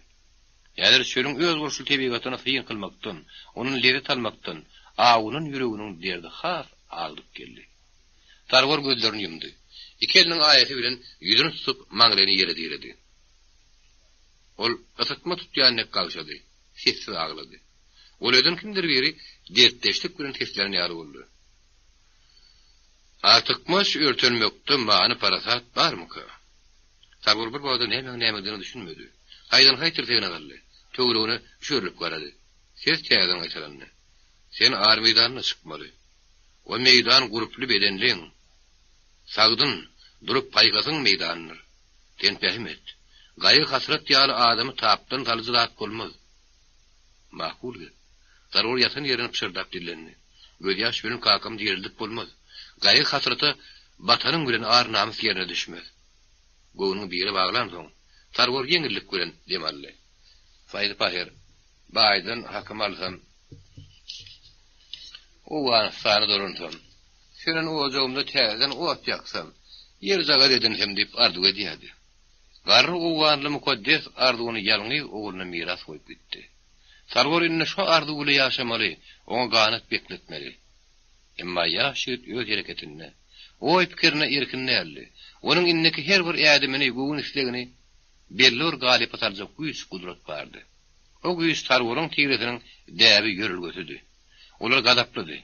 Häzir çölüň özboluşly tebigatyna syn kylmakdan, ondan lezzet almakdan awunan ýüreginiň derdi has agdyk geldi. Sarwar gözlerini ýumdy. Iki eliniň aýasy bilen ýüzüni tutup, maňlaýyny ýere diredi. Ol ysytma tutýan dek gagşady, sessiz aglady. Golaýdan kimdir biri dertdeşlik bilen seslenen ýaly boldy. Artykmaç örtenmekde many-parasat barmyka? Sarwar bir bada nämäň-nämedigine düşünmedi. Haýdan-haý tirsegine galdy. Töweregine üşerilip garady. Ses täzeden gaýtalandy. Sen ar meýdanyna çykmaly. O meýdan gurply bedenliň, sagdyn, dury paýhasyň meýdanydyr. Sen pähim et. Gaýgy-hasrat ýaly adamy tapdan salyjy zat bolmaz. Makul gep. Sarwar ýatan ýerinden pyşyrdap dillendi. Gözýaş bilen kakamy direldip bolmaz. Gaýgy-hasrata batanyň bilen ar-namys ýerine düşmez. Göwnüňi bire baglansoň, Sarwar ýeňillik bilen dem aldy. Faýzy pahyr, baýdan hakymy alsam, Owganystana dolansam, sönen ojagymda täzeden ot ýaksam, ýerjagaz edinsem diýip arzuw edýärdi. Garry owganly mukaddes arzuwyny ýalňyz ogluna miras goýup gitdi. Sarwar indi şo arzuw bile ýaşamaly, oňa ganat bekletmeli. Emma ýaş ýigit öz hereketinde, oý-pikirinde erkin däldi. Onuň indiki her bir ädimini, göwün islegini belli bir galypa saljak güýç-gudrat bardy. O güýç Sarwaryň tiresiniň däbi-ýörelgesidi. Olar gazaplydy.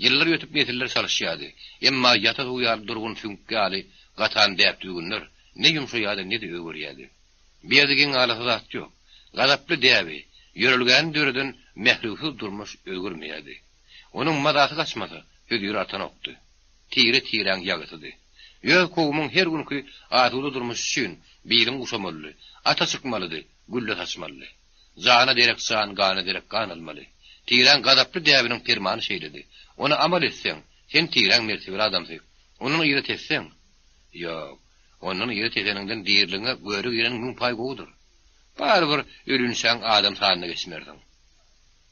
Ýyllar ötüp nesiller çalyşýardy. Emma ýata suw ýaly durgun süňk ýaly gatan däp-düzgünler ne ýumşaýardy, ne-de özgerýärdi. Bu ýerde geň galasy zat ýok. Gazaply däbi, ýörelgäni döreden mährewsiz durmuş özgermeýärdi. Onuň mazasy gaçmasa, höziri artanokdy. Tire tiräň ýagysydy. Öz kowumyň her günki asuda durmuşy üçin biliň guşamalydy, ata çykmalydy, gülle saçmalydy. Jana derek jan, gana derek gan almaly. Tiräň gazaply däbiniň permany şeýledi. Ony amal etseň, sen tiräň mertebeli adamsy. Ondan yza tesseň, ýok, ondan yza teseniňden diriligiňe göre gireniň müň paý gowudyr. Barybir ölinçäň adam sanyna geçmersiň.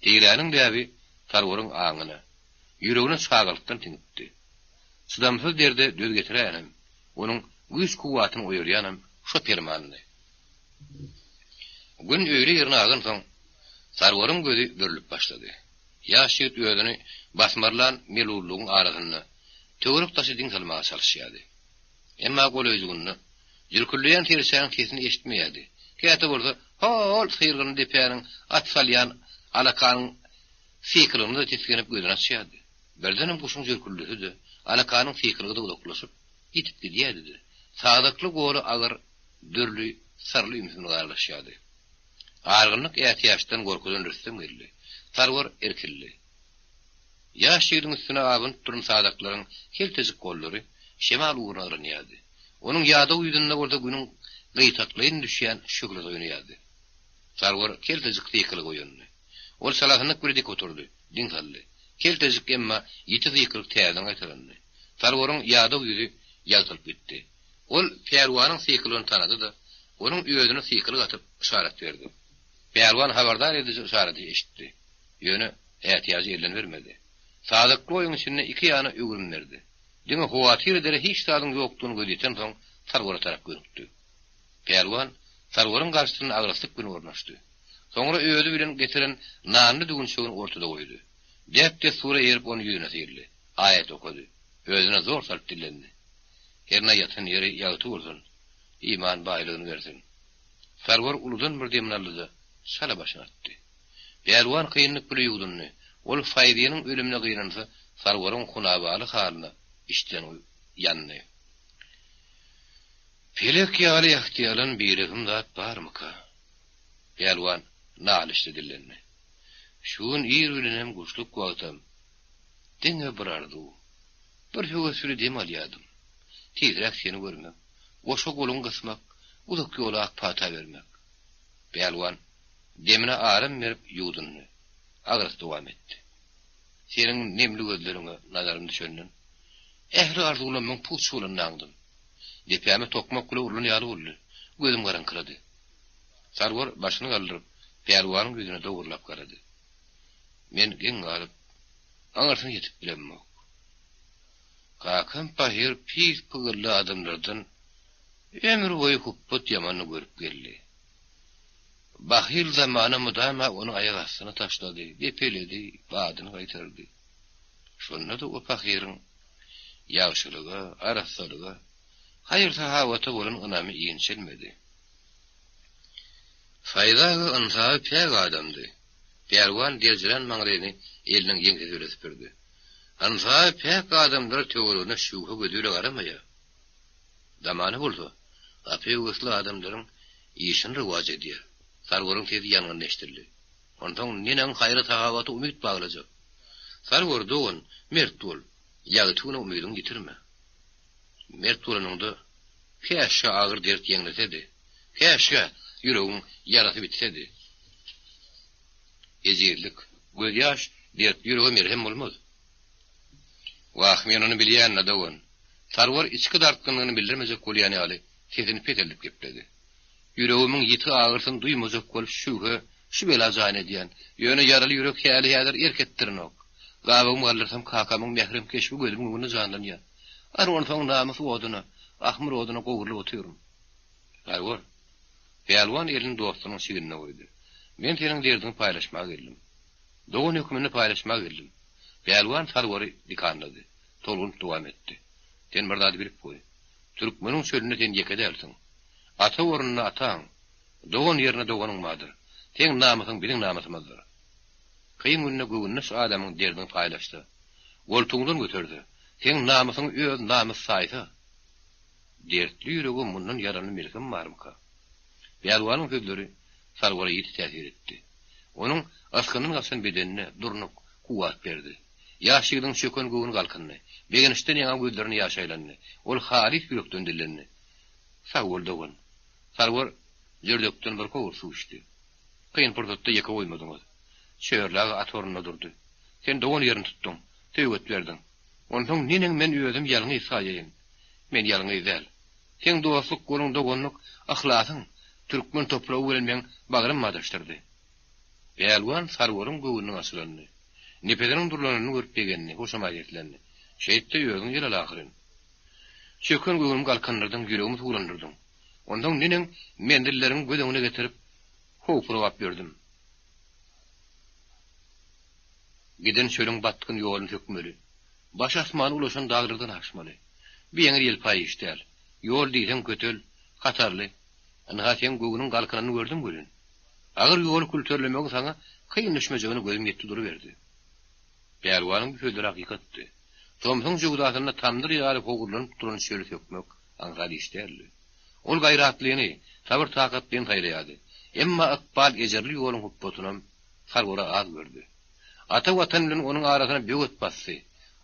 Tiräniň däbi Sarwaryň aňyna, ýüregine çagalykdan siňipdi. Çydamsyz derde döz getiräýenem, onuň güýç-kuwwatyny oýarýanam şo permandy. Gün öýle ýerine agansoň, Sarwaryň gözi börülip başlady. Ýaş ýigit özüni basmarlan melullygyň arasynda töwerek-daşa diň salmaga çalyşýardy. Emma golaýjygynda jürküldeýän serçäniň sesini eşitmeýärdi. Käte bolsa ho-ol syrgynly depäniň at salýan alakanyň sykylygyna-da tisginip gözüni açýardy. Birdenem guşuň jürküldisi-de, alakanyň sykylygy-da uzaklaşyp, ýitip gidýärdi-de, sazakly gola agyr, dürli, syrly ümsümlik aralaşýardy. Argynlyk ätiýaçdan gorkudan rüstem geldi. Sarwar irkildi. Ýaş ýigidiň üstüne abanyp duran sazaklaryň keltejik gollary şemal ugruna yranýardy. Onuň ýadaw ýüzünde bolsa günüň gytaklaýyn düşýän şöhlesi oýnaýardy. Sarwar keltejik sykylyga oýandy. Ol çalasynlyk bile dik oturdy, diň saldy. Keltejik emma ýiti sykylyk täzeden gaýtalandy. Sarwaryň ýadaw ýüzi ýagtylyp gitdi. Ol pälwanyň sykylygyny tanady-da, onuň özüne sykylyk atyp, yşarat berdi. Pälwan habardar ediji yşaraty eşitdi. Ýöne ätiýajy elden bermedi. Sazakly oýuň içinde iki ýana öwrüm berdi. Diňe howatyr edere hiç zadyň ýokdugyna gözi ýetensoň, Sarwara tarap gönükdi. Pälwan Sarwaryň garşysynda agraslyk bilen ornaşdy. Soňra özi bilen getiren nanly düwünçegini ortada goýdy. Däp-dessura eýerip ony ýüzüne syldy. Aýat okady. Özüne zor salyp dillendi. Hernä ýatan ýeri ýagty bolsun, iman baýlygyny bersin. Sarwar uludan bir demini aldy-da, çala başyny atdy. Pälwan kynlyk bile ýuwdundy. Ol Faýzynyň ölümine gynansa, Sarwaryň hunabaly halyna içden ýandy. Pelek ýaly ähtiýalan birehim zat barmyka? Pälwan nalyşly dillendi. Şu gün ir bilenem guşluk wagtam diňe bir arzuw, bir höwes bile dem alýadym. Tizräk seni görmek, goşa goluňy gysmak, uzak ýola ak pata bermek. Pälwan demine aram berip ýuwdundy. Agras dowam etdi. Seniň nemli gözleriňe nazarym düşenden, ähli arzuwlamyň puç bolanyny aňdym. Depäme tokmak bile urlan ýaly boldy. Gözüm garaňkyrady. Sarwar başyny galdyryp, pälwanyň ýüzüne dogurlap garady. Men geň galyp, aňyrsyna ýetip bilemok. Kakam pahyr pis pygylly adamlardan ömür boýy hupbat ýamanyny görüp geldi. Bahyl zamana mydama ony aýak astyna taşlady, depeledi, badyny gaýtardy. Şonda-da o pahyryň ýagşylyga, arassalyga, haýyr-sahawata bolan ynamy inçelmedi. Saýda aga ynsaby päk adamdy. Pälwan derjirän maňlaýyny eliniň ýeňsesi bilen süpürdi. Ynsaby päk adamlar töweregine şübhe gözi bile garamaýar. Zamana bolsa, gapy höwesli adamlaryň işini rowaç edýär. Sarwaryň sesi ýangynly eşidildi. Onsoň neneň haýra-sahawata umyt baglajak? Sarwar dogan, mert bol, ýagty güne umydyňy ýitirme. Mert bolanyňda, käşgä agyr dert ýeňlesedi, käşgä ýüregiň ýarasy bitsedi. Ejizlik, gözýaş dertli ýürege merhem bolmaz. Wah, men ony bilýän-le, dogan. Sarwar içki dartgynlygyny bildirmejek bolýan ýaly, sesini peseldip gepledi. Ýüregimiň ýiti agyrsyny duýmajak bolup şübhe, şu bela jaýyny edýän. Ýöne ýaraly ýürek häli-häzir erk etdirenok. Gabagymy galdyrsam kakamyň mährem keşbi gözümiň öňünde janlanýar. Ar onsoň namys oduna, ahmyr oduna gowrulyp otyryn. Sarwar. Pälwan elini dostunyň çignine goýdy. Men seniň derdiňi paýlaşmaga geldim. Dogan hökmünde paýlaşmaga geldim. Pälwan Sarwary dikanlady. Tolgunyp dowam etdi. Sen bir zady bilip goý. Türkmeniň çölünde sen ýeke dälsiň. Ata ornunda ataň, dogan ýerine doganyň bardyr. Seň namysyň biziň namysymyzdyr. Kyn günde göwündeş adamyň derdiňi paýlaşsa, goltugyňdan göterse, seň namysyňy öz namysy saýsa, dertli ýürege mundan ýaranly melhem barmyka? Pälwanyň sözleri Sarwara ýiti täsir etdi. Onuň ysgyndan gaçan bedenine durnuk, kuwwat berdi. Ýaş ýigidiň çöken göwni galkyndy. Begençden ýaňa gözlerine ýaş aýlandy. Ol halys ýürekden dillendi. Sag bol, dogan. Sarwar jürdekden bir kowur suw içdi. Kyn pursatda ýeke goýmadyňyz. Çörli aga at ornunda durdy. Sen dogan ýerini tutduň. Söwet berdiň. Onsoň neneň men özüm ýalňyz saýaýyn? Men ýalňyz däl. Seň dostluk goluň doganlyk yhlasyň türkmen topragy bilen meň bagrym badaşdyrdy. Pälwan Sarwaryň göwnüniň açylanyny, nepesiniň durlanyny görüp begendi, hoşamaý seslendi. Şeýt-de özüň gel al ahyryn. Çöken göwnümi galkyndyrdyň, ýüregimi suwlandyrdyň. Onsoň neneň menzilleriňi göz öňüne getirip, howpurgap ýördüm. Giden çölüň batgyn ýoluny sökmeli. Başy asmana ulaşan daglardan aşmaly. Bu ýeňil-ýelpaý iş däl. Ýol diýseň kötel, hatarly. Ynha, seň göwnüň galkynanyny gördüm welin, agyr ýoly külterlemegiň saňa kyn düşmejegine gözüm ýetdi duruberdi. Pälwanyň bu sözleri hakykatdy. Tomsuň jöwzasynda tamdyr ýaly howurlanyp duran çöli sökmek aňsat iş däldi. Ol gaýratlyny, sabyr-takatlyny saýlaýardy. Emma ykbal ejirli ýoluň hupbatynam Sarwara az gördi. Ata Watan bilen onuň arasyna böwet basdy.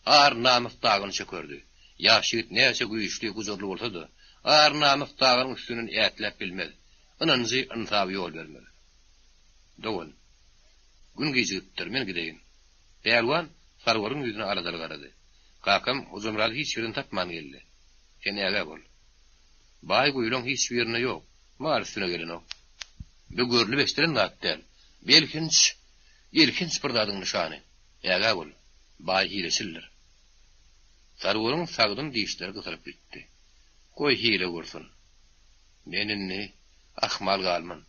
Ar-namys dagyny çökerdi. Ýaş ýigit näçe güýçli, gujurly bolsa-da, ar-namys dagynyň üstünden ätläp bilmez. Ynanjy, ynsaby ýol bermez. Dogan, gün gijigipdir, men gideýin. Pälwan Sarwaryň ýüzüne aladaly garady. Kakam Hojamyrady hiç ýerden tapman geldi. Sen ägä bol. Baý guýulaň hiç birinde ýok. Mal üstüne gelenok. Bu görlüp-eşdilen zat däl. Belkinç, elhenç bir zadyň nyşany. Ägä bol, baý hileçildir. Sarwaryň sagdyn dişleri gysylyp gitdi. Goý hile gursun. Men indi ahmal galman.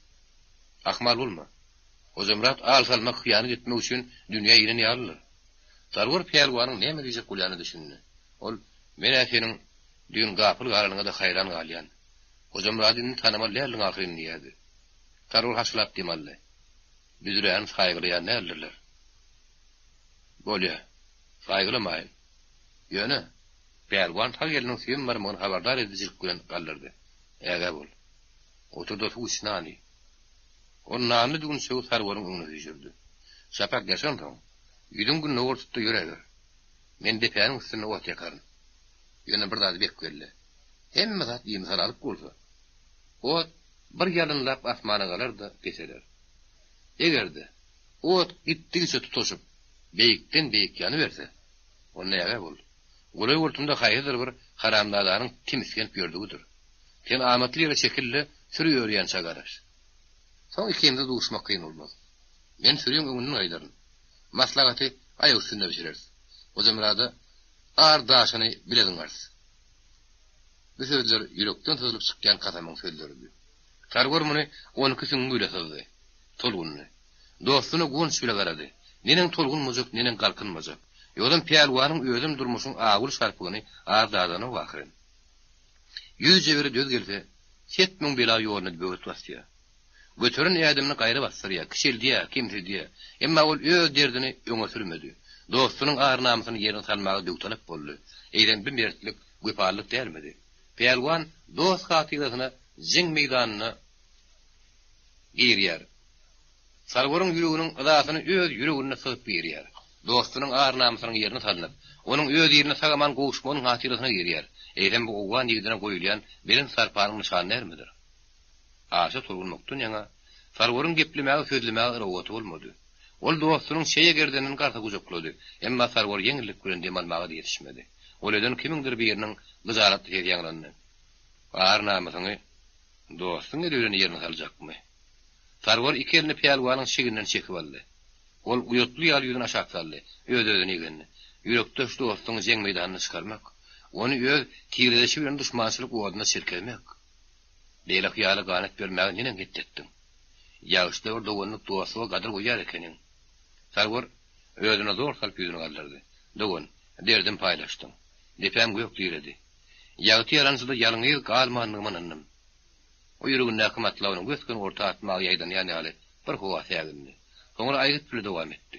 Ahmal bolma. Hojamyrat al salmak, hyýanat etmek üçin dünýä inen ýalydyr. Sarwar pälwanyň näme diýjek bolýanyna düşündi. Ol, Men-ä seniň düýn gapyl galanyňa-da haýran galýan. Hojamyrady indi tanamaly däldiň ahyryn diýýärdi. Sarwar haşlap dem aldy. Büdräni saýgylaýan däldirler. Bolýa. Gaýgylamaýyn. Ýöne, pälwan sag eliniň süýem barmagyny habardar edijilik bilen galdyrdy. Ägä bol. Otur-da suw iç, nan iý. Ol nanly düwünçegi Sarwaryň öňüne süýşürdi. Şapak ýaşansoň, ýüzüň gündogar tut-da ýöräber. Men depäniň üstünde ot ýakaryn. Ýöne bir zady bek belle. Hemme zat imisalalyk bolsa, ot bir ýalynlap asmana galar-da peseler. Eger-de, ot gitdigiçe tutaşyp, beýikden-beýik ýanyberse, onda ägä bol. Golaý-goltumda haýsydyr bir haramzadanyň timisgenip ýördügidir. Sen amatly ýere çekil-de, süri örýänçä garaş. Soň ikimize duşmak kyn bolmaz. Men süriň öňünden gaýdaryn. Maslahaty aýak üstünde bişireris. Hojamyrada ar daşyny bile zyňarys. Bu sözler ýürekden syzylyp çykýan kasamyň sözleridi. Sarwar muny onki süňňi bile syzdy. Tolgundy. Dostuna guwanç bile garady. Neneň tolgunmajak, neneň galkynmajak. Ýogsam pälwanyň özem durmuşyň awyly şarpygyny az dadanok ahyryn. Ýüz jebire döz gelse, set müň bela ýoluna böwet basýar. Göteren ädimini gaýra basdyrýar, kiçeldýär, kemsidýär. Emma ol öz derdini öňe sürmedi. Dostunyň ar-namysyny ýerine salmaga döwtalap boldy. Eýsem bu mertlik, wepalylyk dälmidi? Pälwan dost hatyrasyna jeň meýdanyna girýär. Sarwaryň ýüreginiň yzasyny öz ýüreginde syzyp girýär. Dostunyň ar-namysynyň ýerine salnyp, onuň öz iline sag-aman gowuşmagynyň hatyrasyna girýär. Eýsem bu owgan ýigidine goýulýan belent sarpanyň nyşany dälmidir? Aşa tolgunmakdan ýaňa Sarwaryň geplemäge, sözlemäge yrowaty bolmady. Ol dostunyň çeýe gerdenini garsa gujaklady. Emma Sarwar ýeňillik bilen dem almaga-da ýetişmedi. Golaýdan kimiňdir biriniň gyjalatly sesi ýaňlandy. Ar-namysyňy dostuň eli bilen ýerine saljakmy? Sarwar iki elini pälwanyň çigninden çekip aldy. Ol uýatly ýaly ýüzüni aşak saldy, öz-özüne igendi. Ýürekdeş dostuňy jeň meýdanyna çykarmak, ony öz tiredeşi bilen duşmançylyk oduna çirkezmek. Beýle hyýala ganat bermäge neneň hetdi etdiň? Ýagşyda bir doganlyk dostluga gadyr goýýar ekeniň. Sarwar özüne zor salyp ýüzüni galdyrdy. Dogan, derdim paýlaşdyň. Depäm gök diredi. Ýagty ýalançyda ýalňyz galmandygyma ynandym. O ýüregindäki matlabyny gös-göni orta atmaga ýaýdanýan ýaly bir howa sägindi. Soňra aýgyt bile dowam etdi.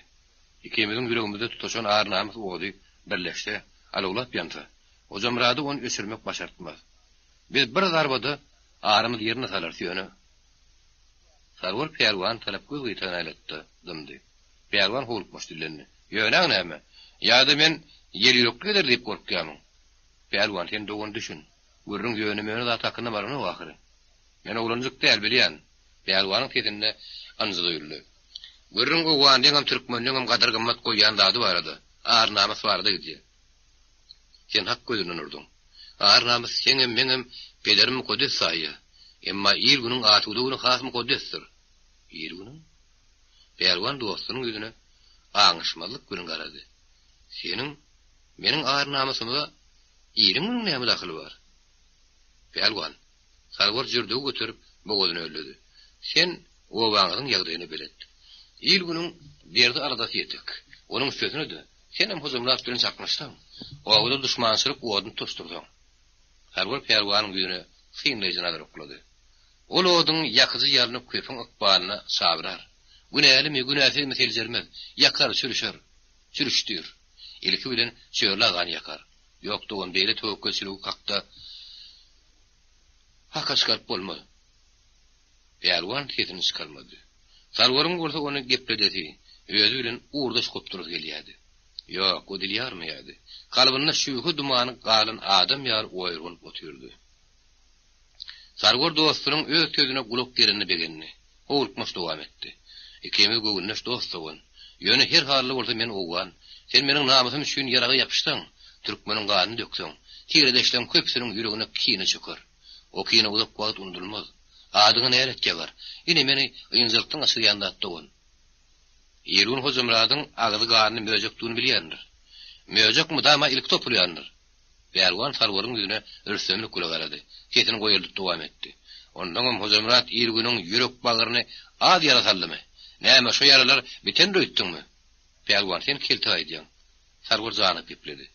Ikimiziň ýüregimizde tutaşan ar-namys ody birleşse, alawlap ýansa, Hojamyrada ony öçürmek başartmaz. Biz bir zarbada arymyzy ýerine salarys, ýöne. Sarwar pälwan tarap göz gyýtagyny aýlatdy-da, dymdy. Pälwan howlukmaç dillendi. Ýöneň näme? Ýa-da men ýelýüreklik eder diýip gorkýamyň? Pälwan, sen dogan düşün. Gürrüň ýöne-möne zat hakynda baranok ahyry. Men oglanjyk däl, bilýän. Pälwanyň sesinde ynjy duýuldy. Gürrüň owganlyňam, türkmenliňem gadyr-gymmat goýýan zady barada, ar-namys barada gidýär. Sen hak gözünden urduň. Ar-namys seňem, meňem pederim mukaddes saýýar. Emma il-günüň asuda güni has mukaddesdir. Il-günüň? Pälwan dostunyň ýüzüne aňyşmazlyk bilen garady. Seniň meniň ar-namysymyza iliň günüň näme dahyly bar? Pälwan, Sarwar jürdügi göterip, bogazyny ölledi. Sen obaňyzyň ýagdaýyna belet. Il-günüň derdi-aladasy ýetik. Onuň üstesine-de, senem Hojamyrat bilen çaknyşsaň, obada duşmançylyk oduny tutaşdyrsaň. Sarwar pälwanyň ýüzüne synlaýjy nazar oklady. Ol oduň ýakyjy ýalny köpüň ykbalyna çabrar. Günälimi, günäsizmi seljermez, ýakar, çürüşer. Çürüşdir. Ilki bilen Çörli agany ýakar. Ýok dogan, beýle töwekgelçiligi hakda haka çykaryp bolmaz. Pälwan sesini çykarmady. Sarwaryň bolsa ony gepledesi, özi bilen ugurdaş gopdurasy gelýärdi. Ýok, o dil ýarmaýardy. Kalbynda şübhe dumany galan adam ýaly oýurganyp otyrdy. Sarwar dostunyň öz sözüne gulak gerenine begendi. Howlukmaç dowam etdi. Ikimiz göwündeş dost-dogan. Ýöne her halda bolsa men owgan. Sen meniň namysym üçin ýaraga ýapyşsaň, türkmeniň ganyny dökseň, tiredeşleň köpüsiniň ýüregine kine çöker. O kine uzak wagt unudylmaz. Adyňa nälet ýagar. Ine, meni ynjalykdan gaçyrýan zat dogan. Irgün Hojamyradyň agzy ganly möjekdigini bilýändir. Möjek mydama ilki topulýandyr. Pälwan Sarwaryň ýüzüne rüstemlik bile garady. Sesini goýaldyp dowam etdi. Onsoňam Hojamyrat Irgüniň ýürek-bagryny az ýara saldymy? Näme, şo ýaralar bitendir öýtdüňmi? Pälwan, sen kelte gaýdýaň. Sarwar janyp gepledi.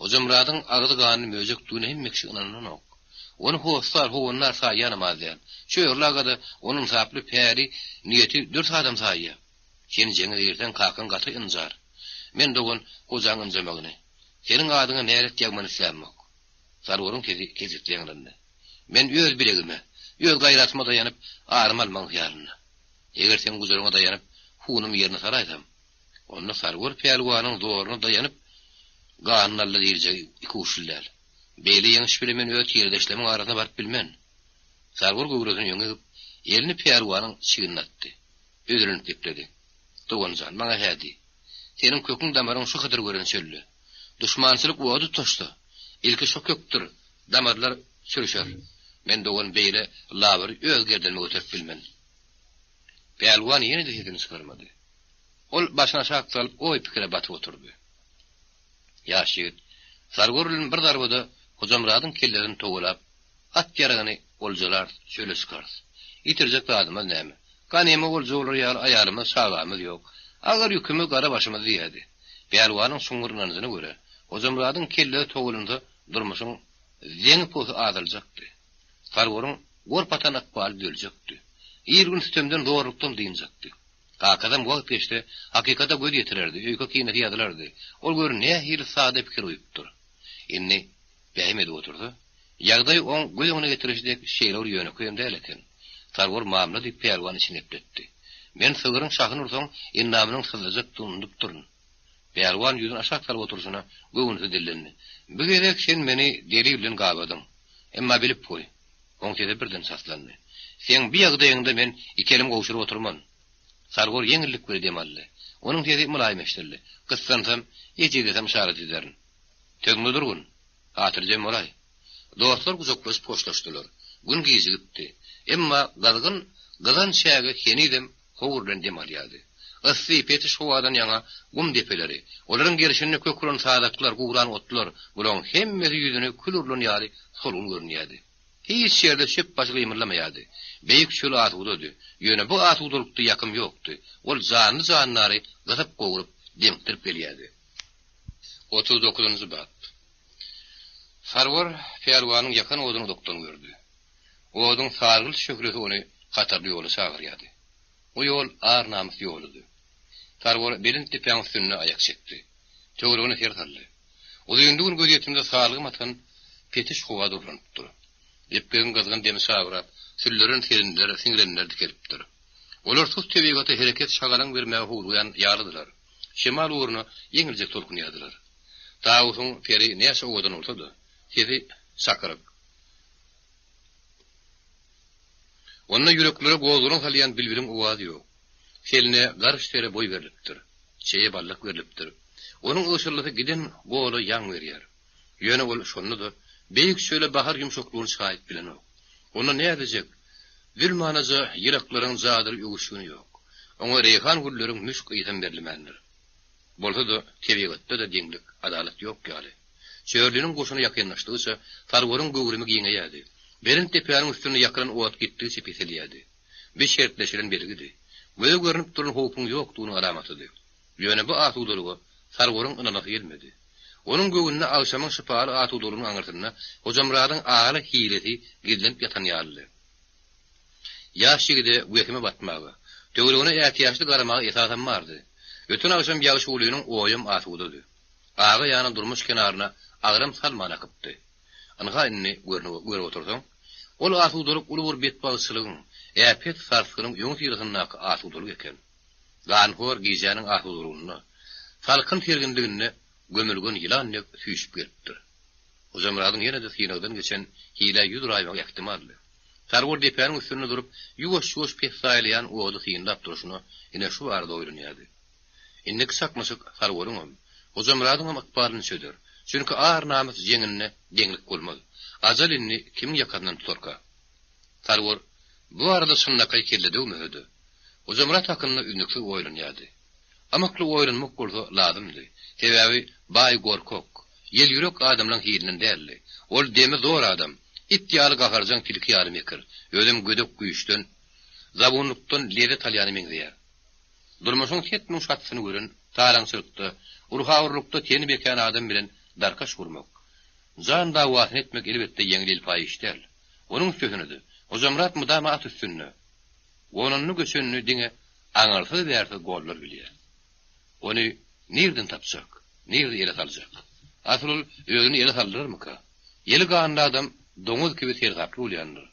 Hojamyradyň agzy ganly möjekdigine hemme kişi ynananok. Ony hossar, howandar saýýanam az däl. Çörli aga-da ony ynsaply, päli, niýeti dürs adam saýýar. Sen jeňe girseň, kakaň gaty ynjar. Men dogan gojaň ynjamagyny, seniň adyňa nälet ýagmany islämok. Sarwaryň sesi kejirtli ýaňlandy. Men öz bilegime, öz gaýratyma daýanyp, arymy almagyň hyýalynda. Eger seň gujaryňa daýanyp, hunumy ýerine salaýsam, onda Sarwar pälwanyň zoruna daýanyp, ganyny aldy diýiljegi ikuçly däl. Beýle ýeňiş bilen men öz tiredeşlerimiň arasyna baryp bilmen. Sarwar göwresini öňe egip, elini pälwanyň çignine atdy. Özelenip gepledi. Dogan jan, maňa hä diý. Seniň köküň-damaryň şu Hydyr gören çölde. Duşmançylyk ody tutaşsa, ilki şo kökdür, damarlar çürüşer. Men dogan beýle labyry öz gerdenime göterip bilmen. Pälwan ýene-de sesini çykarmady. Ol başyny aşak salyp oý-pikire batyp oturdy. Ýaş ýigit Sargor bilen bir zarbada Hojamyradyň kellesini togalap, at-ýaragyny oljalarys, çöle çykarys. Ýitirjek zadymyz näme? Ganyma olja bolar ýaly aýalymyz, çagamyz ýok. Agyr ýükümiz gara başymyz diýýärdi. Pälwanyň çuňňur ynanjyna görä, Hojamyradyň kellesi togalansa durmuşyň zeňi-posy azaljakdy. Sargoryň gorp atan ykbaly düzeljekdi. Il-gün sütemden, zorlukdan dynjakdy. Kakasam wagt geçse, hakykata göz ýetirerdi, öýke-kinesi ýazylardy. Ol gör nähili sada pikir uýupdyr. Indi pähim edip otursa, ýagdaý oň göz öňüne getirişi dek şeýle bir ýönekeýem däl eken. Sarwar mamla diýip pälwan içini gepletdi. Men sygryň şahyny ursaň, endamynyň syzlajakdygyny unudupdyryn. Pälwan ýüzüni aşak salyp oturyşyna göwünsiz dillendi. Bu gezek sen meni delil bilen gabadyň. Emma bilip goý, Oň sesi birden çaslandy. Seň bi ýagdaýyňda men iki elim gowşuryp oturman. Sargor ýeňillik bile dem aldy. Onuň sesi mylaýym eşidildi. Gyssansam, ejizlesem yşarat ederin. Sözüňde durgun. Hatyrjem bolaý. Dostlar gujaklaşyp hoşlaşdylar. Gün gijigipdi. Emma gyzgyn gyzan çäge henizem howur bilen dem alýardy. Yssy, petiş howadan ýaňa gum depeleri, olaryň gerşinde kök uran sazaklar, guran otlar, bularyň hemmesi ýüzüne kül urlan ýaly solgun görünýärdi. Hiç ýerde çöp başy gymyldamaýardy. Beýik çöl asudady. Ýöne bu asudalykda ýakym ýokdy. Ol janly-jandary gysyp-gowrup, demikdirip gelýärdi. 39-njy bap. Sarwar pälwanyň ýakan oduny uzakdan gördi. Oduň sargylt şöhlesi ony hatarly ýola çagyrýardy. Bu ýol ar-namys ýoludy. Sarwar belent depäň üstünde aýak çekdi. Töweregine ser saldy. Uzynly gün gözýetimde salgym atan petiş howa durlanypdyr. Epgegiň gyzgyn demi çabrap, sülleren serinler, siňrenler dikelipdir. Olar sus tebigata hereket-şagalaň bermäge howlugýan ýalydylar. Şemal ugruna ýeňiljek tolkunýardylar. Tawusyň peri näçe owadan bolsa-da, sesi çakyryk. Onda ýüreklere gozgalaň salýan bilbiliň owazy ýok. Seline garyş sere boý berlipdir. Çeýe baldak berlipdir. Onuň ygşyldysy giden gola ýaň berýär. Ýöne ol şonda-da beýik çöle bahar ýumşaklygyny çaýyp bilenok. Onda näzijek, zülmanaja ýylaklaryň jadyly öwüşgini ýok. Oňa reýhan gülleriň müşk ysam berilmändir. Bolsa-da, tebigatda-da deňlik, adalat ýok ýaly. Çörliniň goşuny ýakynlaşdygyça, Sarwaryň göwrümi giňeýärdi. Belent depäniň üstünde ýakylan ot gitdigiçe peselýärdi. Bir şertleşilen belgidi. Göze görnüp duran howpuň ýokdugynyň alamatydy. Ýöne bu asudalyga Sarwaryň ynanasy gelmedi. Onuň göwnüne agşamyň şypaly asudalygynyň aňyrsynda Hojamyradyň agyly hilesi gizlenip ýatan ýalydy. Ýaş ýigide wehime batmaga, töweregine ätiýaçly garamaga esasam bardy. Öten agşam Ýagşygulynyň oýam asudady. Aga ýana durmuş kenaryna agram salman akypdy. Ynha indi görüp otursaň, ol asudalyk uly bir betbagtçylygyň, äpet sarsgynyň öňüsyrasyndaky asudalyk eken. Ganhor gijäniň asudalygynda, salkyn serginliginde gömülgen ýylan dek süýşüp gelipdir. Hojamyradyň ýene-de synagdan geçen hilä ýüz uraýmagy ähtimaldy. Sarwar depäniň üstünde durup, ýuwaş-ýuwaş pessaýlaýan ody synlap durşuna ine şu barada oýlanýardy. Indiki çaknyşyk Sarwaryňam, Hojamyradyňam ykbalyny çözer. Çünki ar-namys jeňinde deňlik bolmaz. Ajal indi kimiň ýakasyndan tutarka? Sarwar bu barada çynlakaý kelle döwmese-de, Hojamyrat hakynda üznüksiz oýlanýardy. Ymykly oýlanmak bolsa lazymdy. Sebäbi baý gorkak, ýelýürek adamlaň hilinden däldi. Ol demi zor adam, it ýaly gaharjaň tilki ýaly mekir, özem gödek güýçden, zabunlykdan lezzet alýana meňzeýär. Durmuşyň set-müň şatysyny gören, talaňçylykda, urha-urlukda teni bekän adam bilen darkaş gurmak, jan dawasyny etmek elbetde ýeňil-elpaý iş däl. Onuň üstesine-de, Hojamyrat mydama at üstünde. Gonanyny-göçenini diňe aňyrsyz-bärsiz gollar bilýär. Ony. Nirden tapjak? Nirde ele saljak? Asyl ol özüni ele saldyrarmyka? Eli ganly adam doňuz kibi seresaply bolýandyr.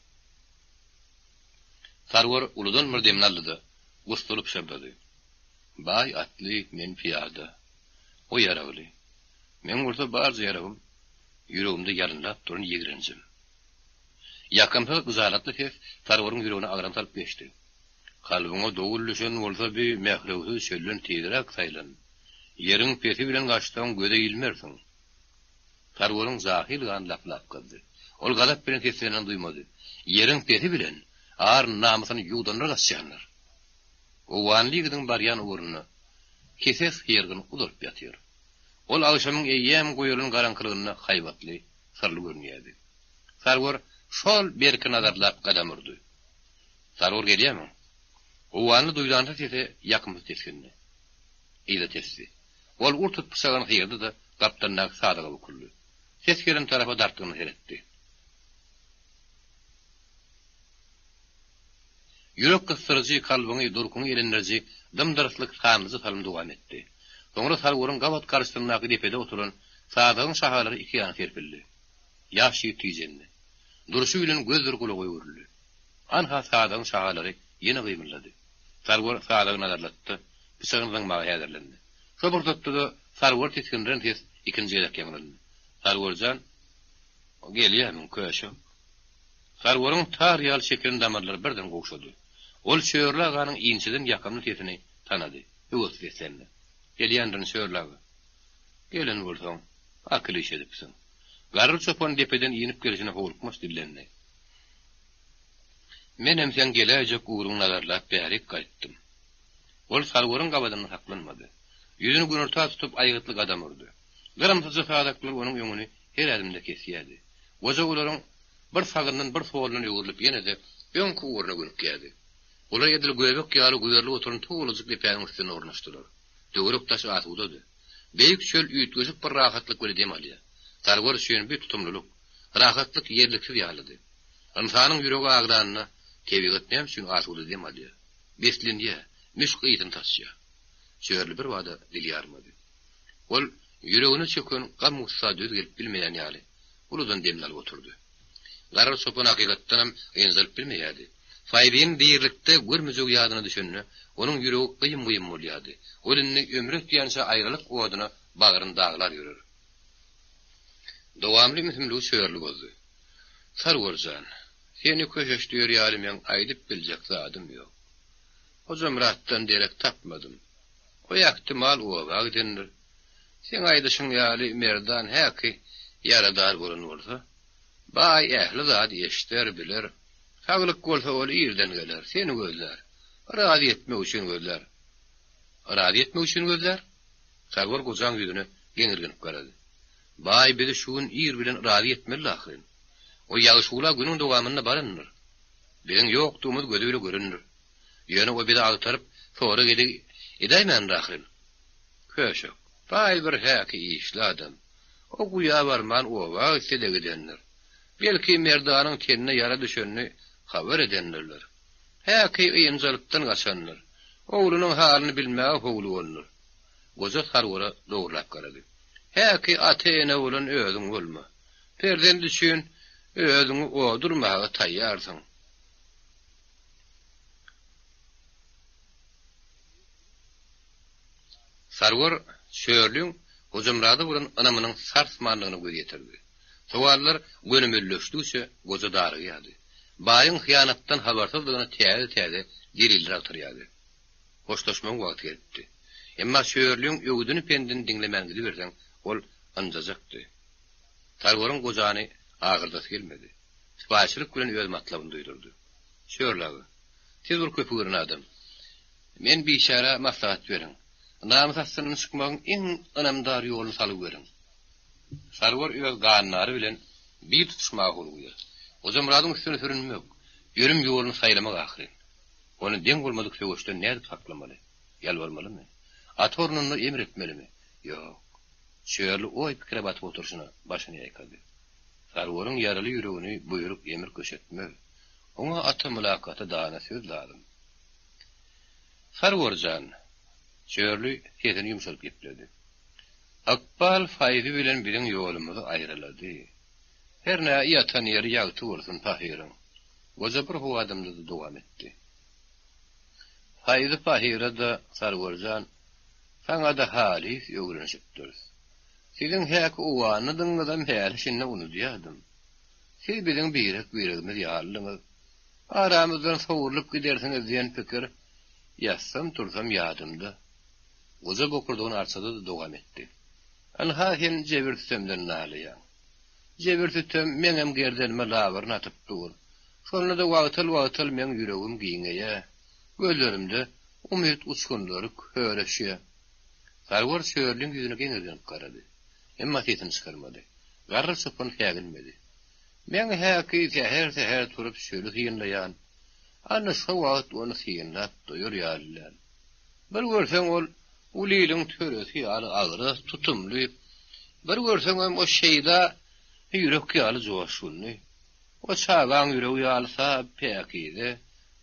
Sarwar uludan bir demini aldy-da, gussaly pyşyrdady. Baý atly, men pyýada. O ýaragly. Meň bolsa barja ýaragym ýüregimde ýalynlap duran ýigrenjim. Ýakymsyz gyjalatly ses Sarwaryň ýüregine agram salyp geçdi. Kalbyňa dowul düşen bolsa bi mährewsiz çölden tizräk saýlan. Ýeriň pesi bilen gaçsaň göze ilmersiň. Sarwaryň jahyl gany laplap gyzdy. Ol gazap bilen seslenenini duýmady. Ýeriň pesi bilen ar-namysyny ýuwdanlar gaçýandyr. Owganly ýigidiň barýan ugrunda kese syrgyn uzalyp ýatyr. Ol agşamyň eýýäm goýalan garaňkylygynda haýbatly, syrly görünýärdi. Sarwar şol berki nazarlap gadam urdy. Sarwar gelýärmiň? Owganly duýdansyz sese ýakymsyz tisgindi. Yza tesdi. Ol ur-tut pyçagyny sygyrdy-da, gapdalyndaky sazaga bukuldy. Ses gelen tarapa dartgynly seretdi. Ýürek gysdyryjy, kalbyňy, durkuňy elendiriji dym-dyrslyk sanlyja salym dowam etdi. Soňra Sarwaryň gabat garşysyndaky depede oturan sazagyň şahalary iki ýana serpildi. Ýaş ýigit tijendi. Durşy bilen gözdür gulaga öwrüldi. Anha sazagyň şahalary ýene gymyldady. Sarwar sazagy nazarlatdy, pyçagyny zyňmaga häzirlendi. Şo pursatda-da Sarwary tisgindiren ses ikinji gezek ýaňlandy. Sarwar jan, gelýärmiň, köşek? Sarwaryň tar ýaly çekilen damarlary birden gowşady. Ol Çörli aganyň inçeden ýakymly sesini tanady. Höwesli seslendi. Gelýändirin, Çörli aga. Gelen bolsaň, akyl iş edipsiň. Garry çopan depeden inip gelşine howlukmaç dillendi. Menem seň geläýjek ugruňy nazarlap bärik gaýtdym. Ol Sarwaryň gabadynda saklanmady. Ýüzüni günorta tutup aýgytly gadam urdy. Gyrymsyja sazaklar onuň öňüni her ädimde kesýärdi. Goja olaryň bir sagyndan, bir solundan öwrülip ýene-de öňki ugruna gönükýärdi. Olar edil göbek ýaly güberilip oturan towlajyk depäniň üstünde ornaşdylar. Töwerek-daş asudady. Beýik çöl üýtgeşik bir rahatlyk bilen dem alýar. Sarwar üçin bu tutumlylyk, rahatlyk ýerliksiz ýalydy. Ynsanyň ýüregi agyranda tebigat näme üçin asuda dem alýar, beslenýär, müşk ysyny saçýar? Çörli birbada dil ýarmady. Ol ýüregine çöken gam-gussa döz gelip bilmeýän ýaly, uludan demini alyp oturdy. Garry çopan hakykatdanam ynjalyp bilmeýärdi. Faýzynyň dirilikde görmejegi ýadyna düşende, onuň ýüregi gyýym-gyýym bolýardy. Ol indi ömri ötýänçä aýralyk oduna bagryny daglar ýörer. Dowamly ümsümligi Çörli bozdy. Sarwar jan, seni köşeşdirer ýaly meň aýdyp biljek zadym ýok. Hojamyratdan derek tapmadym. O ähtimal oba gidendir. Seň aýdyşyň ýaly Merdan häki ýaradar bolan bolsa, baý ähli zady eşder, biler. Saglyk bolsa ol irden geler, seni gözlär. Razy etmek üçin gözlär. Razy etmek üçin gözlär? Sarwar gojaň ýüzüne geňirgenip garady. Baý bizi şu gün ir bilen razy etmelidi ahyryn. O Ýagşygula günüň dowamynda barandyr. Biziň ýokdugymyzy gözi bile görendir. Ýöne o bizi agtaryp, sorag-ideg edäýmändir ahyryn. Köşek, baý bir häki işli adam. O guýa barman oba gitse-de gidendir. Belki Merdanyň tenine ýara düşenini habar edendirler. Häki ynjalykdan gaçandyr. Oglunyň halyny bilmäge howlugandyr. Goja Sarwara dogrulap garady. Häki ata-ene bolan özüň bolma. Perzent üçin özüňi oda urmaga taýýarsyň. Sarwar Çörlüň Hojamyrada bolan ynamynyň sarsmandygyna göz ýetirdi. Sowallar gönümelleşdigiçe goja darygýardy. Baýyň hyýanatdan habarsyzdygyna täze-täze deliller agtarýardy. Hoşlaşmagyň wagty gelipdi. Emma Çörlüň öwüdini-pendini diňlemän gidiberseň, ol ynjajakdy. Sarwaryň gojany agyrdasy gelmedi. Sypaýyçylyk bilen öz matlabyny duýdurdy. Çörli aga, siz bir köpi gören adam. Men biçärä maslahat beriň. Namys astyndan çykmagyň iň ynamdar ýoluny salgy beriň. Sarwar öz gandary bilen bil tutuşmaga howlugýar. Hojamyradyň üstüne sürünmek, ölüm ýoluny saýlamak ahyryn. Ony deň bolmadyk söweşden nädip saklamaly? Ýalbarmalymy? Ata ornunda emr etmelimi? Ýok. Çörli oý-pikire batyp oturyşyna başyny ýaýkady. Sarwaryň ýaraly ýüregini buýruk-emir köşetmez. Oňa ata mylakaty dana söz lazym. Sarwar jan! Çörli sesini ýumşadyp gepledi. Ykbal Faýzy bilen biziň ýolumyzy aýralady. Hernä ýatan ýeri ýagty bolsun pahyryň. Goja bir howadymda-da dowam etdi. Faýzy pahyra-da, Sarwar jan, saňa-da halys öwrenişipdiris. Siziň häki owanydygyňyzam häli-şindi unudýardym. Siz biziň birek-biregimiz ýalydyňyz. Aramyzdan sowrulyp gidersiňiz diýen pikir ýatsam-tursam ýadymda. Goja bokurdagyny arçady-da dowam etdi. Ynha sen jebir-sütemden nalaýaň. Jebir-sütem meňem gerdenime labyryny atyp dur. Şonda-da wagtal-wagtal meň ýüregim giňeýä, gözlerimde umyt uçgunlary köreşýä. Sarwar Çörliň ýüzüne geňirgenip garady. Emma sesini çykarmady. Garry çopan säginmedi. Meň häki säher-säher turup çöli synlaýan. Ana şo wagt ony synlap doýar ýaly däl. Bir görseň ol uly iliň töresi ýaly agras, tutumly. Bir görseňem o şeýda ýürek ýaly joşgunly. O çagaň ýüregi ýaly sap, päkize,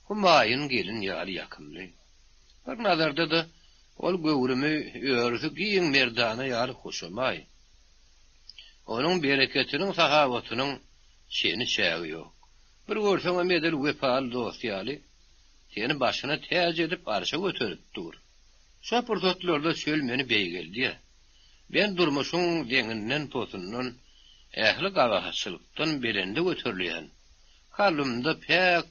humaýyn gelin ýaly ýakymly. Bir nazarda-da ol göwrümi, örüsi giň merdana ýaly hoşamaý. Onuň bereketiniň, sahawatynyň çeni-çägi ýok. Bir görseňem edil wepaly dost ýaly, seni başyna täç edip arşa göterip dur. Şo pursatlarda çöl meni beýgeldýär. Men durmuşyň deňinden-posundan, ähli gabahatçylykdan belende göterilýän. Kalbymda päk,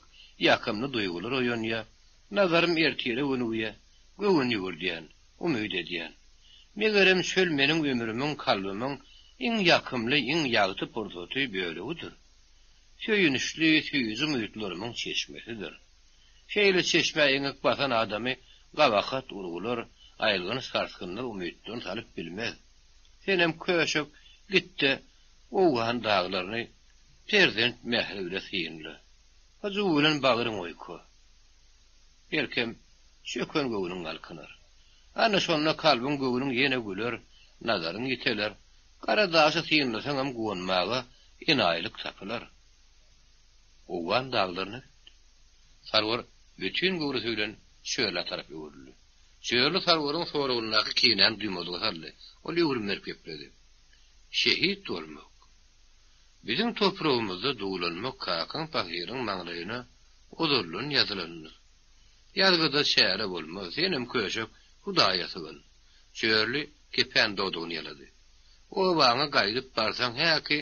ýakymly duýgular oýanýar, nazarym ertire gönügýär, göwün ýüwürdýän, umyt edýän. Megerem çöl meniň ömrümiň, kalbymyň iň ýakymly, iň ýagty pursaty, bölegidir. Söýünçli, süýji umytlarymyň çeşmesidir. Şeýle çeşmä eňek basan adamy gabahat urgular, aýylganç sarsgynlar umytdan salyp bilmez. Senem köşek, git-de, owgan daglaryny perzent mähri bile synla. Hyjuw bilen bagryň oýka. Belkem, çöken göwnüň galkynar. Ana şonda kalbyň göwnüň ýene güler, nazaryň ýiteler. Gara daşy synlasaňam guwanmaga enaýylyk tapylar. Owgan daglaryna gitdi. Sarwar bütin göwresi bilen Çörlä tarap öwrüldi. Çörli Sarwaryň soragyndaky kinäni duýmazlyga saldy. Ol öwrüm berip gepledi. Şehit bolmak. Biziň topragymyzda duwlanmak kakaň pahyryň maňlaýyna ozaldan ýazylandyr. Ýazgyda çäre bolmaz, senem köşek, Hudaýa sygyn. Çörli kepän dodagyny ýalady. Obaňa gaýdyp barsaň häki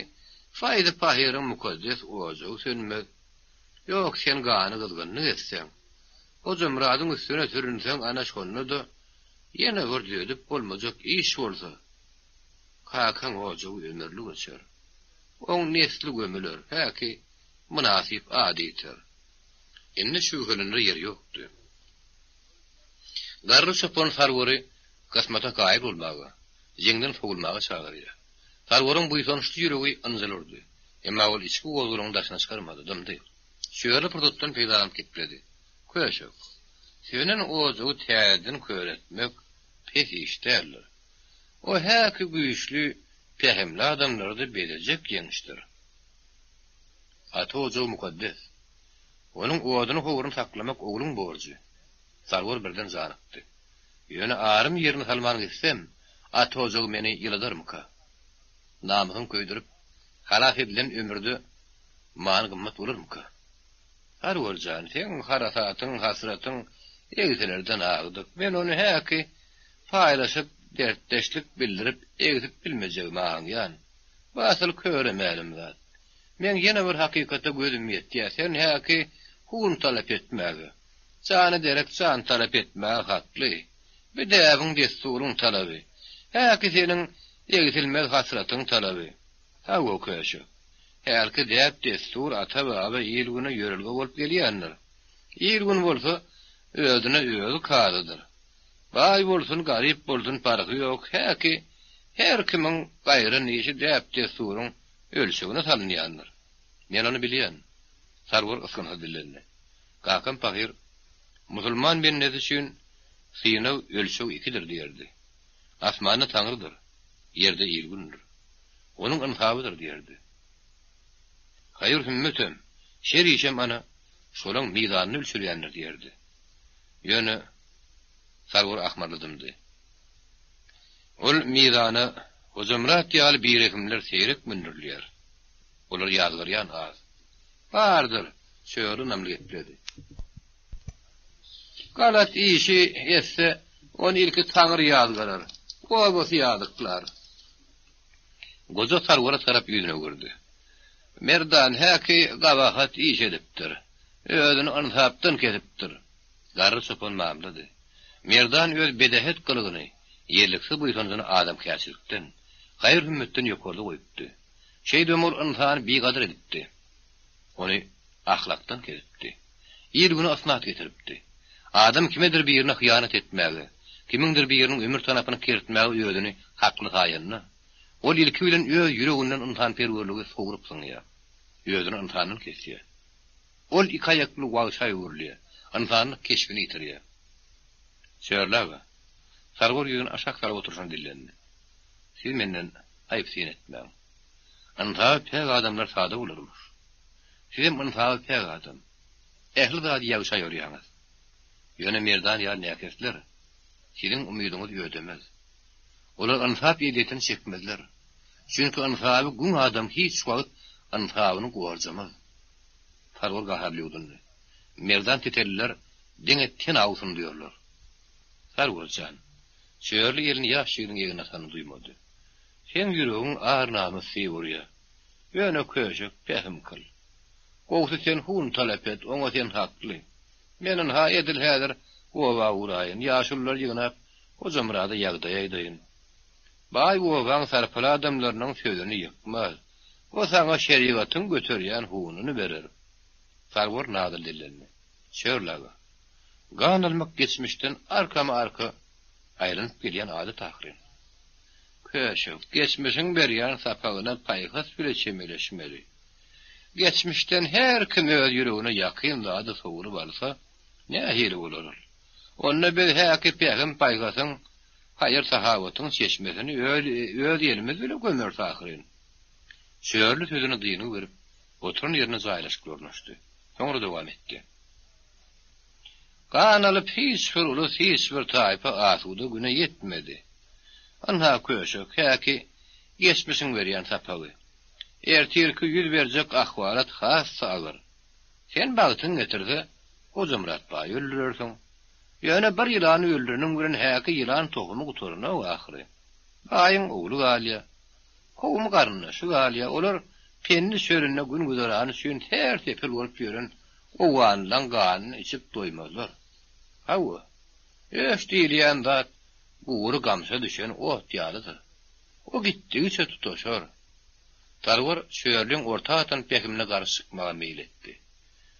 Faýzy pahyryň mukaddes ojagy sönmez. Ýok, sen gany gyzgynlyk etseň, Hojamyradyň üstüne sürünseň ana şonda-da ýene bir düzedip bolmajak iş bolsa, kakaň ojagy ömürlik öçer. Oň nesli gömüler, häki mynasyp ady ýiter. Indi şübhelenere ýer ýokdy. Garry çopan Sarwary kysmata kaýyl bolmaga, jeňden sowulmaga çagyrýar. Sarwaryň buýsançly ýüregi ynjyl urdy. Emma ol içki gozgalaňy daşyna çykarmady, dymdy. Şöyle pursatdan peýdalanyp gepledi. Köşek, sönen ojagy täzeden köretmek pes iş däldir. O häki güýçli, pähimli adamlary-da bezejek ýeňişdir. Ata ojagy mukaddes. Onuň oduny-howruny saklamak ogluň borjy. Sarwar birden janykdy. Ýöne arym ýerine salman gitsem, ata ojagy meni ýyladarmyka? Namysyň köýdürip, halas edilen ömürde many gymmat bolarmyka? Sarwar jan, seň harasatyň, hasratyň egsilerden agdyk. Men ony häki paýlaşyp, dertdeşlik bildirip egsip bilmejegimi aňýan. Bu asyl köre mälim zat. Meň ýene bir hakykata gözüm ýetýär, sen häki hun talap etmäge, jana derek jan talap etmäge hakly. Bu däbiň, dessuryň talaby. Häki seniň egsilmez hasratyň talaby. Hawa, köşek. Hälki däp-dessur ata-baba il-güne ýörelge bolup gelýändir. Il-gün bolsa özüne özi kazydyr. Baý bolsun, garyp bolsun parhy ýok, häki her kimiň gaýran işi däp-dessuryň ölçegine salynýandyr. Men ony bilýän. Sarwar ysgynsyz dillendi. Kakam pahyr, Musulman bendesi üçin synag ölçeg ikidir diýerdi. Asmanda Taňrydyr, ýerde il-gündür. Onuň ynsabydyr diýerdi. Haýyr-hümmetem, şer işem ana, şolaň mizanyny ölçerýändir diýerdi. Ýöne. Sarwar ahmyrly dymdy. Ol mizana Hojamyrat ýaly birehimler seýrek mündürilýär. Olary ýazgarýan az. Bardyr, Çörli ynamly gepledi. Galat işi etse, ony ilki Taňry ýazgarar, obasy ýazyklar. Goja Sarwara tarap ýüzüni öwürdi. Merdan häki gabahat iş edipdir. Özüni ynsapdan kesipdir. Garry çopan mamlady. Merdan öz bedähet gylygyny, ýerliksiz buýsanjyny adamkärçilikden, gaýyr-hümmetden ýokarda goýupdy. Şeýdibem ol ynsany bigadyr edipdi. Ony ahlakdan kesipdi. Il-güne ysnat getiripdi. Adam kimedir birine hyýanat etmäge, kimiňdir biriniň ömür tanapyny kertmäge özüni hakly saýanda, ol ilki bilen öz ýüreginden ynsanperwerligi sowrup zyňýar. Özüni ynsandan kesýär. Ol iki aýakly wagşa öwrülýär, ynsanlyk keşbini ýitirýär. Çörli aga, Sarwar ýüzüni aşak salyp oturyşyna dillendi. Siz menden aýyp-syn etmäň. Ynsaby päk adamlar sada bolarmyş. Sizem ynsaby päk adam. Ähli zady ýagşa ýorýaňyz. Ýöne Merdan ýaly näkesler siziň umydyňyzy ödemez. Olar ynsap ezýetini çekmezler. Çünki ynsaby güň adam hiç wagt ynsabyny gorjamaz. Sarwar gaharly ýuwdundy. Merdan teteliler diňe ten awusyny duýarlar. Sarwar jan, Çörli elini ýaş ýigidiň egnine atanyny duýmady. Seň ýüregiň ar-namys siý urýa. Ýöne köşek, pähim kyl. Gowusy sen hun talap et, oňa sen hakly. Men ynha edil häzir oba ugraýyn, ýaşululary ýygnap, Hojamyrada ýagdaý aýdaýyn. Baý obaň sarpaly adamlarynyň sözüni ýykmaz. O saňa şerigatyň göterýän hununy berer. Sarwar nadyl dillendi. Çörli aga, gan almak geçmişden arkama-arka aýlanyp gelýän adat ahyryn. Köşek, geçmişiň berýän sapagyna paýhas bile çemeleşmeli. Geçmişden her kim öz ýüregine ýakyn zady sowrup alsa, nähili bolar ol? Onda biz häki pähim-paýhasyň, haýyr-sahawatyň çeşmesini öz elimiz bile gömeris ahyryn. Çörli sözüne dyngy berip, oturan ýerine jaýlaşykly ornaşdy. Soňra dowam etdi. Gan alyp hiç bir ulus, hiç bir taýpa asuda güne ýetmedi. Ynha köşek, häki geçmişiň berýän sapagy. Ertirki ýüz berjek ahwalat has-da agyr. Sen bagtyň getirse, Hojamyrat baýy öldürersiň. Ýöne bir ýylany öldüreniň bilen häki ýylan tohumy gutaranok ahyry. Baýyň ogly galýa. Kowum-garyndaşy galýa. Olar Pendi çölünde gün-güzerany üçin ser-sepil bolup ýören owganlylaň ganyny içip doýmazlar. Hawa, öç diýilýän zat gury gamşa düşen ot ýalydyr. O gitdigiçe tutaşar. Sarwar Çörliň orta atan pähimine garşy çykmaga meýil etdi.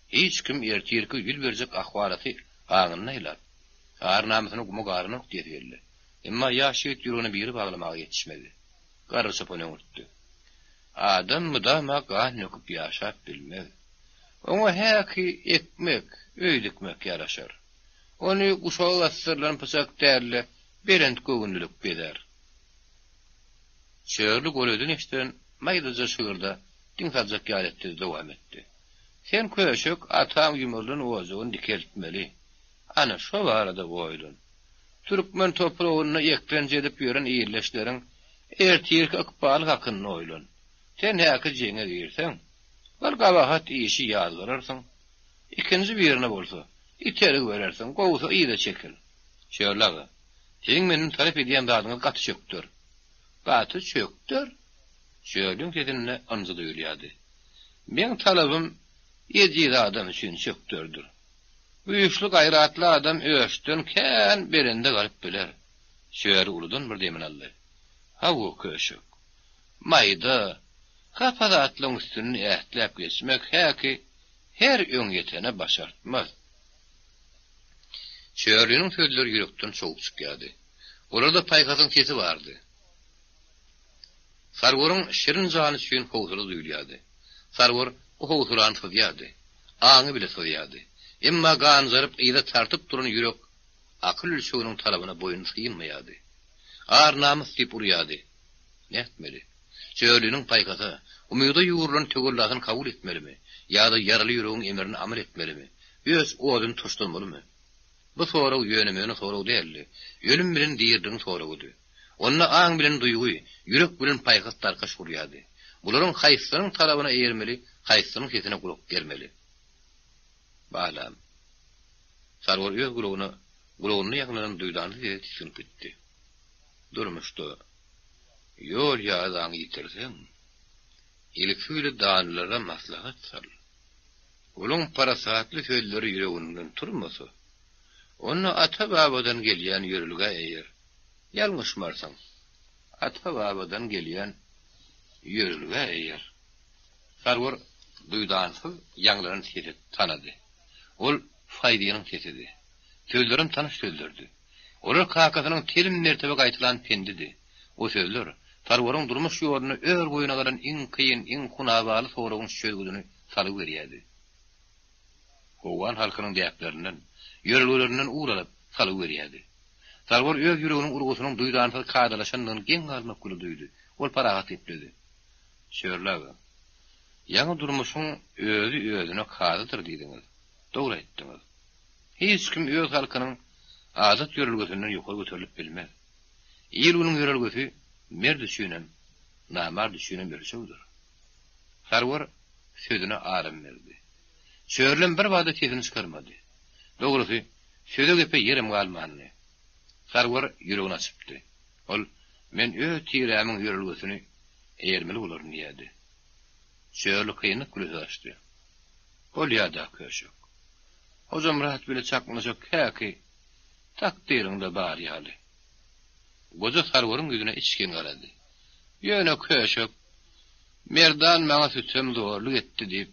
Hiç kim ertirki ýüz berjek ahwalaty aňynda aýlap, ar-namysyny guma garanok diýesi geldi. Emma ýaş ýigit ýüregine biri baglamaga ýetişmedi. Garry çopan öňürtdi. Adam mydama gan döküp ýaşap bilmez. Oňa häki ekmek, öý dikmek ýaraşar. Ony guşaga basdyrylan pyçak däl-de, belent göwünlilik bezär. Çörli golaýdan eşdilen maýdaja şygyrda diň saljak ýaly etdi-de dowam etdi. Sen köşek, ataň ýumrulan ojagyny dikeltmeli. Ana, şo barada oýlan. Türkmen topragynda eklenç edip ýören ildeşleriň ertirki ykbaly hakynda oýlan. Sen häki jeňe girseň, bir gabahat işi ýazgararsyň. Ikinji birine bolsa, itergi berersiň, gowusy yza çekil. Çörli aga, siziň menden talap edýän zadyňyz gaty çökder. Gaty çökder? Çörliň sesinde ynjy duýulýardy. Meň talabym ejiz adam üçin çökderdir. Güýçli, gaýratly adam öçden kän belende galyp biler. Çörli uludan bir demini aldy. Hawa, köşek. Maýda, hapa zatlaryň üstünden ätläp geçmek häki her öňýetene başartmaz. Çörliniň sözleri ýürekden çogup çykýardy. Olarda paýhasyň sesi bardy. Sarwaryň şirin jany üçin howsala duýulýardy. Sarwar bu howsalany syzýardy. Aňy bile syzýardy. Emma ganjaryp yza tartyp duran ýürek akyl ölçeginiň talabyna boýun synmaýardy. Ar-namys diýip urýardy. Nätmeli? Çörliniň paýhasa, umyda ýugrulan töwellasyny kabul etmelimi ýa-da ýaraly ýüregiň emrine amal etmelimi? Öz oduny tuşlamalymy? Bu sorag ýöne-möne sorag däldi. Ölüm bilen diriligiň soragydy. Onda aň bilen duýgy, ýürek bilen paýhas darkaş gurýardy. Bularyň haýsysynyň talabyna eýermeli, haýsysynyň sesine gulak germeli? Balam. Sarwar öz gulagyna gulagynda ýaňlanan duýdansyz sese tisginip gitdi. Durmuşda ýol ýazaňy ýitirseň, ilki bile danalara maslahat sal. Olaň parasatly sözleri ýüregiňden turmasa, onda ata-babadan gelýän ýörelgä eýer. Ýalňyşmarsyň. Ata-babadan gelýän ýörelgä eýer. Sarwar duýdansyz ýaňlanan sesi tanady. Ol Faýzynyň sesidi. Sözlerem tanyş sözlerdi. Olar kakasynyň telim mertebe gaýtalan pendidi. O sözler Sarwaryň durmuş ýolunda ör boýuna galan iň kyn, iň hunabaly soragyň çözgüdini salgy berýärdi. Owgan halkynyň däplerinden, ýörelgelerinden ugur alyp, salgy berýärdi. Sarwar öz ýüreginiň urgusynyň duýdansyz kadalaşandygyny geň galmak bilen duýdy. Ol parahat gepledi. Çörli aga, ýaňy durmuşyň özi özüne kazydyr diýdiňiz. Dogry aýtdyňyz. Hiç kim öz halkynyň adat ýörelgesinden ýokary göterilip bilmez. Il-günüň ýörelgesi merd üçinem, namart üçinem ölçegdir. Sarwar sözüne aram berdi. Çörlem birbada sesini çykarmady. Dogrusy, söze-gepe ýerem galmandy. Sarwar ýüregini açypdy. Ol, Men öz tirämiň ýörelgesini eýermeli bolaryn diýýärdi. Çörli kynlyk bilen söz açdy. Bolýa-da, köşek. Hojamyrat bile çaknyşyk häki takdyryňda bar ýaly. Goja Sarwaryň ýüzüne içgin garady. Ýöne köşek, Merdan maňa sütem zorluk etdi diýip,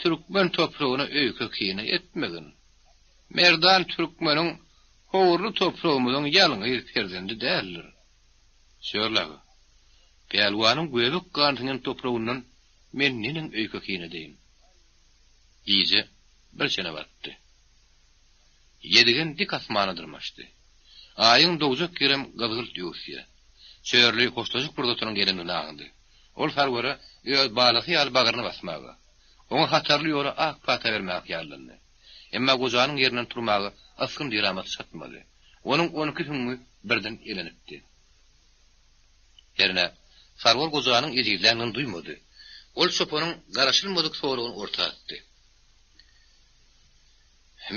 türkmen topragyna öýke-kine etmegin. Merdan türkmeniň howurly topragymyzyň ýalňyz perzendi däldir. Çörli aga, pälwanyň göbek gany siňen topragyndan men neneň öýke-kine edeýin? Gije bir çene batdy. Ýedigen dik asmana dyrmaşdy. Aýyň dogjak ýerem gyzgylt öwüsýär. Çörli hoşlaşyk pursatynyň gelendigini aňdy. Ol Sarwara öz balasy ýaly bagryna basmaga, oňa hatarly ýola ak pata bermäge hyýallandy. Emma gojanyň ýerinden turmaga ysgyn-diramaty çatmady. Onuň onki süňňi birden elenipdi. Hernä, Sarwar gojanyň ejizländigini duýmady. Ol çopanyň garaşylmadyk soragyny orta atdy.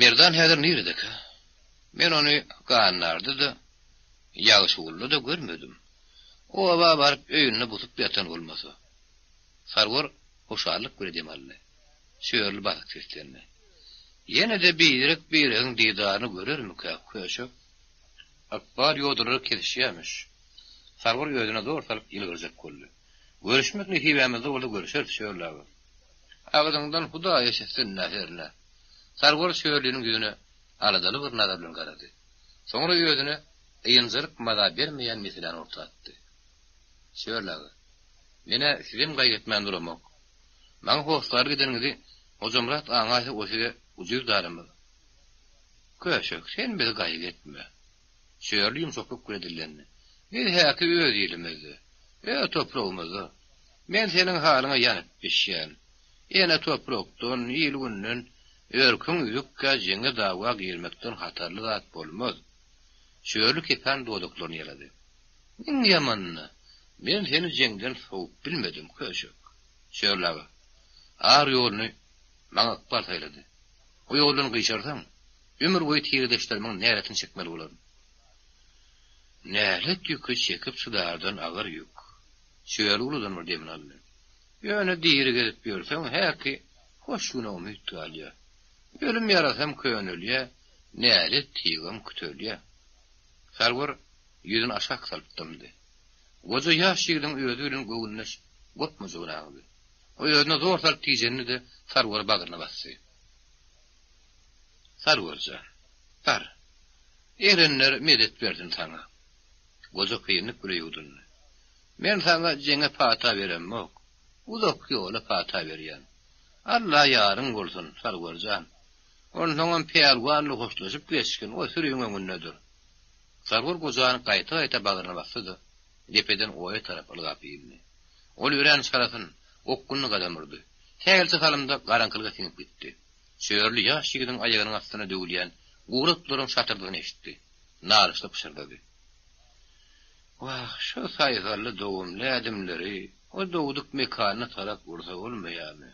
Merdan häzir niredekä? Men ony Gandarda-da, Ýagşygulda-da görmedim. Oba baryp öýünde busup ýatan bolmasa. Sarwar hoşallyk bile dem aldy. Çörli basyk seslendi. Ýene-de birek-biregiň didaryny görermikäk, köşek? Ykbal ýodalary kesişýärmiş. Sarwar özüne zor salyp ýylgyrjak boldy. Görüşmek nesibämizde bolsa görüşeris, Çörli aga. Agzyňdan Hudaý eşitsin-dä hernä. Sarwar Çörliniň ýüzüne aladaly bir nazar bilen garady. Soňra özüne ynjalyk maza bermeýän meseläni orta atdy. Çörli aga, men-ä sizem gaýgy etmän duramok. Maňa hossarlyk edeniňizi Hojamyrat aňaýsa o size ujyz daramaz. Köşek, sen bizi gaýgy etme. Çörli ýumşaklyk bilen dillendi. Biz häki öz ilimizde, öz topragymyzda. Men seniň halyňa ýanyp bişýän. Ene toprakdan, il-günden örküň üzükkä jeňe-dawa girmekden hatarly zat bolmaz. Çörli kepän dodaklaryny ýalady. Iň ýamanyny, men seni jeňden sowup bilmedim, köşek. Çörli aga, ar ýoluny maňa ykbal saýlady. O ýoldan gyşarsaň, ömür boýy tiredeşlerimiň näletini çekmeli bolaryn. Nälet ýüki çekip çydardan agyr ýük. Çörli uludan bir demini aldy. Ýöne diri gezip ýörseň, häki hoş güne umyt galýar. Ölüm ýarasam könelýär, nälet tygam kütelýär. Sarwar ýüzüni aşak salyp dymdy. Goja ýaş ýigidiň özi bilen göwündeş gopmajagyny aňdy. O özüne zor salyp tijendi-de, Sarwary bagryna basdy. Sarwar jan, bar, erenler medet bersin saňa. Goja kynlyk bile ýuwdundy. Men saňa jeňe pata beremok, uzak ýola pata berýän. Alla ýaryň bolsun, Sarwar jan. Onsoňam pälwanly hoşlaşyp geçgin, o süriň öňünde dur. Sarwar gojany gaýta-gaýta bagryna basdy-da, depeden oýa tarap ylgap indi. Ol örän çalasyn, okgunly gadam urdy. Sähelçe salymda garaňkylyga siňip gitdi. Çörli ýaş ýigidiň aýagynyň astyna döwülýän. Gury otlaryň şatyrdysyny eşitdi. Nalyşly pyşyrdady. Wah, şu saýhally dogumly ädimleri o dogduk mekanyna tarap ursa bolmaýarmy?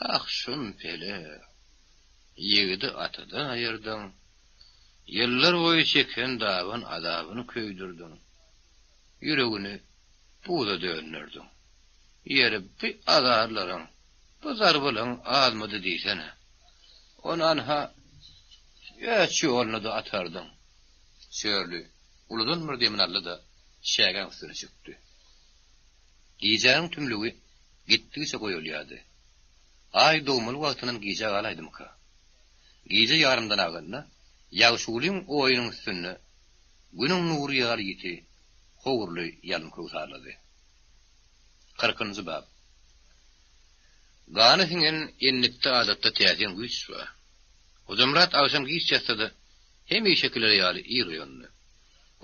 Ah, şum pelek! Ýigidi atadan aýyrdyň. Ýyllar boýy çeken daban azabyny köýdürdiň. Ýüregini buza dönderdiň. Ýeri, bi azarlaryň, bu zarbalaryň azmydy diýsene. Ony anha, öç ýoluna-da atardyň. Çörli uludan bir demini aldy-da, çägäň üstüne çökdi. Gijäniň tümlügi gitdigiçe goýalýardy. Aý dogmaly wagtyndan gijä galaýdymyka? Gije ýarymdan aganda, Ýagşygulyň oýunyň üstünde Günüň nury ýaly ýiti, howurly ýalyn köwsarlady. Kyrkynjy bap. Gana siňen ennikde adatda täsin güýç bar. Hojamyrat agşam giç ýatsa-da, hemişekileri ýaly ir oýandy.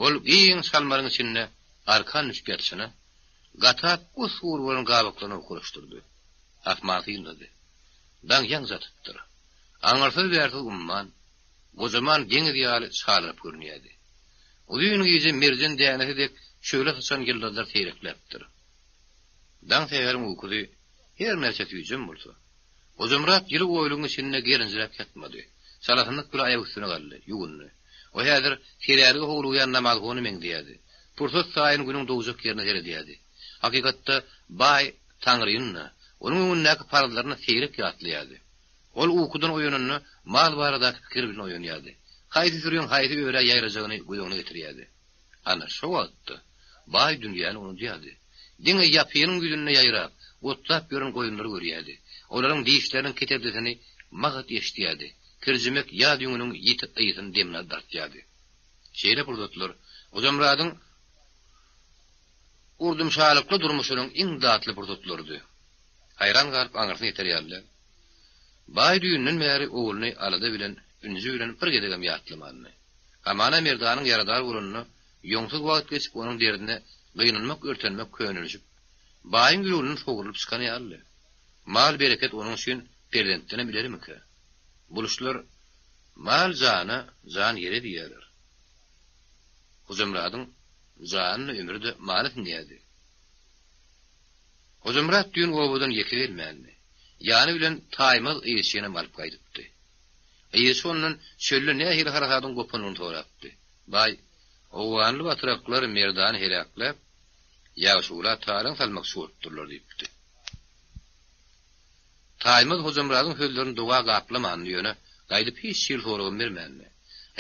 Ol giň çalmaryň içinde arkan düşüp ýatyşyna, gatap gus-gury bolan gabyklaryny owkalaşdyrdy. Asmany synlady. Daň ýaňy atypdyr. Aňyrsyz-bärsiz umman, gojaman deňiz ýaly çalyryp görünýärdi. Uzyn gije merjen dänesi dek şöhle saçan ýyldyzlar seýrekläpdir. Daň säheriň ukusy her näçe süýjem bolsa, Hojamyrat ýyly oýlugyň içinde gerinjiräp ýatmady. Çalasynlyk bilen aýak üstüne galdy, ýuwundy. O häzir serälige howlugýan namazhona meňzeýärdi. Pursat saýyn günüň dogjak ýerine seredýärdi. Hakykatda, baý Taňryny-da, onuň öňündäki parzlaryny seýrek ýatlaýardy. Ol ukudan oýananda mal baradaky pikir bilen oýanýardy. Haýsy sürüň haýsy örä ýaýrajagyny göz öňüne getirýärdi. Ana, şo wagtda baý dünýäni unudýardy. Diňe ýapynyň ýüzünde ýaýrap, otlap ýören goýunlary görýärdi. Olaryň dişleriniň ketirdisini magat eşidýärdi. Kirjimek ýaz ýüňüniň ýiti ysyny demine dartýardy. Şeýle pursatlar Hojamyradyň urdumşalykly durmuşynyň iň datly pursatlarydy. Haýran galyp aňyrsyna ýeter ýaly däl. Baý düýnden bäri ogluny alada bilen, ünji bilen bir gezegem ýatlamandy. Hamana Merdanyň ýaradar bolanyna ýoňsuz wagt geçip onuň derdine gynanmak-örtenmek könelişip, baýyň ýüreginden sogrulyp çykan ýalydy. Mal-bereket onuň üçin perzentdenem ilerimikä? Buluşlar Mal jana, jan ýere diýýärler. Hojamyradyň janyny ömri-de mala siňýärdi. Hojamyrat düýn obadan ýeke gelmändi. Ýany bilen Taýmaz yzçynam alyp gaýdypdy. Yzçy ondan çölde nähili harasadyň gopanyny sorapdy. Baý, owganly batraklar Merdany heläkläp, Ýagşygula talaň salmakçy bolupdyrlar diýipdi. Taýmaz Hojamyradyň sözlerini doga gaplamandy, ýöne gaýdyp hiç hili soragam bermändi.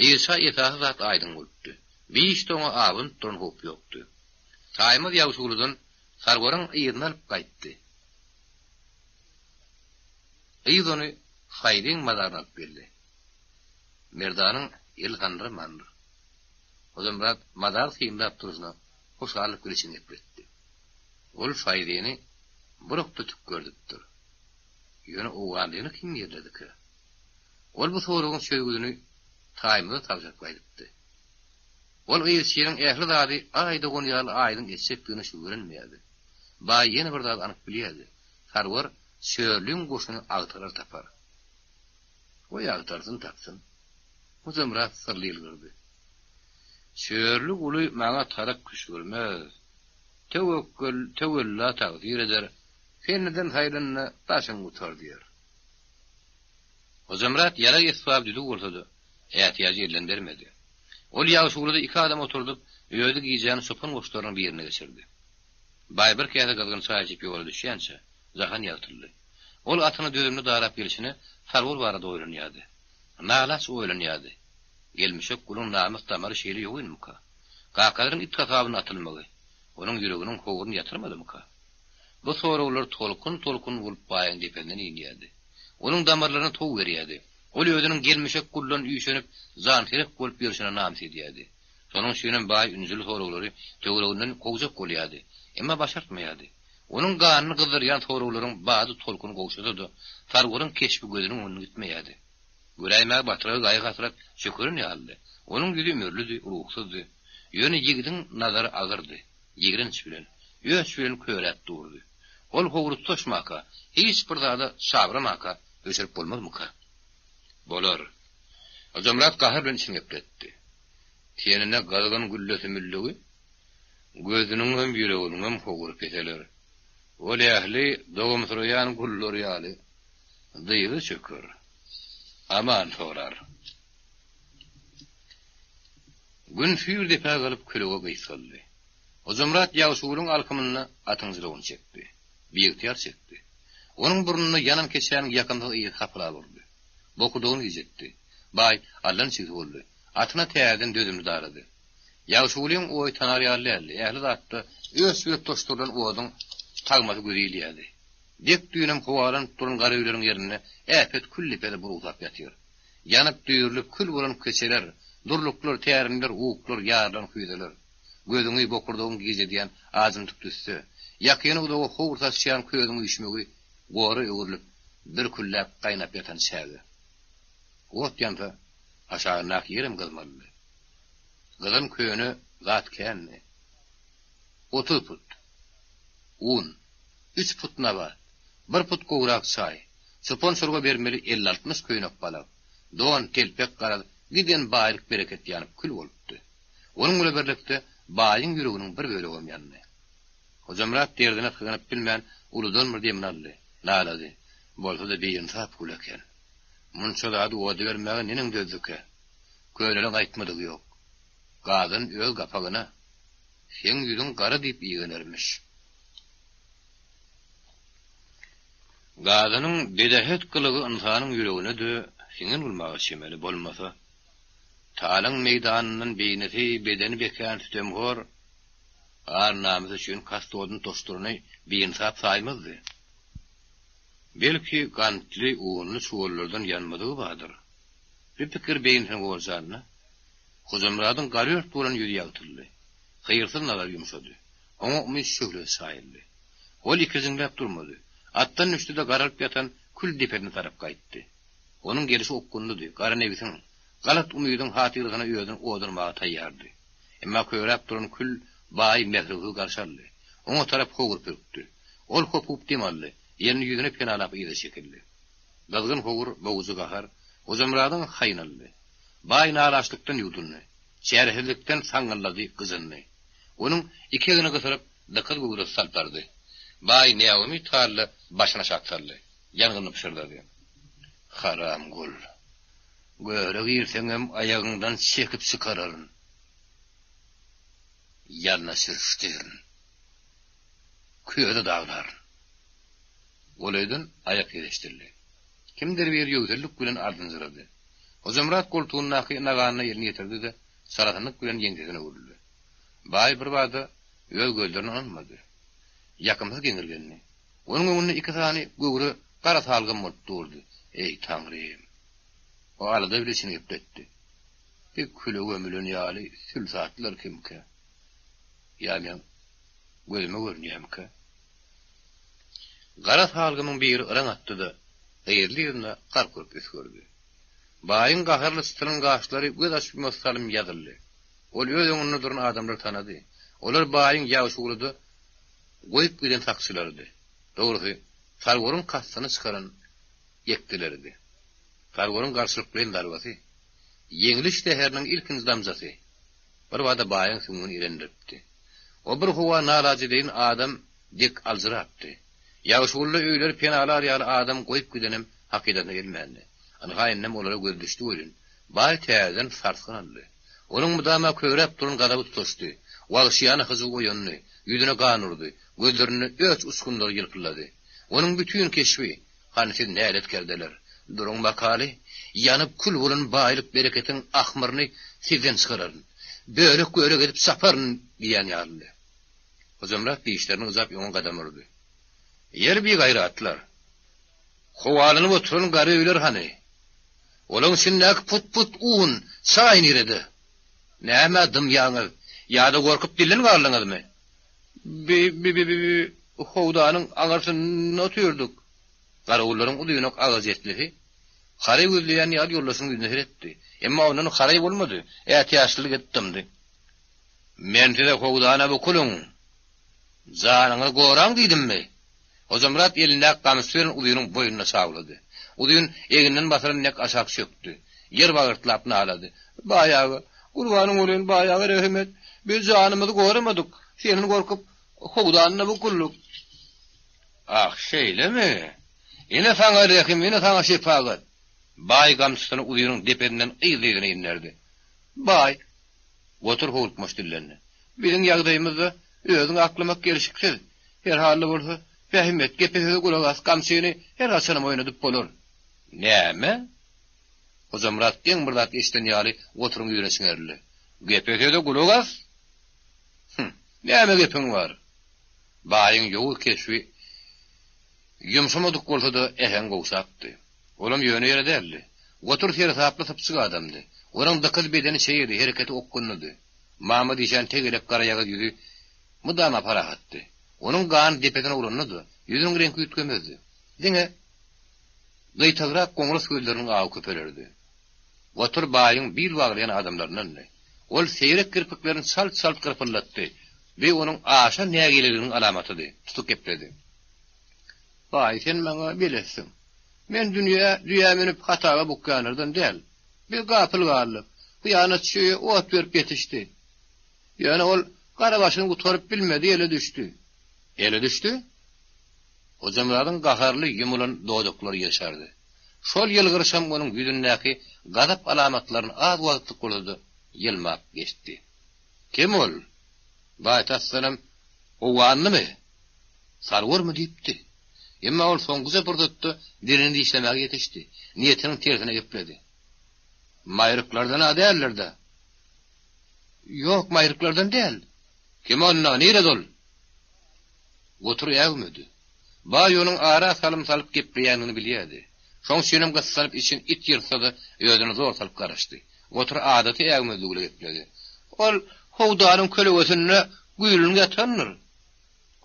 Yzça esasy zat aýdyň bolupdy. Bi işde oňa abanyp duran howp ýokdy. Taýmaz Ýagşyguludan Sarwaryň yzyny alyp gaýtdy. Yz ony Faýzyň mazaryna alyp geldi. Merdanyň eli sandyramandyr. Hojamyrat mazary synlap durşuna hoşallyk bilen içini gepletdi. Ol Faýzyny bir okda tükgerdipdir. Ýöne owganlyny kim ýerledikä? Ol bu soragyň çözgüdini Taýmaza tabşyryp gaýdypdy. Ol yzçynyň ähli zady Aý dogan ýaly aýdyň etjekdigine şübhelenmeýärdi. Baý ýene bir zady anyk bilýärdi, Sarwar Çörlüň goşuny agtarar tapar. Goý agtarsyn, tapsyn. Hojamyrat syrly ýylgyrdy. Çörli guly maňa tarap küşgürmez. Töwekgel, töwella tagsyr eder. Senniden saýlanda daşyň gutar diýer. Hojamyrat ýarag-esbaby düzüw bolsa-da, ätiýajy elden bermedi. Ol ýagşygulyda iki adam oturdyp, özi gijäni çopan goşlarynyň birinde geçirdi. Baý bir käse gyzgyn çaý içip ýola düşýänçä, jahan ýagtyldy. Ol atyny dözümli darap gelşine Sarwar barada oýlanýardy. Nalaç oýlanýardy. Gelmişek guluň namys damary şeýle ýogynmyka? Kakasynyň it hasabyna atylmagy, onuň ýüreginiň howruny ýatyrmadymyka? Bu soraglar tolkun-tolkun bolup baýyň depesinden inýärdi. Onuň damarlaryna tow berýärdi. Ol özüniň gelmişek guldan üýşenip, janserek bolup ýörşüne namys edýärdi. Şonuň üçinem baý ünjüli soraglary töwereginden kowjak bolýardy. Emma başartmaýardy. Onuň ganyny gyzdyrýan soraglaryň bady tolkuny gowşasa-da, Sarwaryň keşbi gözüniň öňünden gitmeýärdi. Göräýmäge batyragy gaýgy-hasrat çökeren ýalydy. Onuň ýüzi ümürlidi, ruhsuzdy. Ýöne ýigidiň nazary agyrdy. Ýigrenç bilen, öç bilen köräp durdy. Ol howry tutaşmaka, hiç bir zada çabyramaka öçürip bolmazmyka? Bolar. Hojamyrat gahar bilen içini gepletdi. Tenine gyzgyn güllesi müllügi, gözüniňem, ýüreginiňem howry peseler. Ol ähli dogumsyraýan gullar ýaly dyzy çöker, aman sorar. Gün süýr depä galyp kölege gysgaldy. Hojamyrat Ýagşygulyň alkymynda atyň jylawyny çekdi. Biygtyýar çekdi. Onuň burnuna ýanan keçäniň ýakymsyz ysy hapylap urdy. Bokurdagyny gijetdi. Baý, allançigsi boldy. Atyna täzeden dözümli darady. Ýagşygulyň oýy tanar ýaly däldi. Ähli zatda öç berip tutaşdyrylan oduň tagmasy göze ilýärdi. Dek düýnem howalanyp duran gara öýleriň ýerinde äpet kül depesi burugsap ýatyr. Ýanyp, düýrülip kül bolan keçeler, durluklar, tärimler, uklar, ýarylan küýzeler. Gözüňi, bokurdagyňy gijedýän ajymtyk tüsse, ýakyny-uzaga howur saçýan közüň üýşmegi gora öwrülip, bir külläp gaýnap ýatan çäge. Ot ýansa, aşagyndaky ýerem gyzmalydy. Gyzan köne zat kändi. 30 put un, üç put nabat, bir put gowrak çaý, çopan-çorba bermeli elli-altmyş köýnek-balak, don, telpek garaz, giden baýlyk-bereket ýanyp kül bolupdy. Onuň bile birlikde baýyň ýüreginiň bir bölegem ýandy. Hojamyrat derdine sygynyp bilmän uludan bir demini aldy, nalady. Bolsa-da biynsap gul eken. Munça zady oda bermäge neneň dözdükä? Könele gaýtmadygy ýok. Gazan öz gapagyna, Seň ýüzüň gara diýip igenermiş. Gazanyň bedähet gylygy ynsanyň ýüregine-de siňen bolmaga çemeli, bolmasa, talaň meýdanyndan beýnisi, bedeni bekän sütemhor ar-namys üçin kast oduny tutaşdyrany biynsap saýmazdy. Belki, gantly, unly çuwallardan ýanmadygy bardyr. Bu pikir beýnisini gorjanda, Hojamyradyň garört bolan ýüzi ýagtyldy. Hyýrsyz nazary ýumşady. Oňa umyt şöhlesi çaýyldy. Ol ikirjiňläp durmady. Atdan düşdi-de garalyp ýatan kül depesine tarap gaýtdy. Onuň gelşi okgunlydy, gara nebsiň, galat umydyň hatyrasyna özüni odurmaga taýýardy. Emma köräp duran kül baýy mährewsiz garşy aldy. Oňa tarap howur pürkdi. Ol hopup dem aldy, elini ýüzüne penalap yza çekildi. Gyzgyn howur, bogujy gahar Hojamyradyň haýyny aldy. Baý nalaçlykdan ýuwdundy. Çäresizlikden saňňyldady, gyjyndy. Onuň iki egni gysylyp, dykyz göwresi salpardy. Baý näumyt halda başyny aşak saldy. Ýangynly pyşyrdady. Haram gul. Göre girseňem aýagyňdan çekip çykararyn. Ýalna sürüşdirin. Köze daglaryn. Golaýdan aýak sesi eşidildi. Kimdir biri ýöwsellik bilen ardynjyrady. Hojamyrat goltugyndaky naganyna elini ýetirdi-de, çalasynlyk bilen ýeňsesine öwrüldi. Baý birbada öz gözlerine ynanmady. Ýakymsyz geňirgendi. Onuň öňünde iki sany göwre gara salgym bolup durdy. Eý, Taňrym! O alada bile içini gepletdi. Bir küle gömülen ýaly sülsatlar kimkä? Ýa meň gözüme görünýärmikä? Gara salgymyň biri yraň atdy-da, yzly-yzyna gark urup üsgürdi. Baýyň gaharly çytylan gaşlary göz açyp-ýumasy salym ýazyldy. Ol öz öňünde duran adamlary tanady. Olar baýyň Ýagşygulyda goýup giden sakçylarydy. Dogrusy, Sarwaryň kastyny çykaran ýekdeleridi. Sarwaryň garşylyklaýyn zarbasy, ýeňliş zäheriniň ilkinji damjasy birbada baýyň süňňüni irendiripdi. O bir howa nalajedeýin adam dek aljyrapdy. Ýagşygulla öýleri penalar ýaly adam goýup gidenem hakydasyna gelmändi. Ynha indem olara gözi düşdi welin, baý täzeden sarsgyn aldy. Onuň mydama köräp duran gazaby tutaşdy. Wagşyýana hyjuw oýandy, ýüzüne gan urdy, gözlerinde öç uçgunlary ýylpyldady. Onuň bütin keşbi, Hany siz näletkerdeler, duruň bakaly, ýanyp kül bolan baýlyk-bereketiň ahmyryny sizden çykararyn, bölek-bölek edip çaparyn diýýän ýalydy. Hojamyrat dişlerini gyjap öňe gadam urdy. Ýer bigaýratlar! Howalanyp oturan gara öýler hany? Olaň içindäki put-put un, çaý nirede? Nämä dymýaňyz? Ýa-da gorkup dilden galdyňyzmy? Bi-bi-bi-bi howdanyň aňyrsynda otyrdyk. Garawullaryň uzynak agaç etlisi haraý gözleýän ýaly ýoldaşynyň ýüzüne seretdi. Emma ondan haraý bolmady, ätiýaçlylyk edip dymdy. Men size howdana bukulyň, janyňyzy goraň diýdimmi? Hojamyrat elindäki gamçysy bilen uzynyň boýnuna çawlady. Uzyn eginden basylan dek aşak çökdi. Ýer bagyrtlap nalady. Baý aga, gurbanyň bolaýyn, baý aga rehim et. Biz janymyzy goramadyk. Senden gorkup, howdanda bukuldyk. Ah, şeýlemi? Ine saňa rehim, ine saňa şepagat. Baý gamçysyny uzynyň depesinden yzly-yzyna inderdi. Baý, Gotur howlukmaç dillendi. Biziň ýagdaýymyzda özüňi aklamak gelşiksiz. Her halda bolsa, pähim et, gepe-söze gulak as, gamçyny her haçanam oýnadyp bolar. Näme? Hojamyrat geň bir zat eşiden ýaly Goturyň ýüzüne çiňerildi. Gepe-söze gulak as? Hüm, näme gepiň bar? Baýyň ýowuz keşbi ýumşamadyk bolsa-da, äheňi gowşapdy. Olam ýöne ýere däldi. Gotur seresaply sypjyk adamdy. Onuň dykyz bedeni çeýedi, hereketi okgunlydy. Mama dişän tegelek garaýagyz ýüzi mydama parahatdy. Onuň gany depesine uranda-da, ýüzüniň reňki üýtgemezdi. Diňe gyýtagrak goňras gözleriniň awy köpelerdi. Gotur baýyň bil baglaýan adamlaryndandy. Ol seýrek kirpiklerini çalt-çalt gyrpyldatdy. Bu onuň aşa nägileliginiň alamatydy. Tutuk gepledi. Baý, sen maňa beletsiň. Men dünýä düýä münüp hataba bukýanlardan däl. Biz gapyl galdyk. Hyýanatçy öýe ot berip ýetişdi. Ýöne ol gara başyny gutaryp bilmedi, ele düşdi. Ele düşdi? Hojamyradyň gaharly ýumulan dodaklary ýyrşardy. Şol ýylgyryşam onuň ýüzündäki gazap alamatlaryny az wagtlyk bolsa-da ýylmap geçdi. Kim ol? Baý tasdanam owganlymy? Sarwarmy diýipdi. Emma ol soňkuja pursatda dilini dişlemäge ýetişdi. Niýetiniň tersine gepledi. Maýryklardan-a däldir-dä? Ýok, maýryklardan däl. Kim onda, nirede ol? Gotur äwmedi. Baý onuň ara salym salyp gepleýändigini bilýärdi. Şoň üçinem gyssanyp için it ýyrtsa-da özüne zor salyp garaşdy. Gotur adaty äwmezligile gepledi. Ol howdanyň kölegesinde güýlünip ýatandyr.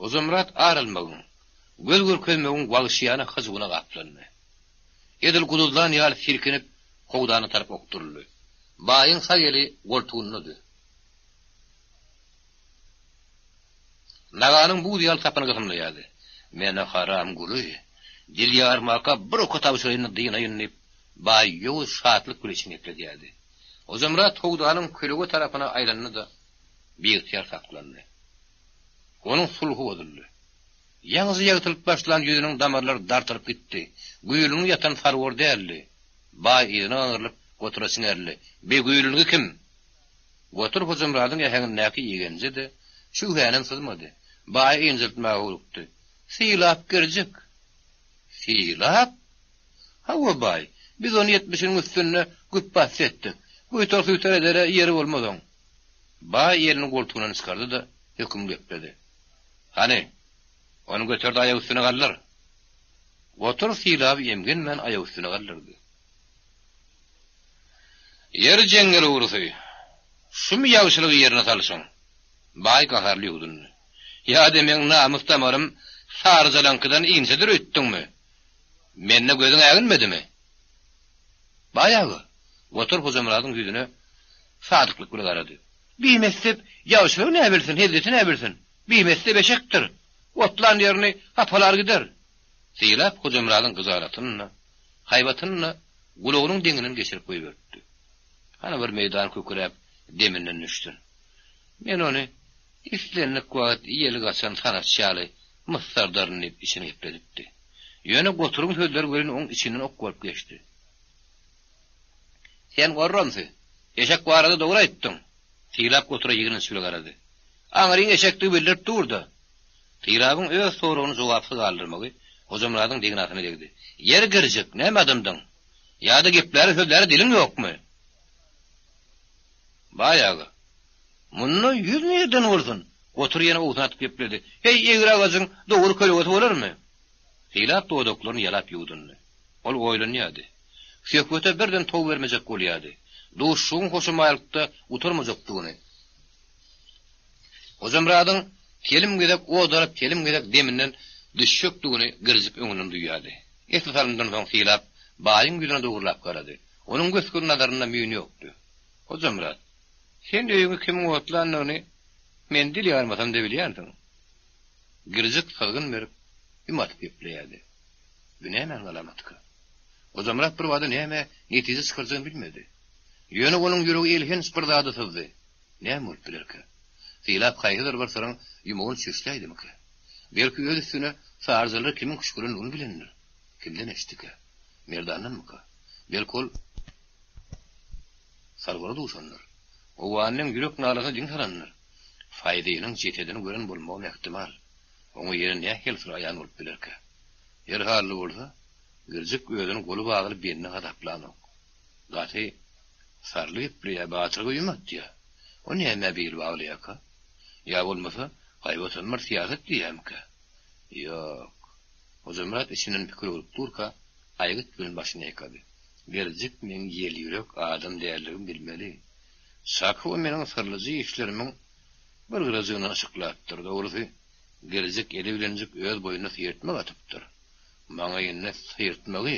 Hojamyrat ar almagyň, göz görkezmegiň wagşyýana hyjuwyna gaplandy. Edil guduzlan ýaly silkinip, howdana tarap okduryldy. Baýyň sag eli goltugyndady. Naganyň buz ýaly sapyny gysymlaýardy. Men-ä haram guly, dil ýarmaka bir oka tabşyraýyn-da dynaýyn diýip, baý ýowuz şatlyk bilen içini gepledýärdi. Hojamyrat howdanyň kölege tarapyna aýlandy-da, biygtyýar saklandy. Onuň sulhy bozuldy. Ýaňyja ýagtylyp başlan ýüzüniň damarlary dartylyp gitdi. Güýlüngi ýatan Sarwar däldi. Baý yzyna gaňrylyp, Gotura çiňerildi. Bi güýlüngi kim? Gotur Hojamyradyň äheňindäki igenji-de, şübhänem syzmady. Baýy ynjytmaga howlukdy. Sylap girjek. Sylap? Hawa, baý, biz ony ýetmişiniň üstünde güpbasdy etdik. Buýtar-suýtar edere ýeri bolmaz oň. Baý elini goltugyndan çykardy-da, höküm gepledi. Hany, ony göter-de aýak üstüne galdyr. Gotur Sylaby emgenmän aýak üstüne galdyrdy. Ýeri jeňňel ugrusy, şumy ýagşylygy ýerine salşyň? Baý gaharly ýuwdundy. Ýa-da meň namys damarym saryjalaňkydan inçedir öýtdüňmi? Mende gözüň äginmedimi? Baý aga, Gotur Hojamyradyň ýüzüne sadyklyk bilen garady. Bimessep ýagşylygy näbilsin, hezzeti näbilsin? Bimessep eşekdir. Otlan ýerini hapalar gider. Sylap Hojamyradyň gyjalatyny-da, haýbatyny-da gulagynyň deňinden geçirip goýberipdi. Hany bir meýdan kükräp deminden düşsün. Men ony islendik wagt ýeli gaçan sanaç ýaly mysardaryn diýip içini gepledipdi. Ýöne Goturyň sözleri welin oň içinden ok bolup geçdi. Sen gorramsy, eşek barada dogry aýtdyň. Sylap Gotura ýigrenç bile garady. Aňryň eşekdigi bildirip dur-da. Sylabyň öz soragyny jogapsyz galdyrmagy Hojamyradyň degnasyna degdi. Ýeri girjik, näme adamdyň? Ýa-da gepläre sözläre diliň ýokmy? Baý aga, munda ýüz nirden bolsun? Gotur ýene owsun atyp gepledi. Heý, egri agajyň dogry kölegesi bolarmy? Sylap dodaklaryny ýalap ýuwdundy. Ol oýlanýardy. Söhbete birden tow bermejek bolýardy. Duşuşygyň hoşamaýlykda gutarmajakdygyny, Hojamyradyň telim gezek ot alyp, telim gezek deminden düşjekdigini Girjik öňünden duýýardy. Esli salymdan soň Sylap baýyň ýüzüne dogurlap garady. Onuň gös-göni nazarynda müýn ýokdy. Hojamyrat, sen öýüňi kimiň otlandygyny men dil ýarmasam-da bilýänsiň. Girjik syzgyn berip, üm atyp gepleýärdi. Bu nämäniň alamatyka? Hojamyrat birbada näme netije çykarjagyny bilmedi. Ýöne onuň ýüregi elhenç bir zady syzdy. Näme bolup bilerkä? Sylap haýsydyr bir syryň ýumagyny çöşläýdimikä? Belki öz üstüne saryjalary kimiň küşgürendigini bilendir? Kimden eşitdikä? Merdandanmyka? Belki ol Sarwara duşandyr. Owganynyň ýürek nalasyna diň salandyr. Faýzynyň jesedini gören bolmagam ähtimal. Oňa ýene nähili syr aýan bolup bilerkä? Her halda bolsa, Girjik özüni goly bagly bende hasaplanok. Gaty sarly gepleýär, batyrga üm atýar. O nämä bil baglaýarka? Ýa bolmasa, gaýbatam bir syýasat diýýärmikä? Ýok. Hojamyrat içinden pikir öwrüp durka, aýgyt bilen başyny ýaýkady. Girjik meň ýelýürek adam däldigimi bilmeli. Çaky o meniň syrlyja işlerimiň bir gyrajygyny yşyklapdyr. Dogrusy, Girjik eli bilenjik öz boýnuna syýyrtmak atypdyr. Maňa indi syrtmagy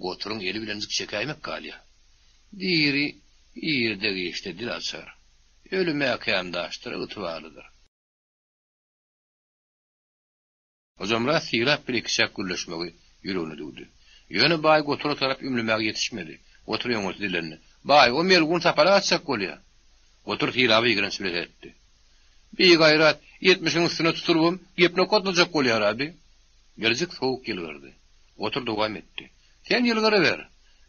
goturyň eli bilenjik çekäýmek galýar. Diri irde-giçde dil açar. Öli mäkämdaşdyr, ygtybarlydyr. Hojamyrat Sylap bile ikiçäk gürleşmegi ýüregine düwdi. Ýöne baý gotura tarap ümlemäge ýetişmedi. Gotur öňürti dillendi. Baý, o melgun sapalak atjak bolýar. Gotur Sylaba ýigrenç bile seretdi. Bigaýrat, ýetmişiň üstüne tutulybam gep nokatlajak bolýar-a bi. Birjik sowuk ýylgyrdy. Gotur dowam etdi. Sen ýylgyryber.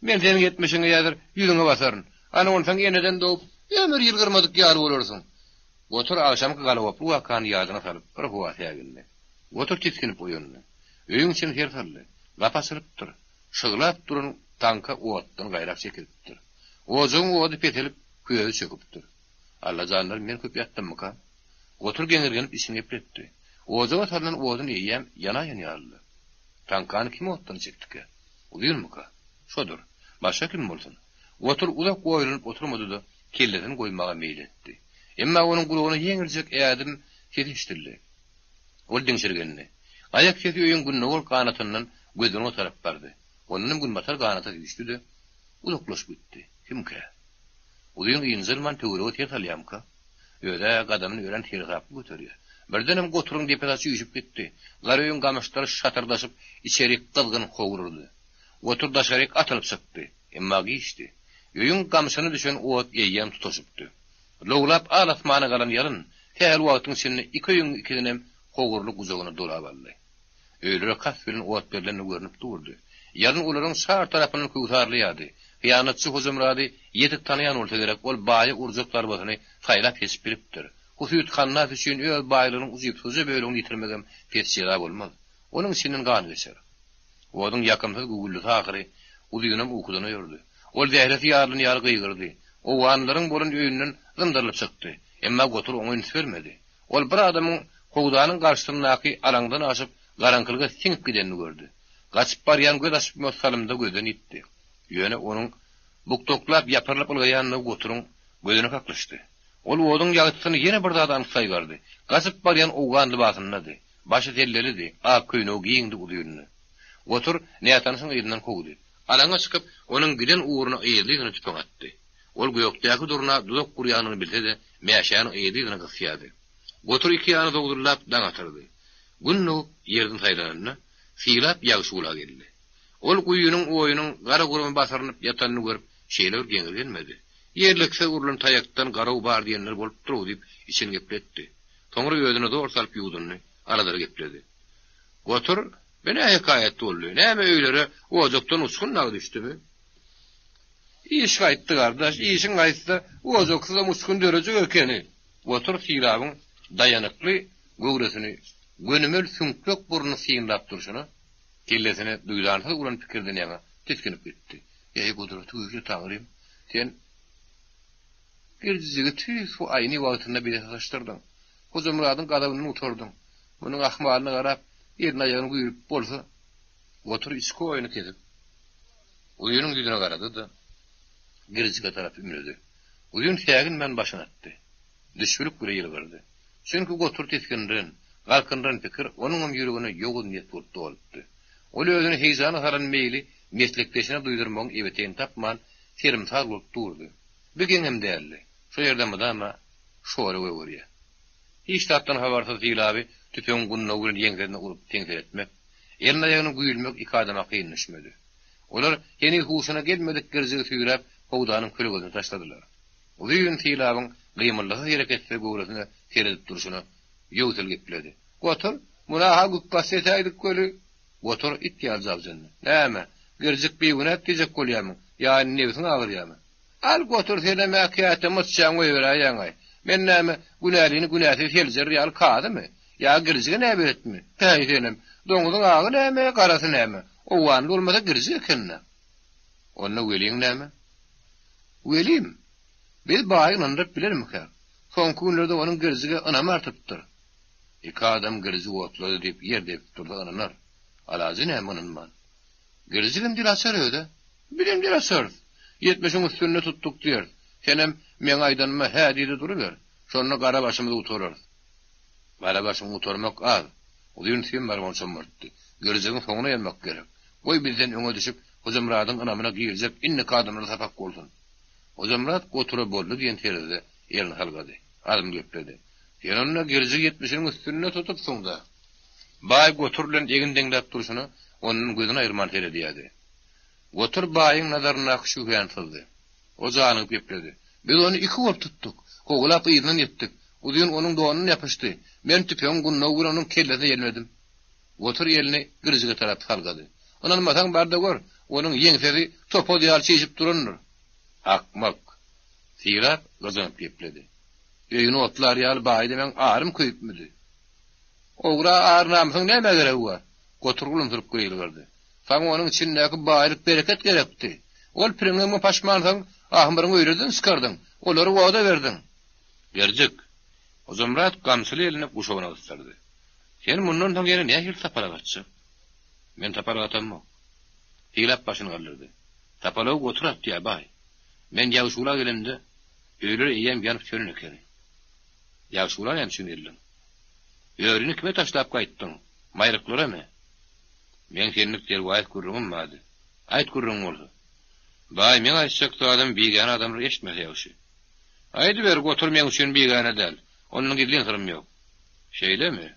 Men seniň etmişiňi häzir ýüzüňe basaryn. Ana onsoň eneden dogup, ömür ýylgyrmadyk ýaly bolarsyň. Gotur agşamky galagoply wakany ýadyna salyp, bir howa sägindi. Gotur tisginip oýandy. Öýüň içine ser saldy. Gapy açylypdyr. Şyglap duran taňka otdan gaýrak çekilipdir. Ojagyň ody peselip, közi çöküpdir. Alla janlar, men köp ýatdymmykam? Gotur geňirgenip içini gepletdi. Ojaga salnan odun eýýäm ýanaýan ýalydy. Taňkany kim otdan çekdikä? Uzynmyka? Şodur. Başga kim bolsun? Gotur uzak oýlanyp oturmady-da, kellesini goýmaga meýil etdi. Emma onuň gulagyna ýeňiljek ädim sesi eşidildi. Ol diňşirgendi. Aýak sesi öýüň gündogar ganatyndan gözüne tarap bardy. Ondanam günbatar ganata süýşdi-de, uzaklaşyp gitdi. Kimkä? Uzyn ynjalman töwerege ser salýamyka? Öz-ä gadamyny örän seresaply göterýär. Birdenem goturyň depe saçy üýşüp gitdi. Gara öýüň gamyşlary şatyrdaşyp, içerik gyzgyn howur urdy. Gotur daşaryk atylyp çykdy. Emma giçdi. Öýüň gamşyna düşen ot eýýäm tutaşypdy. Lowlap al-asmana galan ýalyn sähel wagtyň içinde iki öýüň ikisinem howurly gujagyna dolap aldy. Öýlere kast bilen ot berlendigi görnüp durdy. Ýalyn olaryň çar tarapyndan köwsarlaýardy. Hyýanatçy Hojamyrady ýetik tanaýan bolsa gerek, ol baýa urjak zarbasyny saýlap-seçip bilipdir. Husyt hannas üçin öz baýlygynyň ujypsyzja bölegini ýitirmegem pes jeza bolmaz. Onuň içinden gan geçer. Oduň ýakymsyz güwwüldisi ahyry uzynam ukudan oýardy. Ol zähresi ýarylan ýaly gygyrdy. Owganlylaryň bolan öýünden zymdyrylyp çykdy. Emma Gotur oňa üns bermedi. Ol bir adamyň howdanyň garşysyndaky alaňdan aşyp, garaňkylyga siňip gidenini gördi. Gaçyp barýan göz açyp salymda gözden ýitdi. Ýöne onuň bukdaklap ýapyrylyp ylgaýandygy Goturyň gözüne kaklyşdy. Ol oduň ýagtysyny ýene bir zady anyk saýgardy. Gaçyp barýan owgan lybasyndady. Başy sellelidi, ak köýnegi giňdi, uzyndy. Gotur nätanyşyň yzyndan kowdy. Alaňa çykyp, onuň giden ugruna yzly-yzyna tüpeň atdy. Ol gökdäki durna duzak gurýanyny bilse-de, mäşäni yzly-yzyna gysýardy. Gotur iki ýana zowzullap daň atyrdy. Gün dogup, ýerden saýlananda, Sylap ýagşy gula geldi. Ol guýynyň oýunyň gara guruma basyrynyp ýatanyny görüp, şeýle bir geňirgenmedi. Ýerliksiz urlan taýakdan garaw bar diýenleri bolupdyr-ow diýip, içini gepletdi. Soňra özüne zor salyp ýuwdundy, aladaly gepledi. Gotur, bu nä hekaýat boldy? Näme öýlere ojakdan uçgun dagy düşdümi? Iş gaýtdy gardaş, işiň gaýtsa, ojaksyzam uçgun dörejek ekeni. Gotur Sylabyň daýanykly göwresini, gönümel süňklek burnuny synlap durşuna, kellesine duýdansyz uran pikirden ýaňa tisginip gitdi. Eý, gudraty güýçli Taňrym, sen Girdijigi tüýs bu aýny wagtynda bize sataşdyrdyň. Hojamyradyň gazabyndan gutardyň. Munuň ahmalyna garap, elini-aýagyny güýrüp bolsa, Gotur içki oýuny kesip, Uzynyň ýüzüne garady-da, Girijige tarap ümledi. Uzyn säginmän başyny atdy. Düşbülik bile ýylgyrdy. Çünki Gotury tisgindiren, galkyndyran pikir onuňam ýüregine ýowuz niýet bolup dolupdy. Ol özüni heýjana salan meýli meslekdeşine duýdurmagyň ebeteýini tapman, serimsal bolup durdy. Bu geňem däldi. Şo ýerde mydama şora gögerýär. Hiç zatdan habarsyz Sylaby tüpeňiň gundagy bilen ýeňsesine urup seňseletmek, elini-aýagyny güýlmek iki adama kyn düşmedi. Olar heniz huşuna gelmedik girjigi süýräp, howdanyň kölegesine taşladylar. Uzyn Sylabyň gymyldysyz hereketsiz göwresine seredip durşuna ýöwsel gepledi. Gotur, muny-ha güpbasdy etäýdik weli. Gotur it ýaly jabjyndy. Näme, girjik bigünä diýjek bolýarmyň, ýa indi nebsiň agyrýarmy? Al gotur senem-ä käte myçjaň goýberäýýäň-aý. Men näme, günälini günäsiz seljerer ýaly kazymy? Ýa girjige näbeletmi? Päý senem, doňuzyň agy näme, garasy näme? Owganly bolmasa girjik eken-dä. Onda weliň näme? Welim, biz baýy ynandyryp bilermikäk? Soňky günlerde onuň girjige ynamy artypdyr. Iki adam girjik otlady diýip ýer depip dursa ynanar. Alajy näme ynanman. Girjigem dil açar öz-ä. Bizem dil açarys. Ýetmişiň üstünde tutduk diýeris. Senem meň aýdanyma hä diý-de duruber. Şonda gara başymyzy gutararys. Gara başyňy gutarmak az. Uzyn süýem barmagyny çommaltdy. Girjigiň soňuna ýanmak gerek. Goý bizden öňe düşüp, Hojamyradyň ynamyna girjek indiki adamlara sapak bolsun. Hojamyrat gotura boldy diýen terzde elini salgady. Azm gepledi. Sen onda girjigi ýetmişiniň üstünde tutupsyň-da. Baý gotur bilen egin deňläp durşuna ondan gözüni aýyrman seredýärdi. Gotur baýyň nazaryndaky şübhäni syzdy. O janygyp gepledi. Biz ony iki bolup tutduk. Kowalap yzyndan ýetdik. Uzyn onuň donundan ýapyşdy. Men tüpeňiň gundagy bilen onuň kellesine ýelmedim. Gotur elini girjige tarap salgady. Ynanmasaň bar-da gör, onuň ýeňsesi topaz ýaly çişip durandyr. Akmak! Sylap gyjynyp gepledi. Öýüni otlar ýaly baýda meň arym köýüpmidi? Ogra ar-namysyň nämä geregi bar? Gotur ulumsylyk gygyrdy. Saňa onuň içindäki baýlyk-bereket gerekdi. Ol piriňe paşmansoň, ahmyryňy öýlerden çykardyň, olary oda berdiň. Gerjik! Hojamyrat gamçyly elini guşagyna gysdyrdy. Sen mundan soň ýene nähili sapalak atjak? Men sapalak atamok. Sylap başyny galdyrdy. Sapalagy Gotur atýa, baý. Men Ýagşygula gelemde, öýler eýýäm ýanyp sönen ekeni. Ýagşygula näme üçin geldiň? Örini kime taşlap gaýtdyň? Maýryklaramy? Meň senlik derwaýys gürrüňim bardy. Aýt gürrüňiň bolsa. Baý, meň aýtjak zadym bigäne adamlar eşitmese ýagşy. Aýdyber, Gotur meň üçin bigäne däl. Ondan gizlin syrym ýok. Şeýlemi?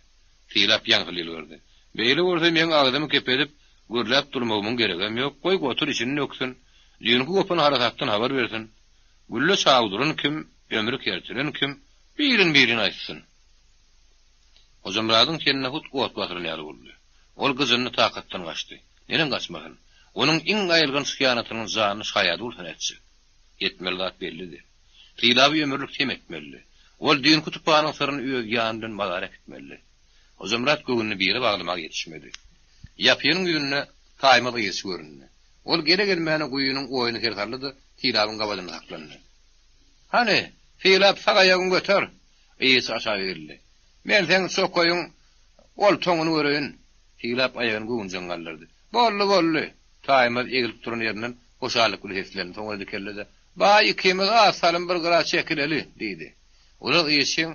Sylap ýaňsyly ýylgyrdy. Beýle bolsa meň agzymy kepedip, gürläp durmagymyň geregem ýok. Goý, Gotur içini döksün. Düýnki gopan harasatdan habar bersin. Gülle çawduran kim, ömri kertilen kim, birin-birin aýtsyn. Hojamyradyň tenine hut ot basylan ýaly boldy. Ol gyjyndy, takatdan gaçdy. Neneň gaçmasyn? Onuň iň aýylganç hyýanatynyň janly şaýady bolsa nätjek? Etmeli zat bellidi. Sylaby ömürlik sem etmelidi. Ol düýnki tupanyň syryny öz ýany bilen mazara äkitmelidi. Hojamyrat göwnüni bire baglamaga ýetişmedi. Ýapynyň ýüzünde taýmaz yzçy göründi. Ol gele-gelmäne guýynyň oýuna ser saldy-da, Sylabyň gabadynda saklandy. Hany, Sylap, sag aýagyňy göter! Yzçy aşak egildi. Men seň çokaýyň oltaňyny göreýin! Sylap aýagyny göwünjeň galdyrdy. Boldy, boldy! Taýmaz egilip duran ýerinden hoşallyk bilen seslendi. Soňra dikeldi-de, Baý, ikimiz az salym bir gyra çekileli! diýdi. Olar yzçyň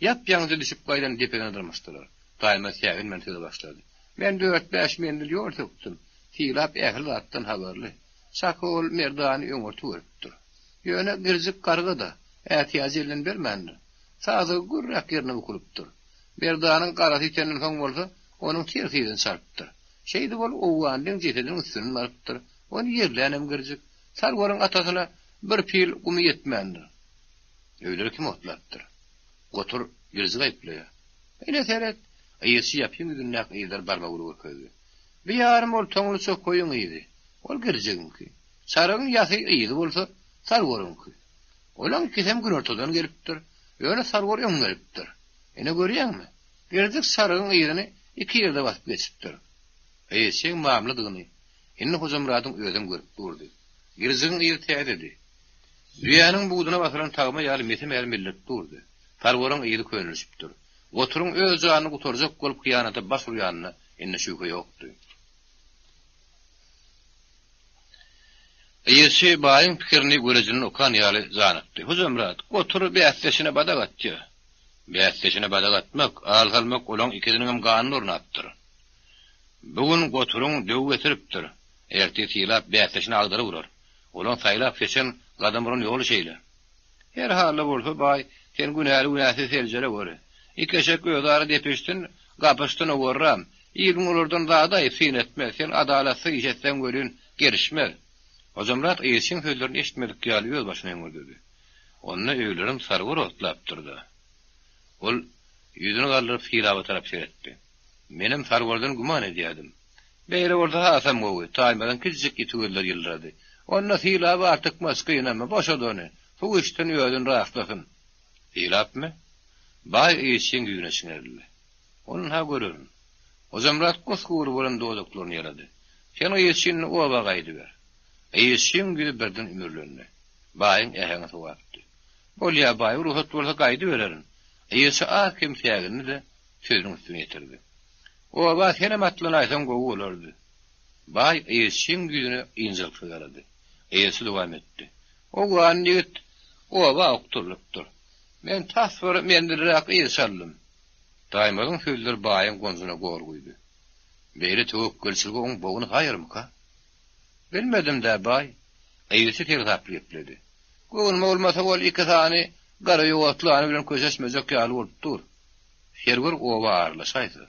ýap-ýaňyja düşüp gaýdan depesine dyrmaşdylar. Taýmaz säginmän söze başlady. Men dört-bäş menzil ýol sökdüm. Sylap ähli zatdan habarly. Çaky ol Merdany öňürti görüpdir. Ýöne girjik garga-da, ätiýajy elden bermändir. Sazygy gürräk ýerine bukulypdyr. Merdanyň garasy ýitenden soň bolsa, onuň ters yzyny çalypdyr. Şeýdip ol Owganlyň jesediniň üstünden barypdyr. Ony ýerlänem girjik. Sarwaryň atasyna bir pil gumy ýetmändir. Öýleri kim otlapdyr? Gotur girjik aýyplaýar. Ine seret! Yzçy ýapyň ýüzündäki yzlary barmagy bilen görkezdi. Bir ýarym ol toňly çokaýyň yzy. Ol girjegiňki. Çarygyň ýasy yzy bolsa Sarwaryňky. Olaň ikisem günortadan gelipdir. Ýöne Sarwar öň gelipdir. Ine görýäňmi? Girjek çarygyň yzyny iki ýerde basyp geçipdir. Eşegiň mamladygyny indi Hojamyradyň özem görüp durdy. Girjegiň yzy täzedi. Düýäniň buduna basylan tagma ýaly mese-mälim bildirip durdy. Sarwaryň yzy könelişipdir. Goturyň öz janyny gutarjak bolup hyýanata baş urýanyna indi şübhe ýokdy. Yzçy baýyň pikirini görejinden okan ýaly janykdy. Hojamyrat, Gotur bäsdeşine badak atýa. Bäsdeşine badak atmak, al salmak olaň ikisiniňem ganyna ornapdyr. Bu gün Goturyň döw getiripdir. Ertir Sylap bäsdeşini agdaryp urar. Olaň saýlap-seçen gadam uran ýoly şeýle. Her halda bolsa, baý, sen günäli-günäsiz seljere gör. Iki eşek özara depişsin, gapyşsyn owarram. Il-gün olardan zady aýyp syn etmez. Sen adalatsyz iş etseň welin, Gelişmez. Hojamyrat yzçyň sözlerini eşitmedik ýaly öz başyna hüňürdedi. Onda öýlerem sargyr otlapdyr-da. Ol ýüzüni galdyryp Sylaba tarap seretdi. Menem Sarwardan güman edýärdim. Beýle bolsa hasam gowy, Taýmazyň kiçijik ýiti gözleri ýyldyrady. Onda Sylaby artykmaç gynama, boşat ony. Suw içsin, özüni rastlasyn. Sylapmy? Baý yzçyň ýüzüne çiňerildi. Ony-ha görerin. Hojamyrat gos-gury bolan dodaklaryny ýalady. Sen yzçy indi oba gaýdyber. Yzçyň ýüzi birden ümürlendi. Baýyň äheňi sowapdy. Bolýa, baý, rugsat bolsa gaýdybererin. Yzçy az-kem sägindi-de, sözüniň üstüni ýetirdi. Oba senem atlanaýsaň gowy bolardy. Baý yzçyň ýüzüne ynjalyksyz garady. Yzçy dowam etdi. Owgan ýigit oba okdurylypdyr. Men tas bir menzilräk yz çaldym. Daýmazyň sözleri baýyň gonjuna gor guýdy. Beýle töwekgelçilige oň bogny haýyrmyka? Bilmedim-dä, baý. Yzçy seresaply gepledi. Göwnüme bolmasa ol iki sany gara ýogatlany bilen köşeşmejek ýaly bolup dur. Serwer oba aralaşaýsa,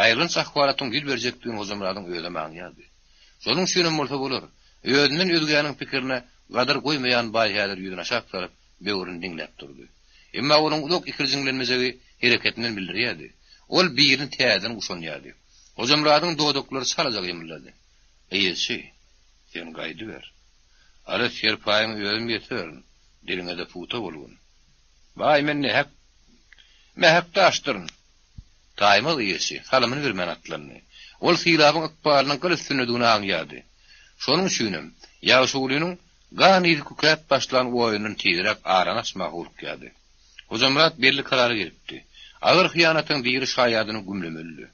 aýylganç ahwalatyň ýüz berjekdigini Hojamyradyň özem aňýardy. Şonuň üçinem bolsa bolar, özünden özgäniň pikirine gadyr goýmaýan baý häzir ýüzüni aşak salyp, böwrüni diňläp durdy. Emma onuň uzak ikirjiňlenmejegi hereketinden bildirýärdi. Ol birini täzeden guşanýardy. Hojamyradyň dodaklary çalaja gymyldady. Yzçy, sen gaýdyber. Ala serpaýyňy özüm getirerin, diliňe-de pugta bolgun. Baý, men nähak mähek daşdyryn. Taýmaz eýesi, salymyny bermän atlandy. Ol Sylabyň ykbalynyň gyl üstündedigini aňýardy. Şonuň üçinem, Ýagşygulynyň gan yzy kükäp başlan oýundan tizräk arany açmaga howlukýardy. Hojamyrat belli karara gelipdi. Agyr hyýanatyň diri şaýadyny gümlemelidi.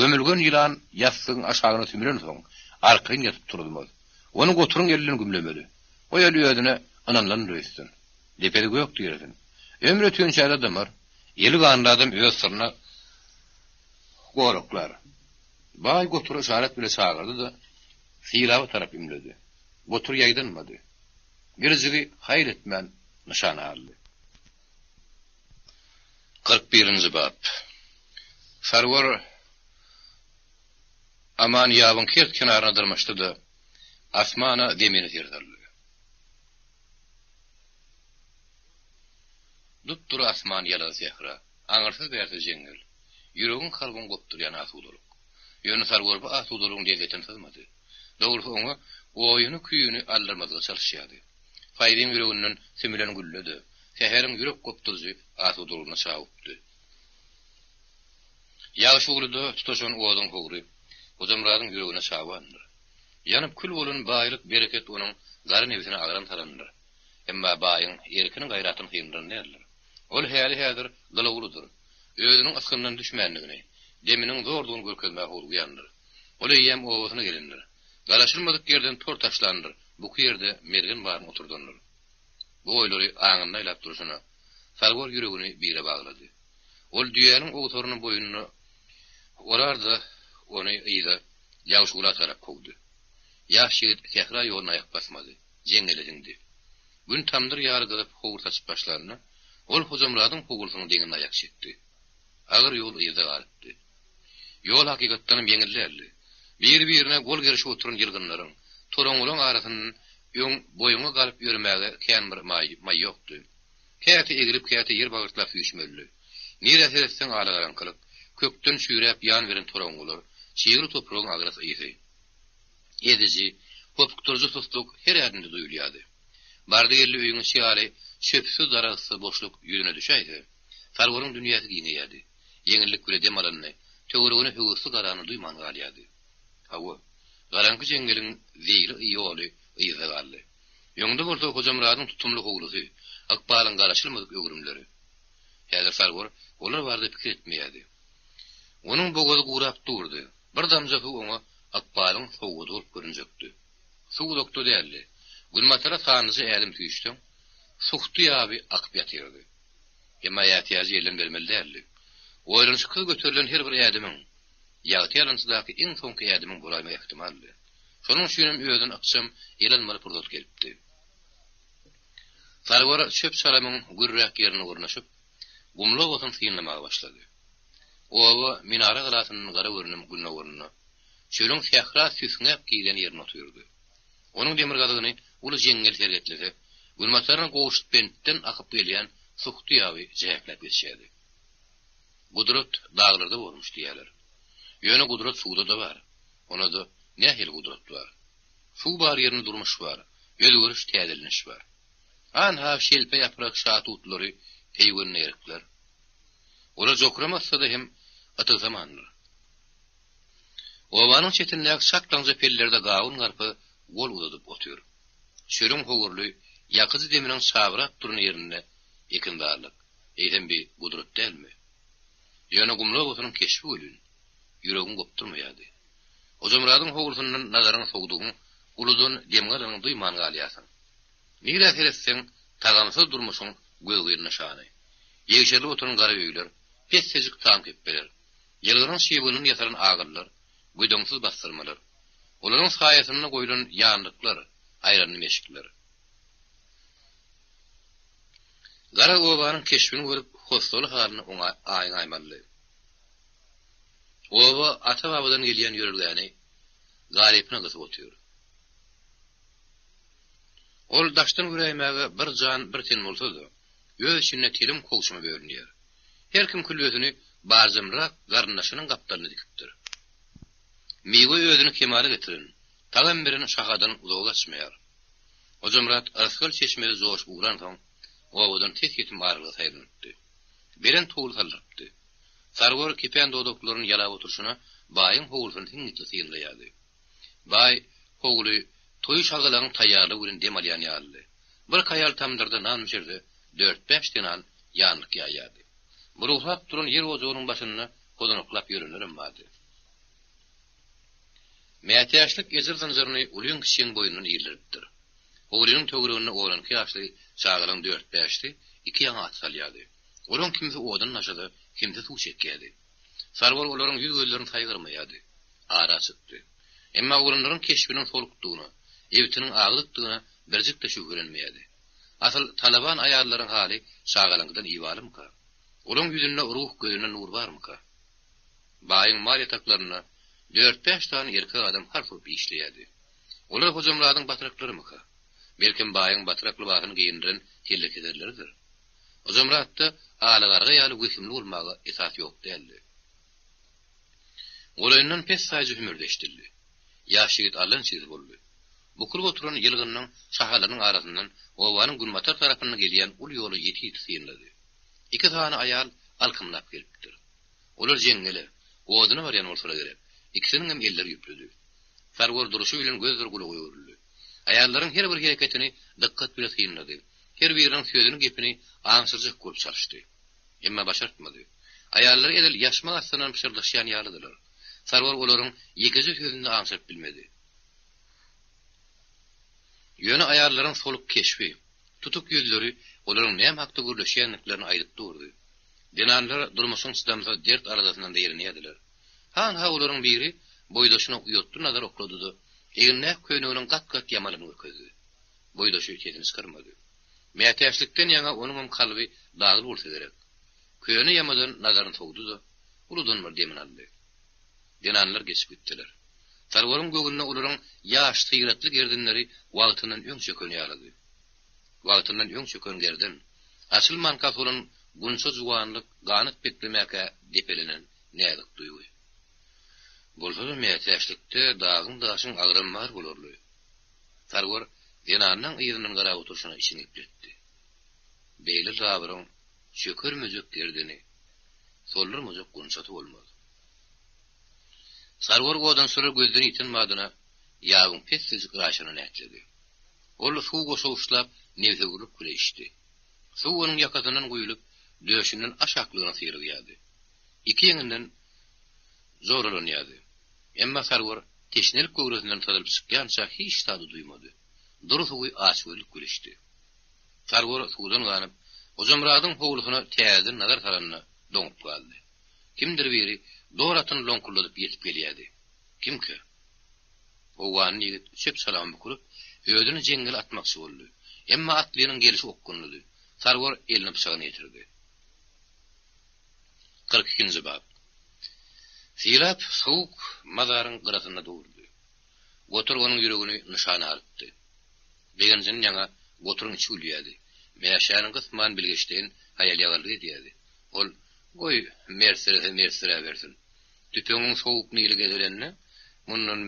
Gömülgen ýylan ýassygyň aşagyna sümülensoň, arkaýyn ýatyp turuzmaz. Ony goturyň elinden gümlemeli. O el özüne ynanylandyr öýtsin. Depesi gök diresin. Ömri ötünçä-de dymar. Eli ganly adam öz syryny goraklar. Baý Gotury yşarat bile çagyrdy-da, Sylaba tarap ümledi. Gotur ýaýdanmady. Girjigi haýal etmän nyşana aldy. 41-nji bap. Sarwar Aman ýabyň kert kenaryna dyrmaşdy-da, asmana, zemine ser saldy. Dup-dury asman ýalazy sähra, aňyrsy-bärsi jeňňel. Ýüregiň kalbyň gopdurýan asudalyk. Ýöne Sarwar bu asudalygyň lezzetini syzmady. Dogrusy oňa oýuny-küýüni aldyrmazlyga çalyşýardy. Faýzyň ýüreginden sümülen gülle-de, säheriň ýürek gopduryjy asudalygyna çawupdy. Ýagşygulyda tutaşan oduň howry Hojamyradyň ýüregine çawandyr. Ýanyp kül bolan baýlyk bereket onuň gara nebsine agram salandyr. Emma baýyň erkiniň gaýratyny syndyran däldir. Ol häli-häzir gylawlydyr. Özüniň ysgyndan düşmändigini, deminiň zordugyny görkezmäge howlugýandyr. Ol eýýäm obasyna gelendir. Garaşylmadyk ýerden tor taşlandyr, buky ýerde mergen baryny oturdandyr. Bu oýlary aňynda aýlap durşuna, Sarwar ýüregini bire baglady. Ol düýäniň owsaryny boýnuna orar-da, ony yza, Ýagşygula tarap kowdy. Ýaş ýigit sähra ýoluna aýak basmady, jeňňele siňdi. Gün tamdyr ýaly gyzyp howur saçyp başlanda, ol Hojamyradyň howlusynyň deňinde aýak çekdi. Agyr ýol yzda galypdy. Ýol hakykatdanam ýeňil däldi. Biri-birine gol gerişip oturan ýylgynlaryň, toraňňylaryň arasyndan öň boýuňa galyp ýöremäge kän bir maý ýokdy. Käte egilip, käte ýer bagyrtlap süýşmelidi. Nirä seretseň alagaraňkylyk, kökden çüýräp ýan beren toraňňylar, çygly topragyň agras ysy. Eziji, hopukdyryjy susluk her ädimde duýulýardy. Bardy-geldi öýüň içi ýaly çöpsüz daragtsyz boşluk ýüzüne düşäýse, Sarwaryň dünýäsi giňeýärdi. Ýeňillik bile dem alanyny, töweregine höwesli garanyny duýman galýardy. Hawa, garaňky jeňňeliň zeýli ýoly yzda galdy. Öňde bolsa Hojamyradyň tutumly howlusy, ykbalyň garaşylmadyk öwrümleri. Häzir Sarwar olar barada pikir etmeýärdi. Onuň bogazy gurap durdy. Bir damja suw oňa ykbalyň sowgady bolup görünjekdi. Suw uzakda däldi. Günbatara sanlyja ädim süýşseň, Suhty ýaby akyp ýatyrdy. Emma ätiýajy elden bermeli däldi. Oýlanyşyksyz göterilen her bir ädimiň, ýagty ýalançydaky iň soňky ädimiň bolaýmagy ähtimaldy. Şonuň üçinem özüni ykjam ele almaly pursat gelipdi. Sarwar çöp-çalamyň gürräk ýerine ornaşyp, gumly obasyny synlamaga başlady. Oba Minara galasynyň gara görnüm gündogarynda, çölüň sähra süsňäp giren ýerinde otyrdy. Onuň demirgazygyny uly jeňňel sergetlese, günbataryny Gowşutbentden akyp gelýän Suhty ýaby jähekläp geçýärdi. Gudrat daglarda bormuş diýýärler. Ýöne gudrat suwda-da bar. Onda-da nähili gudrat bar? Suw bar ýerinde durmuş bar, özgeriş, täzeleniş bar. Anha, şelpe ýaprak şatutlary, peýwende erikler. Olar jokramasa-da hem ytygsamandyr. Obanyň çetindäki çaklaňja pellerde gawun-garpyz gol uzadyp otyr. Çölüň howurly, ýakyjy deminiň çabrap duran ýerinde ekinzarlyk, eýsem bi gudrat dälmi? Ýöne gumly obasynyň keşbi welin, ýüregiňi gopdurmaýardy. Hojamyradyň howlusyndan nazaryňy sowdugyň, uludan dem galanyňy duýman galýarsyň. Nirä seretseň, tagamsyz durmuşyň gözgyny nyşany. Ýegşerilip oturan gara öýler, pessejik tam kepbeler, ýylgyryň çybygyndan ýasalan agyllar, gödeňsiz bassyrmalar. Olaryň saýasynda goýlan ýanlyklar, aýranly meşikler. Gara obanyň keşbini görüp, hossaly halyny oňa aýňaýmalydy. Oba ata-babadan gelýän ýörelgäni galypyna gysyp otyr. Ol daşdan göräýmäge bir jan, bir ten bolsa-da, öz içinde telim kowçuma bölünýär. Her kim külbesini barjamlyrak garyndaşynyň gapdalyna dikipdir. Miwe özüni kemala getiren, tagam beren şahadan uzaga gaçmaýar. Hojamyrat rysgal çeşmesi joşup ugransoň, obadan ses-ýetim aralyga saýlanypdy. Belent howly saldyrypdy. Sarwar kepän dodaklaryny ýalap oturyşyna baýyň howlusyny siňňitli synlaýardy. Baý howly toýy-şagalaňyň taýýarlygy bilen dem alýan ýalydy. Bir kaýal tamdyrda nan bişirse, dört-bäş zenan ýanlyk ýaýýardy. Burugsap duran ýer ojagynyň başynda hozanaklap ýörenlerem bardy. Mätäçlik ejir zynjyryny ulyň-kiçiň boýnundan ildiripdir. Howlynyň töwereginde on-onki ýaşly çagalaryň dört-bäşisi iki ýaňa at salýardy. Olaryň kimsi odun daşasa, kimsi suw çekýärdi. Sarwar olaryň ýüz-gözlerini saýgarmaýardy. Ara açykdy. Emma oglanlaryň keşbiniň solukdygyna, ebtiniň agdykdygyna birjik-de şübhelenmeýärdi. Asyl talaban aýallaryň haly çagalaňkydan ibalymyka? Olaryň ýüzünde ruh, gözünde nur barmyka? Baýyň mal ýataklarynda dört-bäş sany erkek adam hars urup işleýärdi. Olar Hojamyradyň batraklarymyka? Belkem baýyň batrak lybasyny geýindiren tellekeserleridir? Hojamyratda ala garga ýaly wehimli bolmaga esas ýok däldi. Golaýyndan pessaýja hümürdi eşidildi. Ýaş ýigit allançigsi boldy. Bukulyp oturan ýylgynyň şahalarynyň arasyndan obanyň günbatar tarapynda gelýän uly ýoly ýiti-ýiti synlady. Iki sany aýal alkymlap gelipdir. Olar jeňňele, oduna barýan bolsalar gerek. Ikisiniňem elleri ýüplüdi. Sarwar durşy bilen gözdür gulaga öwrüldi. Aýallaryň her bir hereketini dykgat bile synlady. Her biriniň sözüni-gepini aňşyrjak bolup çalyşdy. Emma başartmady. Aýallar edil ýaşmak astyndan pyşyrdaşýan ýalydylar. Sarwar olaryň ýekeje sözüni-de aňşyryp bilmedi. Ýöne aýallaryň soluk keşbi, tutuk ýüzleri olaryň näme hakda gürleşýändiklerini aýdyp durdy. Zenanlar durmuşyň çydamsyz dert-aladasyndan zeýrenýärdiler. Han-ha olaryň biri boýdaşyna uýatly nazar oklady-da, egnindäki köýneginiň gat-gat ýamalyny görkezdi. Boýdaşy sesini çykarmady. Mätäçlikden ýaňa onuňam kalby dagyl bolsa gerek. Köne ýamadan nazaryny sowdy-da, uludan bir demini aldy. Zenanlar geçip gitdiler. Sarwaryň göwnüne olaryň ýaş, syratly gerdenleri wagtyndan öň çöken ýalydy. Wagtyndan öň çöken gerden, açylmanka solan gunça juwanlyk ganat beklemäkä depelenen näzik duýgy. Bolsa-da mätäçlikde dagyň-daşyň agramy bar bolarly. Sarwar zenanyň yzyndan garap oturyşyna içini gepletdi. Beýle labyryň çökermejek gerdeni, soldurmajak gunçasy bolmaz. Sarwar odançylar gözden ýiten badyna ýabyň pessejik raýşyna nätledi. Ol suw goşawuçlap nebsewürlik bile içdi. Suw onuň ýakasyndan guýlup, döşünden aşaklygyna syrygýardy. Iki ýeňinden joralanýardy. Emma Sarwar teşnelik göwresinden syzylyp çykýança hiç zady duýmady. Dury suwy açgözlük bile içdi. Sarwar suwdan ganyp, Hojamyradyň howlusyna täzeden nazar salanda doňup galdy. Kimdir biri dor atyny loňkulladyp ýetip gelýärdi. Kimkä? Owganly ýigit çöp-çalama bükülip, özüni jeňňele atmakçy boldy. Emma atlynyň gelşi okgunlydy. Sarwar eline pyçagyny ýetirdi. 42-nji bap. Sylap sowuk mazaryň gyrasynda durdy. Gotur onuň ýüregini nyşana alypdy. Begenjinden ýaňa Goturyň içi gülýärdi. Mäşäni gysman bilgeşleýin haýal-ýagallyk edýärdi. Ol, Goý, mertsirese mertsiräbersin. Tüpeňiň sowuk nili gezelende, mundan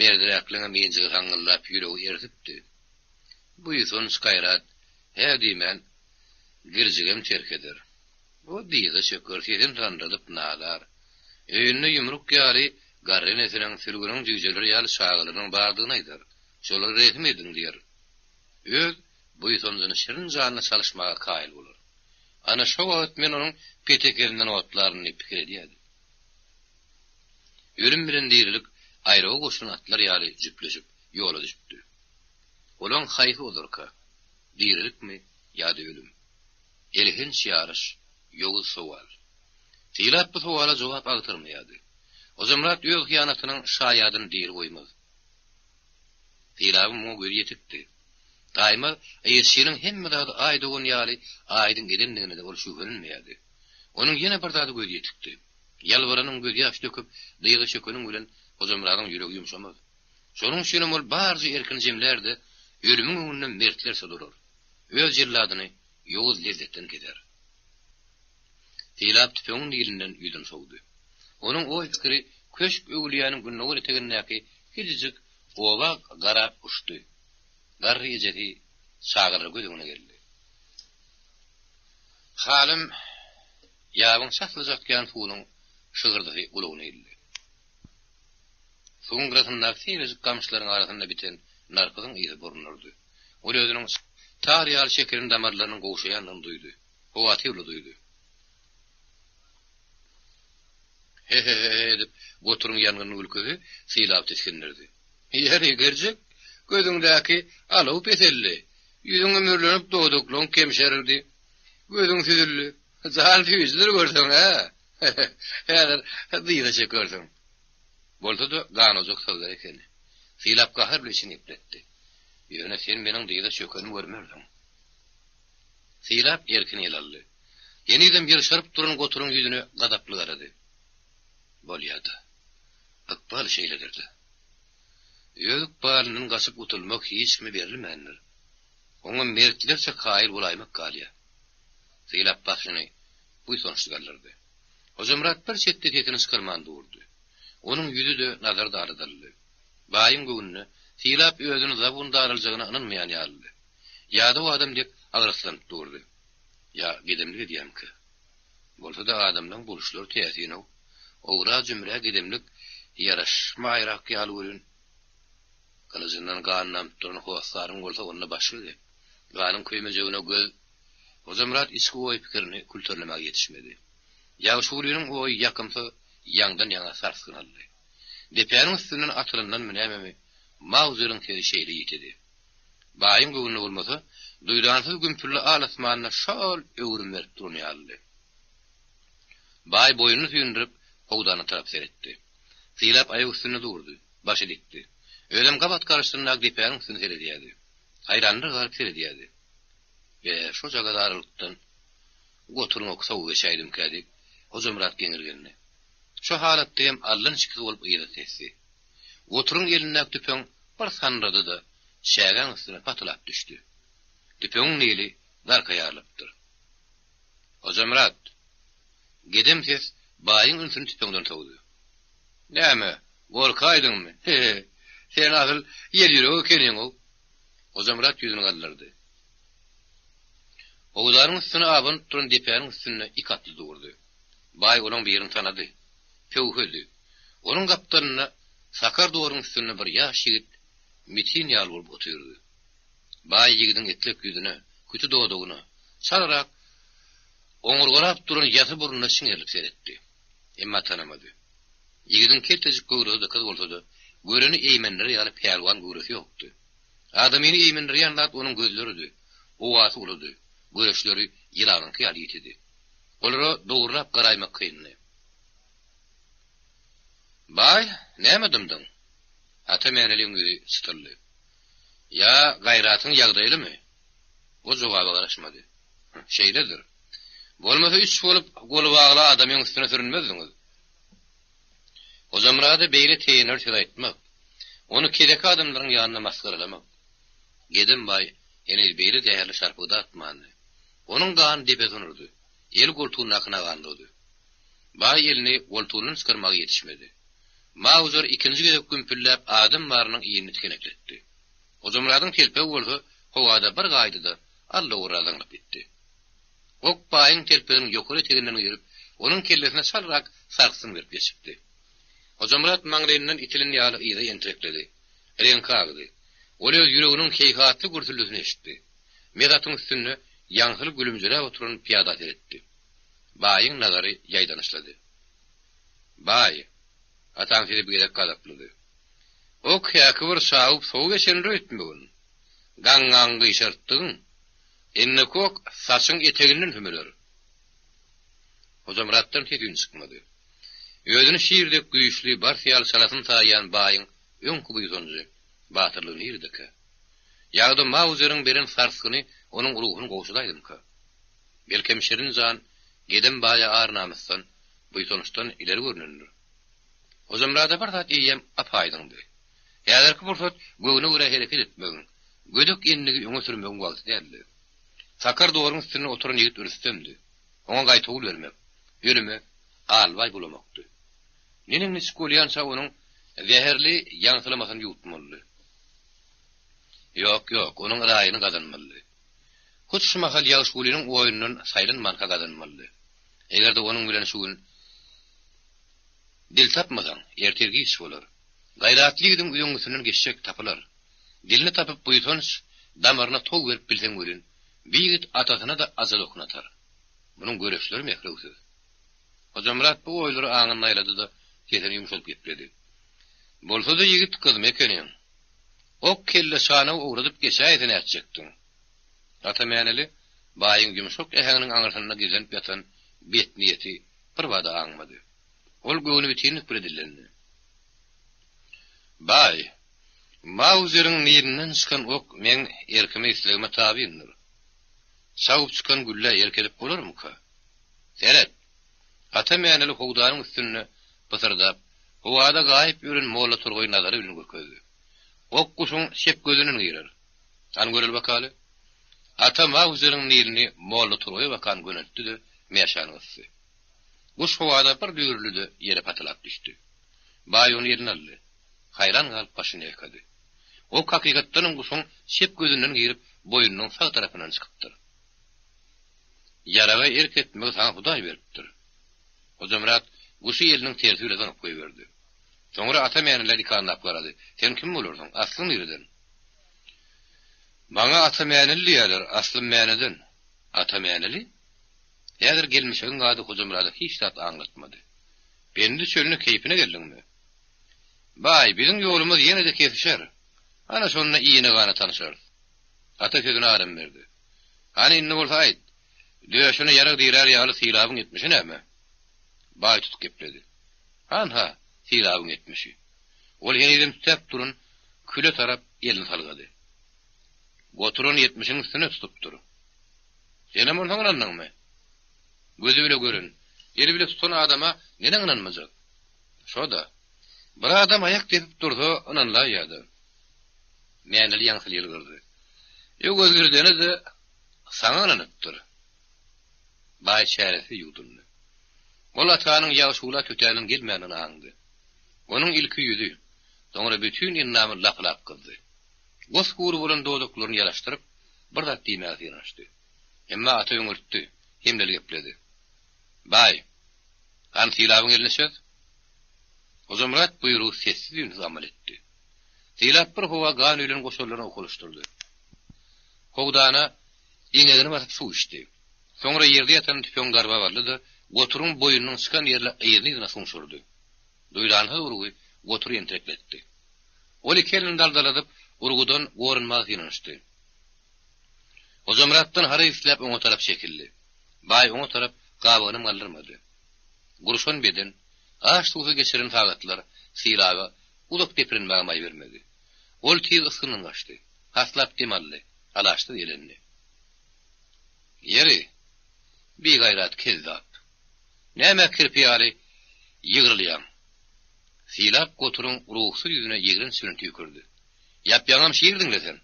merdiräkleňem injigi saňňyldap ýüregi ersipdi. Buýsanç, gaýrat, hä diýmän, girjigem terk eder. O dyza çöker, sesini sandyradyp nalar. Öýünde ýumruk ýaly garry enesiniň, sülgüniň jüýjeleri ýaly çagalarynyň bardygyny aýdar. Şolara rehim ediň diýer. Öz buýsanjyny şirin janyna çalyşmaga kaýyl bolar. Ana, şo wagt men onuň petekelinden otlaryn diýip pikir edýärdim. Ölüm bilen dirilik aýraga goşulan atlar ýaly jüpleşip ýola düşüpdi. Olaň haýsy ozarka? Dirilikmi ýa-da ölüm? Elhenç ýaryş, ýowuz sowal. Sylap bu sowala jogap agtarmaýardy. Hojamyrat öz hyýanatynyň şaýadyny diri goýmaz. Sylabyň muňa gözi ýetikdi. Daýymaz yzçynyň hemme zady Aý dogan ýaly aýdyň edendigine-de ol şübhelenmeýärdi. Onuň ýene bir zada gözi ýetikdi. Ýalbaranyň, gözýaş döküp, dyza çökeniň bilen Hojamyradyň ýüregi ýumşamaz. Şonuň üçinem ol barja erkini jemlär-de, ölümiň öňünde mertlerçe durar. Öz jelladyny ýowuz lezzetden keser. Sylap tüpeňiň nilinden ýüzüni sowdy. Onuň oý-pikiri Köşk öwülýäniň gündogar etegindäki kiçijik oba garap uçdy. Garry ejesi, çagalary göz öňüne geldi. Halym ýabyň çaslyja akýan suwunyň şygyrdysy gulagyna ildi. Suwuň gyrasyndaky seýrejik gamyşlaryň arasynda biten narpyzyň ysy burnuna urdy. Ol özüniň tar ýaly çekilen damarlarynyň gowşaýandygyny duýdy. Howatyrly duýdy. He-he-he-he edip, Goturyň ýangynly gülküsi Sylaby tisgindirdi. Ýeri, Gerjek, gözüňdäki alaw peseldi. Ýüzüň ümürlenip, dodaklaryň kemşerildi. Gözüň süzüldi. Jan süýjüdir görseň-ä! He-he, häzir dyza çekersiň. Bolsa-da, ganojak sözler ekeni. Sylap gahar bilen içini gepletdi. Ýöne sen meniň dyza çökenimi görmersiň. Sylap erkin el aldy. Henizem ýyrşaryp duran Goturyň ýüzüne gazaply garady. Bolýa-da. Ykbal şeýledir-dä. Öz ykbalyndan gaçyp gutulmak hiç kime berilmändir. Oňa mertlerçe kaýyl bolaýmak galýar. Sylap başyny buýsançly galdyrdy. Hojamyrat bir çetde sesini çykarman durdy. Onuň ýüzi-de, nazary-da aladaldy. Baýyň göwnüne, Sylap özüni zabun daraljagyna ynanmaýan ýalydy. Ýadaw adam dek agraslanyp durdy. Ýa gedemlik edýämikä? Bolsa-da adamlaň boluşlary täsin-ow. Ogra-jümrä gedemlik ýaraşmaýrak ýaly welin, gylyjyndan gan damyp duran hossaryň bolsa onda başga gep. Ganyň köýmejegine göz Hojamyrat içki oý-pikirini külterlemäge ýetişmedi. Ýagşygulynyň oýy ýakymsyz ýaňdan-ýaňa sarsgyn aldy. Depäniň üstünden atylandanmy nämemi, Mauzeriň sesi şeýle ýitidi. Baýyň göwnüne bolmasa, duýdansyz gümpüldi al asmanda şol öwrüm berip duran ýalydy. Baý boýnuny süýndürip, howdana tarap seretdi. Sylap aýak üstünde durdy, başy dikdi. Özem gabat garşysyndaky depäniň üstüne seredýärdi. Haýranlar galyp seredýärdi. Be, şojagaz aralykdan goturyň oky sowa geçäýdimkä diýip, Hojamyrat geňirgendi. Şo halatda hem allan-çikisi bolup yza tesdi. Goturyň elindäki tüpeň bir sanyrady-da, çägäň üstüne patylap düşdi. Tüpeňiň nili darka ýarylypdyr. Hojamyrat! Gedem ses baýyň ünsüni tüpeňden sowdy. Näme, gorkaýdyňmy? He-he, sen asyl ýelýürek ekeniň-ow! Hojamyrat ýüzüni galdyrdy. Howdanyň üstüne abanyp duran depäniň üstünde ik atly durdy. Baý olaň birini tanady. Pöwhedi. Onuň gapdalynda sakar doruň üstünde bir ýaş ýigit mitin ýaly bolup otyrdy. Baý ýigidiň etlek ýüzüne, küti dodagyna, çalarak oňurgalap duran ýasy burnuna çiňerilip seretdi. Emma tanamady. Ýigidiň keltejik göwresi dykyz bolsa-da, göreni eýmendirer ýaly pälwan göwresi ýokdy. Adamyny eýmendirýän zat onuň gözleridi. Howasy uludy, göreçleri ýylanyňky ýaly ýitidi. Olara dogurlap garaýmak kyndy. Baý, näme dymdyň? Ata Mäneliň ýüzi çytyldy. Ýa gaýratyň ýagdaýlymy? O jogaba garaşmady. Şeýledir. Bolmasa üç bolup goly bagly adamyň üstüne sürünmezdiňiz. Hojamyrada beýle teýeneli söz aýtmak. Ony keseki adamlaryň ýanynda masgaralamak. Gedem baý heniz beýle zäherli şarpygy datmandy. Onuň gany depesine urdy. Eli goltugyndaky naganlydy. Baý elini goltugyndan çykarmaga ýetişmedi. Mauzer ikinji gezek gümpülläp adam barynyň yzyny tikenekletdi. Hojamyradyň telpegi bolsa howada bir gaýdy-da, alla-owra zyňlyp gitdi. Ok baýyň telpeginiň ýokary eteginden girip, onuň kellesine çalrak sarsgyn berip geçipdi. Hojamyrat maňlaýyndan itilen ýaly yza entirekledi. Reňki agdy. Ol öz ýüreginiň heýhatly gürsüldisini eşitdi. Mes atyň üstünde ýaňsyly gülümjiräp oturan pyýada seretdi. Baýyň nazary ýaýdanyşlady. Baý, ataň sesi bu gezek gazaplydy. Ok häki bir çawup sow geçendir öýtmegin. Gaňňaňy gyşartdygyň. Indiki ok saçyň eteginden hümeler. Hojamyratdan ses-üýn çykmady. Özüni şir dek güýçli, bars ýaly çalasyn saýýan baýyň öňki buýsanjy, batyrlygy niredekä? Ýa-da Mauzeriň beren sarsgyny onuň ruhuny gowşadaýdymyka? Belkem Şirin jan Gedem baýa ar-namysdan, buýsançdan ileri görnendir. Hojamyrada bir zat eýýäm ap-aýdyňdy. Häzirki pursat göwne görä hereket etmegiň, gödek endigi öňe sürmegiň wagty däldi. Sakar doruň üstünde oturan ýigit Rüstemdi. Oňa gaýtawul bermek, ölüme albaý bulamakdy. Neneň-niçik bolýança onuň zäherli ýaňsylamasyny ýuwutmalydy. Ýok, ýok, onuň raýyny gazanmalydy. Hut şu mahal Ýagşygulynyň oýundan saýlanmanka gazanmalydy. Eger-de onuň bilen şu gün dil tapmasaň, ertir giç bolar. Gaýratly ýigidiň üzeňňisinden geçjek tapylar. Dilini tapyp buýsanç damaryna tow berip bilseň welin, bi ýigit atasyna-da ajal okuny atar. Munuň göreçleri mehrewsiz. Hojamyrat bu oýlary aňynda aýlady-da, sesini ýumşadyp gepledi. Bolsa-da ýigit gyzma ekeniň. Ok kelle çanagy owradyp geçäýse nätjekdiň? Ata Mäneli baýyň ýumşak äheňiniň aňyrsynda gizlenip ýatan bet niýeti birbada aňmady. Ol göwnübitinlik bile dillendi. Baý, Mauzeriň nilinden çykan ok meň erkime-islegime tabyndyr. Çawup çykan güllä erk edip bolarmyka? Seret! Ata Mäneli howdanyň üstünde pysyrdap, howada gaýyp ýören Molla Turgaýy nazary bilen görkezdi. Ok guşuň çep gözünden girer. Hany göreli bakaly. Ata Mauzeriň nilini Molla Turgaýa bakan göneltdi-de, mäşäni gysdy. Guş howada bir düýrüldi-de, ýere patylap düşdi. Baý ony eline aldy. Haýran galyp başyny ýaýkady. Ok hakykatdanam guşuň çep gözünden girip, boýnunyň sag tarapyndan çykypdyr. Ýaraga erk etmegi saňa Hudaý beripdir. Hojamyrat guşy eliniň tersi bile zyňyp goýberdi. Soňra Ata Mänilä dikanlap garady. Sen kim bolarsyň? Aslyň nireden? Maňa Ata Mänili diýýärler, aslym Mäneden. Ata Mänili? Häzir gelmişegiň ady Hojamyrada hiç zat aňlatmady. Pendi çölüne keýpine geldiňmi? Baý, biziň ýolumyz ýene-de kesişer. Ana şonda iýene-gana tanyşarys. Ata sözüne aram berdi. Hany indi bolsa aýt, döşüne ýarag dirär ýaly Sylabyň etmişi näme? Baý tutuk gepledi. Hanha, Sylabyň etmişi. Ol henizem tütäp duran küle tarap elini salgady. Goturan ýetmişiň üstüne tutupdyr. Senem onsoň ynandyňmy? Gözi bile gören, eli bile tutan adama neneň ynanmajak? Şo-da. Bir adam aýak depip dursa ynanylaýýa-da. Mäneli ýaňsyly ýylgyrdy. Öwezgirdeni-de saňa ynanypdyr. Baý çäresiz ýuwdundy. Ol atanyň Ýagşygula tötänden gelmändigini aňdy. Onuň ilki ýüzi, soňra bütin endamy lapylap gyzdy. Gos-gury bolan dodaklaryny ýalaşdyryp, bir zat diýmäge synanyşdy. Emma ata öňürtdi, hemleli gepledi. Baý, hany Sylabyň elini çöz. Hojamyrat buýrugy sessiz-üýnsüz amal etdi. Sylap bir howa gan öýlen goşarlaryny owkalaşdyrdy. Howdana eňegini basyp suw içdi. Soňra ýerde ýatan tüpeňi garbap aldy-da, Goturyň boýnunyň çykan ýerine yzly-yzyna suňşurdy. Duýdansyz urgy Gotury entirekletdi. Ol iki elini daldaladyp, urgudan goranmaga synanyşdy. Hojamyratdan haraý isläp oňa tarap çekildi. Baý oňa tarap gabagynam galdyrmady. Gurşan beden, aç-suwsuz geçiren sagatlar Sylaba uzak deprenmäge maý bermedi. Ol tiz ysgyndan gaçdy. Haslap dem aldy, alaçsyz elendi. Ýeri, bigaýrat kezzap! Nämä kirpi ýaly ýygrylýaň? Sylap Goturyň ruhsuz ýüzüne ýigrenç bilen tüýkürdi. Ýap-ýaňam şygyr diňle sen.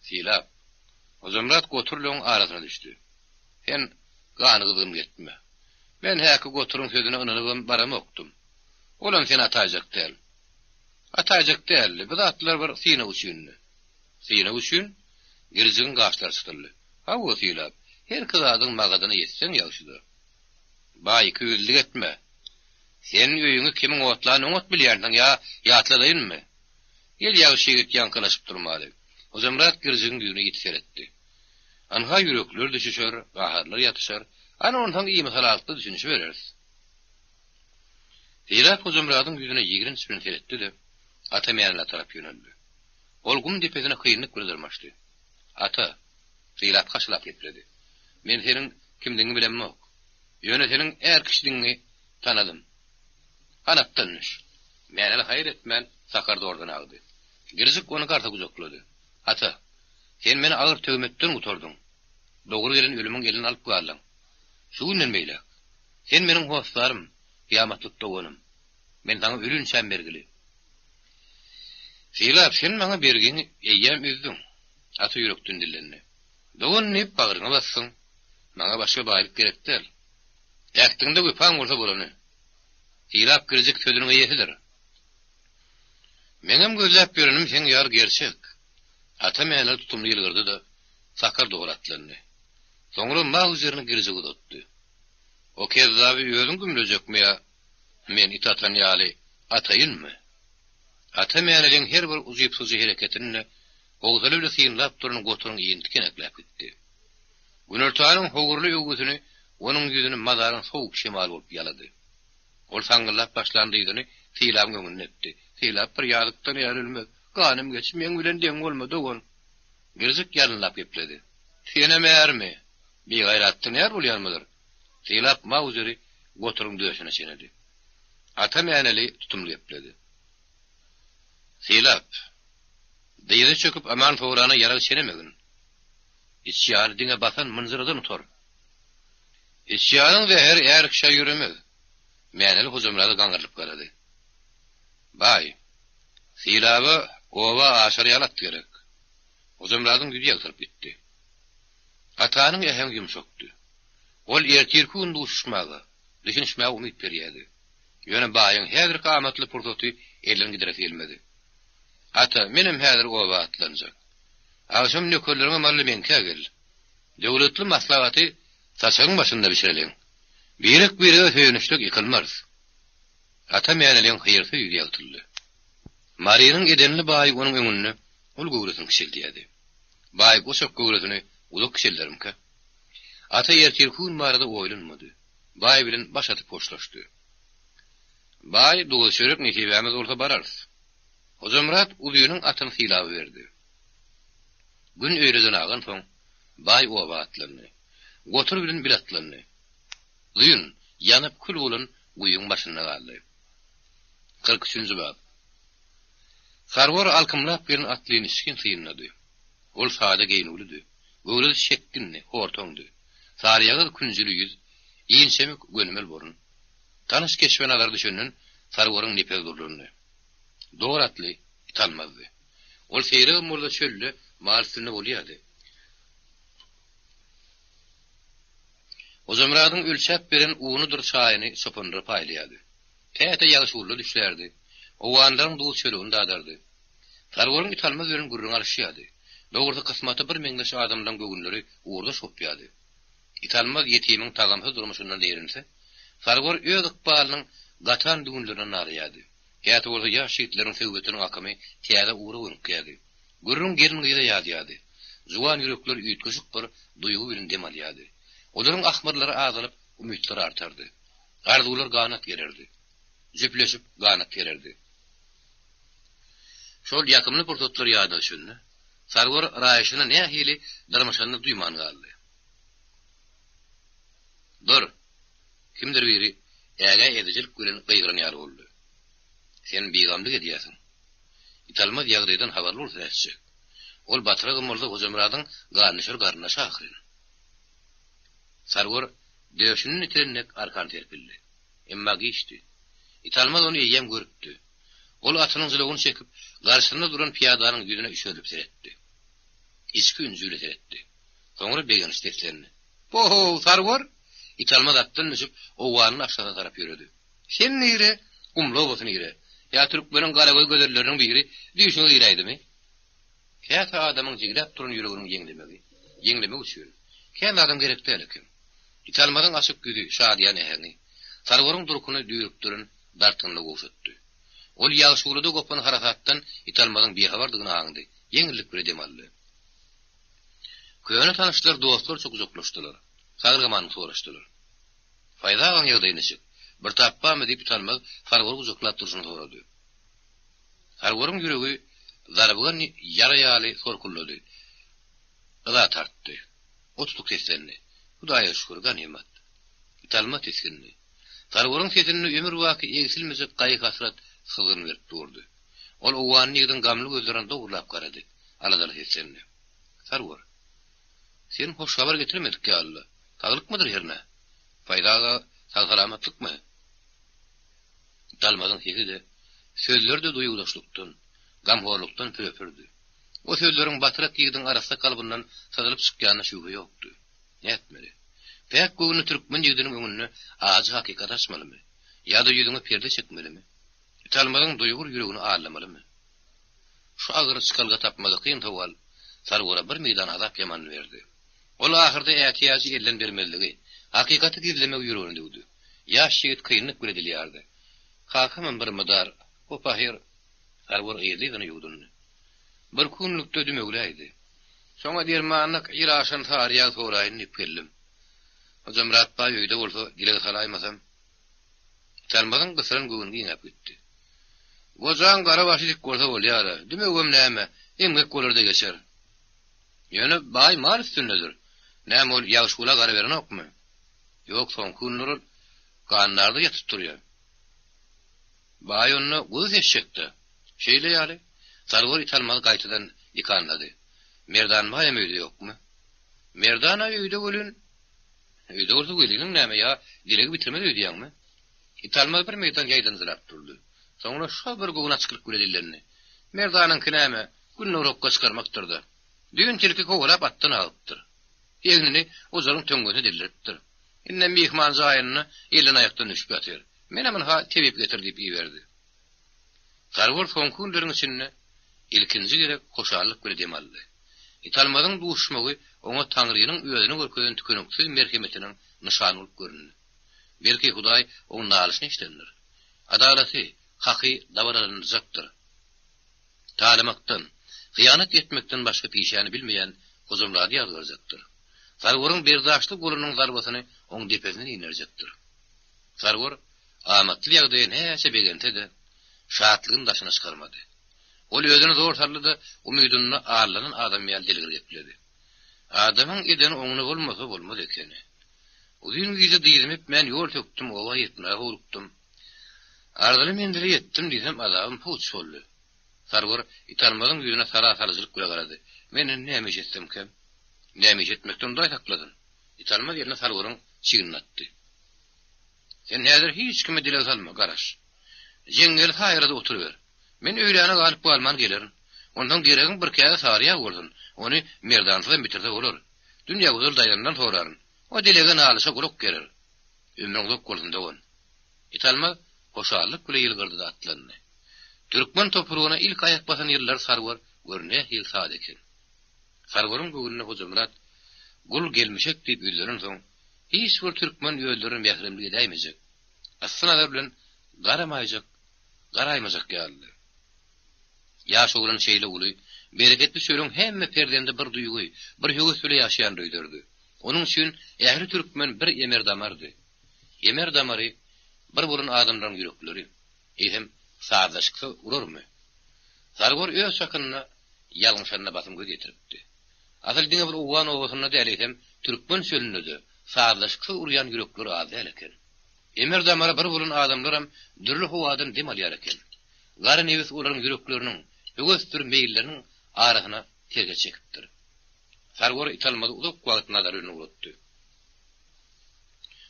Sylap. Hojamyrat Gotur bilen arasyna düşdi. Sen gany gyzgyn getme. Men häki Goturyň sözüne ynanybam baramokdym. Olam seni ataýjak däl. Ataýjak däldi. Bu zatlar bir synag üçindi. Synag üçin? Girjigiň gaşlary çytyldy. Hawa, Sylap, herki zadyň magadyna ýetseň ýagşydyr. Baý, ikiýüzlülik etme. Sen öýüňi kimiň otlanyny oňat bilýänsiň, ýa ýatladaýynmy? Gel, ýagşy ýigit, ýaňkalaşyp durmaly. Hojamyrat Girjigiň ýüzüne ýiti seretdi. Ynha, ýürekler düşüşer, gaharlar ýatyşar. Ana, onsoň imisalalyk-da düşünişibereris. Sylap Hojamyradyň ýüzüne ýigrenç bilen seretdi-de, Ata Mänelä tarap ýöneldi. Ol gum depesine kynlyk bilen dyrmaşdy. Ata, Sylap haşylap gepledi. Men seniň kimdigiňi bilemok. Ýöne seniň är kişidigiňi tanadym. Hany atdan düş. Mäneli haýyr etmän sakar zordan agdy. Girjik ony garsa gujaklady. Ata, sen meni agyr töhmetden gutardyň. Dogry gelen ölümiň elinden alyp galdyň. Şu günden beýläk, sen meniň hossarym, kyýamatlyk doganym. Men saňa ölinçäm bergili. Sylap, sen maňa bergiňi eýýäm üzdüň. Ata ýürekden dillendi. Dogan diýip bagryňa basdyň. Maňa başga baýlyk gerek däl. Ähtiňde wepaň bolsa bolany. Sylap girjek sözüniň eýesidir. Meňem gözläp ýörenim seň ýaly gerçek. Ata Mäneli tutumly ýylgyrdy-da, sakar dogry atlandy. Soňra mauzerini girjege uzatdy. O kezzaby özüň gümlejekmi ýa men it atan ýaly ataýynmy? Ata Mäneliň her bir ujypsyzja hereketini howsala bilen synlap duran goturyň yny tikenekläp gitdi. Günortanyň howurly öwgüsini onuň ýüzüni mazaryň sowuk şemaly bolup ýalady. Ol saňňyldap başlan dyzyny Sylabyň öňünde epdi. Sylap bir ýazykdan är ölmez. Ganym geç, meň bilen deň bolma, dogan. Girjik ýalynlap gepledi. Senem ärmi? Bigaýratdan är bolýanmydyr? Sylap mauzeri goturyň döşüne çenedi. Ata Mäneli tutumly gepledi. Sylap, dyza çöküp aman sorana ýarag çenemegin. Içýany diňe basan mynjyradan utar. Içýanyň zäheri är kişä ýöremez. Mäneli Hojamyrada gaňrylyp garady. Baý, Sylaba oba aşar ýaly at gerek. Hojamyradyň ýüzi ýagtyryp gitdi. Atanyň äheňi ýumşakdy. Ol ertirki gün duşuşmaga, düşünişmäge umyt berýärdi. Ýöne baýyň häzirki amatly pursaty elden gideresi gelmedi. Ata, menem häzir oba atlanjak. Agşam nökerleriňem al-da meňkä gel. Döwletli maslahaty saçagyň başynda bişireliň. Birek-birege söýenişsek ýykylmarys. Ata Mäneliň hyýrsyz ýüzi ýagtyldy. Marynyň edenli baýy onuň öňünde uly göwresini kiçeldýärdi. Baý goçak göwresini uzak kiçelderimkä? Ata ertirki gün barada oýlanmady. Baý bilen baş atyp hoşlaşdy. Baý, duz-çörek nesibämiz bolsa bararys. Hojamyrat uzynyň atyny Sylaba berdi. Gün öýleden agansoň, baý oba atlandy. Gotur bilen bile atlandy. Uzyn, ýanyp kül bolan guýyň başynda galdy. 43-nji bap. Sarwar alkymlap gelen atlyny içgin synlady. Ol sada geýnüwlidi. Göwresi çekgindi, hortaňdy. Saryýagyz künjüli ýüz, inçemik gönümel burun. Tanyş keşbe nazary düşenden Sarwaryň nepesi durlandy. Dor atly it almazdy. Ol seýregem bolsa çölde mal üstünde bolýardy. Hojamyradyň ölçäp beren unudyr çaýyny çopanlara paýlaýardy. Käte ýagşygulla düşlärdi. Owganlaryň duz-çöregini dadardy. Sarwaryň Italmaz bilen gürrüň alyşýardy. Dogrusy kysmaty bir meňzeş adamlaryň göwünleri ugurdaş gopýardy. Italmaz ýetimiň tagamsyz durmuşyndan zeýrense, Sarwar öz ykbalynyň gatan düwünlerinden nalaýardy. Käte bolsa ýaş ýigitleriň söhbetiniň akymy täze ugra gönükýärdi. Gürrüň gelin-gyza ýazýardy. Juwan ýürekler üýtgeşik bir duýgy bilen dem alýardy. Olaryň ahmyrlary azalyp, umytlary artardy. Arzuwlar ganat gererdi. Jüpleşip ganat gererdi. Şol ýakymly pursatlar ýadyna düşende, Sarwar raýyşyna nähili dyrmaşanyny duýman galdy. Dur! Kimdir biri ägä edijilik bilen gygyran ýaly boldy. Sen bigamlyk edýärsiň. Italmaz ýagdaýdan habarly bolsa nätjek? Ol batyragam bolsa Hojamyradyň garyndaşar garyndaşy ahyryn. Sarwar döşünden itilen dek arkan serpildi. Emma giçdi. Italmaz ony eýýäm görüpdi. Ol atynyň jylawyny çekip, garşysynda duran pyýadanyň ýüzüne üşerilip seretdi. Içki ünji bile seretdi. Soňra begenç seslendi. Ho-ho, Sarwar! Italmaz atdan düşüp, owganyň aşagyna tarap ýöredi. Sen nire, Gumly obasy nire? Ýa türkmeniň garagöz gözelleriniň biri düýşüňe giräýdimi? Käte adamyň jigläp duran ýüreginiň ýeňlemegi, ýeňlemegi üçin, kän zadam gerek däl eken. Italmazyň açyk ýüzi, şadyýan äheňi, Sarwaryň durkuny düýrükdiren dartgynly gowşatdy. Ol Ýagşygulyda gopan harasatdan Italmazyň bihabardygyny aňdy, ýeňillik bile dem aldy. Köne tanyşlar dostlarça gujaklaşdylar, saglyk-amanlyk soraşdylar. Faýzy agaň ýagdaýy niçik? Bir tap barmy? diýip, Italmaz Sarwary gujaklap durşuna sorady. Sarwaryň ýüregi zarbygan ýara ýaly sorkuldady. Yza tartdy. O tutuk seslendi. Hudaýa şükür, ganymat. Italmaz tisgindi. Sarwaryň sesinde ömürbaky egsilmejek gaýgy-hasrat syzgyn berip durdy. Ol owganly ýigidiň gamly gözlerine dogrulap garady. Aladaly seslendi. Sarwar, sen hoş habar getirmedik ýaly-la. Saglykmydyr hernä? Faýza aga sag-salamatlykmy? Dalmazyň sesi-de, sözleri-de duýgudaşlykdan, gamhorlukdan püre-pürdi. O sözleriň batrak ýigidiň arassa kalbyndan syzylyp çykýanyna şübhe ýokdy. Nätmeli? Päk göwünli türkmen ýigidiniň öňünde ajy hakykaty açmalymy? Ýa-da ýüzüňe perde çekmelimi? Italmazyň duýgur ýüregini aldamalymy? Şu agyr çykalga tapmagy kyn sowal Sarwara bir meýdan azap ýamanyny berdi. Ol ahyrda ätiýajy elden bermezligi, hakykaty gizlemegi ýüregine düwdi. Ýaş ýigit kynlyk bile dil ýardy. Kakamam bir mydar, o pahyr Sarwar yzly-yzyna ýuwdundy. Birki günlükde dümewläýdi. Şoňa dermanlyk il aşan sary ýag soraýyn diýip geldim. Hojamyrat baý öýde bolsa dileg salaýmasam. Italmazyň gysylan göwni giňäp gitdi. Gojaň gara başy dik bolsa bolýar-a, dümewem näme, emgek bolar-da geçer. Ýöne baý mal üstündedir. Näme ol Ýagşygula gara berenokmy? Ýok, soňky günler ol gandarda ýatyp turýar. Baý onda guzy seçjek-dä. Şeýle ýaly, Sarwar Italmazy gaýtadan dikanlady. Merdan baýam öýde ýokmy? Merdan-a öýde welin, Öýde bolsa weliniň näme, ýa dilegi bitirmez öýdýäňmi? Italmaz bir meýdan ýaýdanjyrap durdy. Soňra şo bir göwnaçyklyk bile dillendi. Merdanyňky näme, günde bir hokga çykarmakdyr-da. Düýn tilki kowalap atdan agypdyr. Egnini ojaryň töňňesine dildiripdir. Indem myhman jaýynda elden-aýakdan düşüp ýatyr. Menem ynha tebip getir diýip iberdi. Sarwar soňky günleriň içinde ilkinji gezek hoşallyk bile dem aldy. Italmazyň duşmagy oňa Taňrynyň özüne görkezen tükeniksiz merhemetiniň nyşany bolup göründi. Belki Hudaý oň nalyşyny eşidendir. Adalaty, haky dabaralandyrjakdyr. Talamakdan, hyýanat etmekden başga pişäni bilmeýän Hojamyrady ýazgarjakdyr. Sarwaryň berdaşly golunyň zarbasyny oň depesinden inderjekdir. Sarwar amatly ýagdaýa näçe begense-de, şatlygyny daşyna çykarmady. Ol özüni zor saldy-da, umydynda aldanan adam ýaly dilgir gepledi. Adamyň edeni oňuna bolmasa bolmaz ekeni. Uzyn gije dyzymy epmän ýol sökdüm, oba ýetmäge howlukdym. Arzyly menzile ýetdim diýsem, azabym puç boldy. Sarwar Italmazyň ýüzüne sala salyjylyk bile garady. Men indi näme iş etsemkäm? Näme iş etmekden Hudaý saklasyn. Italmaz elini Sarwaryň çignine atdy. Sen häzir hiç kime dileg salma, garaş. Jeňňeli saýrada oturyber. Men öýläne galyp-galman gelerin. Onsoň geregiň bir käse sary ýag bolsun, ony Merdansyzam bitirse bolar. Dünýägözel daýzamdan soraryn. O dilege-nalyşa gulak gerer. Ömrüň uzak bolsun, dogan. Italmaz hoşallyk bile ýylgyrdy-da atlandy. Türkmen topragyna ilki aýak basan ýyllary Sarwar gör nähili sada eken. Sarwaryň göwnüne Hojamyrat gul gelmişek diýip ýüzlenensoň, hiç bir türkmen özlerine mähremlik edäýmejek, yssy nazar bilen garamaýjak, garaýmajak ýalydy. Ýaş oglan şeýle uly, bereketli çölüň hemme perzendi bir duýgy, bir höwes bile ýaşaýandyr öýderdi. Onuň üçin ähli türkmen bir emer-damardy. Emer-damary bir bolan adamlaryň ýürekleri, eýsem, sazlaşyksyz urarmy? Sarwar öz çakynda ýalňyşanyna basym göz ýetiripdi. Asyl diňe bir owgan obasynda däl, eýsem, türkmen çölünde-de sazlaşyksyz urýan ýürekler az däl eken. Emer-damary bir bolan adamlaram dürli howadan dem alýar eken. Gara nebis olaryň ýürekleriniň, höwesdir meýilleriniň arasyna serhet çekipdir. Sarwar Italmazy uzak wagt nazary bilen ugratdy.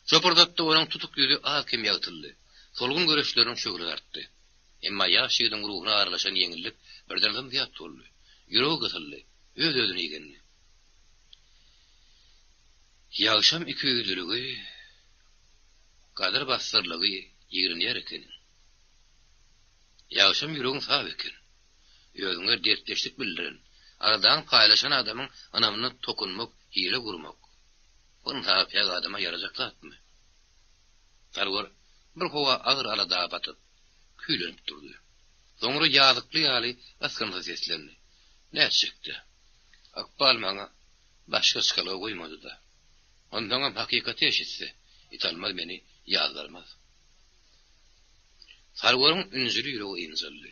Şo pursatda onuň tutuk ýüzi az-kem ýagtyldy. Solgun göreçleriniň şöhlesi artdy. Emma ýaş ýigidiň ruhuna aralaşan ýeňillik birden zym-zyýat boldy. Ýüregi gysyldy. Öz-özüne igendi. Ýagşam ikiýüzlüligi, gadyr basdyrlygy ýigrenýär ekeniň. Ýagşam ýüregiň sap eken. Özüňe dertdeşlik bildiren, aladaňy paýlaşan adamyň ynamyna tokunmak, hile gurmak, bu ynsaby päk adama ýarajak zatmy? Sarwar bir howa agyr alada batyp, küýlenip durdy. Soňra ýazykly ýaly ysgynsyz seslendi. Nätjek-dä? Ykbal maňa başga çykalga goýmady-da. Onsoňam hakykaty eşitse, Italmaz meni ýazgarmaz. Sarwaryň ünjüli ýüregi ynjaldy.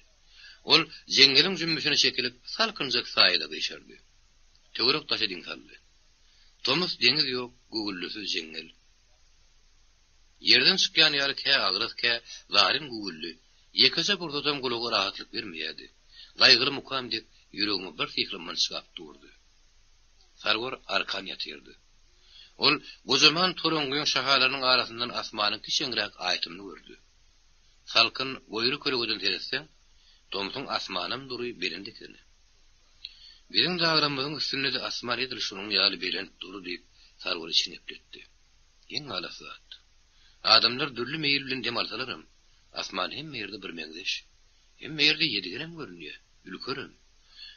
Ol jeňňeliň jümmüşine çekilip, salkynjak saýada gyşardy. Töwerek-daşa diň saldy. Tomus deňiz ýok, güwüldisiz jeňňel. Ýerden çykýan ýaly kä agras, kä zaryn güwüldi. Ýekeje pursatam gulaga rahatlyk bermeýärdi. Gaýgyly mukam dek ýüregiňi birsyhly mynçgap durdy. Sarwar arkan ýatyrdy. Ol gojaman toraňňyň şahalarynyň arasyndan asmanyň kiçeňräk aýtymyny gördi. Salkyn goýry kölegeden seretseň, tomsuň asmanam dury belent ekeni. Biziň daglarymyzyň üstünde-de asman edil şunuň ýaly belent dury diýip, Sarwar içini gepletdi. Geň galasy zat. Adamlar dürli meýil bilen dem alsalaram, asman hemme ýerde birmeňzeş. Hemme ýerde ýedigenem görünýär, ülkerem.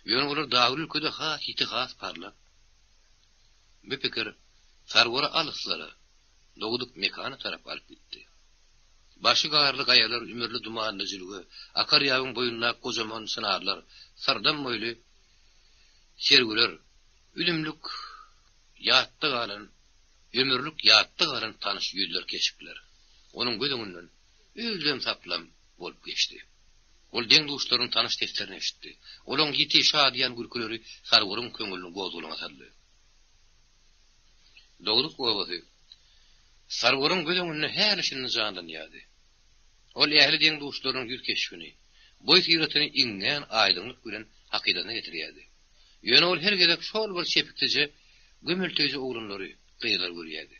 Ýöne olar dagly ülkede has ýiti, has parlak. Bu pikir Sarwary alyslara, dogduk mekana tarap alyp gitdi. Başy garly gaýalar, ümürli dumanly jülge, akar ýabyň boýundaky gojaman çynarlar, syrdam boýly serwiler, üzümlik ýatda galan, ömürlik ýatda galan tanyş ýüzler keşpler onuň göz öňünden üzlem-saplam bolup geçdi. Ol deň-duşlarynyň tanyş seslerini eşitdi. Olaň ýiti, şadyýan gülküleri Sarwaryň köňlüni gozgalaňa saldy. Dogduk obasy Sarwaryň göz öňünde häli-şindi janlanýardy. Ol ähli deň-duşlarynyň ýüz keşbini, boý-syratyny iňňän aýdyňlyk bilen hakydasyna getirýärdi. Ýöne ol her gezek şol bir çepiksije, gömelteýje oglanlary, gyzlary görýärdi.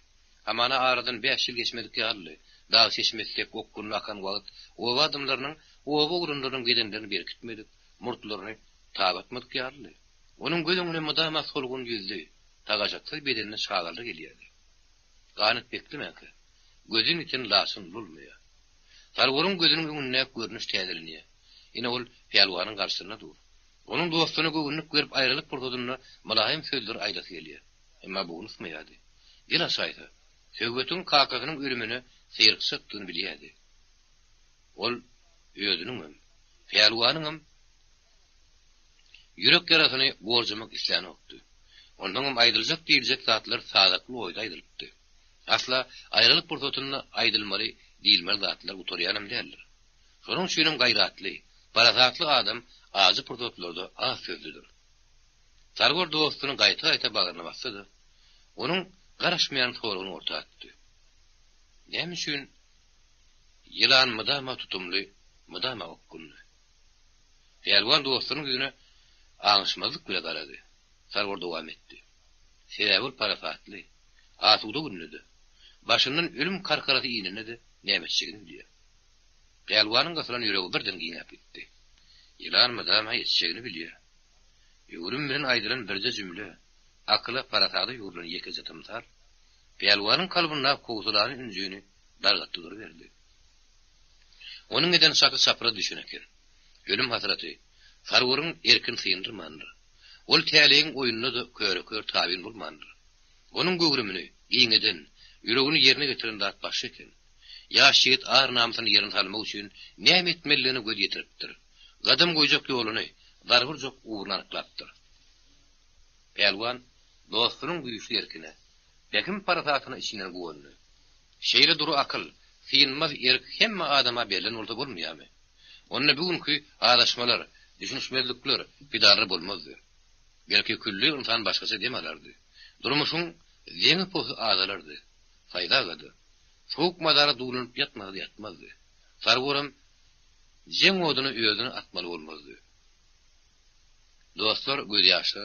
Hamana aradan bäş ýyl geçmedik ýalydy. Dag çeşmesi dek okgunly akan wagt oba adamlarynyň oba oglanlarynyň bedenlerini berkitmedik, murtlaryny tabatmadyk ýalydy. Onuň göz öňüne mydama solgun ýüzli, tagajaksyz bedenli çagalar gelýärdi. Ganat beklemänkä, gözden ýiten laçyn ululmaýar. Sarwaryň gözüniň öňündäki görnüş täzelenýär. Ine ol pälwanyň garşysynda dur. Onuň dostuna göwünlik berip aýralyk pursadynda mylaýym sözler aýdasy gelýär. Emma bu unutmaýardy. Dil açaýsa, söhbetiň kakasynyň ölümine syrykjakdygyny bilýärdi. Ol özüniňem, pälwanyňam ýürek ýarasyny gorjamak islänokdy. Onsoňam aýdyljak-diýiljek zatlar sazakly oýda aýdylypdy. Asla aýralyk pursatynda aýdylmaly, diýilmeli zatlar gutarýanam däldir. Şonuň üçinem gaýratly, parasatly adam ajy pursatlarda az sözlüdir. Sarwar dostuny gaýta-gaýta bagryna bassa-da, onuň garaşmaýan soragyny orta atdy. Näme üçin ýylan mydama tutumly, mydama okgunly? Pälwan dostunyň ýüzüne aňyşmazlyk bile garady. Sarwar dowam etdi. Sebäbi ol parasatly, asuda günde-de, başyndan ölüm karkarasy inende-de näme etjegini bilýär. Pälwanyň gysylan ýüregi birden giňäp gitdi. Ýylan mydama etjegini bilýär. Öwrüm bilen aýdylan birje jümle, akyla, parasada ýugrulan ýekeje tymsal, pälwanyň kalbyndaky howsalany, ünjini dargatdy duruberdi. Onuň eden çaky çapraz düşen eken. Ölüm hasraty Sarwaryň erkini syndyrmandyr. Ol täleýiň oýnuna-da köre-kör tabyn bolmandyr. Onuň göwrümini giňeden, ýüregini ýerine getiren zat başga eken. Ýaş ýigit ar-namysyny ýerine salmak üçin näme etmelidigine göz ýetiripdir. Gadam goýjak ýoluny, zarba urjak ugruny anyklapdyr. Pälwan dostunyň güýçli erkine, pähim-parasatyna içinden guwandy. Şeýle dury akyl, synmaz erk hemme adama berlen bolsa bolmaýarmy? Onda bu günki azaşmalar, düşünişmezlikler, pidalar bolmazdy. Belki külli ynsan başgaça dem alardy. Durmuşyň zeňi-posy azalardy. Saýda aga-da, sowuk mazara duwlanyp ýatmasa-da ýatmazdy. Sarworam jeň oduna özüni atmaly bolmazdy. Dostlar gözýaşly,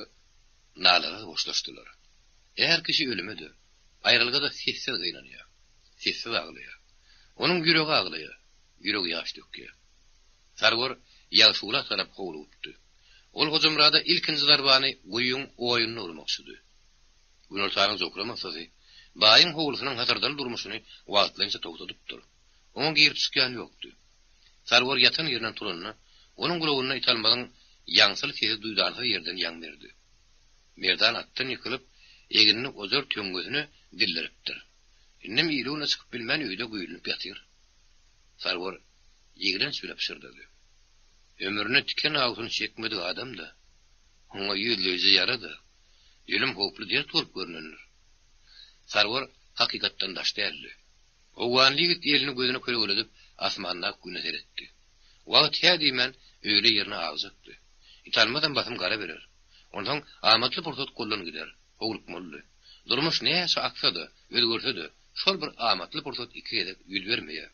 nalasyz hoşlaşdylar. Är kişi ölüme-de, aýralyga-da sessiz gynanýar, sessiz aglaýar. Onuň ýüregi aglaýar. Ýüregi ýaş dökýär. Sarwar Ýagşygula tarap howlugypdy. Ol Hojamyrada ilkinji zarbany guýyň oýunda urmakçydy. Günortanyň jokrama yssysy baýyň howlusynyň hasyrdaly durmuşyny wagtlaýynça togtadypdyr. Oňa girip-çykýan ýokdy. Sarwar ýatan ýerinden turanda, onuň gulagynda Italmazyň ýaňsyly sesi duýdansyz ýerden ýaň berdi. Merdan atdan ýykylyp, egnini ojar töňňesine dildiripdir. Indem ýyly-güne çykyp bilmän öýde güýlünip ýatyr. Sarwar ýigrenç bile pyşyrdady. Ömründe tiken awusyny çekmedik adam-da, oňa ýüzleýje ýara-da, ölüm howply dert bolup görnendir. Sarwar hakykatdan daş däldi. Owganly ýigit elini gözüne kölegeledip, asmandaky Güne seretdi. Wagt hä diýmän, öýle ýerine agjakdy. Italmazam basym gara berer. Onsoň amatly pursat goldan gider. Howlukmalydy. Durmuş näçe aksa-da, özgerse-de, şol bir amatly pursat iki gezek ýüz bermeýär.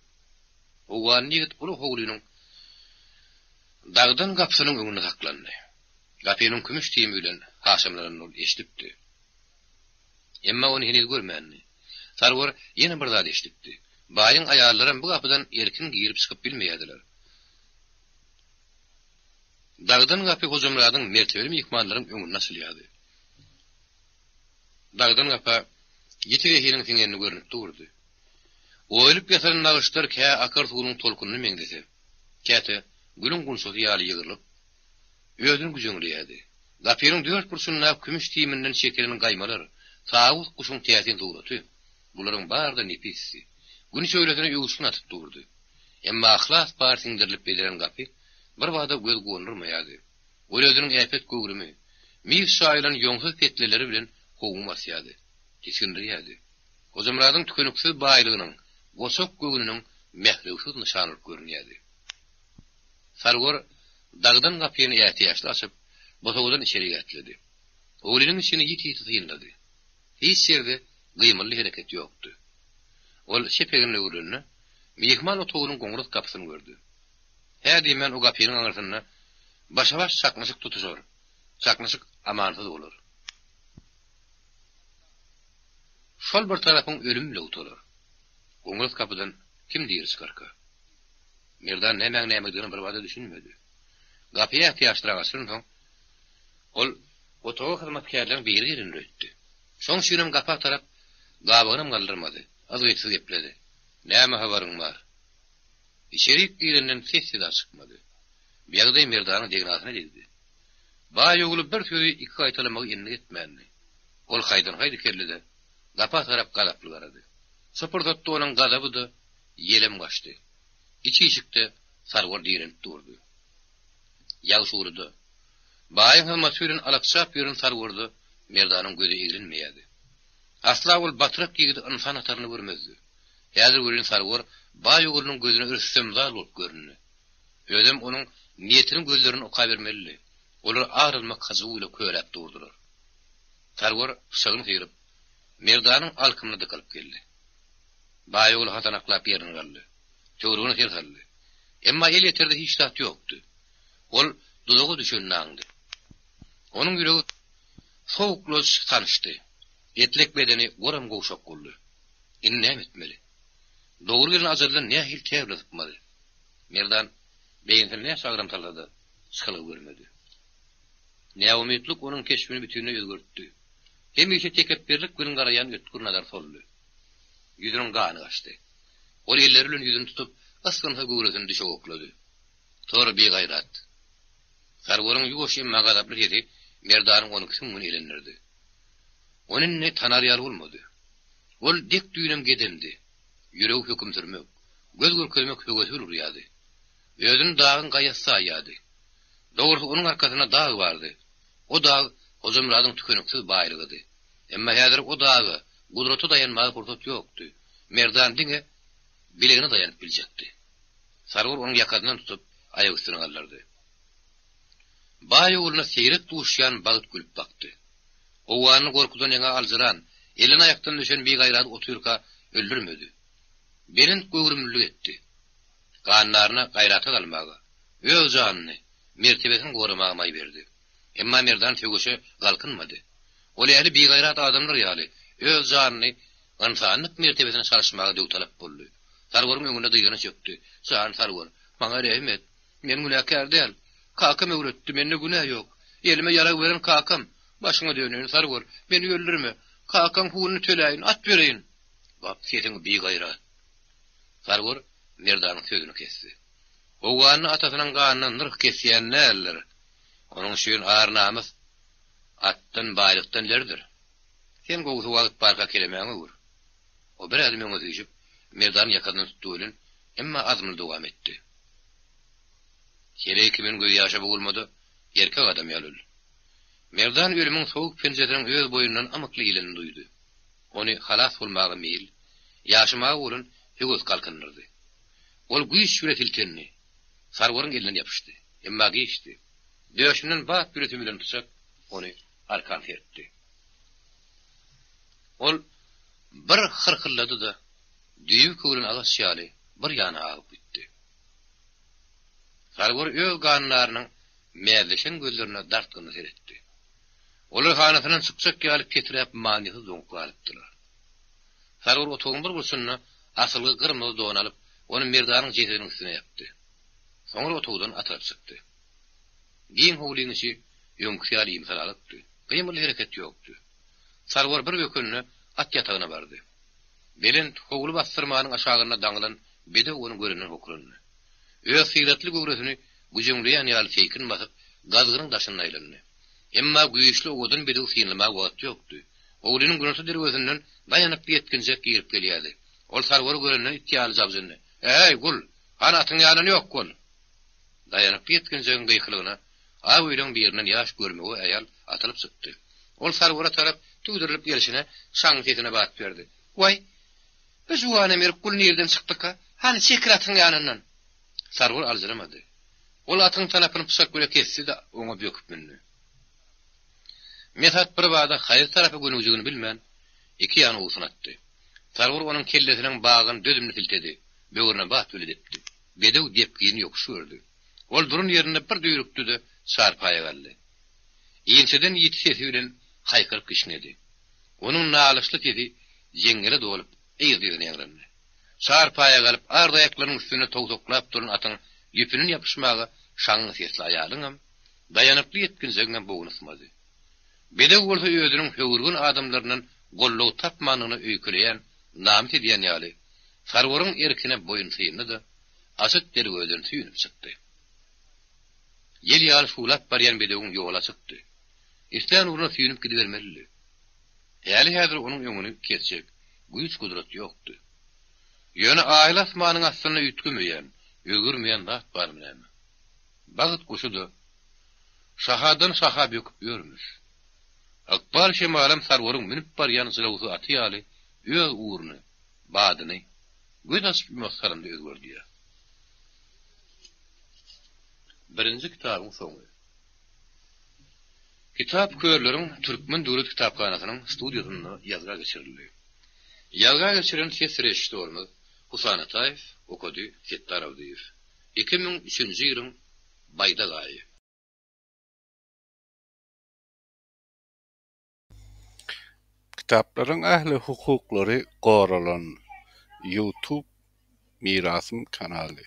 Owganly ýigit uly howlynyň dagdan gapysynyň öňünde saklandy. Gapynyň kümüş süýümi bilen haşamlananyny ol eşidipdi. Emma ony heniz görmändi. Sarwar ýene bir zat eşidipdi. Baýyň aýallaram bu gapydan erkin girip-çykyp bilmeýärdiler. Dagdan gapy Hojamyradyň mertebeli myhmanlaryň öňünde açylýardy. Dagdan gapa ýiti zehiniň siňenini görnüp durdy. Oýulyp ýasalan nagyşlar kä akar suwunyň tolkunyna meňzese, käte gülüň gunçasy ýaly ýygrylyp, özüni güjeňleýärdi. Gapynyň dört burçundaky kümüş siminden çekilen gaýmalar, tawus guşuň täsin suraty, bularyň bary-da nepisdi. Gün şöhlesine öwüşgin atyp durdy. Emma yhlas bar siňdirilip bezelen gapy birbada göz guwandyrmaýardy. Ol özüniň äpet göwrümi, mis çaýylan ýoňsuz petleleri bilen howuňy basýardy, tisgindirýärdi. Hojamyradyň tükeniksiz baýlygynyň, goçak göwnüniň mährewsiz nyşany bolup görünýärdi. Sarwar dagdan gapyny ätiýaçly açyp, bosagadan içerik ätledi. Howlynyň içini ýiti-ýiti synlady. Hiç ýerde gymyldy hereket ýokdy. Ol çep egnine öwrülende, myhman otagynyň goňras gapysyny gördi. Hä diýmän o gapynyň aňyrsynda başa-baş çaknyşyk tutuşar. Çaknyşyk amansyz bolar. Şol bir tarapyň ölüm bile gutarar. Goňras gapydan kim diri çykarka? Merdan nämäň nämedigine birbada düşünmedi. Gapy ätiýaçlyrak açylansoň, ol otaga hyzmatkärleriň biri gelendir öýtdi. Şoň üçinem gapa tarap gabagynam galdyrmady, yzgytsyz gepledi, Näme habaryň bar? Içerik girenden ses-seda çykmady. Bu ýagdaý Merdanyň degnasyna degdi. Baý ogly bir sözi iki gaýtalamagy endik etmändi. Ol haýdan-haý dikeldi-de, gapa tarap gazaply garady. Şo pursatda onuň gazaby-da, ýelem gaçdy. Iç işikde Sarwar direnip durdy. Ýagşygulyda, baýyň hyzmaty bilen alakjap ýören Sarwarda Merdanyň gözi eglenmeýärdi. Asla ol batrak ýigidi ynsan hatarynda görmezdi. Häzir welin Sarwar baý oglunyň gözüne rüstemzal bolup göründi. Özem onuň niýetini gözlerinden okabermelidi. Olar ar almak hyjuwy bile köräp durdular. Sarwar pyçagyny syryp, Merdanyň alkymyna dykylyp geldi. Baý ogly hasanaklap ýerinden galdy. Töweregine ser saldy. Emma el ýeterde hiç zat ýokdy. Ol duzaga düşenini aňdy. Onuň ýüregi sowuklaç tanyşdy. Etlek bedeni goram-gowşak boldy. Indi näme etmeli? Dogry gelen ajaldan nähili tär bilen sypmaly? Merdan beýnisine näçe agram salsa-da, çykalga görmedi. Näumytlyk onuň keşbini bütinleý özgertdi. Hemişe tekepbirlik bilen garaýan ötgür nazar soldy. Ýüzüniň gany gaçdy. Ol elleri bilen ýüzüni tutup, ysgynsyz göwresini düşege oklady. Tor, bigaýrat! Sarwaryň ýuwaş emma gazaply sesi Merdanyň on iki süňňüni elendirdi. Ony indi tanar ýaly bolmady. Ol dek düýnem gedemdi. Ýüregi höküm sürmek, göz görkezmek höwesi bilen urýardy. Özüni dagyň gaýasy saýýardy. Dogrusy onuň arkasynda dag bardy. O dag Hojamyradyň tükeniksiz baýlygydy. Emma häzir o daga, gudrata daýanmaga pursat ýokdy. Merdan diňe bilegine daýanyp biljekdi. Sarwar onuň ýakasyndan tutup, aýak üstüne galdyrdy. Baý ogluna seýrek duşýan bagt gülüp bakdy. Owganyny gorkudan ýaňa aljyran, elden-aýakdan düşen bigaýrady otyrka öldürmedi. Belent göwrümlilik etdi. Gandaryna gaýrata galmaga, öz janyny, mertebesini goramaga maý berdi. Emma Merdan söweşe galkynmady. Ol ähli bigaýrat adamlar ýaly, öz janyny ynsanlyk mertebesine çalyşmaga döwtalap boldy. Sarwaryň öňünde dyzyna çökdi. Jan Sarwar, maňa rehim et. Men günäkär däl. Kakam öwretdi, mende günä ýok. Elime ýarag beren kakam. Başyňa döneýin, Sarwar, meni öldürme. Kakaň hununy töläýin, at bereýin. Gap sesiňi bigaýrat. Sarwar Merdanyň sözüni kesdi. Owganly atasynyň ganyna nyrh kesýän däldir. Onuň üçin ar-namys atdan, baýlykdan ilerdir. Sen gowusy wagt barka kelemäňi öwür. O bir ädim öňe süýşüp, Merdanyň ýakasyndan tutdy welin, emma azmly dowam etdi. Heleý kimin gözýaşa bogulma-da, erkek adam ýaly öl. Merdan ölümiň sowuk penjesiniň öz boýnundan ymykly ilenini duýdy. Ony halas bolmaga meýil, ýaşamaga bolan höwes galkyndyrdy. Ol güýç bile siltendi. Sarwaryň elinden ýapyşdy. Emma giçdi. Döşünden bat bile sümülen pyçak ony arkan serpdi. Ol bir hyrkyldady-da, düýbi köwlen agaç ýaly bir ýana agyp gitdi. Sarwar öz gandarynyň mäzleşen gözlerine dartgynly seretdi. Olar hanasyndan çykjak ýaly peträp manysyz doňup galypdylar. Sarwar otagyň bir burçunda asylgy gyrmyzy don alyp, ony Merdanyň jesediniň üstüne ýapdy. Soňra otagdan atylyp çykdy. Giň howlyň içi öňküsi ýaly ýymsalalykdy. Gymyldy-hereket ýokdy. Sarwar bir bökende at ýatagyna bardy. Belent howly bassyrmanyň aşagynda daňylan bedew ony görenden hokrandy. Öz syratly göwresini güjeňleýän ýaly seýkin basyp, gazgynyň daşynda aýlandy. Emma güýçli owadan bedewi synlamaga wagt ýokdy. Howlynyň günorta derwezesinden daýanykly ýetginjek girip gelýärdi. Ol Sarwary görenden it ýaly jabjyndy. Äý, gul! Hany atyň ýanyndan ýok bol! Daýanykly ýetginjegiň gykylygyna ak öýleň birinden ýaş görmegeý aýal atylyp çykdy. Ol Sarwara tarap tüwdürilip gelşine şaň sesine bat berdi. Waý, bu juwanamert gul nireden çykdyka? Hany çekil atyň ýanyndan! Sarwar aljyramady. Ol atyň tanapyny pyçak bile kesdi-de, oňa böküp mündi. Mesat birbada haýsy tarapa gönügjegini bilmän, iki ýana owsun atdy. Sarwar onuň kellesiniň bagyny dözümli siltedi, böwrüne bat bile depdi. Bedew depgini ýokuş gördi. Ol duran ýerinde bir düýrükdi-de, çarpaýa galdy. Inçeden ýiti sesi bilen haýkyryp kişňedi. Onuň nalyşly sesi jeňňele dolup, yzly-yzyna ýaňlandy. Çarpaýa galyp, ard aýaklarynyň üstünde towsaklap duran atyň ýüpünden ýapyşmaga şaňňy sesli aýalyňam, daýanykly ýetginjegiňem bogny ysmady. Bedew bolsa özüniň höwürgin adamlaryndan goldaw tapmandygyna öýkeleýän, namys edýän ýaly, Sarwaryň erkine boýun syndy-da, açyk derwezeden süýnüp çykdy. Ýel ýaly şuwlap barýan bedewiň ýoly açykdy. Islän ugruna süýnüp gidibermelidi. Häli-häzir onuň öňüni kesjek güýç-gudrat ýokdy. Ýöne aýly asmanyň astynda üýtgemeýän, özgermeýän zat barmy näme? Bagt guşy-da şahadan şaha böküp ýörmüş. Ykbal şemalam Sarwaryň münüp barýan jylawsyz aty ýaly öz ugruny, badyny göz açyp-ýumasy salymda özgerdýär. Birinji kitabyň soňy. Kitap körleriň Türkmen döwlet kitaphanasynyň studiýasynda ýazga geçirildi. Ýazga geçiren ses režissýorymyz Husan Ataýew, okady Setdar Abdyýew. 2003-nji ýylyň Baýdak aýy. Kitaplaryň ähli hukuklary goralan. Youtube Mirasym kanaly.